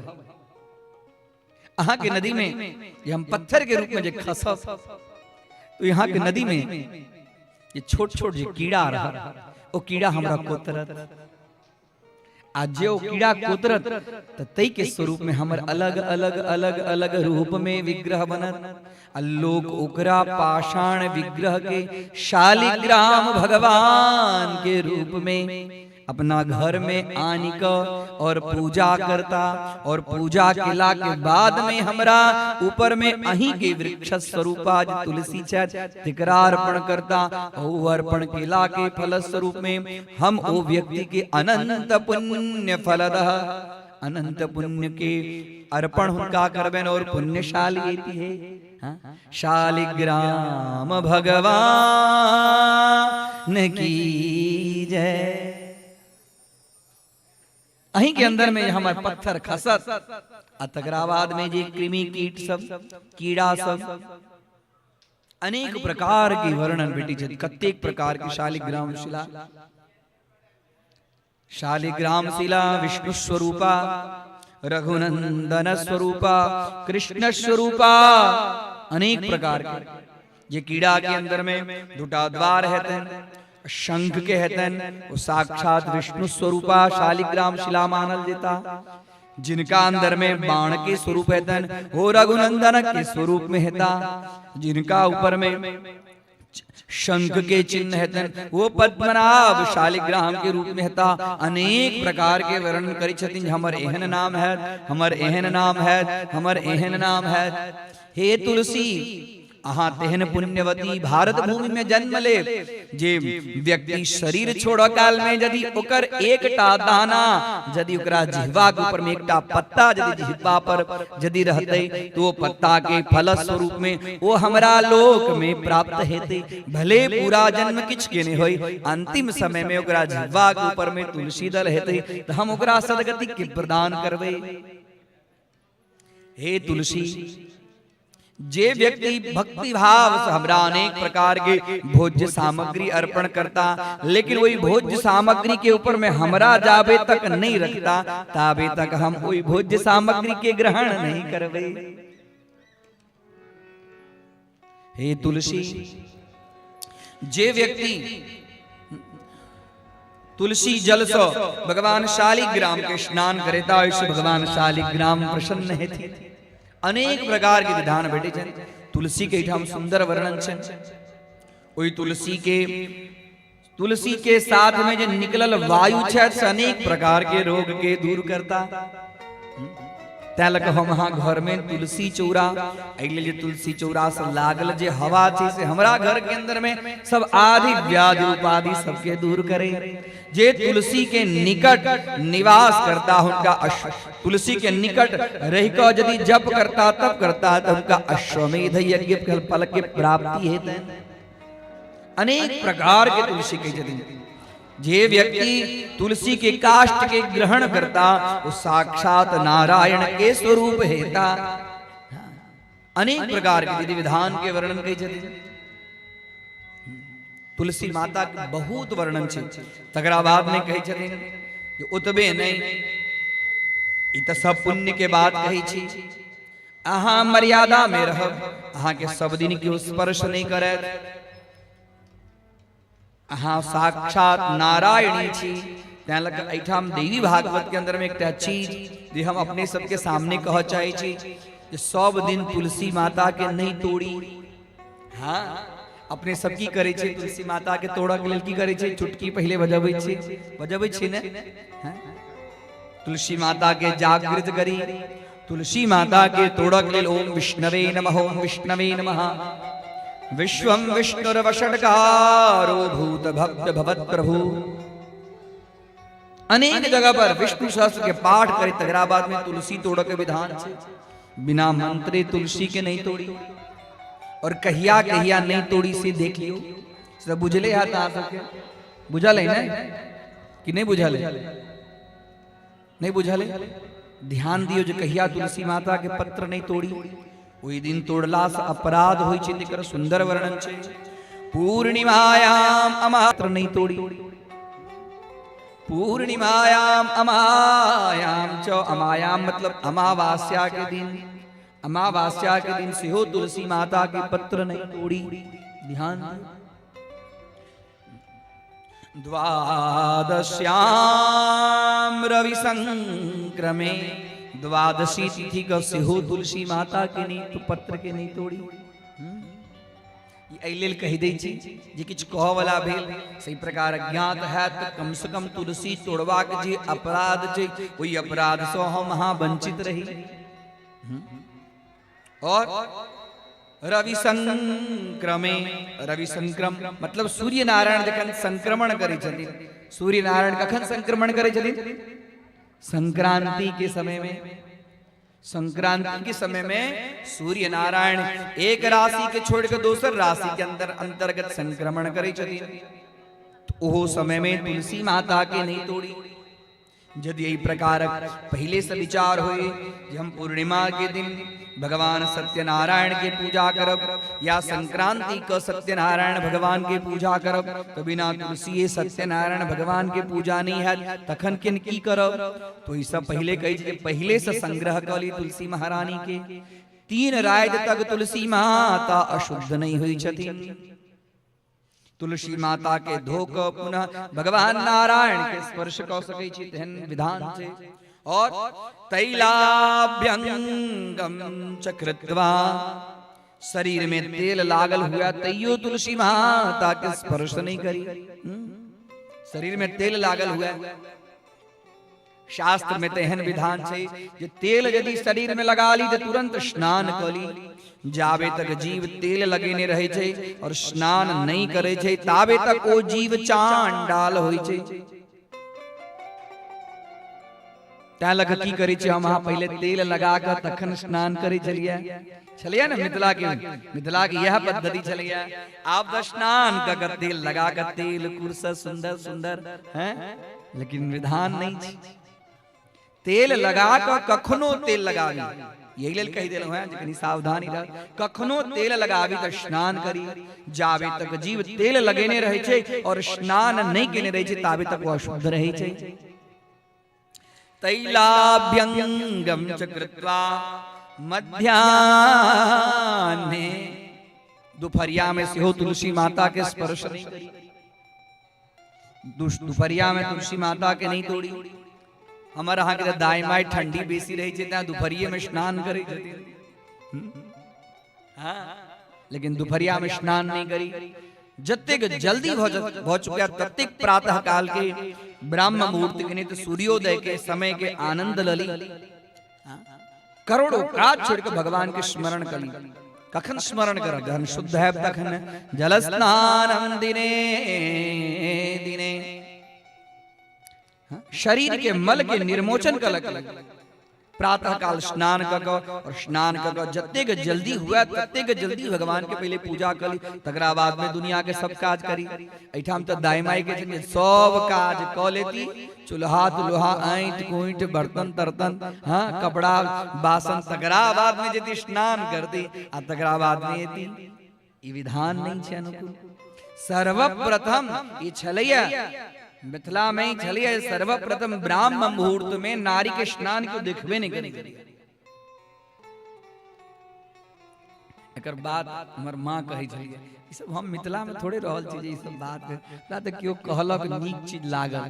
S2: अहाँ के नदी में ये हम पत्थर के रूप में जे खसब तो यहाँ के नदी में ये छोट छोट जे कीड़ा रहा ओ कीड़ा हमरा कोतरत, आ जे ओ कीड़ा कोतरत त तै के स्वरूप में हमर अलग अलग अलग अलग रूप में विग्रह बनत, आ लोक ओकरा पाषाण विग्रह के शालिग्राम भगवान के रूप में अपना घर में आनि क और पूजा करता, और पूजा केला के बाद में हमरा ऊपर में अहीं के वृक्ष स्वरूपा जे तुलसी छथि तेकरा अर्पण करता, ओ अर्पण केला के फल स्वरूप में हम ओ व्यक्ति के अनंत पुण्य फलदः, अनंत पुण्य के अर्पण हुनका करबेन और पुण्यशाली एति है। हाँ? शालिग्राम भगवान की जय। अहीं के अंदर में हमर पत्थर खसत आ तकरा बाद में जे कृमि कीट सब कीड़ा सब अनेक प्रकार के वर्णन भेटै छै, कतेक प्रकार के शालिग्राम शिला, शालिग्राम शिला विष्णु स्वरूपा, रघुनंदन स्वरूपा, कृष्ण स्वरूपा, अनेक प्रकार के ये कीड़ा के अंदर में दुटा द्वार हेतन, शंख के हेतन, वो साक्षात विष्णु स्वरूपा शालिग्राम शिला मानल जेता, जिनका अंदर में बाण के स्वरूप हेतन वो रघुनंदन के स्वरूप में हेता, जिनका ऊपर में शंख के चिन्ह हेतन वो पद्मनाभ शालिग्राम के रूप में हेता। अनेक प्रकार के वर्णन करै छथिन, हमर एहन नाम है, हमर एहन नाम है, हमर एहन नाम है। हे तुलसी, अहाँ तेहन पुण्यवती भारत भूमि में जन्म ले जे व्यक्ति शरीर छोड़ काल में यदि ओकर एकटा दाना यदि ओकरा जिह्वा के ऊपर में एकटा पत्ता यदि जिह्वा पर यदि रहते तो वो पत्ता के फल स्वरूप में वो हमरा लोक में प्राप्त हेते, भले पूरा जन्म किछ के नहीं होई, अंतिम समय में ओकरा जिह्वा के ऊपर में तुलसी दल हेते तो हम ओकरा सदगति के प्रदान करबै। हे तुलसी, जे व्यक्ति भक्ति भाव से हमरा अनेक प्रकार के भोज्य सामग्री अर्पण करता, लेकिन वही भोज्य सामग्री के ऊपर में हमरा जाबे तक नहीं रखता, ताबे तक हम वही भोज्य सामग्री के ग्रहण नहीं करबे। हे तुलसी, जे व्यक्ति तुलसी जल से भगवान शालिग्राम के स्नान करेता, ओहिसँ भगवान शालिग्राम प्रसन्न हेथिन। अनेक प्रकार के विधान भेटै छनि। तुलसी के एहिठाम सुंदर वर्णन छनि। ओहि तुलसी के साथ में जे निकलल वायु छथि से अनेक प्रकार के रोग के दूर करता। तैं लऽ कऽ हम अहाँ घर में तुलसी चौरा एहि लेल जे तुलसी चौरा से लागल जे हवा छै से हमरा घर के अंदर में सब आदि व्याधि उपाधि सबके दूर करे। जे तुलसी के निकट निवास करता हुनका अश्व, तुलसी के निकट रहि कऽ यदि जप करता तप करता तऽ हुनका अश्वमेध यज्ञ फल के प्राप्ति हेतनि। अनेक प्रकार के तुलसी कहै छथिन। जे व्यक्ति तुलसी के काष्ठ के ग्रहण करता वो साक्षात नारायण के स्वरूप हेता। अनेक प्रकार के विधि विधान के वर्णन कहै छथिन। तुलसी माता के बहुत वर्णन छै। तकरा बाद में कहै छथिन जे ओतबे नहि, ई तऽ सब पुण्य के बात कहै छी। अहाँ मर्यादा में रहब, अहाँ के सब दिन केओ स्पर्श नहीं करत, अहाँ साक्षात नारायणी छी। तैं लऽ कऽ एहिठाम देवी भागवत के अंदर में एकटा चीज जे हम अपने सबके सामने कहऽ चाहै छी जे सब दिन तुलसी माता के नहीं तोड़ी। हाँ, अपने सब की करै छी? तुलसी माता के तोड़ऽ के लेल की करै छी? चुटकी पहिले बजबै छी, बजबै छी ने? हाँ? तुलसी माता के जागृत करी। तुलसी माता के तोड़ऽ के लेल ओम विष्णवे नमः, ओम विष्णवे नमः, विश्वम विष्णुर्वषट्कारो भूत भव्य भवत प्रभु। अनेक जगह पर विष्णु सहस्त्र के पाठ करे तकरा बाद में तुलसी तोड़ऽ के विधान छै। बिना मंत्रे तुलसी के नहीं तोड़ी, और कहिया कहिया नहीं तोड़ी से देख लियो। सब बुझले है अहाँ सबके? बुझल है ने कि नहीं बुझल है? नहीं बुझल है? ध्यान दियो जे कहिया तुलसी माता के पत्र नहीं तोड़ी, ओहि दिन तोड़ला से अपराध होइ छै, तेकर सुंदर वर्णन छै। पूर्णिमायाम अमात्र नहीं तोड़ी, पूर्णिमायाम अमायाम च, अमायाम मतलब अमावास्या के दिन, अमावास्या के दिन सेहो तुलसी माता के पत्र नहीं तोड़ी। ध्यान दियो। द्वादश्याम रवि संक्रमे, द्वादशी तिथि के सेहो तुलसी माता के नहीं तो पत्र के नहीं तोड़ी। एहि लेल कहि दै छी जे किछु कहऽ वाला भेल सही प्रकार ज्ञात हैत तऽ कम से कम तुलसी तोड़बाक जे अपराध छै ओहि अपराध सँ हम अहाँ वंचित रही। और रवि संक्रमे, रवि संक्रम मतलब सूर्य नारायण जखन संक्रमण करै छथिन, सूर्य नारायण कखन संक्रमण करै छथिन? संक्रांति के समय में। संक्रांति के समय में सूर्य नारायण एक राशि के छोड़ के दोसर राशि के अंदर अंतर्गत संक्रमण करै छथिन, तो ओहो समय में तुलसी माता के नहीं तोड़ी। यदि एहि प्रकारक पहिले से विचार होए जे हम पूर्णिमा के दिन भगवान सत्यनारायण के पूजा करब या संक्रांति के सत्यनारायण भगवान के पूजा करब, तो बिना तुलसी सत्यनारायण भगवान के पूजा नहीं है, तखन किन की करब? तो ई सब पहिले कहै छै पहिले से संग्रह कऽ ली तुलसी महारानी के। 3 राति तक तुलसी माता अशुद्ध नहीं होइ छथिन। तुलसी माता के धो कऽ पुनः भगवान नारायण के स्पर्श कऽ सकै छी, तेहन विधान छै। और तैलाभ्यंगम च कृत्वा, शरीर में तेल लागल हुआ तैयो तुलसी माता के स्पर्श नहीं करी। शरीर में तेल लागल हुआ, शास्त्र में तेहन विधान छै जे तेल यदि शरीर में लगा ली तऽ तुरंत स्नान कऽ ली। जाबे तक जीव तेल लगेने रहै छै और स्नान नहीं करै छै ताबे तक ओ जीव चांडाल होइ छै। तैं लऽ कऽ की करै छी हम अहाँ? पहिले तेल लगा कऽ तखन स्नान करै छलियै, छलियै ने? मिथिला के, मिथिला के इएह पद्धति छलैया। आब तऽ स्नान कऽ कऽ तेल लगा कऽ तेल कुर्स सुंदर सुंदर हैं, लेकिन विधान नहीं छै। तेल लगा कऽ कखनो तेल लगाबी, यही लेल कहि देलहुँ हैं जे कनि सावधानी रह। कखनो तेल लगाबी तऽ स्नान करी। जाबे तक जीव तेल लगेने रहै छै और स्नान नहि केने रहै छै ताबे तक ओ अशुद्ध रहै छै। तैलाभ्यंगम च कृत्वा मध्याह्ने, दुपहरिया में सेहो तुलसी माता के स्पर्श नहीं करी। दुपहरिया में तुलसी माता के नहीं तोड़ी। हमर अहाँ के दाई माई ठंडी बेसी रहे छै तैं दुपहरिये में स्नान करे छथिन। हाँ, लेकिन दुपहरिया में स्नान नहीं करी। जतेक जल्दी भ चुका ततेक प्रातः काल के ब्राह्म मुहूर्त के नहीं तो सूर्योदय के समय के आनंद लली। करोड़ों काज छोड़ के भगवान के स्मरण करी। कखन स्मरण कर? जहन शुद्ध है तखन। जल स्नानम दिने दिने, शरीर के मल के निर्मोचन कलक प्रातः काल स्नान क क और स्नान क क जतेक जल्दी हुआ ततेक जल्दी भगवान के पहले पूजा करी, तकरा बाद में दुनिया के सब काज करी। एठाम त दाई माई के छथिन सब काज क लेती, चूल्हा तुल्हा ऐंठ कुंठ बर्तन तर्तन, हाँ, कपड़ा बासन, तकरा बाद में जेती स्नान करती आ तकरा बाद में एती। ई विधान नहीं छै अनुकूल। सर्वप्रथम ई छलैया मिथिला में छलैया सर्वप्रथम ब्राह्म मुहूर्त में नारी के स्नान क्यों देखबे नहीं करी। एकर बात हमर माँ कहै छलियै, ई सब हम मिथिला में थोड़े रहल छी जे ई सब बात हमरा तऽ केओ कहलक नीक चीज लागल।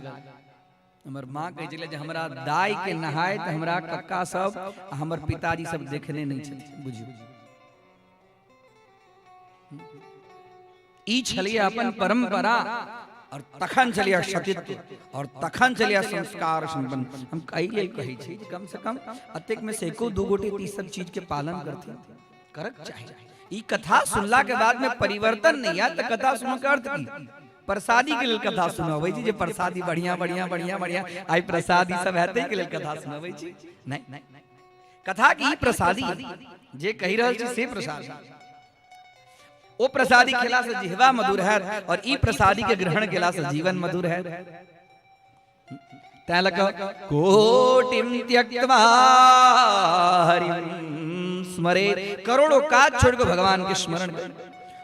S2: हमर माँ कहै छलै जे हमरा दाई के नहाय तऽ हमरा कक्का सब आ हमर पिताजी सब देखने नहीं छथिन। बुझियौ ई छलियै अपन परंपरा और तखन छलियै सतीत्व और तखन छलियै संस्कार संपन्न। हम एहि लेल कहै छी जे कम से कम अतेक में से एको दू गोटे ई सब चीज के पालन करथिन, करक चाही। ई कथा सुनला के बाद में परिवर्तन नहीं आयत तऽ कथा सुनऽ के अर्थ की? प्रसादी के लेल कथा सुनाबै छी जे प्रसादी बढ़िया बढ़िया बढ़िया बढ़िया आइ प्रसादी सब हेतै के लेल कथा सुनाबै छी? नहीं, कथा के ई प्रसादी जे कहि रहल छी से प्रसादी। ओ प्रसादी खेला से जिहवा मधुर है और ई प्रसादी के ग्रहण केला से जीवन मधुर है। तैं लक कोटिम त्यक्त्वा हरिम स्मरे, करोड़ों काज छोड़ के भगवान के स्मरण कर,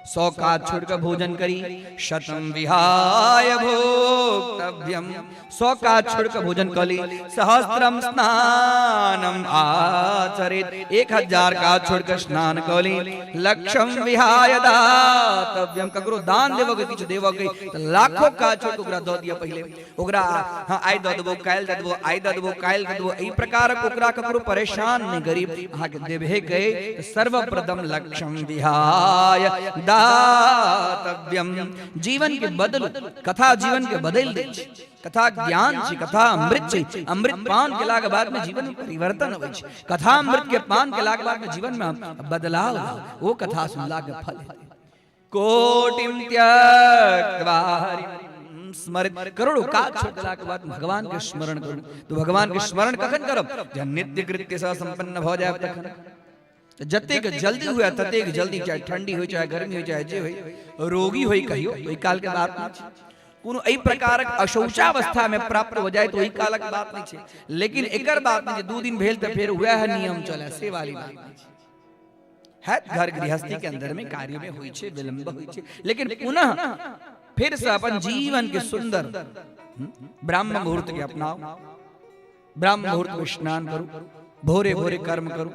S2: 100 काज छोड़ के भोजन करी, शतम विहाय भोक्तव्यम, 100 काज छोड़ के भोजन कली, सहस्त्रम स्नानम आचरेत, 1000 काज छोड़ के स्नान कली, लक्षम विहाय दातव्यम, ककरो दान देबो के किछु देबो के त लाखों काज छोड़ के ओकरा दऽ दिअ पहिले ओकरा, हाँ आइ दऽ देबो काल्हि दऽ देबो, आइ दऽ देबो काल्हि दऽ देबो, एहि प्रकारक ओकरा ककरो परेशान नहि करी। अहाँके देबहे के सर्वप्रथम लक्ष्यम विहाय दातव्यम। जीवन के बदलू, कथा जीवन के बदलि दै छै। कथा ज्ञान छै, कथा अमृत छै। अमृत पान केलाके बाद में जीवन में परिवर्तन अबै छै। कथा अमृत के पान केलाके बाद में जीवन में बदलाव, ओ कथा सुनला के फल हेतै। कोटिम त्यक्त्वा हरिं स्मरित, करोड़ों काज छोड़ देला के बाद भगवान के स्मरण करू। तो भगवान के स्मरण कखन करब? जहन नित्य कृत्य सँ संपन्न भऽ जायब तखन। जतेक जल्दी हुए ततेक जल्दी, चाहे ठंडी हो चाहे गर्मी हो चाहे जे हो, रोगी होई कहियो ओहि काल के बात नहीं छै। कोनो एहि प्रकारक अशौचावस्था में प्राप्त हो जाए तो ओहि कालक बात नहीं छै। लेकिन एकर बात नहीं जे 2 दिन भेल तऽ फेर वएह नियम चले, से वाली बात नहीं छै। है घर गृहस्थी के अंदर में कार्य में होइ छै, विलंब होइ छै, लेकिन पुनः फिर से अपन जीवन के सुंदर ब्राह्म मुहूर्त के अपनाओ। ब्राह्म मुहूर्त में स्नान करू, भोरे भोरे कर्म करू।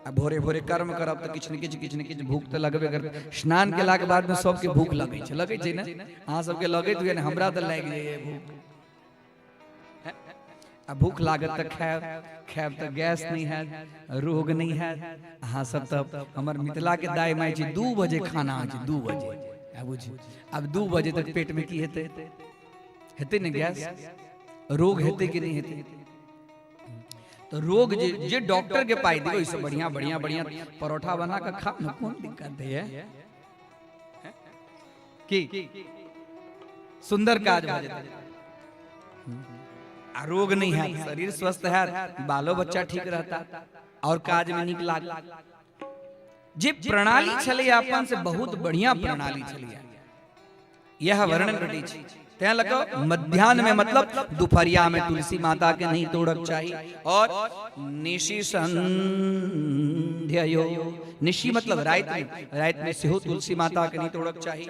S2: आ भोरे भोरे कर्म करब तऽ किछु ने किछु किछु ने किछु भूख तऽ लगबे करत। स्नान केलाके बाद में सबके भूख लगै छै, लगै छै ने? अहाँ सबके लगैत हुए ने? हमरा तऽ लागि जाइए भूख। आ भूख लागत तऽ खायब, खायब तऽ गैस नहि हैत, रोग नहि हैत। अहाँ सब तऽ हमर मिथिला के दाई माई छी, 2 बजे खाना होइ छै, 2 बजे। आ बुझियौ आब 2 बजे तक पेट में की हेतै? हेतै ने गैस? रोग हेतै कि नहि हेतै? तो रोग जे जे डॉक्टर के पाई दियौ, ओहिसँ बढ़िया बढ़िया बढ़िया परोठा बना कऽ खाउ ने, कोन दिक्कत है? की सुंदर काज भऽ जेतै आ रोग नहीं है, शरीर स्वस्थ है, बालो बच्चा ठीक रहता और काज में नीक लाग। जे प्रणाली छलै अपन से बहुत बढ़िया प्रणाली छलै, यह वर्णन भेटै छै। तैं लऽ कऽ मध्यान्ह में मतलब दुपहरिया में तुलसी माता के नहीं तोड़क चाही। और निशि संध्या संध्या निशी मतलब राति में, राति में सेहो तुलसी माता के नहीं तोड़क चाही।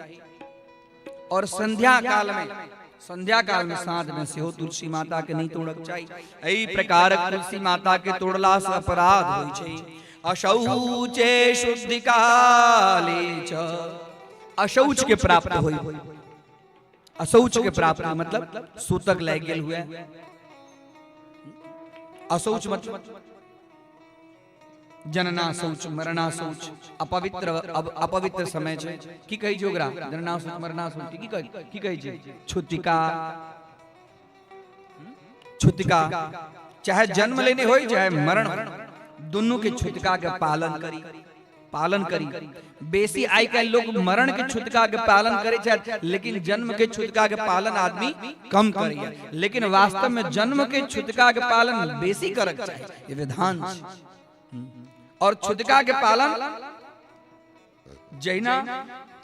S2: और संध्या काल में, संध्या काल में साँझ में सेहो तुलसी माता के नहीं तोड़क चाही। एहि प्रकार तुलसी माता के तोड़ला से अपराध होइ छै। अशौचे शुद्धि काले च, अशौच के प्राप्त होई, अशौच के प्राप्त मतलब सूतक लागि गेल हुए। अशौच मतलब जनना शौच, मरना शौच, अपवित्र, अपवित्र समय छै। की कहै छै ओकरा? जनना शौच, मरना शौच, की कहै, की कहै छै? छुतिका, छुतिका, चाहे जन्म लेने होय चाहे मरण, दुनू के छुतिका के पालन करी, पालन करी। बेसी आइ काल्हि लोग मरण के छुतिका के पालन करे छथि, लेकिन जन्म के छुतिका के पालन आदमी कम करैया। लेकिन वास्तव में जन्म के छुतिका के पालन बेसी करक चाही, ई विधान छै। और छुतिका के पालन जहिना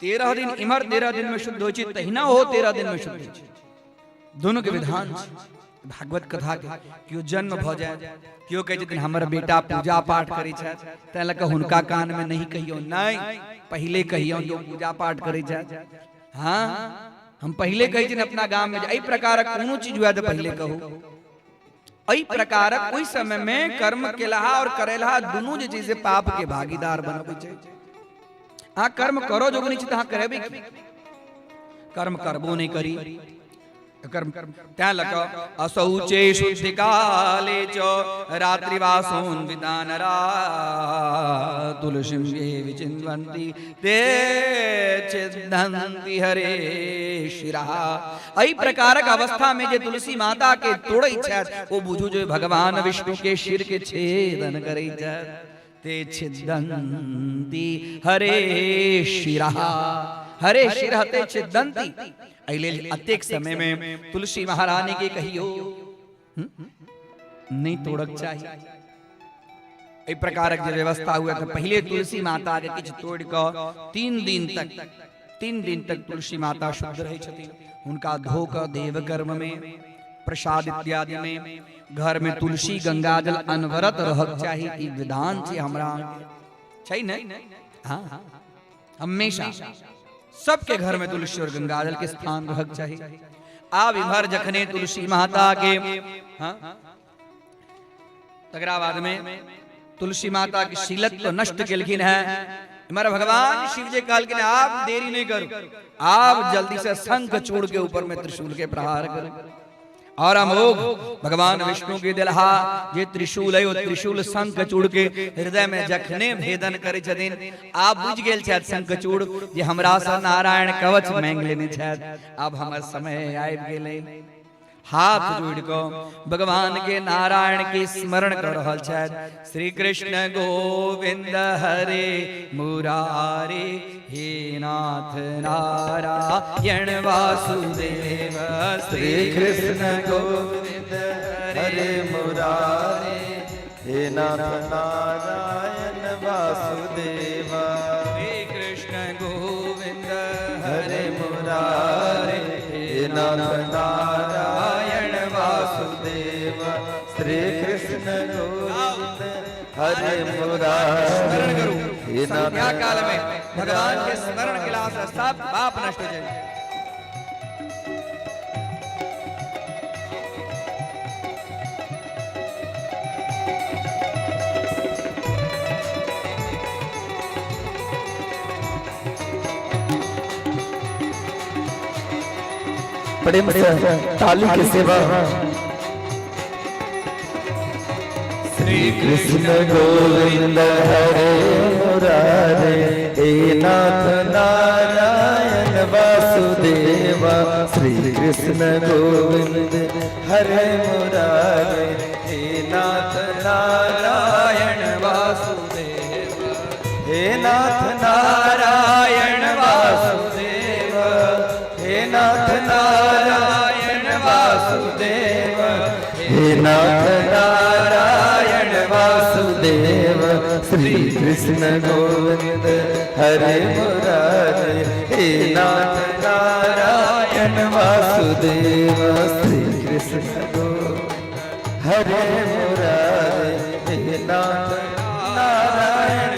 S2: 13 दिन इम्हर 13 दिन में शुद्ध होइ छै, तहिना ओहो 13 दिन में शुद्ध होइ छै। दोनों के विधान छै। भागवत कथा के केओ जन्म भऽ जाय, केओ कहै छथिन हमर बेटा पूजा पाठ करै छथि, तैं लऽ कऽ हुनका कान में नहीं कहियौ, नहीं पहिले कहियौ जो पूजा पाठ करै छथि। हाँ, हम पहिले कहै छियनि अपना गाम में जे एहि प्रकारक कोनो चीज हुए तऽ पहिले कहू। एहि प्रकारक ओहि समय में कर्म केलहा और करेलहा दुनू जे छै से पाप के भागीदार बनबै छै। अहाँ कर्म करो जोग नहि छै तऽ अहाँ करेबै की? कर्म करबो नहि करी, कर्म तैं लऽ कऽ अशौचे शुद्धि काले च रात्रिवासोन विदानरा तुलसीं ये विचिन्वन्ति ते छिन्दन्ति हरे शिरः। एहि प्रकारक अवस्था में जे तुलसी माता के तोड़ै छथि ओ बुझू जे भगवान विष्णु के सिर के छेदन करै छथि। ते छिदन्ति हरे शिरः, हरे शिरः ते छिदन्ति। एहि लेल अतेक समय में तुलसी महारानी के कहियो नहीं तोड़क चाही। एहि प्रकारक जे व्यवस्था हुए तऽ पहिले तुलसी माता के किछु तोड़ि कऽ 3 दिन तक, 3 दिन तक तुलसी माता शुद्ध रहै छथिन। हुनका धो कऽ देव कर्म में, प्रसाद इत्यादि में, घर में तुलसी गंगा जल अनवरत रहक चाही। ई विधान छै हमरा छै ने? हाँ, हमेशा सबके घर में तुलसी और गंगा जल के स्थान रहक चाही। आब इम्हर जखने तुलसी माता के, हाँ, तकरा बाद में तुलसी माता के शीलत्व तो नष्ट केलखिन है। इम्हर भगवान शिव जी कहलखिन आप देरी नहीं करू, आप जल्दी से शंख चूड़ के ऊपर में त्रिशूल के प्रहार करू। और अमोघ भगवान विष्णु के दिलहा जे त्रिशूल है, ओ त्रिशूल शंख चूड़ के हृदय में जखने भेदन करे छथिन, आप बुझ गेल छथि शंख चूड़ जे हमरा से नारायण कवच मांगि लेने छथि, अब हमर समय आबि गेलै। हाथ जोड़ कऽ भगवान के नारायण के स्मरण कर रहल छथि। श्री कृष्ण गोविंद हरे मुरारे, हे नाथ नारायण वासुदेव।
S4: श्री कृष्ण गोविंद हरे मुरारे, हे नाथ नारायण वासुदेव।
S2: श्री कृष्ण गोविंद
S4: हरे मुरारे, हे नाथ नारायण वासुदेव। श्री कृष्ण गोविंद हरे मुरारे,
S2: स्मरण करू
S4: हे नाथ
S2: संध्या काल में भगवान के स्मरण केला से सब पाप नष्ट हो जाए।
S4: प्रेम से ताली की सेवा। श्री कृष्ण गोविंद हरे मुरारे, हे नाथ नारायण वासुदेव। श्री कृष्ण गोविंद हरे मुरारे, हे नाथ नारायण
S2: वासुदेव,
S4: हे नाथ नारायण वासुदेव, हे नाथ नारायण वासुदेव, हे नाथ नारायण वासुदेव। श्री कृष्ण गोविंद हरे मुरारे, हे नाथ नारायण वासुदेव। श्री कृष्ण गोविंद हरे मुरारे, हे नाथ नारायण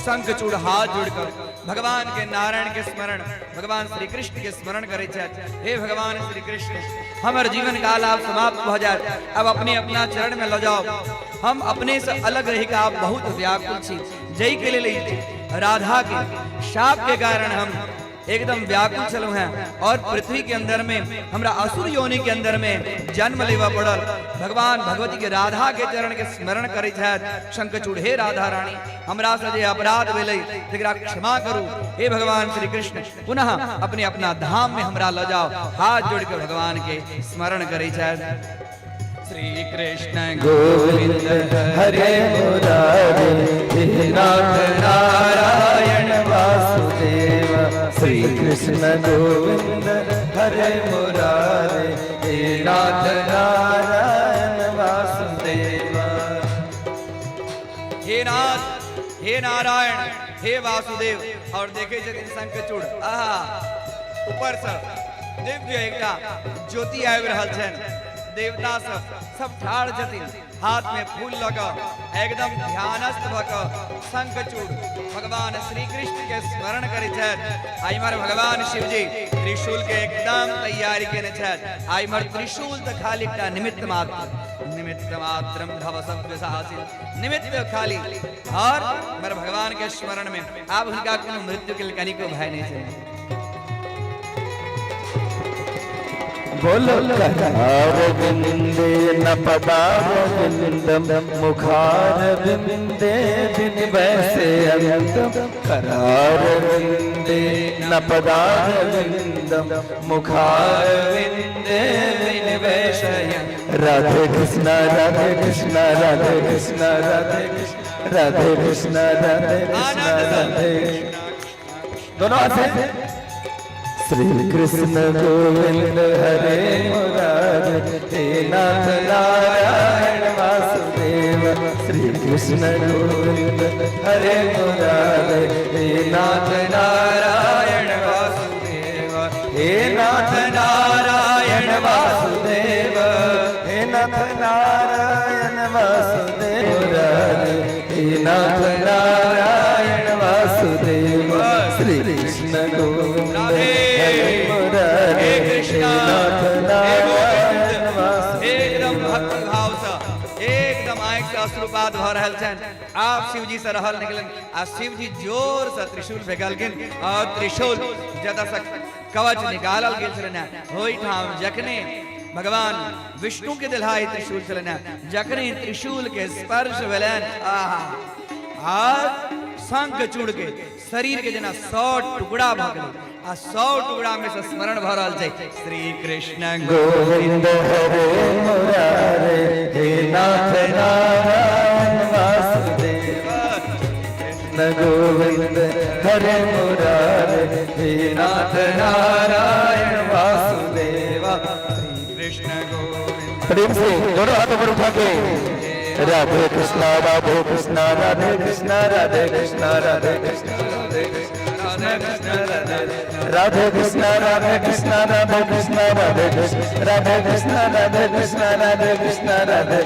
S2: शंखचूड़ हाथ जोड़कर भगवान के नारायण के स्मरण, भगवान श्री कृष्ण के स्मरण करे छथि। हे भगवान श्री कृष्ण, हमर जीवन काल आब समाप्त भऽ जायत, अब अपने अपना चरण में लऽ जाओ। हम अपने से अलग रहि के आब बहुत व्याकुल छी, जाहि के लेल राधा के शाप के कारण हम एकदम व्याकुल छलहुँ हैं और पृथ्वी के अंदर में हमरा असुर योनि के अंदर में जन्म लेवा पड़ल। भगवान भगवती के राधा के चरण के स्मरण करै छथि शंखचूड़, हे राधा रानी, हमरा से जे अपराध भेलै तकरा क्षमा करू। हे भगवान श्री कृष्ण, पुनः अपने अपना धाम में हमरा ल जाओ। हाथ जोड़ के भगवान के स्मरण करै छथि। श्री कृष्ण
S4: गोविंद हरे मुरारे, हे नाथ नारायण वासुदेव। श्री कृष्ण गोविंद हरे मुरारे, हे नाथ नारायण वासुदेव।
S2: हे नाथ, हे नारायण, हे वासुदेव। और देखे छथिन शंखचूड़, आहा, ऊपर से दिव्य एकटा ज्योति आबि रहल छनि। देवता सब सब ठाढ़ छथिन, हाथ में फूल लऽ कऽ एकदम ध्यानस्थ भऽ कऽ शंखचूड़ भगवान श्री कृष्ण के स्मरण करै छथि। आ इम्हर भगवान शिवजी त्रिशूल के एकदम तैयारी केने छथि। आ इम्हर त्रिशूल तऽ खाली एकटा निमित्त मात्र, निमित्त मात्रम भव सव्यसाचि, निमित्त खाली। और इम्हर भगवान के स्मरण में आब हुनका कोनो मृत्यु के लेल कनिको भय नहि छै।
S4: बोलो करार बिंदे न पदार बिंदम, मुखार बिंदे बिन वैसे अंतम। करार बिंदे न पदार बिंदम, मुखार बिंदे बिन वैसे। राधे कृष्णा राधे कृष्णा राधे कृष्णा राधे कृष्णा राधे कृष्णा राधे कृष्णा राधे, दोनों हाथ से। श्री कृष्ण गोविंद हरे मुरारे, हे नाथ नारायण वासुदेव। श्री कृष्ण गोविंद हरे मुरारे, हे नाथ नारायण वासुदेव। हे नाथ नारायण वासुदेव, हे नाथ नारायण वासुदेव, हे नाथ नारायण वासुदेव। श्री कृष्ण गोविंद
S2: राधे,
S4: हरे मुरारे,
S2: हे कृष्ण,
S4: हे नाथ
S2: हे
S4: नारायण
S2: गोविंद।
S4: वासुदेव।
S2: एकदम भक्ति भाव से एकदम आँखि से अश्रुपात भऽ रहल छनि। आब शिवजी से रहल निकलनि आ शिवजी जोर से त्रिशूल फेंकलखिन और त्रिशूल जतऽ से कवच निकालल गेल छलनि हेँ, ओहिठाम जखने भगवान विष्णु के देलहा ई त्रिशूल छलनि हेँ, जखने त्रिशूल के स्पर्श भेलनि, आहा, आ शंखचूड़ के शरीर के जेना 100 टुकड़ा भऽ गेलै आ 100 टुकड़ा में से स्मरण भऽ रहल छै श्री कृष्ण
S4: गोविंद हरे मुरारे, हे नाथ नारायण वासुदेव। कृष्ण गोविंद हरे मुरारे, हे नाथ नारायण वासुदेव।
S2: कृष्ण गोविंद।
S4: प्रेम से दोनों हाथों पर उठा के राधे कृष्णा राधे कृष्णा राधे कृष्णा राधे कृष्णा राधे कृष्णा राधे कृष्णा राधे कृष्णा राधे कृष्णा राधे कृष्णा राधे कृष्णा राधे कृष्णा राधे कृष्णा राधे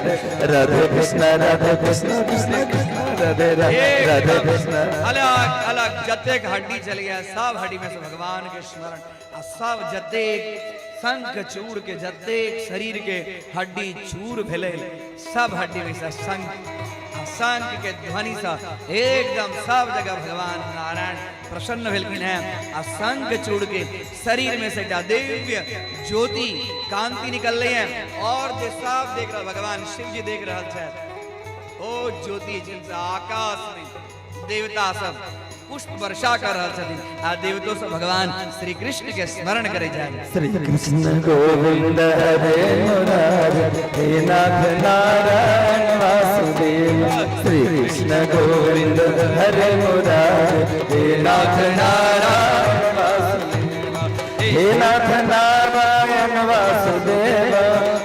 S4: राधे कृष्णा राधे कृष्णा कृष्ण कृष्ण राधे राधे राधे कृष्णा।
S2: अलग अलग जतेक हड्डी चल गया सब हड्डी में से भगवान के स्मरण आ सब जतेक शंख चूड़ के जतेक शरीर के हड्डी चूर भेलै सब हड्डी में से शंख आ शंख के ध्वनि से एकदम सब जगह भगवान नारायण प्रसन्न भेलखिन हैं आ शंख चूड़ के शरीर में से एकटा दिव्य ज्योति कांति निकल रही है और जे सब देख रहा भगवान शिव जी देख रहल छथि। ओ ज्योति जिनसे आकाश में देवता सब पुष्प वर्षा कर रहल छथिन आ देवतो सब भगवान श्री कृष्ण के स्मरण करे जाय।
S4: श्री कृष्ण गोविंद हरे मुरारे, हे नाथ नारायण वासुदेव। श्री कृष्ण गोविंद हरे मुरारे, हे नाथ नारायण वासुदेव। हे नाथ नारायण वासुदेव,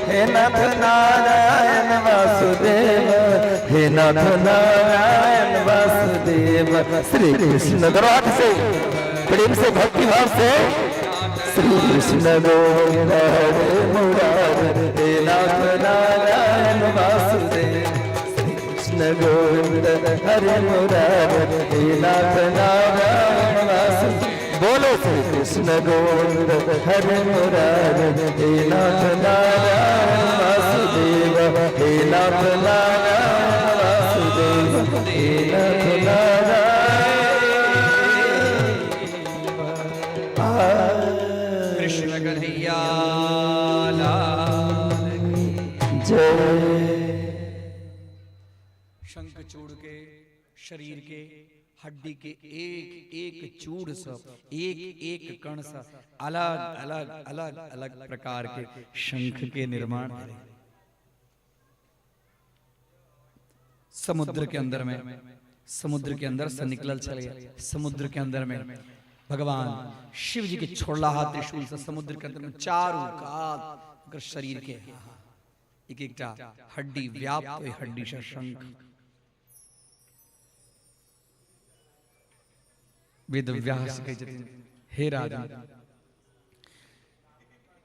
S4: हे नाथ नारायण वासुदेव, हे नाथ नारायण वासुदेव। श्री कृष्ण, दोनों हाथ से प्रेम से भक्ति भाव से। श्री कृष्ण गोविंद हरे मुरारे, हे नाथ नारायण वासुदेव। श्री कृष्ण कृष्ण गोविंद हरे मुरारे, हे नाथ नारायण वासुदेव। बोलो श्री कृष्ण गोविंद हरे मुरारे, हे नाथ नारायण वासुदेव, हे नाथ नारायण वासुदेव, हे नाथ नारायण।
S2: कृष्ण कन्हैया लाल की
S4: जय।
S2: शंखचूड़ के शरीर के हड्डी के एक एक चूड़ से, एक एक कण से अलग अलग अलग अलग प्रकार के शंख के निर्माण भेलै। समुद्र के अंदर में, समुद्र के अंदर से निकलल छलै। समुद्र के अंदर में भगवान शिव जी के छोड़ला हा त्रिशूल से समुद्र के अंदर में चारू कात ओकर शरीर के एक एकटा हड्डी व्याप्त, ओहि हड्डी से शंख। वेद व्यास कहै छथिन, हे राजन,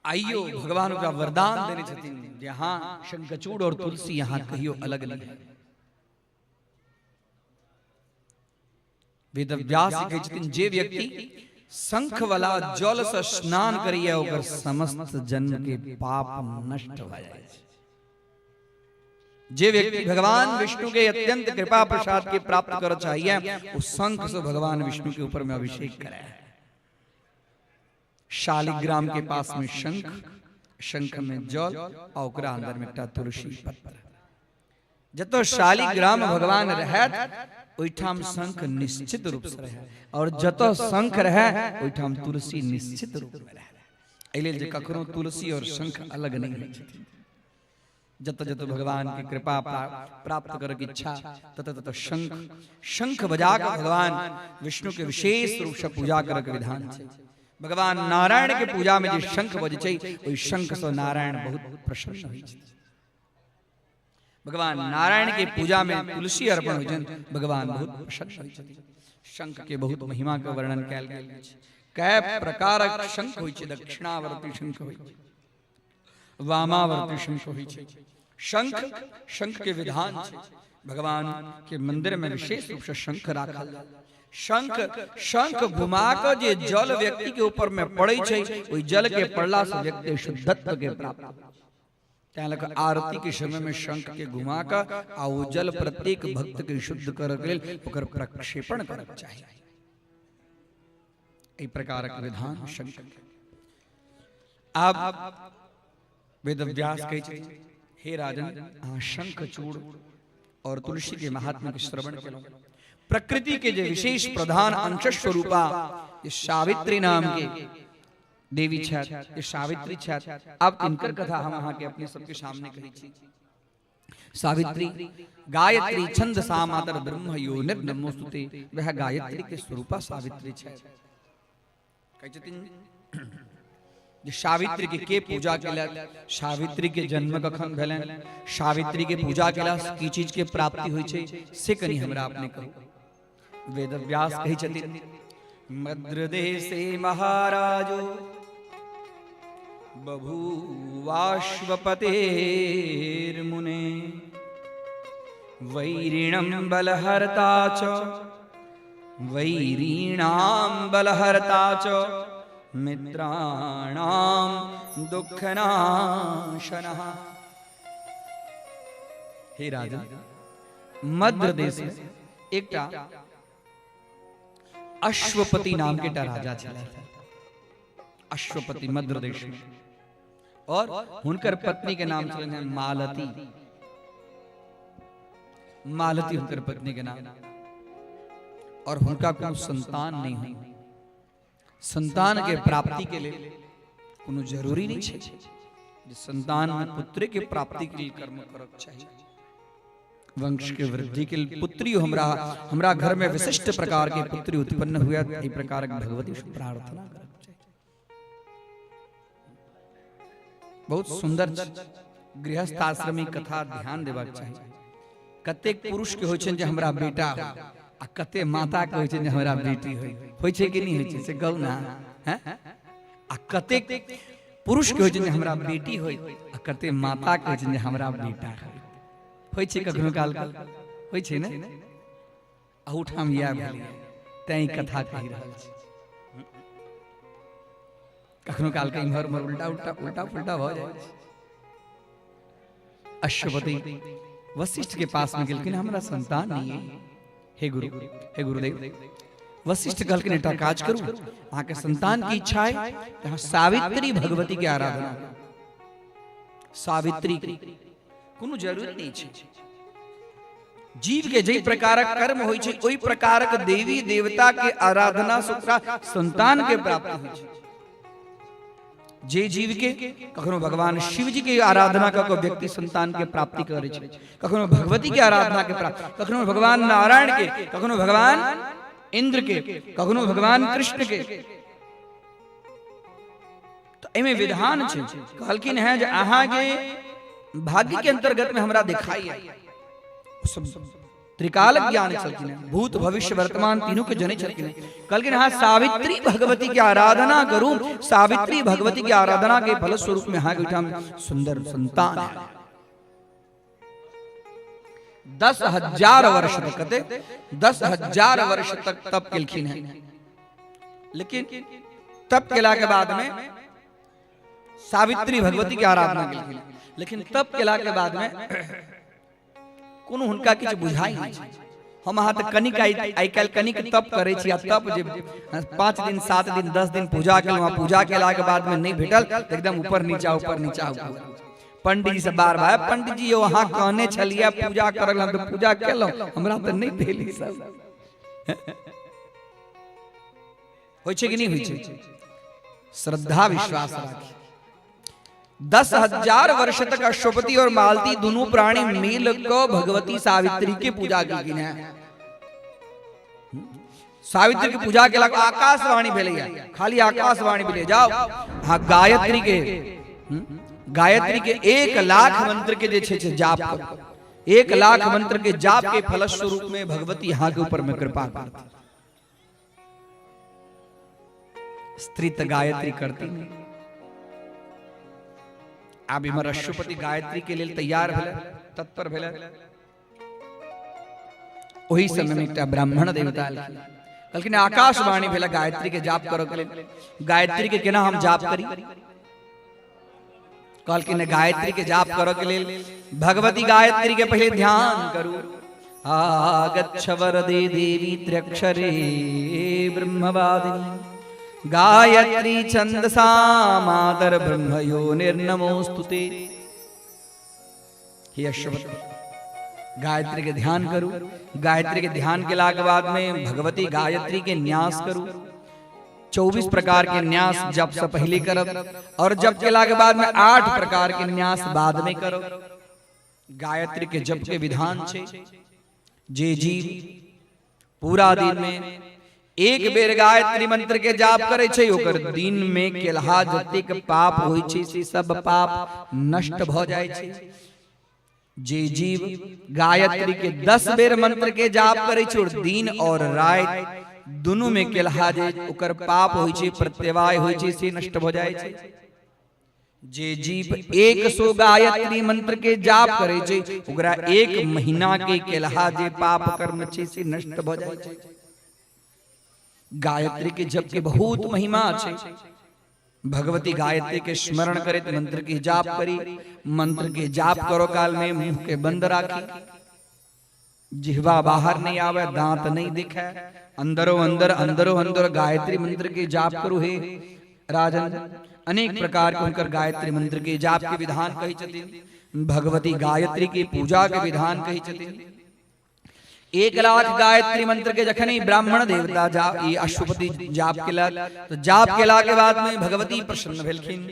S2: आइयो भगवान ओकरा वरदान देने छथिन जे अहाँ शंखचूड़ और तुलसी यहाँ कहियो अलग नहीं है। वेद व्यास कहै छथिन, जे व्यक्ति शंख वाला जल से स्नान करिए ओकर समस्त जन्म के पाप नष्ट भऽ जाइ छै। जे व्यक्ति भगवान विष्णु के अत्यंत कृपा प्रसाद के प्राप्त कर चाहिए, वो शंख से भगवान विष्णु के ऊपर में अभिषेक करे। शालिग्राम के पास में शंख, शंख में जल और ओकरा अंदर में एकटा तुलसी पत्र। जतो शालिग्राम भगवान रहत ओहिठाम शंख निश्चित रूप से रहे, और जतो शंख रहे ओहिठाम तुलसी निश्चित रूप में रहे। एहि लेल जे कखनो तुलसी और शंख अलग नहीं होइ छथिन। जत जत भगवान की कृपा प्राप्त करे के इच्छा, तत तत शंख शंख बजा के भगवान विष्णु के विशेष रूप से पूजा करे के विधान छै। भगवान नारायण के पूजा में जे शंख बजै छै, ओहि शंख से नारायण बहुत प्रसन्न होइ छथिन। भगवान नारायण के पूजा में तुलसी अर्पण होइ छनि, भगवान बहुत प्रसन्न होइ छथिन। शंख के बहुत महिमा के वर्णन कयल गेल अछि। कय प्रकारक शंख होइ छै। दक्षिणावर्ती शंख होइ छै, वामावर्ती शंख होइ छै। शंख शंख के विधान छै। भगवान के मंदिर में विशेष रूप से शंख राखल जाय। शंख शंख घुमा के जे जल व्यक्ति के ऊपर में पड़ै छै, ओहि जल के पड़ला से व्यक्ति शुद्धत्व के प्राप्त। तैं लऽ कऽ आरती के समय में शंख के घुमा कऽ आ ओ जल प्रत्येक भक्त के शुद्ध करऽ के लेल ओकर प्रक्षेपण करक चाही। एहि प्रकारक विधान शंख के। आब वेदव्यास कहै छथिन, हे राजन, अहाँ शंखचूड़ और तुलसी के महात्म्य के श्रवण केलहुँ। प्रकृति के जे विशेष प्रधान अंश स्वरूपा जे सावित्री नाम के देवी छथि, जे सावित्री छथि, आब तिनकर कथा हम अहाँके अपने सबके सामने कहै छी। सावित्री गायत्री छंद सा मातर ब्रह्म योनिर् नमोस्तुते, वह गायत्री के स्वरूपा सावित्री छथि। कहै छथिन जे सावित्री के पूजा केलक, सावित्री के जन्म कखन भेलनि, सावित्री के पूजा केला से की चीज के प्राप्ति होइ छै, से कनि हमरा अपने कहू। वेदव्यास कहै छथिन, मद्रदेशे महाराजो बभूवाश्वपतेर्मुने वैरिणं बलहर्ता च वैरीणां बलहर्ता च मित्राणां दुःखनाशनः। हे राजन, मद्र देश में एकटा अश्वपति नाम के एकटा राजा छलथि। अश्वपति मद्र देश में, और हुनकर पत्नी के नाम छलनि हैं मालती। मालती हुनकर पत्नी के नाम, और हुनका कोनो संतान नहीं हुई। संतान के प्राप्ति के लिए कोनो जरूरी नहीं छै जे संतान में पुत्र के प्राप्ति के लिए कर्म करक चाही। वंश के वृद्धि के लिए पुत्री हमरा हमरा घर में विशिष्ट प्रकार के पुत्री उत्पन्न हुए, एहि प्रकार के भगवती से प्रार्थना करक चाही। बहुत सुंदर गृहस्थ आश्रमी कथा, ध्यान देबाक चाही। कतेक पुरुष के होइ छनि जे हमरा बेटा हो, आ कते माता के होइ छनि जे हमरा बेटी होइ। होइ छै कि नहि होइ छै से कहू ना? हैं? आ कतेक पुरुष के होइ छनि जे हमरा बेटी होइ, आ कते माता के होइ छनि जे हमरा बेटा होइ। होइ छै कखनो काल के? होइ छै ने? अहूठाम इएह भेलैए, तैं ई कथा कहि रहल छी। कखनो कालके इम्हर उम्हर उल्टा उल्टा उल्टा पुल्टा भऽ जाइ छै। अश्वपति वशिष्ठ के पास में गेलखिन, हमरा संतान नहीं है हे गुरु, हे गुरुदेव। वशिष्ठ कहलखिन, एकटा काज करू, अहाँके संतान के इच्छा है तऽ अहाँ सावित्री भगवती के आराधना करू। सावित्री के कोनो जरूरी नहीं छै। जीव के जाहि प्रकारक कर्म होइ छै ओहि प्रकारक देवी देवता के आराधना से ओकरा संतान के प्राप्ति होइ छै। जे जीव के कखनो भगवान शिव जी के आराधना कऽ कऽ व्यक्ति संतान के प्राप्ति करै छै, कखनो भगवती के आराधना के प्राप्ति, कखनो भगवान नारायण के, कखनो भगवान इंद्र के, कखनो भगवान कृष्ण के, तऽ एहिमे विधान छै। कहलखिन हैं जे अहाँके भाग्य के अंतर्गत में हमरा दिखाई सब त्रिकाल ज्ञान छलखिन हैं, भूत भविष्य वर्तमान तीनों के जनै छलखिन हैं। कहलखिन अहाँ सावित्री भगवती के आराधना करू, सावित्री भगवती के आराधना के फल स्वरूप में अहाँके ओहिठाम सुंदर संतान है। 10,000 वर्ष तक, कते 10,000 वर्ष तक तप केलखिन हैं। लेकिन तप केला के बाद में सावित्री भगवती के आराधना केलखिन, लेकिन तप केला के बाद में कोनो हुनका किछु बुझाइ नहि छै। हम अहाँ तऽ कनिक आइ काल्हि कनिक तप करै छी आ तप जे 5 दिन 7 दिन 10 दिन पूजा केलहुँ आ पूजा केलाके बादमे नहि भेटल तऽ एकदम ऊपर नीचा ऊपर नीचा ऊपर। पंडित जी से बार बार, पंडित जी यौ अहाँ कहने छलियै पूजा करल, हम तऽ पूजा केलहुँ, हमरा तऽ नहि भेल। ई सब होइ छै कि नहि होइ छै? श्रद्धा विश्वास राखी। 10,000 वर्ष तक अश्वपति और मालती दोनों प्राणी मिल क भगवती सावित्री के पूजा केलखिन हैं। सावित्री के पूजा केलक, आकाशवाणी भेलैया, खाली आकाशवाणी भेलै, जाओ हाँ गायत्री के गायत्री के 1 लाख मंत्र के जे छै जाप करू। 1 लाख मंत्र के जाप के फलस्वरूप में भगवती यहाँ के ऊपर में कृपा करती। स्त्री तऽ गायत्री करती नहीं। आब इम्हर अश्वपति गायत्री के लेल तैयार भेलै, तत्पर भेलै। ओहि समय में एकटा ब्राह्मण देवता एलखिन, कहलखिन आकाशवाणी भेलै गायत्री के जाप करऽ के लेल, गायत्री के केना हम जाप करी? कहलखिन गायत्री के जाप करऽ के लेल भगवती गायत्री के पहिले ध्यान करू। आगच्छ वरदे देवी त्र्यक्षरे ब्रह्मवादिनी गायत्री छंदसा मातर ब्रह्मयो निर्नमोस्तुते। हे अश्वपति, गायत्री के ध्यान करू। गायत्री के ध्यान केला के बाद में भगवती गायत्री के न्यास करू। 24 प्रकार के न्यास जप से पहले करब और जप केला के बाद में 8 प्रकार के न्यास बाद में करब। गायत्री के जप के विधान छै, जे जीव पूरा दिन में एक बेर गायत्री मंत्र के जाप करे छै, ओकर दिन में केलहा जतेक पाप होइ छै से सब पाप नष्ट भ जाइ छै। जे जीव गायत्री के 10 बेर मंत्र के जाप करे छै और दिन और राति दुनू में केलहा जे ओकर पाप होइ छै, प्रत्यवाय होइ छै, से नष्ट भ जाइ छै। जे जीव 100 गायत्री मंत्र के जाप करे छै, ओकरा एक महीना के केलहा जे पाप कर्म छै से नष्ट भ जाइ छै। गायत्री के जप के बहुत महिमा छै। भगवती गायत्री के स्मरण करैत मंत्र के जाप करी। मंत्र के जाप करो काल में मुंह के बंद राखी, जिह्वा बाहर नहीं आवे, दांत नहीं दिखे, अंदरो अंदर अंदरो अंदर गायत्री मंत्र के जाप करू। हे राजन, अनेक प्रकार के हुनकर गायत्री मंत्र के जाप के विधान कहै छथिन, भगवती गायत्री के पूजा के विधान कहै छथिन। 1 लाख गायत्री मंत्र के जखन ही ब्राह्मण देवता जा ई अश्वपति जाप केलक तो जाप केला के बाद में भगवती प्रसन्न भेलखिन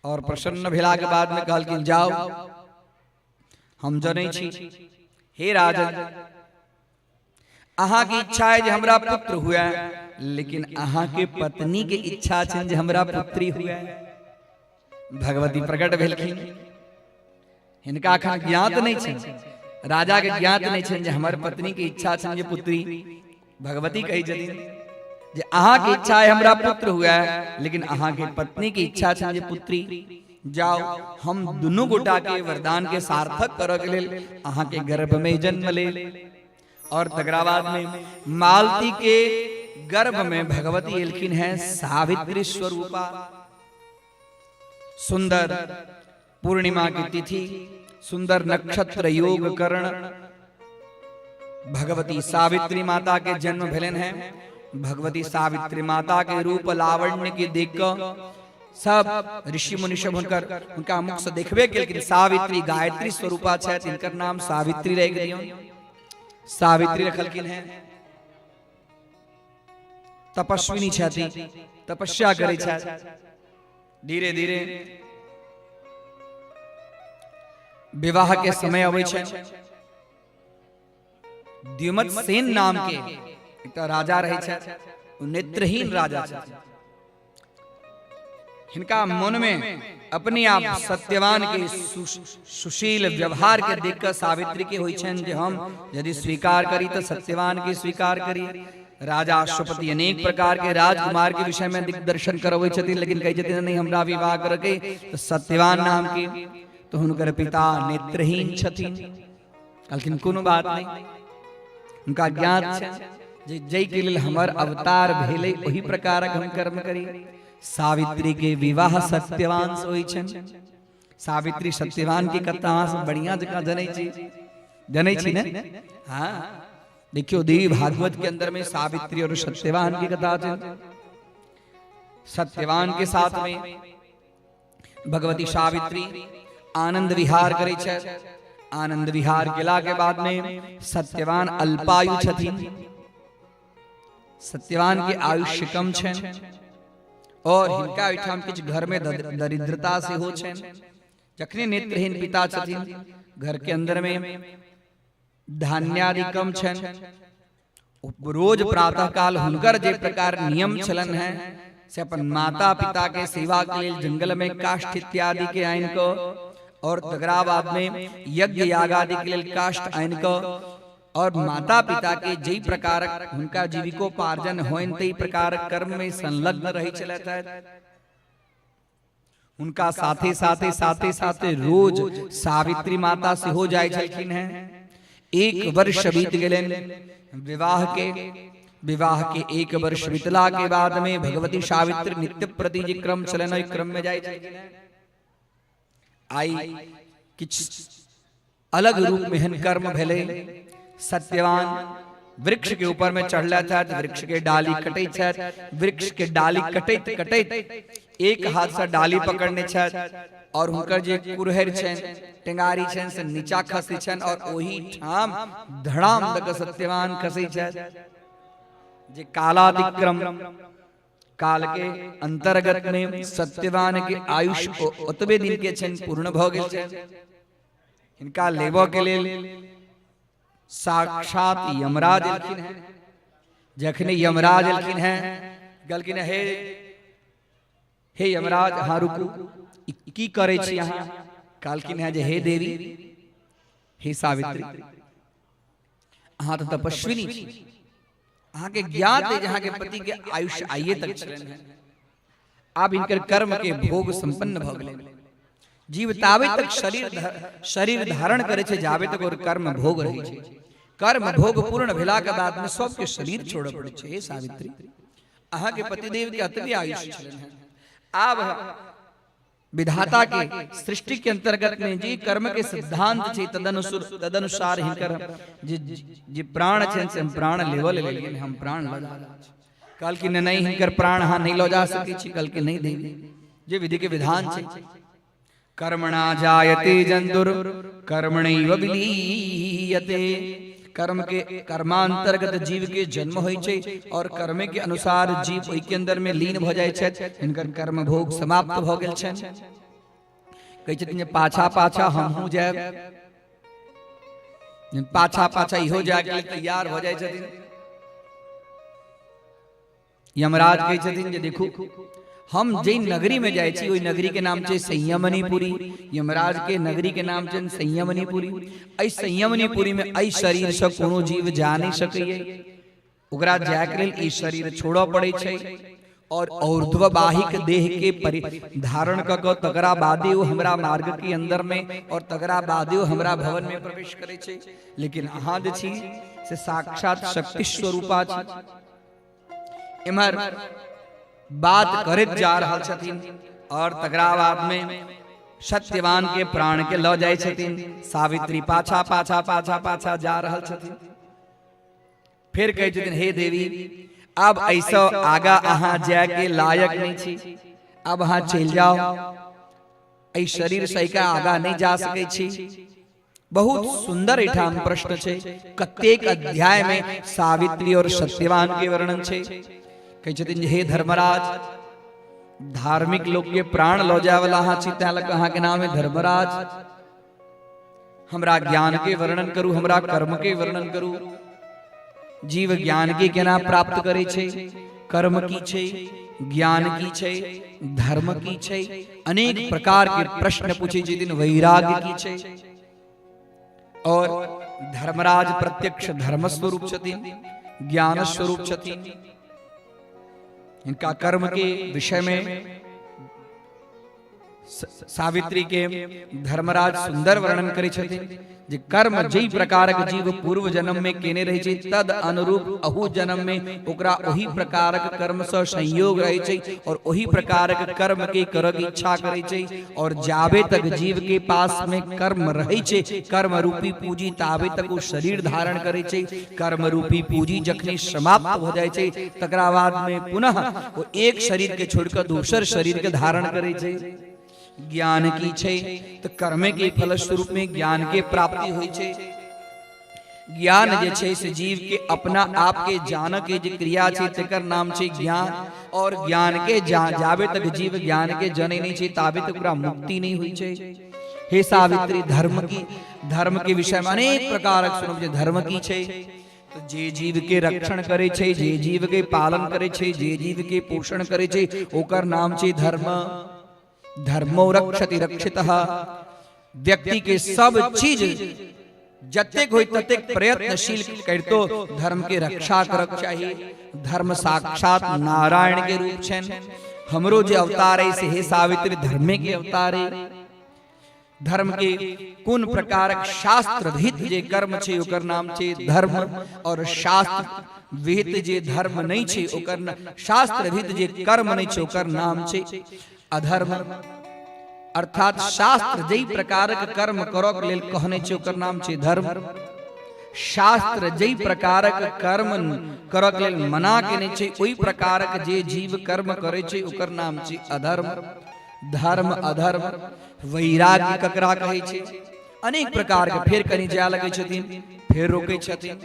S2: और प्रसन्न भेला के बाद में कहलखिन, जाओ, हम जनै छी हे राजन, अहाँ के इच्छा है जे हमरा पुत्र हुए, लेकिन अहाँ के पत्नी के इच्छा छनि जे हमरा पुत्री हुए। भगवती प्रकट भेलखिन। हिनका अखन ज्ञात नहि छनि, राजा के ज्ञात नहि छनि जे हमर पत्नी के इच्छा छनि जे पुत्री। भगवती कहै छथिन जे अहाँ के इच्छा है हमरा पुत्र हुए, लेकिन अहाँ के पत्नी के इच्छा छनि जे पुत्री। जाओ, हम दुनू गोटा के वरदान के सार्थक करऽ के लेल अहाँ के गर्भ में जन्म ले। और तकरा बाद में मालती के गर्भ में भगवती एलखिन है सावित्री स्वरूपा। सुंदर पूर्णिमा की तिथि, सुंदर नक्षत्र योग करण, भगवती सावित्री माता के जन्म भेलन है। भगवती सावित्री माता के रूप लावण्य के देख कऽ सब ऋषि मुनि सब हुनकर हुनका मुख से देखबे केलखिन। सावित्री गायत्री स्वरूपा छथि, हिनकर नाम सावित्री रहि दियौन, सावित्री रखलखिन है। तपस्विनी छथि, तपस्या करै छथि। धीरे धीरे विवाह के समय अबै छै। द्युमत सेन नाम के एकटा राजा रहै छथि, ओ नेत्रहीन राजा छथि। हिनका मन में अपने आप सत्यवान के सुशील व्यवहार के देख कऽ सावित्री के होइ छनि जे हम यदि स्वीकार करी तऽ सत्यवान के स्वीकार करी। राजा अश्वपति अनेक प्रकार के राजकुमार के विषय में दिग्दर्शन करबै छथिन, लेकिन कहै छथिन नहीं हमरा विवाह करके तऽ सत्यवान नाम के। तऽ हुनकर पिता नेत्रहीन छथिन। कहलखिन कोनो बात नहीं, हुनका ज्ञात छै जे जाहि के लेल हमर अवतार भेलै ओही प्रकारक हम कर्म करी। सावित्री के विवाह सत्यवान से होइ छनि। सावित्री सत्यवान के कथा अहाँ सब बढ़िया जकाँ जनै छी, जनै छी ने? हाँ, देखियो देवी भागवत के अंदर में सावित्री और सत्यवान की कथा छै। सत्यवान के साथ में भगवती सावित्री आनंद विहार करै छथि। आनंद विहार केला के बाद में सत्यवान अल्पायु छथिन, सत्यवान के आयुष्य कम छनि और हिनका ओहिठाम किछु घर में दरिद्रता सेहो छनि। जखने नेत्रहीन पिता छथिन, घर के अंदर में धान्यादि कम छनि। रोज प्रातः काल हुनकर जे प्रकार नियम छलन है से अपन माता पिता के सेवा के लेल जंगल में काष्ठ इत्यादि के आनि कऽ और तकरा बाद में यज्ञ याग आदि के लेल काष्ठ आनि कऽ और माता पिता के जै प्रकार हुनका जीविकोपार्जन होइन तै प्रकार कर्म में संलग्न रहै छलथि। हुनका साथे साथे साथे साथे रोज सावित्री माता सेहो जाइ छलखिन हैं। एक वर्ष बीत गेलनि विवाह के। विवाह के एक वर्ष बीतला के बाद में भगवती सावित्री नित्य प्रति जे क्रम छलनि ओहि क्रम में जाइ छलखिन हैं। आई किछु अलग रूप में एहन कर्म भेलै, सत्यवान वृक्ष के ऊपर में चढ़ला छथि, वृक्ष के डाली कटै छथि। वृक्ष के डाली कटैत कटैत एक हाथ से डाली पकड़ने छथि और हुनकर जे कुरहरि छनि, टेंगारी छनि, से नीचा खसै छनि और ओही ठाम धड़ाम दऽ कऽ सत्यवान खसै छथि। जे कालातिक्रम काल के अंतर्गत में सत्यवान के आयुष ओतबे दिन के छनि, पूर्ण भऽ गेल छनि। हिनका लेबऽ के लेल साक्षात यमराज एलखिन हैं। जखने यमराज एलखिन हैं, कहलखिन हे हे यमराज, अहाँ रुकू, ई की करै छी अहाँ? कहलखिन हैं जे हे देवी, हे सावित्री, अहाँ तऽ तपस्विनी छी, अहाँके ज्ञात अइ जे अहाँके पति के आयुष्य आइए तक छलनि हैं, आब हिनकर कर्म के भोग संपन्न भऽ गेलै। जीव ताबे तक शरीर शरीर धारण करै छै जाबे तक और कर्म भोग रहै छै। कर्म भोग पूर्ण भेला के बाद में सबके शरीर छोड़ऽ पड़ै छै। हे सावित्री, अहाँके पतिदेव के अतबे आयुष्य छलनि हैं, आब विधाता के सृष्टि के अंतर्गत में जे कर्म के सिद्धांत छै तदनुसार तदनुसार हिनकर जे जे प्राण छनि से हम प्राण लेवल लेलियनि, हम प्राण लऽ जा रहल छी। कहलखिन नहि हिनकर प्राण अहाँ नहि लऽ जा सकै छी। कहलखिन नहि देवी, जे विधि के विधान छै, कर्मणा जायते जंतुर कर्मणैव विलीयते। कर्म के कर्मांतर्गत जीव के जन्म होइ छै और कर्मे के अनुसार जीव ओहि के अंदर में लीन भऽ जाइ छथि। हिनकर कर्म भोग समाप्त भऽ गेल छनि। कहै छथिन जे पाछा पाछा हमहूँ जायब। पाछा पाछा इहो जाय के लेल तैयार भऽ जाइ छथिन। यमराज कहै छथिन जे देखू, हम जाहि नगरी में जाइ छी ओहि नगरी के नाम छै संयमनीपुरी। यमराज के नगरी के नाम छै संयमनीपुरी। एहि संयमनीपुरी में एहि शरीर से कोनो जीव जा नहीं सकैए। ओकरा जाय के लेल ई शरीर छोड़ऽ पड़ै छै। और और्ध्वबाहिक देह के परि धारण क के तकरा बादे ओ हमरा मार्ग के अंदर में और तकरा बादे ओ हमरा भवन में प्रवेश करे छै। लेकिन अहाँ जे छी से साक्षात शक्ति स्वरूपा छी। इम्हर बात करैत जा रहल छथिन और तकरा बाद में सत्यवान के प्राण के ल जाय छथिन। सावित्री पाछा पाछा पाछा पाछा जा रहल छथिन। फिर कहै छथिन हे देवी, अब ऐसा आगा अहाँ जाय के लायक नहीं छी, अब अहाँ चलि जाओ, एहि शरीर से एहिका आगा नहीं जा सकै छी। बहुत सुंदर एठाम प्रश्न छै। कतेक अध्याय में सावित्री और सत्यवान के वर्णन छै। कहै छथिन हे धर्मराज, धार्मिक लोक के प्राण लऽ जाय वाला अहाँ छी, तैं लऽ अहाँ के नाम है धर्मराज। हमरा ज्ञान के वर्णन करू, हमरा कर्म के वर्णन करू। जीव ज्ञान के केना प्राप्त करे छै, कर्म की छै, ज्ञान की छै, धर्म की छै, अनेक प्रकार के प्रश्न पूछे छथिन। वैराग्य की छै। और धर्मराज प्रत्यक्ष धर्म स्वरूप छथिन, ज्ञान स्वरूप छथिन। इनका कर्म के विषय में सावित्री के धर्मराज सुंदर वर्णन करै छथिन जे कर्म जै प्रकारक जीव पूर्व जन्म में केने रहै छै तद अनुरूप अहू जन्म में ओकरा ओही प्रकारक कर्म से संयोग रहै छै और ओही प्रकारक कर्म के करक इच्छा करै छै। और जाबे तक जीव के पास में कर्म रहै छै, कर्म रूपी पूंजी, ताबे तक ओ शरीर धारण करै छै। कर्म रूपी पूंजी जखनी समाप्त हो जाइ छै तकरा बाद में पुनः ओ एक शरीर के छोड़कर दोसर शरीर के धारण करै छै। ज्ञान की छै तो कर्मे के फलस्वरूप में ज्ञान के प्राप्ति होइ छै। ज्ञान जे छै से जीव के अपना आप के जान के जे क्रिया छै तेकर नाम छै ज्ञान। और ज्ञान के जाबे तक जीव ज्ञान के जने नहीं छै ताबे तक ओकरा मुक्ति नहीं होइ छै। हे सावित्री, धर्म की, धर्म के विषय में अनेक प्रकारक सुनब जे धर्म की छै। तो जे जीव के रक्षण करे छै, जे जीव के पालन करे छै, जे जीव के पोषण करे छै, ओकर नाम छै धर्म। धर्मो रक्षति रक्षितः। व्यक्ति के सब चीज जतेक होय ततेक प्रयत्नशील करितो धर्म के रक्षा करक चाही। धर्म साक्षात नारायण के रूप छनि। हमरो जे अवतार है से हे सावित्री धर्मे के अवतार है। धर्म के कोन प्रकारक शास्त्र विहित जे कर्म छै ओकर नाम छै धर्म। और शास्त्र विहित जे धर्म नहीं छै ओकर, शास्त्र विहित जे कर्म नहीं छै ओकर नाम छै अधर्म। अर्थात शास्त्र जै प्रकारक कर्म करक लेल कहने छै ओकर नाम छै धर्म। शास्त्र जै प्रकारक कर्म करक लेल मना केने छै ओहि प्रकारक जे जीव कर्म करे छै ओकर नाम छै अधर्म। धर्म अधर्म वैराग्य ककरा कहै छै, अनेक प्रकार के। फेर कनि जाय लगै छथिन, फेर रोकै छथिन,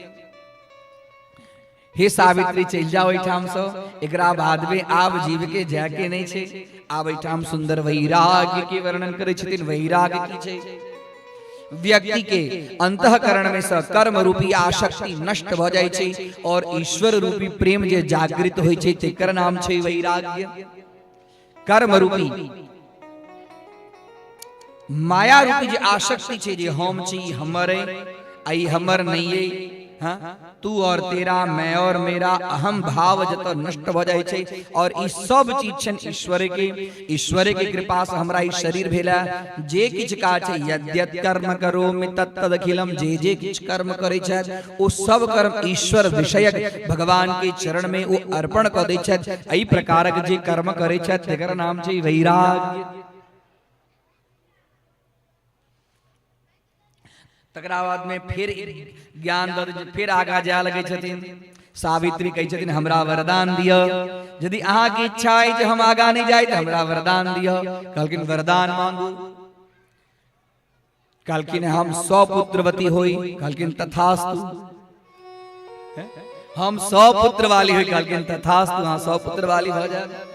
S2: हे सावित्री चलि जाओ एहिठाम से, एकरा बाद में आब जीव के जाय के नहीं छै। आब एहिठाम सुंदर वैराग्य के वर्णन करै छथिन। वैराग्य की छै? व्यक्ति के अंतःकरण में से कर्म रूपी आसक्ति नष्ट भ जाइ छै और ईश्वर रूपी प्रेम जे जागृत होइ छै तेकर नाम छै वैराग्य। कर्म रूपी माया रूपी जे आसक्ति छै जे हम छी, हमर आई, हमर नहीं है, हाँ, तू और तेरा, मैं और मेरा, अहम भाव जत नष्ट भ जाइ छै और ई सब चीज छन ईश्वर के, ईश्वर के कृपा से हमरा ई शरीर भेला, जे किछ काज छै, यद्यत कर्म करोमि तत्तदखिलम, जे जे किछ कर्म करै छथि ओ सब कर्म ईश्वर विषयक भगवान के चरण में ओ अर्पण क दै छथि। एहि प्रकारक जे कर्म करै छथि तेकर नाम छै वैराग्य। तकरा बाद में फिर ज्ञान दऽ, फिर आगा जाय लगै छथिन। सावित्री कहै छथिन हमरा वरदान दिअ, यदि अहाँके इच्छा अछि जे हम आगा नहि जाय तऽ हमरा वरदान दिअ। कहलखिन वरदान मांगू। कहलखिन हम 100 पुत्रवती होई। कहलखिन तथास्तु। हम 100 पुत्र वाली होई। कहलखिन तथास्तु, अहाँ 100 पुत्र वाली भऽ जायब।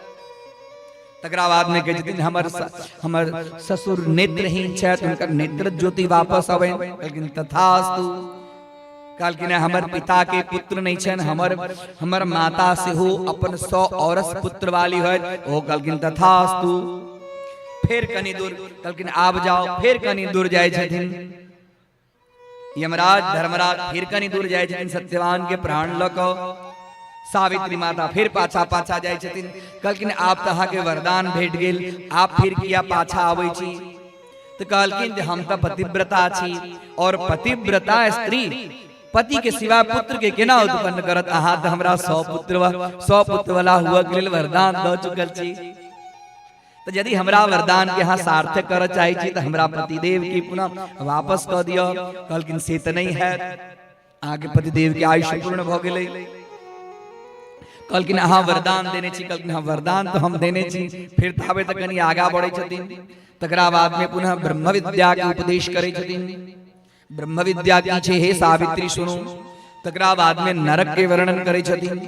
S2: तकरा बाद में कहै छथिन हमर हमर ससुर नेत्रहीन छथि, हुनकर नेत्र ज्योति वापस अबनि। कहलखिन तथास्तु। कहलखिन हमर पिता के पुत्र नहीं छनि, हमर हमर माता सेहो अपन 100 औरस पुत्र वाली होत। ओ कहलखिन तथास्तु। फेर कनी दूर कहलखिन आब जाओ। फेर कनी दूर जाइ छथिन यमराज धर्मराज, फिर कनी दूर जाइ छथिन सत्यवान के प्राण लऽ कऽ। सावित्री माता फिर पाछा पाछा जाइ छथिन। कहलखिन आब तऽ अहाँके वरदान भेट गेल, आब फिर किया पाछा आबै छी? तऽ कहलखिन जे हम तऽ पतिव्रता छी और पतिव्रता स्त्री पति के सिवा पुत्र के केना उत्पन्न करत? अहाँ तऽ हमरा 100 पुत्र 100 पुत्र वाला हुआ के लेल वरदान दऽ चुकल छी, तऽ यदि हमरा वरदान के अहाँ सार्थक करऽ चाहै छी तऽ हमरा पतिदेव के पुनः वापस कऽ दिअ। कहलखिन से तऽ नहि हैत, अहाँके पतिदेव के आयुष्य पूर्ण भऽ गेलै। कहलखिन अहाँ वरदान देने छी। कहलखिन हँ, वरदान तऽ हम देने छी। फिर ताबे तऽ कनि आगा बढ़ै छथिन, तकरा बाद में पुनः ब्रह्म विद्या के उपदेश करै छथिन। ब्रह्म विद्या की छै हे सावित्री सुनू। तकरा बाद में नरक के वर्णन करै छथिन,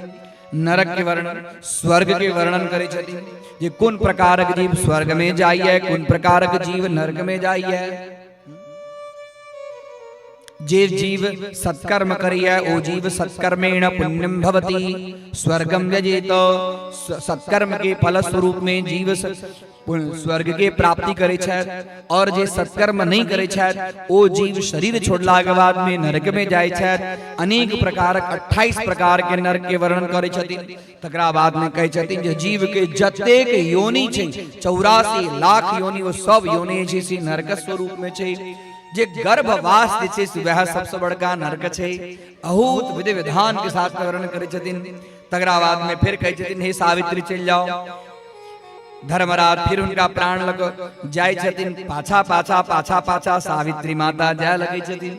S2: नरक के वर्णन, स्वर्ग के वर्णन करै छथिन जे कोन प्रकारक जीव स्वर्ग में जाइए, कोन प्रकारक जीव नरक में जाइए। जे जीव सत्कर्म करैए ओ जीव सत्कर्मेण पुण्यम भवति स्वर्गम यजेत। सत्कर्म के फल स्वरूप में जीव स्वर्ग के प्राप्ति करे छथि और जे सत्कर्म नहीं करे छथि ओ जीव शरीर छोड़ला के बाद में नरक में जाय छथि। अनेक प्रकारक 28 प्रकार के नरक के वर्णन करे छथिन। तकरा बाद में कहै छथिन जे जीव के जतेक योनि छै 84 लाख योनि, ओ सब योनि छै से नरक स्वरूप में छै। जे गर्भवास जे छै से वएह सबसँ बड़का नरक छै। बहुत विधि विधान के साथ वर्णन करै छथिन। तकरा बाद में फिर कहै छथिन हे सावित्री चलि जाओ। धर्मराज फिर हुनका प्राण लग जाइ छथिन। पाछा पाछा पाछा पाछा सावित्री माता जाय लगै छथिन।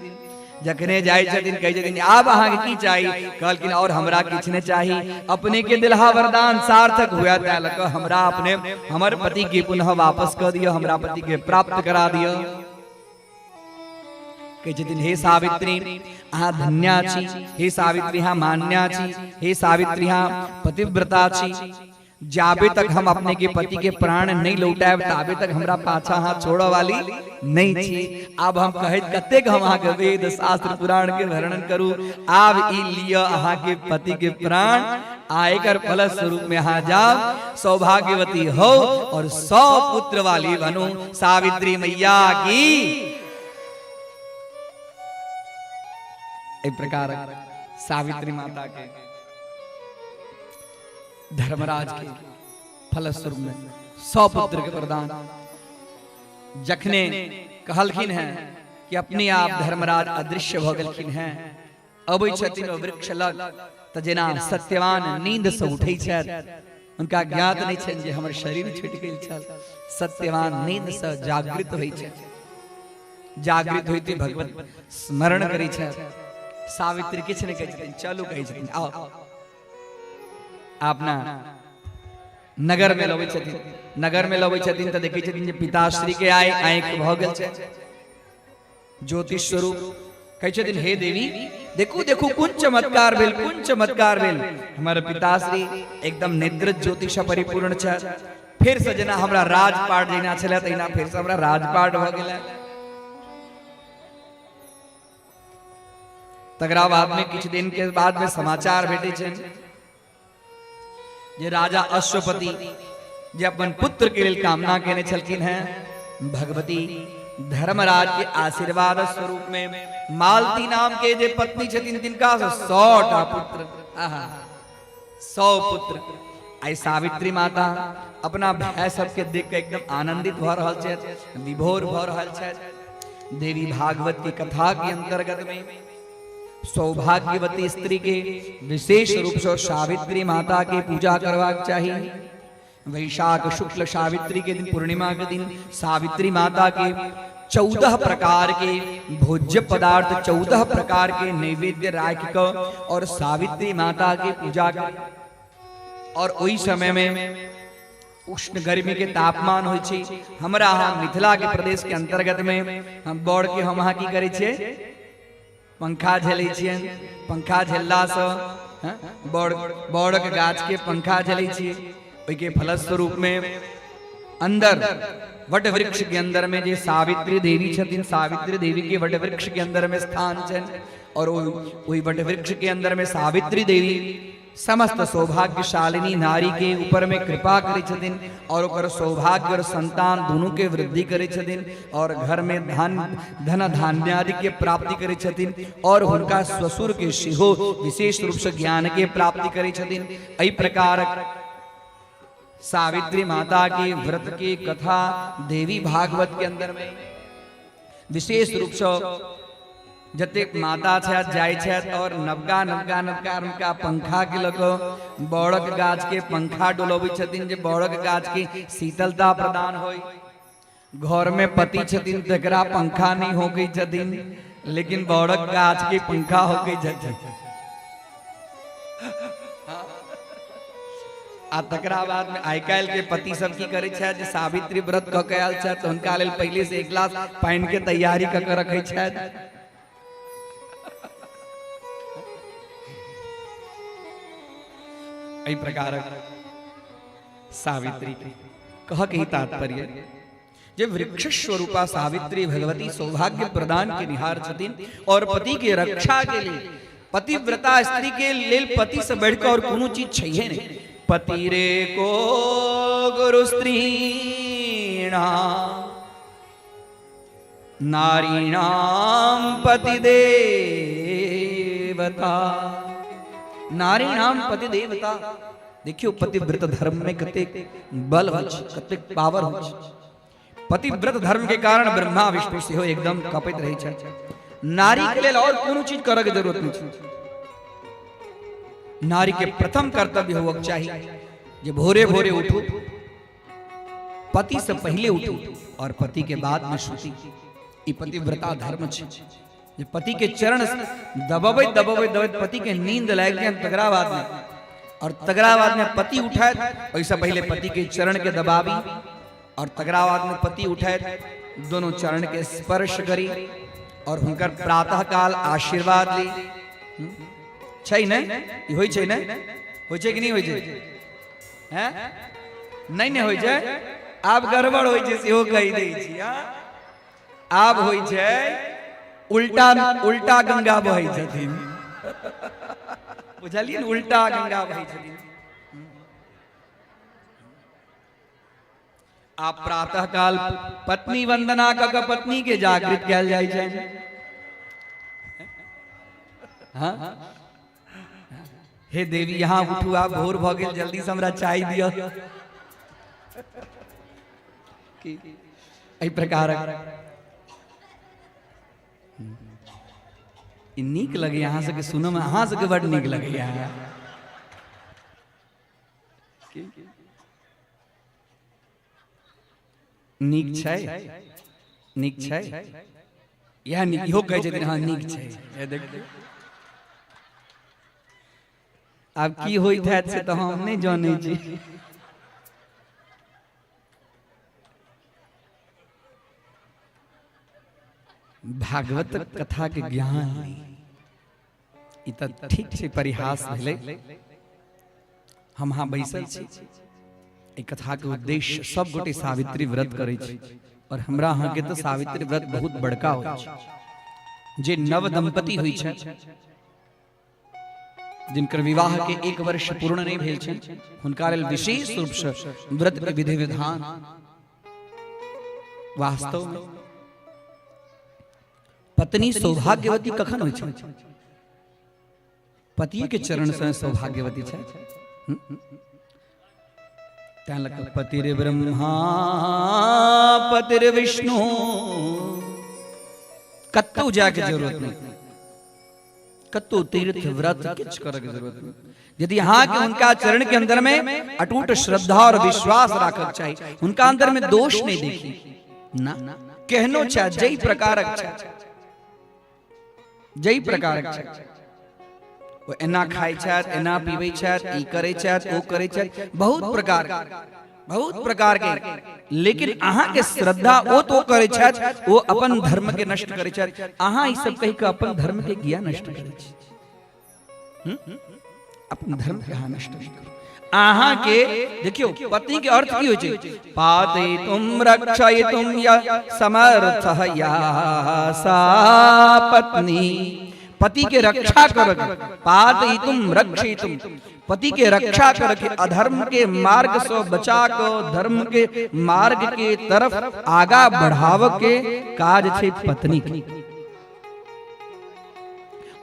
S2: जखने जाइ छथिन कहै छथिन आब अहाँके की चाही? कहलखिन और हमरा किछु नहि चाही, अपने के दिलहा वरदान सार्थक हुए तै लऽ कऽ हमरा अपने हमर पति के पुनः वापस कऽ दिअ, हमरा पति के प्राप्त करा दिअ। कहै छथिन हे सावित्री अहाँ धन्या छी, हे सावित्री अहाँ मान्या छी, हे सावित्री अहाँ पतिव्रता छी। जाबे तक हम अपने के पति के प्राण नहीं लौटाएब ताबे तक हमरा पाछा हाथ छोड़ऽ वाली नहीं छी। आब हम कहैत कतेक हम अहाँके वेद शास्त्र पुराण के वर्णन करू, आब ई लिअ अहाँके पति के प्राण आ एकर फल स्वरूप में अहाँ जाओ, सौभाग्यवती हो और 100 पुत्र वाली बनू। सावित्री मैया की। एहि प्रकार सावित्री माता के धर्मराज के फलस्वरूप में 100 पुत्र के वरदान। जखने कहलखिन हैं कि अपने आप धर्मराज अदृश्य भ गेलखिन हैं, अबै छथिन ओ वृक्ष लग तऽ जेना सत्यवान नींद से उठै छथि, हुनका ज्ञात नहि छनि जे हमर शरीर छुटि गेल छल। सत्यवान नींद से जागृत होइ छथि, जागृत होइते भगवत स्मरण करै छथि। सावित्री किछु नहि कहै छथिन, चलू कहै छथिन, आओ अपना नगर में लबै छथिन। नगर में लबै छथिन तऽ देखै छथिन जे पिताश्री के आइ आँखि भऽ गेल छै ज्योतिष स्वरूप। कहै छथिन हे देवी देखू देखू कोन चमत्कार भेल, कोन चमत्कार भेल, हमर पिताश्री एकदम नेत्र ज्योतिष परिपूर्ण छथि। फेर से जेना हमरा राजपाट जेना छलै तहिना फेर से हमरा राजपाट भऽ गेलै। तकरा बाद में किछु दिन के बाद में समाचार भेटै छनि जे राजा अश्वपति जे अपन पुत्र के लेल कामना केने छलखिन हैं, भगवती धर्मराज के आशीर्वाद स्वरूप में मालती नाम के जे पत्नी छथिन तिनका से 100 टा पुत्र, आहा 100 पुत्र। आई सावित्री माता अपना भाई सबके देख के एकदम आनंदित भऽ रहल छथि, विभोर भऽ रहल छथि। देवी भागवत की कथा के अंतर्गत में सौभाग्यवती स्त्री के विशेष रूप से सावित्री माता के पूजा करवाक चाहिए। वैशाख शुक्ल सावित्री के दिन, पूर्णिमा के दिन सावित्री माता के 14 प्रकार के भोज्य पदार्थ, 14 प्रकार के नैवेद्य राख क और सावित्री माता के पूजा कर। और ओहि समय में उष्ण गर्मी के तापमान होइ छै। हमरा अहाँ मिथिला के प्रदेश के अंतर्गत में हम बड़ के हम अहाँ की करै छियै, पंखा झेलै छियनि। पंखा झेललासँ बड़ बड़क गाछ के पंखा झेलै छियै, ओहिके फलस्वरूप में अंदर what वृक्ष के अंदर में जे सावित्री देवी छथिन, सावित्री देवी के what वृक्ष के अंदर में स्थान छनि और ओहि what वृक्ष के अंदर में सावित्री देवी समस्त सौभाग्यशालिनी नारी के ऊपर में कृपा करै छथिन और ओकर सौभाग्य और संतान दोनों के वृद्धि करै छथिन और घर में धन धन धान्यादि के प्राप्ति करै छथिन और हुनका ससुर के सेहो विशेष रूप से ज्ञान के प्राप्ति करै छथिन। एहि प्रकार सावित्री माता के व्रत के कथा देवी भागवत के अंदर में विशेष रूप से जतेक माता छथि जाइ छथि और नवका नवका नवका नवका पंखा के लऽ कऽ बड़क गाछ के पंखा डोलबै छथिन जे बड़क गाछ के शीतलता प्रदान होय। घर में पति छथिन तकरा पंखा नहीं होकै छथिन, लेकिन बड़क गाछ के पंखा होकै छथिन। आ तकरा बाद में आइ काल्हि के पति सब की करै छथि जे सावित्री व्रत कऽ के आयल छथि तऽ हुनका लेल पहिले से एक गिलास पानि के तैयारी कऽ के रखै छथि। एहि प्रकारक सावित्री के कह के ही तात्पर्य जे वृक्ष स्वरूपा सावित्री भगवती सौभाग्य प्रदान के निहार छथिन और पति के रक्षा के लिए पतिव्रता स्त्री के लेल पति से बढ़कर और कोनो चीज छैहे नहीं। पति रे को गुरु स्त्रीणा नारीणाम पति देवता, नारीणाम पति देवता। देखियो पतिव्रत धर्म में कतेक बल होइ छै, कतेक पावर होइ छै। पतिव्रत धर्म के कारण ब्रह्मा विष्णु सेहो एकदम कपैत रहै छै। नारी के लेल और कोनो चीज करऽ के जरूरत नहि छै। नारी के प्रथम कर्तव्य होबक चाही जे भोरे भोरे उठू, पति से पहले उठू और पति के बाद में सुती। ई पतिव्रता धर्म छै जे पति के चरण दबबैत दबबैत दबैत पति के नींद लागि जाए तकरा बाद में, और तकरा बाद में पति उठायत ओहिसँ पहले पति के चरण के दबाबी और तकरा बाद में पति उठायत दोनों चरण के स्पर्श करी और हुनकर प्रातः काल आशीर्वाद ली। छै ने? ई होइ छै ने? होइ छै कि नहि होइ छै? हैं? नहि ने होइ छै। आब गड़बड़ होइ छै सेहो कहि दै छी। हाँ? आब होइ छै उल्टा उल्टा गंगा बहै छथिन, बुझलियै ने? उल्टा गंगा बहै छथिन। आ प्रातः काल पत्नी वंदना कऽ कऽ पत्नी के जागृत कयल जाइ छै। हाँ? हे देवी, यहाँ उठू, आब भोर भऽ गेल, जल्दी से हमरा चाय दिअ। एहि प्रकारक ई नीक लगैया अहाँ सबके सुनऽ मे, अहाँ सबके बड नीक लगैया। नीक छै, नीक छै, इएह नीक। इहो कहै छथिन हँ नीक छै। हे देखियौ आब की होइत हैत से तऽ हम नहि जनै छी। भागवत कथा के ज्ञान नहि, ई तऽ ठीक छै, परिहास भेलै। हम अहाँ बैसल छी, एहि कथाके उद्देश्य सब गोटे सावित्री व्रत करै छी और हमरा अहाँके तऽ सावित्री व्रत बहुत बड़का होइ छै। जे नव दंपति होइ छै, जिनकर विवाह के एक वर्ष पूर्ण नहि भेल छै, हुनका लेल विशेष रूप से व्रत के विधि विधान। वास्तव में पत्नी सौभाग्यवती कखन होइ छै? पतिये के चरण से सौभाग्यवती छै। तैं लऽ कऽ पतिर ब्रह्मा पतिर विष्णु, कतौ जायके जरूरत नहीं, कतौ तीर्थ व्रत किछु करके जरूरत नहीं। यदि अहाँके हुनका चरण के अंदर में अटूट श्रद्धा और विश्वास राखक चाही, हुनका अंदर में दोष नहीं देखी ना, केहनो छै, जै प्रकारक छै, जै प्रकारक छै, ओ एना खाइ छथि, एना पीबै छथि, ई करै छथि, ओ करै छथि, बहुत प्रकार, बहुत प्रकार के, लेकिन अहाँ के श्रद्धा ओ तो करै छथि, ओ अपन धर्म के नष्ट करै छथि। अहाँ ई सब कहि के अपन धर्म के किया नष्ट करै छी? अपन धर्म के अहाँ नष्ट नहि करू। अहाँ के देखियौ पत्नी के अर्थ की होइ छै? पातयितुम रक्षयितुम या समर्थ या सा पत्नी, पति के रक्षा करक, पातयितुम रक्षयितुम, पति के रक्षा करके अधर्म के मार्ग से बचा के धर्म के मार्ग के तरफ आगा बढ़ाव के काज छै पत्नी के।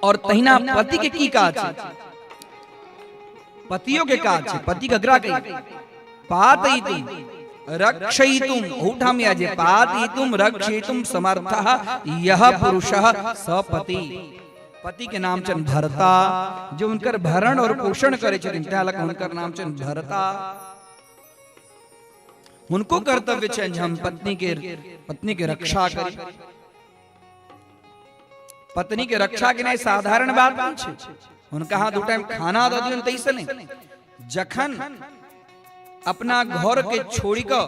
S2: और तहिना पति के की काज छै? पतियों के काज छै, पति के अगरा कही पातयितुम रक्षयितुम, ओहुठाम या जे पातयितुम रक्षयितुम समर्थः यह पुरुषः स पति। पति के नाम छनि भरता, जो हुनकर भरण और पोषण करै छथिन तैं लऽ कऽ हुनकर नाम छनि भरता। हुनको कर्तव्य छनि जे हम पत्नी के रक्षा करी। पत्नी के रक्षा केनाइ साधारण बात नहीं छै। हुनका अहाँ दू टाइम खाना दऽ दियौन तैसँ नहि, जखन अपना घर के छोड़ि कऽ,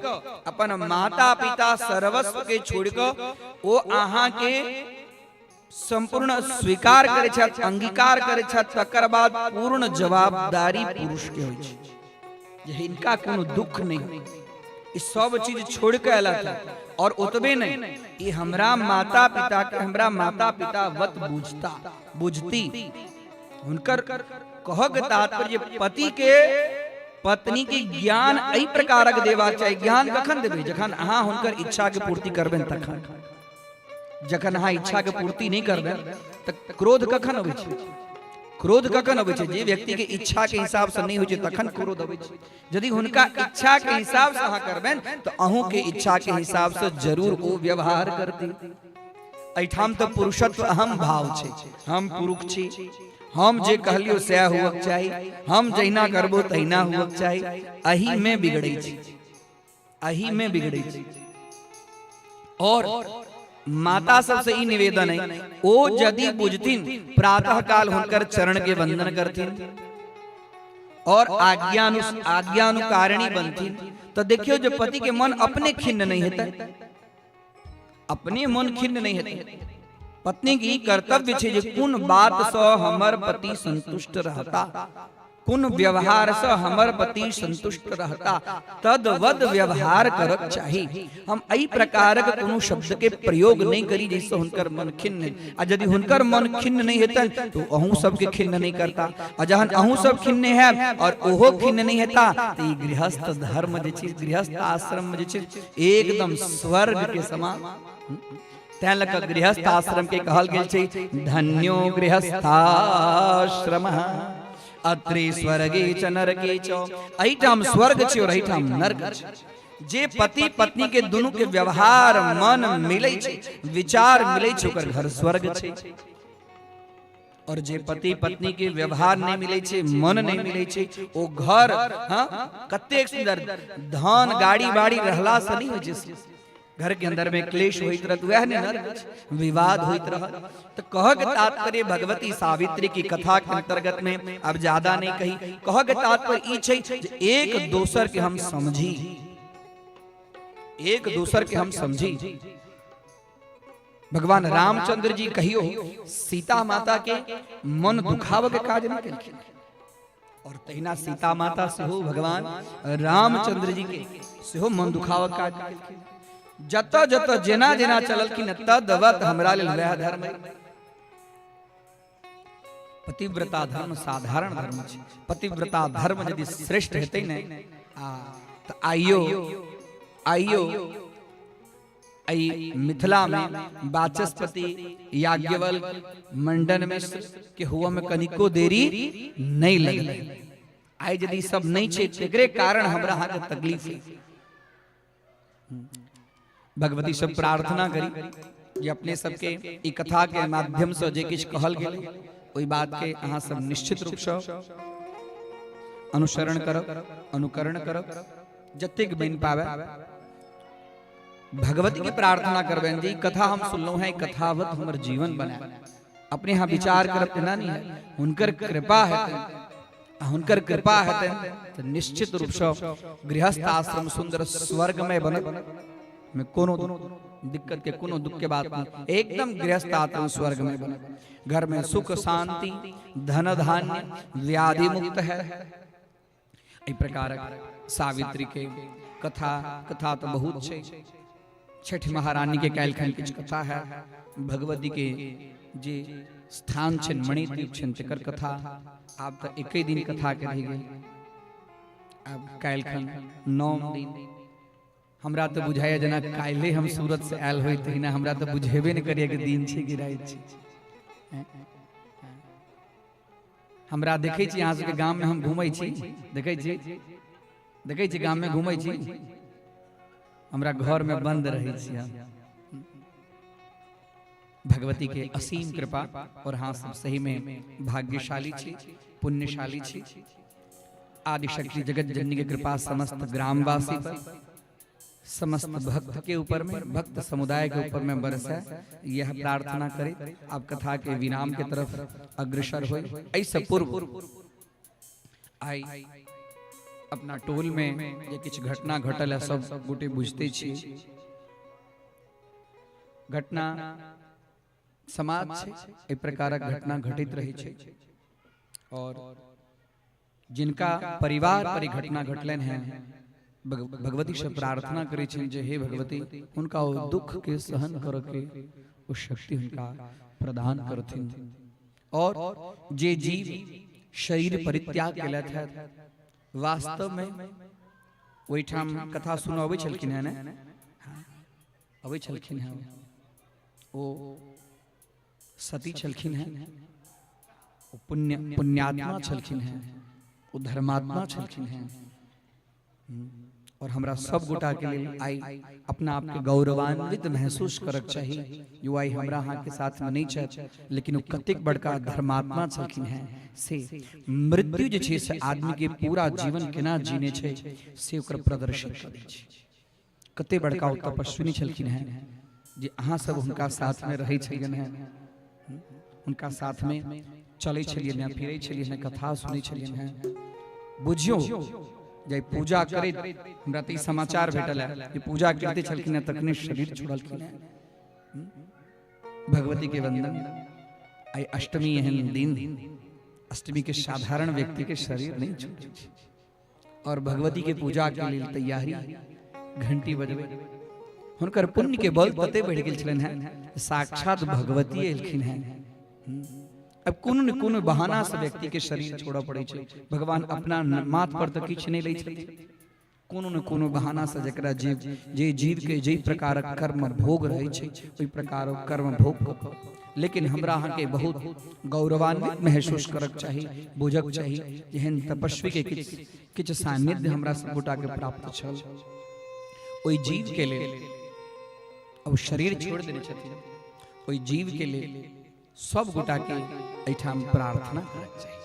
S2: अपन माता पिता सर्वस्व के छोड़ि कऽ ओ अहाँ के संपूर्ण स्वीकार करै छथि, अंगीकार करै छथि, तकर बाद पूर्ण जवाबदारी पुरुष के होइ छै जे हिनका कोनो दुख नहीं होइ, ई सब चीज छोड़ के अयला था। और ओतबे नहीं, ई हमरा माता पिता के हमरा माता पिता वत बुझता बुझती। हुनकर कहक तात्पर्य पति के पत्नी के ज्ञान एहि प्रकारक देबाक चाही। ज्ञान कखन देबै? जखन अहाँ हुनकर इच्छा के पूर्ति करबनि तखन। जखन अहाँ इच्छा के पूर्ति नहीं करबै तऽ क्रोध कखन अबै छै? क्रोध कखन अबै छै? जे व्यक्ति के इच्छा के हिसाब से नहीं होइ छै तखन क्रोध अबै छै। यदि हुनका इच्छा के हिसाब से अहाँ करबनि तऽ अहूँ के इच्छा के हिसाब से जरूर ओ व्यवहार करती। एहिठाम तऽ पुरुषत्व अहम भाव छै, हम पुरुष छी, हम जे कहलियो सएह हुअक चाही, हम जहिना करबो तहिना हुअक चाही। एही में बिगड़ै छै, एही में बिगड़ै छै। और माता सबसे ई निवेदन है, ओ यदि बुझथिन प्रातः काल हुनकर चरण के वंदन करथिन और आज्ञानुकारिणी बनथिन तो देखियो जे पति के मन अपने खिन्न नहीं हेतै, अपने मन खिन्न नहीं हेतै। पत्नी के ई कर्तव्य छै जे कोन बात से हमर पति संतुष्ट रहता, कोन व्यवहार से हमर पति संतुष्ट रहता, तदवद व्यवहार करक चाही। हम एहि प्रकारक कोनो शब्द के प्रयोग नहीं करी जैसे हुनकर मन खिन्न। आ यदि हुनकर मन खिन्न नहीं हेतन तो अहूँ सबके खिन्न नहीं करता, आ जहन अहूँ सब खिन्न हैब और ओहो खिन्न नहीं हेता तो ई गृहस्थ धर्म जे छै, गृहस्थ आश्रम जे छै, एकदम स्वर्ग के समान। तैं लऽ कऽ गृहस्थ आश्रम के कहल गेल छै धन्यो गृहस्थाश्रम अत्रे स्वर्गे च नरके च। एहिठाम स्वर्ग छै और एहिठाम नरक छै। जे पति पत्नी के दुनू के व्यवहार मन मिलै छै, विचार मिलै छै, ओकर घर स्वर्ग छै। और जे पति पत्नी के व्यवहार नहीं मिले छै, मन नहीं मिले छै, ओ घर हाँ कतेक सुंदर धन गाड़ी बाड़ी रहला से नहीं होइ छै, घर के अंदर में क्लेश होइत रहत, वएह ने नरक छै, विवाद होइत रहत। तो कह के तात्पर्य भगवती सावित्री की कथा के अंतर्गत में अब ज्यादा नहीं कही, कह के तात्पर्य ई छै जे एक दोसर के हम समझी, एक दोसर के हम समझी। भगवान रामचंद्र जी कहियो सीता माता के मन दुखाव के काज नहीं केलखिन, और तहिना सीता माता सेहो भगवान रामचंद्र जी के सेहो मन दुखाव के काज नहीं केलखिन। जत जत जेना जेना चललखिन तदवत हमरा लेल वएह धर्म है। पतिव्रता धर्म साधारण धर्म छै। पतिव्रता धर्म यदि श्रेष्ठ हेतै ने आ तऽ आइयो आइयो एहि मिथिला में वाचस्पति याज्ञवल्क्य मंडन मिश्र के हुआ में कनिको देरी नहीं लगलै। आइ यदि सब नहीं छै तेकरे कारण हमरा अहाँके तकलीफ है। भगवती सब प्रार्थना करी जे अपने सबके ई कथा के माध्यम से जे किछु कहल गेल ओहि बात के अहाँ सब निश्चित रूप से अनुसरण करब, अनुकरण करब, जतेक बनि पावे। भगवती के प्रार्थना करबनि जे ई कथा हम सुनलहुँ हैं, कथावत हमर जीवन बनाए। अपने यहाँ विचार करब तेना नहीं है, हुनकर कृपा हेतनि, आ हुनकर कृपा हेतनि तऽ निश्चित रूप से गृहस्थ आश्रम सुंदर स्वर्गमय बनत, में कोनो दिक्कत के कोनो दुख के बात नहीं, एकदम गृहस्थ आश्रम स्वर्गमय बनत। घर में सुख शांति धन धान्य व्याधि मुक्त है। एहि प्रकारक सावित्री के कथा कथा तो बहुत छै। छठ महारानी के काल्हि खन किछु कथा है, भगवती के जे स्थान छनि मणिद्वीप छनि तकर कथा आब तऽ एके दिन कथा के रहि गेल। आब काल्हिखन 9 दिन हमरा तऽ बुझाइए जेना काल्हि हम सूरत से आयल होई तहिना हमरा तऽ बुझेबे नहि करैए कि दिन छै कि राति छै। हमरा देखै छी अहाँ सबके गाममे हम घूमै छी, देखै छी, देखै छी गाममे घूमै छी, हमरा घरमे बन्द रहै छी हम। भगवती के असीम कृपा और हाँ सब सही में भाग्यशाली छी, पुण्यशाली छी। आदिशक्ति जगत जननी के कृपा समस्त ग्रामवासी पर, समस्त भक्त के ऊपर में, भक्त समुदाय के ऊपर में बरसे, यह प्रार्थना करे। अब कथा के विराम के तरफ अग्रसर होए। ऐसे पूर्व आई अपना टोल में जे किछु घटना घटल है सब गोटे बुझते छी। घटना समाज छै, एहि प्रकारक घटना घटित रहै छै और जिनका परिवार पर ई घटना घटलनि हैं भगवती से प्रार्थना करै छनि जे हे भगवती हुनका ओ दुख के सहन करऽ के ओ शक्ति हुनका प्रदान करथिन। और जे जीव शरीर परित्याग केलथि है वास्तव में ओहिठाम कथा सुनऽ अबै छलखिन हैं ने, अबै छलखिन हैं, ओ सती छलखिन हैं, ओ पुण्यात्मा छलखिन हैं, ओ धर्मात्मा छलखिन हैं। और हमरा सब गोटा के लेल आई अपना आप के गौरवान्वित महसूस करक चाही। यो आई हमरा अहाँ के साथ में नहीं छथि, लेकिन ओ कतेक बड़का धर्मात्मा छलखिन हैं से मृत्यु जे छै से आदमी के पूरा जीवन केना जीने छै से ओकर प्रदर्शन करै छै। कते बड़का ओ तपस्विनी छलखिन हैं जे अहाँ सब हुनका साथ में रहै छलियनि हैं, हुनका साथ में चलै छलियनि हैं, फिरै छलियनि हैं, कथा सुनै छलियनि हैं। बुझियौ जे पूजा करैत हमरा तऽ ई समाचार भेटल है जे पूजा करिते छलखिन हैं तखने शरीर छोड़लखिन हैं। भगवती के वंदन। आई अष्टमी एहन दिन, अष्टमी के साधारण व्यक्ति के शरीर नहीं छूटे छै और भगवती के पूजा के लेल तैयारी, घंटी बजबै, हुनकर पुण्य के बल तते बढ़ि गेल छलनि हैं साक्षात भगवती एलखिन हैं। अब कोनो ने कोनो बहाना से व्यक्ति के शरीर छोड़ऽ पड़ै छै। भगवान अपना माथ पर तऽ किछु नहि लै छथिन, कोनो ने कोनो बहाना से जकरा जीव जे जीव के जाहि प्रकारक कर्म भोग रहै छै ओहि प्रकारक कर्म भोग कऽ कऽ। लेकिन हमरा अहाँके बहुत गौरवान्वित महसूस करक चाही, बुझक चाही एहन तपस्वी के किछु किछु सान्निध्य हमरा सब गोटा के प्राप्त छल। ओहि जीव के लेल अब शरीर छोड़ देने छथिन, ओहि जीव के लेल सब गोटा के एहिठाम प्रार्थना करक चाही।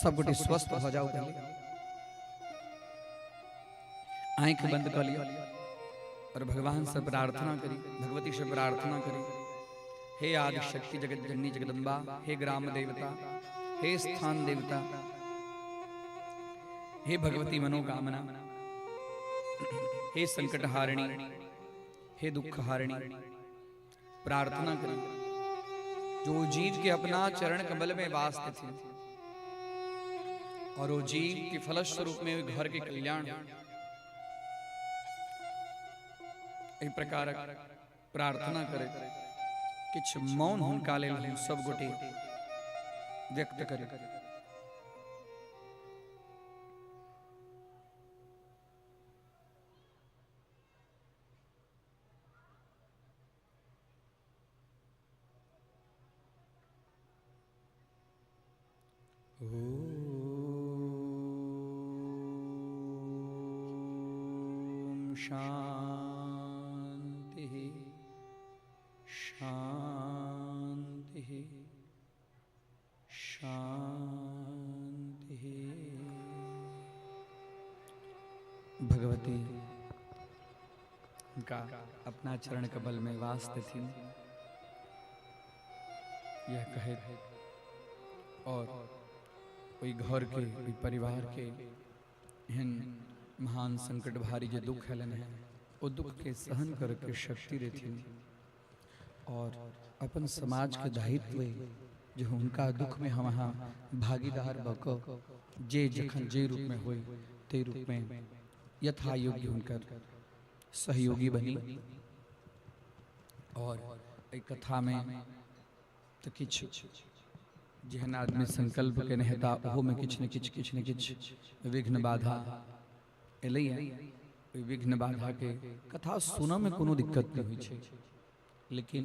S2: सब गोटे स्वस्थ भऽ जाउ, पहले आँखि बंद कऽ लिअ और भगवान से प्रार्थना करी, भगवती से प्रार्थना करी। हे आदिशक्ति जगत जननी जगदम्बा, हे ग्राम देवता, हे स्थान देवता, हे भगवती मनोकामना, हे संकट हारिणी, हे दुख हारिणी, प्रार्थना करी जो जीव के अपना चरण कमल में वास थे और वो जीव के फलस्वरूप में घर के कल्याण, एहि प्रकारक प्रार्थना करे। किछु मौन हुनका लेल हम सब गोटे व्यक्त करे। ॐ शान्तिः शान्तिः शान्तिः। भगवती उनका अपना चरण कमल में वास देथिन, यह कहे और ओहि घर के ओहि परिवार के एहन महान संकट भारी जे दुख हलन है ओ दुख के सहन करके शक्ति देथिन और अपन समाज के दायित्व जो हुनका दुख में हम अहाँ भागीदार भऽ कऽ जे जखन जे रूप में होय ते रूप में यथा योग्य हुनकर सहयोगी बनी। और एहि कथा में
S3: तऽ किछु जेहन आदमी संकल्प केने हेता ओहोमे किछु ने किछु किछु ने किछु विघ्न बाधा एलैए। ओहि विघ्न बाधाके कथा सुनऽमे कोनो दिक्कत नहि होइ छै, लेकिन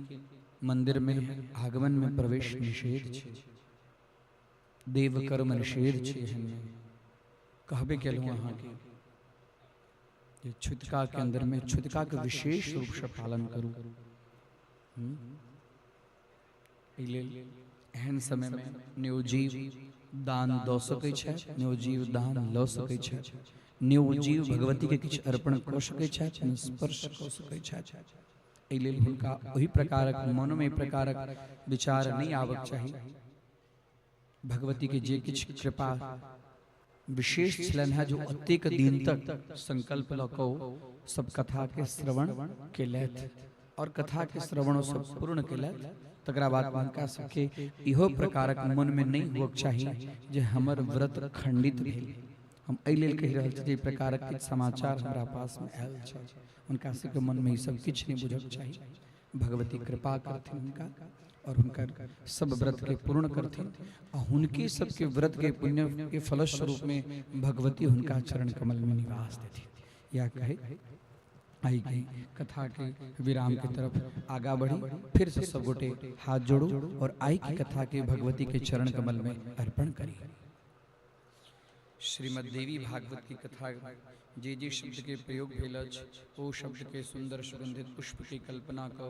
S3: मन्दिरमे आगमनमे प्रवेश निषेध छै, देव कर्म निषेध छै। एहनमे कहबे केलहुँ अहाँके जे छुतका के अंदर में छुतका के विशेष रूप से पालन करू। एहि लेल एहन समय में न्योजीव दान दऽ सकै छथि, न्योजीव दान लऽ सकै छथि, न्योजीव भगवती के किछु अर्पण कऽ सकै छथि, स्पर्श कऽ सकै छथि। एहि लेल हुनका ओहि प्रकारक मनमे एहि प्रकारक विचार नहि आबक चाही। भगवती के जे किछु कृपा विशेष छलनि हेँ जो अतेक दिन तक संकल्प लऽ कऽ सब कथा के श्रवण केलथि और कथा के श्रवण सब पूर्ण केलथि, तकरा बाद हुनका सबके इहो प्रकारक मनमे नहि हुअक चाही जे हमर व्रत खंडित भेल। हम एहि लेल कहि रहल छी जे एहि प्रकारक किछु समाचार हमरा पासमे आयल छल। हुनका सबके मनमे ई सब किछु नहि बुझक चाही। भगवती कृपा करथिन हुनका और हुनकर सब व्रत के पूर्ण करथिन आ हुनके सबके व्रत के पुण्य के फलस्वरूप में भगवती हुनका चरण कमल में निवास देथिन। या कहे आई के कथा के विराम के तरफ आगा बढ़ी। फिर से सब गोटे हाथ जोड़ू और आई की कथा के भगवती के चरण कमल में अर्पण करी। श्रीमद् देवी भागवत की कथा जे जे शब्द के प्रयोग भेल अछि ओ शब्द के सुंदर सुगंधित पुष्प के कल्पना क,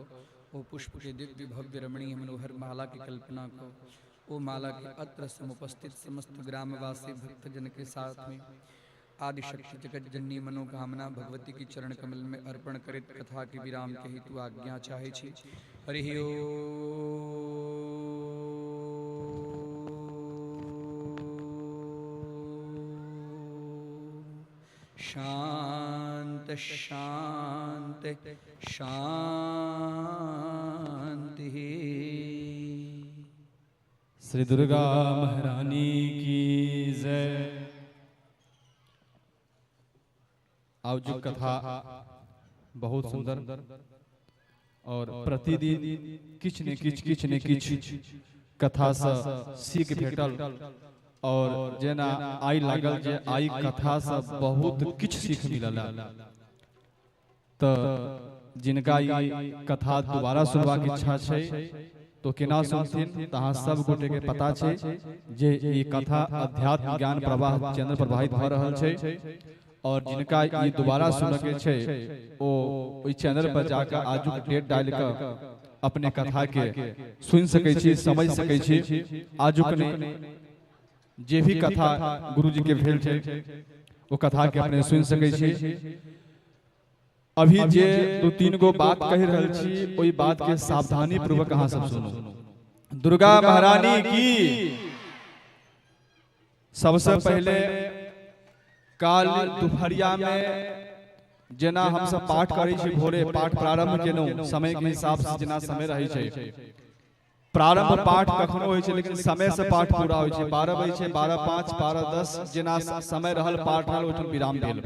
S3: ओ पुष्प के दिव्य भव्य रमणीय मनोहर माला के कल्पना क, ओ माला के अत्र समुपस्थित समस्त ग्रामवासी भक्तजन के साथ में आदिशक्ति जगत जननी मनोकामना भगवती के चरण कमल में अर्पण करित कथा के विराम के हेतु आज्ञा चाहे छी। हरि शांत शांत शांति।
S1: श्री दुर्गा महारानी की जय। आजुक कथा बहुत सुंदर और प्रतिदिन किछ ने किछ किछ ने किछ कथा से सीख भेटल और जेना आई लागल जे आई कथा से बहुत किछ सीख मिलल। तो जिनका ई कथा दोबारा सुनबाक इच्छा छै तो केना सुनथिन, तो अहाँ सब गोटे के पता छै जे ई कथा अध्यात्म ज्ञान प्रवाह चैनल प्रवाहित भऽ रहल छै और जिनका ई दोबारा सुनऽ के छै ओ ओहि चैनल पर जाकर आजुक डेट डालि कऽ अपने कथा के सुनि सकै छी, समझ सकै छी। आजुक नहि, जे भी कथा गुरुजी के भेल छै ओ कथा के अपने सुनि सकै छी। अभी जे 2-3 गो बात कहि रहल छी ओहि बात के सावधानी पूर्वक अहाँ सब सुनू। दुर्गा महारानी की। सबसे पहले काल दुपहरिया में जेना हम सब पाठ करै छी, भोरे पाठ प्रारंभ केलहुँ समय के हिसाब से जेना समय रहै छै। प्रारंभ पाठ कखनो होइ छै लेकिन समय से पाठ पूरा होइ छै। 12 बजे छै, 12:05, 12:10 जेना समय रहल पाठ रहल ओहिठाम विराम भेल।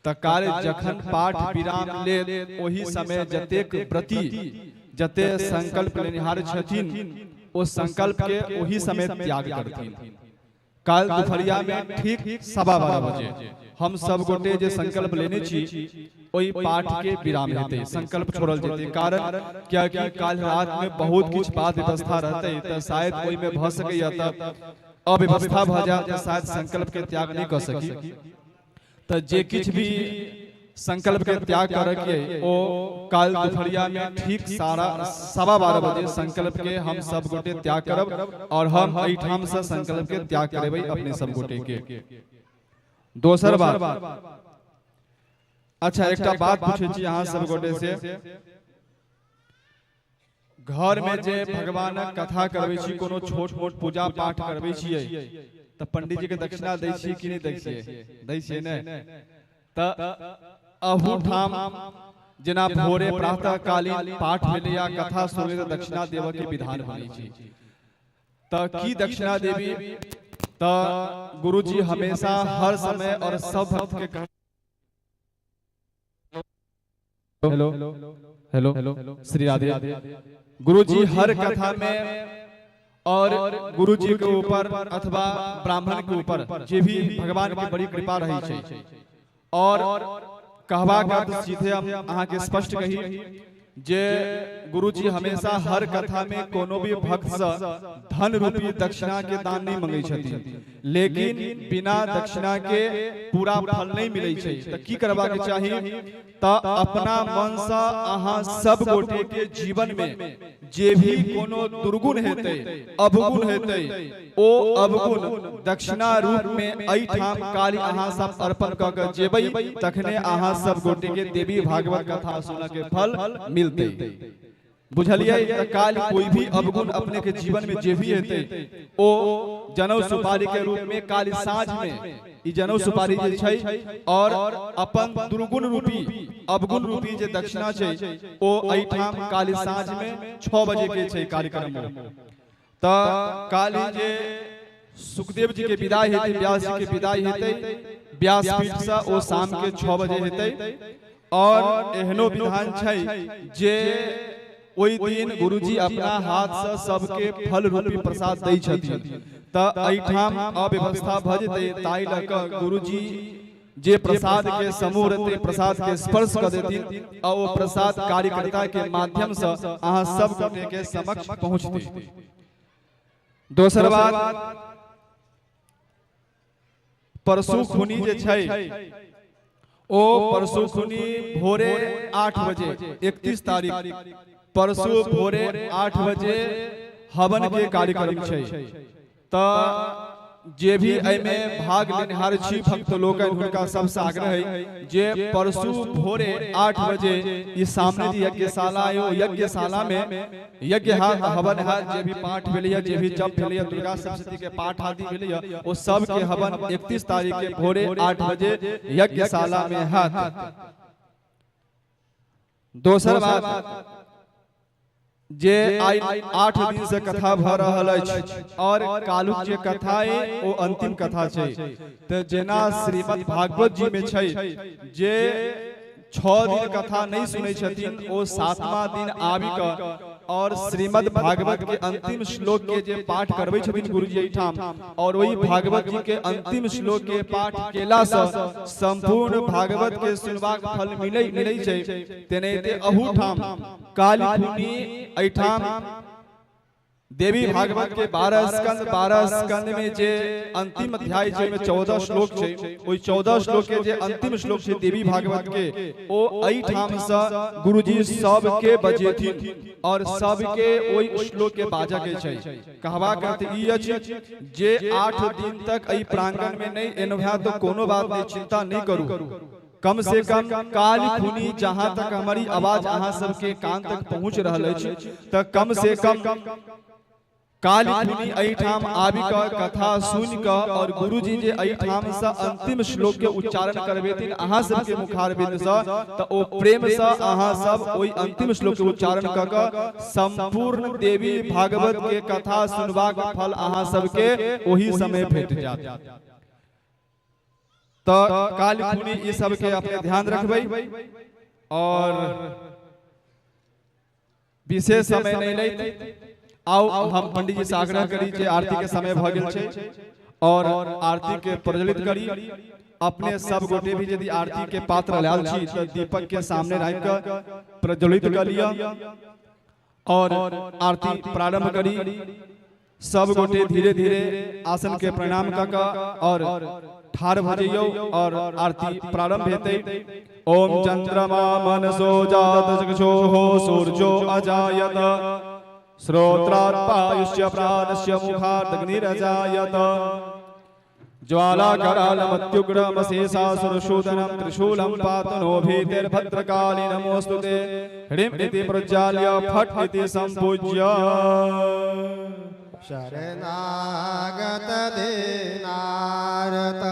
S1: तऽ कार्य जखन पाठ विराम लेल ओहि समय जतेक व्रती जते संकल्प लेनिहार छथिन ओ संकल्प के ओहि समय त्याग करथिन। काल दुपहरिया में ठीक 12:15 बजे हम सब गोटे जे संकल्प लेने छी ओहि पाठ के विराम हेतै, संकल्प छोड़ल जेतै। कारण कियाकि काल्हि रात में बहुत किछु बात व्यवस्था रहतै तऽ शायद ओहिमे भऽ सकैए तऽ अव्यवस्था भऽ जाय तऽ शायद संकल्प के त्याग नहि कऽ सकी। तऽ जे किछु भी संकल्प के त्याग करऽ के ओ काल दुपहरिया में ठीक 12:15 बजे संकल्प के हम सब गोटे त्याग करब और हम एहिठाम से संकल्प के त्याग करेबै अपने सब गोटे के। दोसर बात, अच्छा एकटा बात पूछै छी अहाँ सब गोटे से, घर में जे भगवानक कथा करबै छी, कोनो छोट मोट पूजा पाठ करबै छियै तऽ पंडित जी के दक्षिणा दै छियै कि नहि दै छियै? दै छियै ने। तऽ अहू ठाम जेना भोरे प्रातः कालीन पाठ भेलै या कथा सुनलै तऽ दक्षिणा देबऽ के विधान बनै छै। तऽ की दक्षिणा देवी? तऽ गुरुजी हमेशा हर समय और सब भक्त के हेलो हेलो, श्री राधे। गुरुजी हर कथा में और गुरुजी के ऊपर अथवा ब्राह्मण के ऊपर जे भी भगवान के बड़ी कृपा रही छै। और कहबाक अर्थ सीधे हम अहाँके स्पष्ट कही जे गुरुजी हमेशा हर कथा में कोनो भी भक्त से धन रूपी दक्षिणा के दान नहीं मंगे छथिन, लेकिन बिना दक्षिणा के पूरा फल नहीं मिले छै। तऽ की करबा के चाही? तऽ अपना मन से अहाँ सब गोटे के जीवन में जे भी कोनो दुर्गुण हेतै, अवगुण हेतै, ओ अवगुण दक्षिणा रूप में एहिठाम काल्हि अहाँ सब अर्पण कऽ के जेबै, तखने अहाँ सब गोटे के देवी भागवत कथा सुनऽ के फल मिलतै। बुझलियै? तऽ काल्हि कोई भी अवगुण अपने के जीवन में जे भी हेतै, ओ जनौ सुपारी के रूप में काल्हि साँझ में ई जनौ सुपारी जे छै और अपन दुर्गुण रूपी अवगुण रूपी जे दक्षिणा छै, ओ एहिठाम काल्हि साँझ में 6 बजे के छै कार्यक्रम। तऽ काल्हि जे सुखदेव जी के विदाई हेतै, व्यास जी के विदाई हेतै व्यासपीठ से, ओ शाम के 6 बजे हेतै। और एहनो विधान छै जे ओहि दिन गुरुजी अपना हाथ से सबके फल रूपी प्रसाद दै छथिन। तऽ एहिठाम अव्यवस्था भऽ जेतै, ताहि लऽ कऽ गुरुजी जे प्रसाद के समूह रहतै, प्रसाद के स्पर्श कऽ देथिन आ ओ प्रसाद कार्यकर्ता के माध्यम से अहाँ सब गोटे के समक्ष पहुँचतै। दोसर बात, परसू खुनी जे छै, ओ परसू खुनी भोरे 8 बजे, 31 तारीख परसू भोरे 8 बजे हवन के कार्यक्रम छै। तऽ जे भी एहिमे भाग लेनिहार छी भक्त लोकनि, हुनका सबसँ आग्रह है जे परसू भोरे 8 बजे ई सामने जे यज्ञशाला है, ओ यज्ञशाला में यज्ञ हाथ, हवन हाथ, जे भी पाठ भेलैया, जे भी जप भेलैया, दुर्गा सप्तशती के पाठ आदि भेलैया, ओ सब के हवन 31 तारीख के भोरे 8 बजे यज्ञशाला में हाथ। दोसर बात, जे आइ 8 दिन से कथा भऽ रहल अछि और काल्हुक जे कथा है ओ अंतिम कथा छै। तऽ जेना श्रीमद् भागवत जी में छै जे 6 दिन कथा नहीं सुनै छथिन, ओ 7वां दिन आबि कऽ और श्रीमद् भागवत के अंतिम श्लोक के जे पाठ करबै छथिन गुरुजी एहिठाम, और ओहि भागवत जी के अंतिम श्लोक के पाठ केला से संपूर्ण भागवत के सुनबाक फल मिलै मिलै छै, तेनाहिते अहूठाम काल्हि खुनी एहिठाम देवी भागवत के 12 स्कंद, 12 स्कंद में जे अंतिम अध्याय छै, ओहिमे 14 श्लोक छै। ओहि 14 श्लोक के जे अंतिम श्लोक छै देवी भागवत के, ओ एहिठाम से गुरुजी सबके बजेथिन और सबके ओहि श्लोक के बाजऽ के छै। कहबाक अर्थ ई अछि जे 8 दिन तक एहि प्रांगण में नहीं एलहुँ हैं तो कोनो बात नहीं, चिंता नहीं करू। कम से कम काल्हि खुनी जहां तक हमारी आवाज अहाँ सबके कान तक पहुंच रहल अछि, तऽ कम से कम काल्हि खुनी एहिठाम आबि कऽ कथा सुनि कऽ और गुरुजी जे एहिठाम से अंतिम श्लोक के उच्चारण करबेथिन अहाँ सबके मुखारबिंद से, तऽ ओ प्रेम से अहाँ सब ओहि अंतिम श्लोक के उच्चारण कऽ कऽ संपूर्ण देवी भागवत के कथा सुनबाक फल अहाँ सबके ओहि समय भेट जायत। तऽ काल्हि खुनी ई सबके अपने ध्यान रखबै और विशेष समय नहीं लैत आउ हम पंडित जी से आग्रह करी जे आरती के समय भऽ गेल छै और आरती के प्रज्वलित करी। अपने सब गोटे भी यदि आरती के पात्र लायल छी तऽ दीपक के सामने राखि कऽ प्रज्वलित कऽ लिअ और आरती प्रारंभ करी। सब गोटे धीरे धीरे आसन के प्रणाम कऽ कऽ और ठाढ़ भऽ जइयौ और आरती प्रारंभ हेतै। ओम चंद्रमा मनसो जात चक्षुः सूर्यो अजायत, श्रोत्रात् पायुश्च प्राणस्य मुखादग्निरजायत, ज्वालाकरालमत्युग्रमशेषासुरशूदनं त्रिशूलं पातनो भीतिर्भद्रकाली नमोऽस्तु ते। ह्रीं इति प्रज्वाल्य फट् इति सम्पूज्य।
S5: शरणागत दीनार्त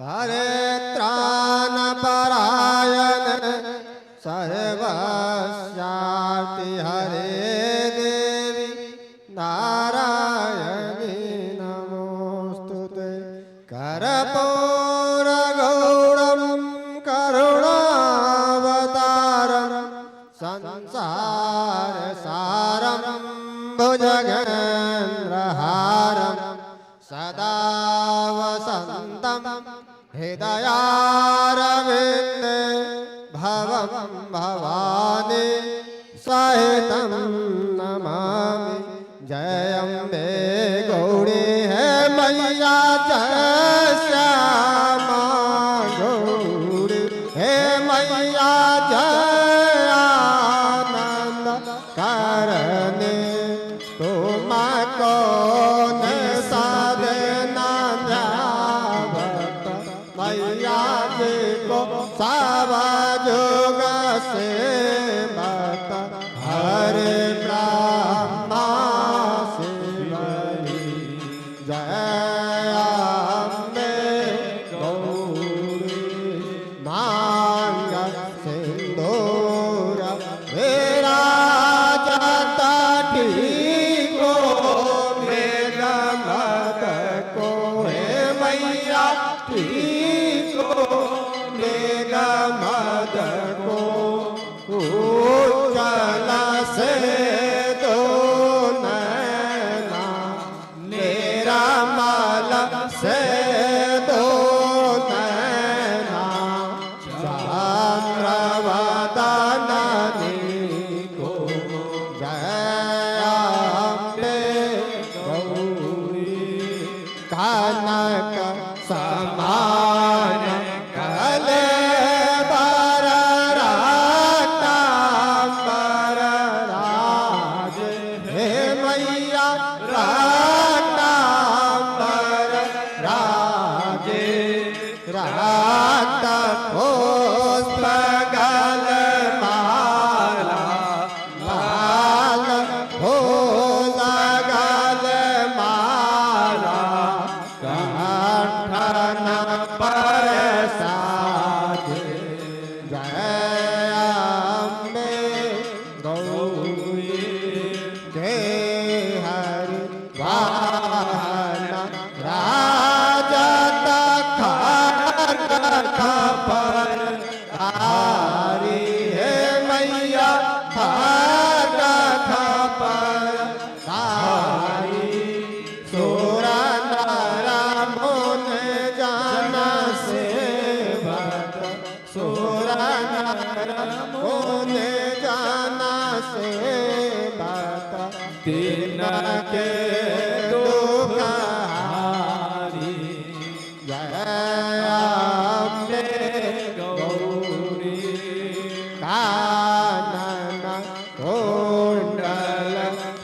S5: परित्राण परायण सर्वस्यार्ति हरे देवी नारायणी नमोस्तुते। कर्पूर गौरम करुणावतारम सदा वसन्तं हृदयारविन्दे भवं भवानी सहितं नमामि। जय अम्बे गौरी है मैया, जय श्यामा गौरी हे मैया, जय आनंद करने तुम कौन साधना ध्यावत मैया जी को सब जुग से मत हरे ब्रह्मा शिवरी। जय अम्बे गौरी मांग सिंदूर विराजत को मृगमद को हे मैया को मृगमद को उज्जल से दो नैना निरामल से दो नैना चंद्रवदन को जय अम्बे गौरी। कनक समान कले बर रक्तांबर राज हे मैया रक्तांबर राजे रक्त पुष्प गल माला लाल फूल गल माला कंठन पर साजे। जय अम्बे गौरी जय हरि वाहन राजत खर हारी हे मैया खर खपर हारी सुर नर मुन जन सेवक सुर नर मुन जन सेवक तिनके दुख हारी। जय अम्बे गौरी। कानन कुंडल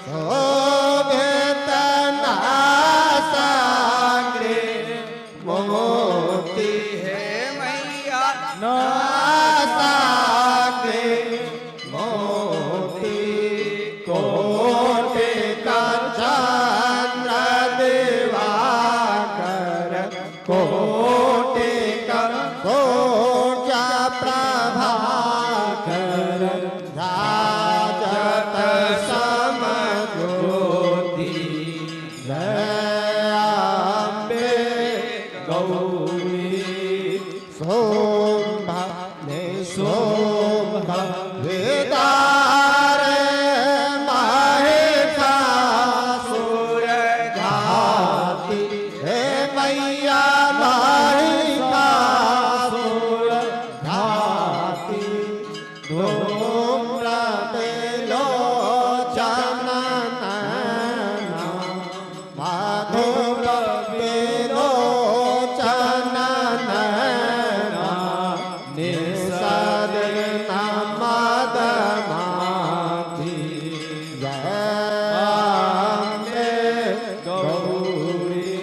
S5: शोभित नासाग्रे मोती
S2: हे मैया
S5: नासाग्रे मोती कोटि का चंद्र दिवाकर कोटि का सूर्य प्रभाकर राजत सम ज्योति। जय अम्बे गौरी। शोभ निशोभ विदार महिषासुर घाती हे मैया महिषासुर घाती धूम्र लोचन माधुर लोचन निसदन मद माथी। जय अम्बे गौरी।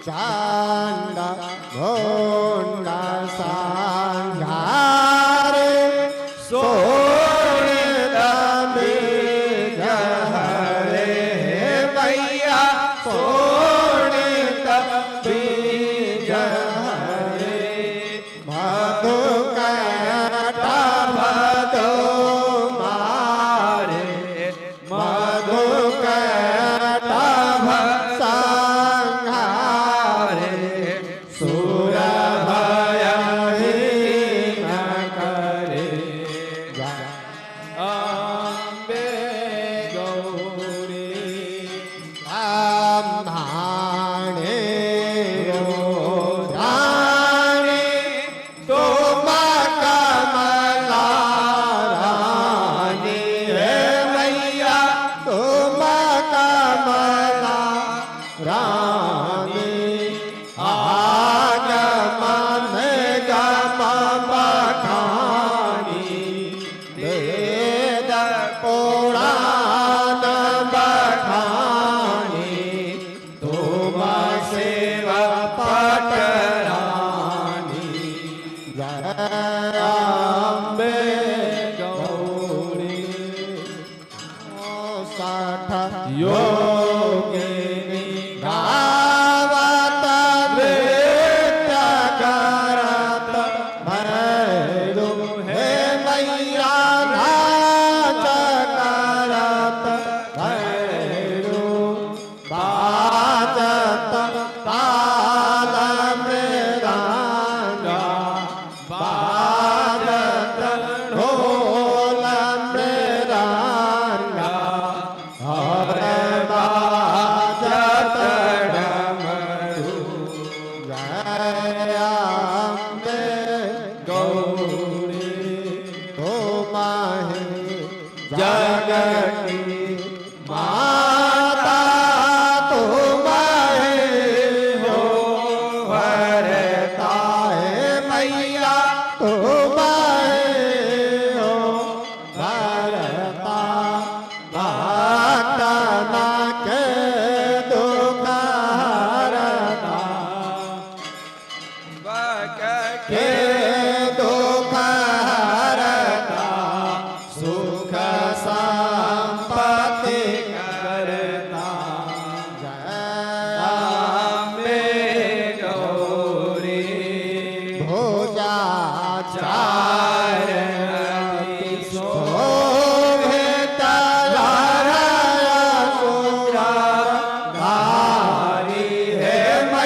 S5: चांद भोंड सांघारे सोने हरे मैया सोने बीज हरे मधु कैटभ मारे मधु कैटभ संहारे सुर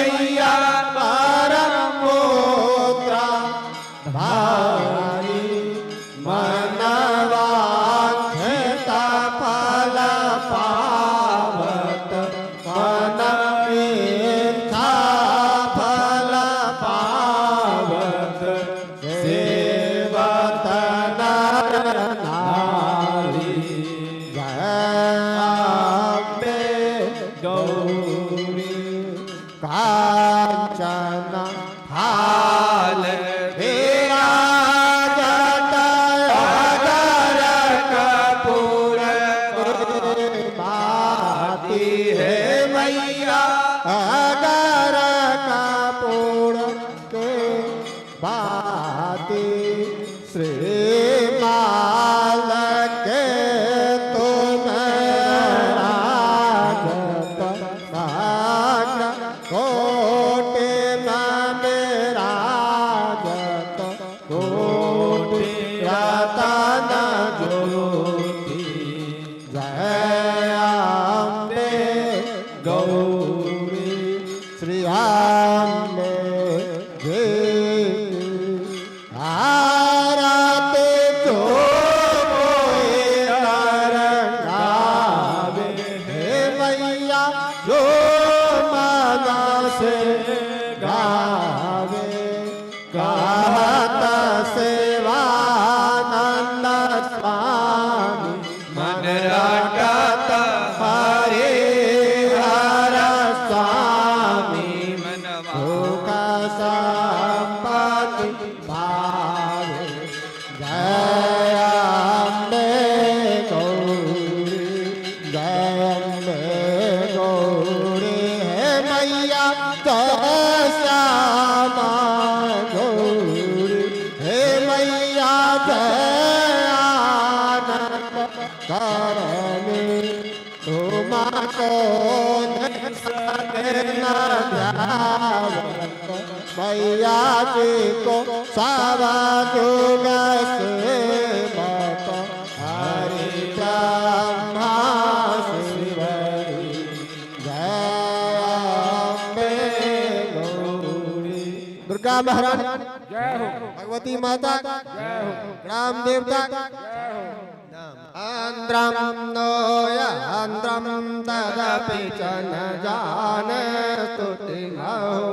S5: मैया परम मुद्रा भारी मनवांछित फल पावत मन इच्छा फल पावत सेवत नर नारी जय अम्बे गौरी कांचन हाल विराजत अगर कपूर बाती है मैया अगर कपूर के बाती श्रीमाल के तुम राजत भाग्य कोटि राजत कोटि रतन ज्योति जय अम्बे गौरी श्री अम्बे जय आरती जो कोई नर गावे हे मैया जो मना से गावे कहत सेवानंद स्वामी मन रटत हरे हर स्वामी सुख संपत्ति भावे जय अम्बे गौरी जय अम्बे गौरी हे मैया जय श्यामा गौरी हे मैया जय आनंद करणी तुम मैया जी को सावा जुग से मत हरि ब्रह्मा शिव जय अम्बे गौरी दुर्गा महारानी
S1: जय हो।
S5: भगवती माता
S1: जय हो।
S5: ग्राम देवता आन्द्रं नोयान्द्रं तदपि च न जाने स्तुतिमहो।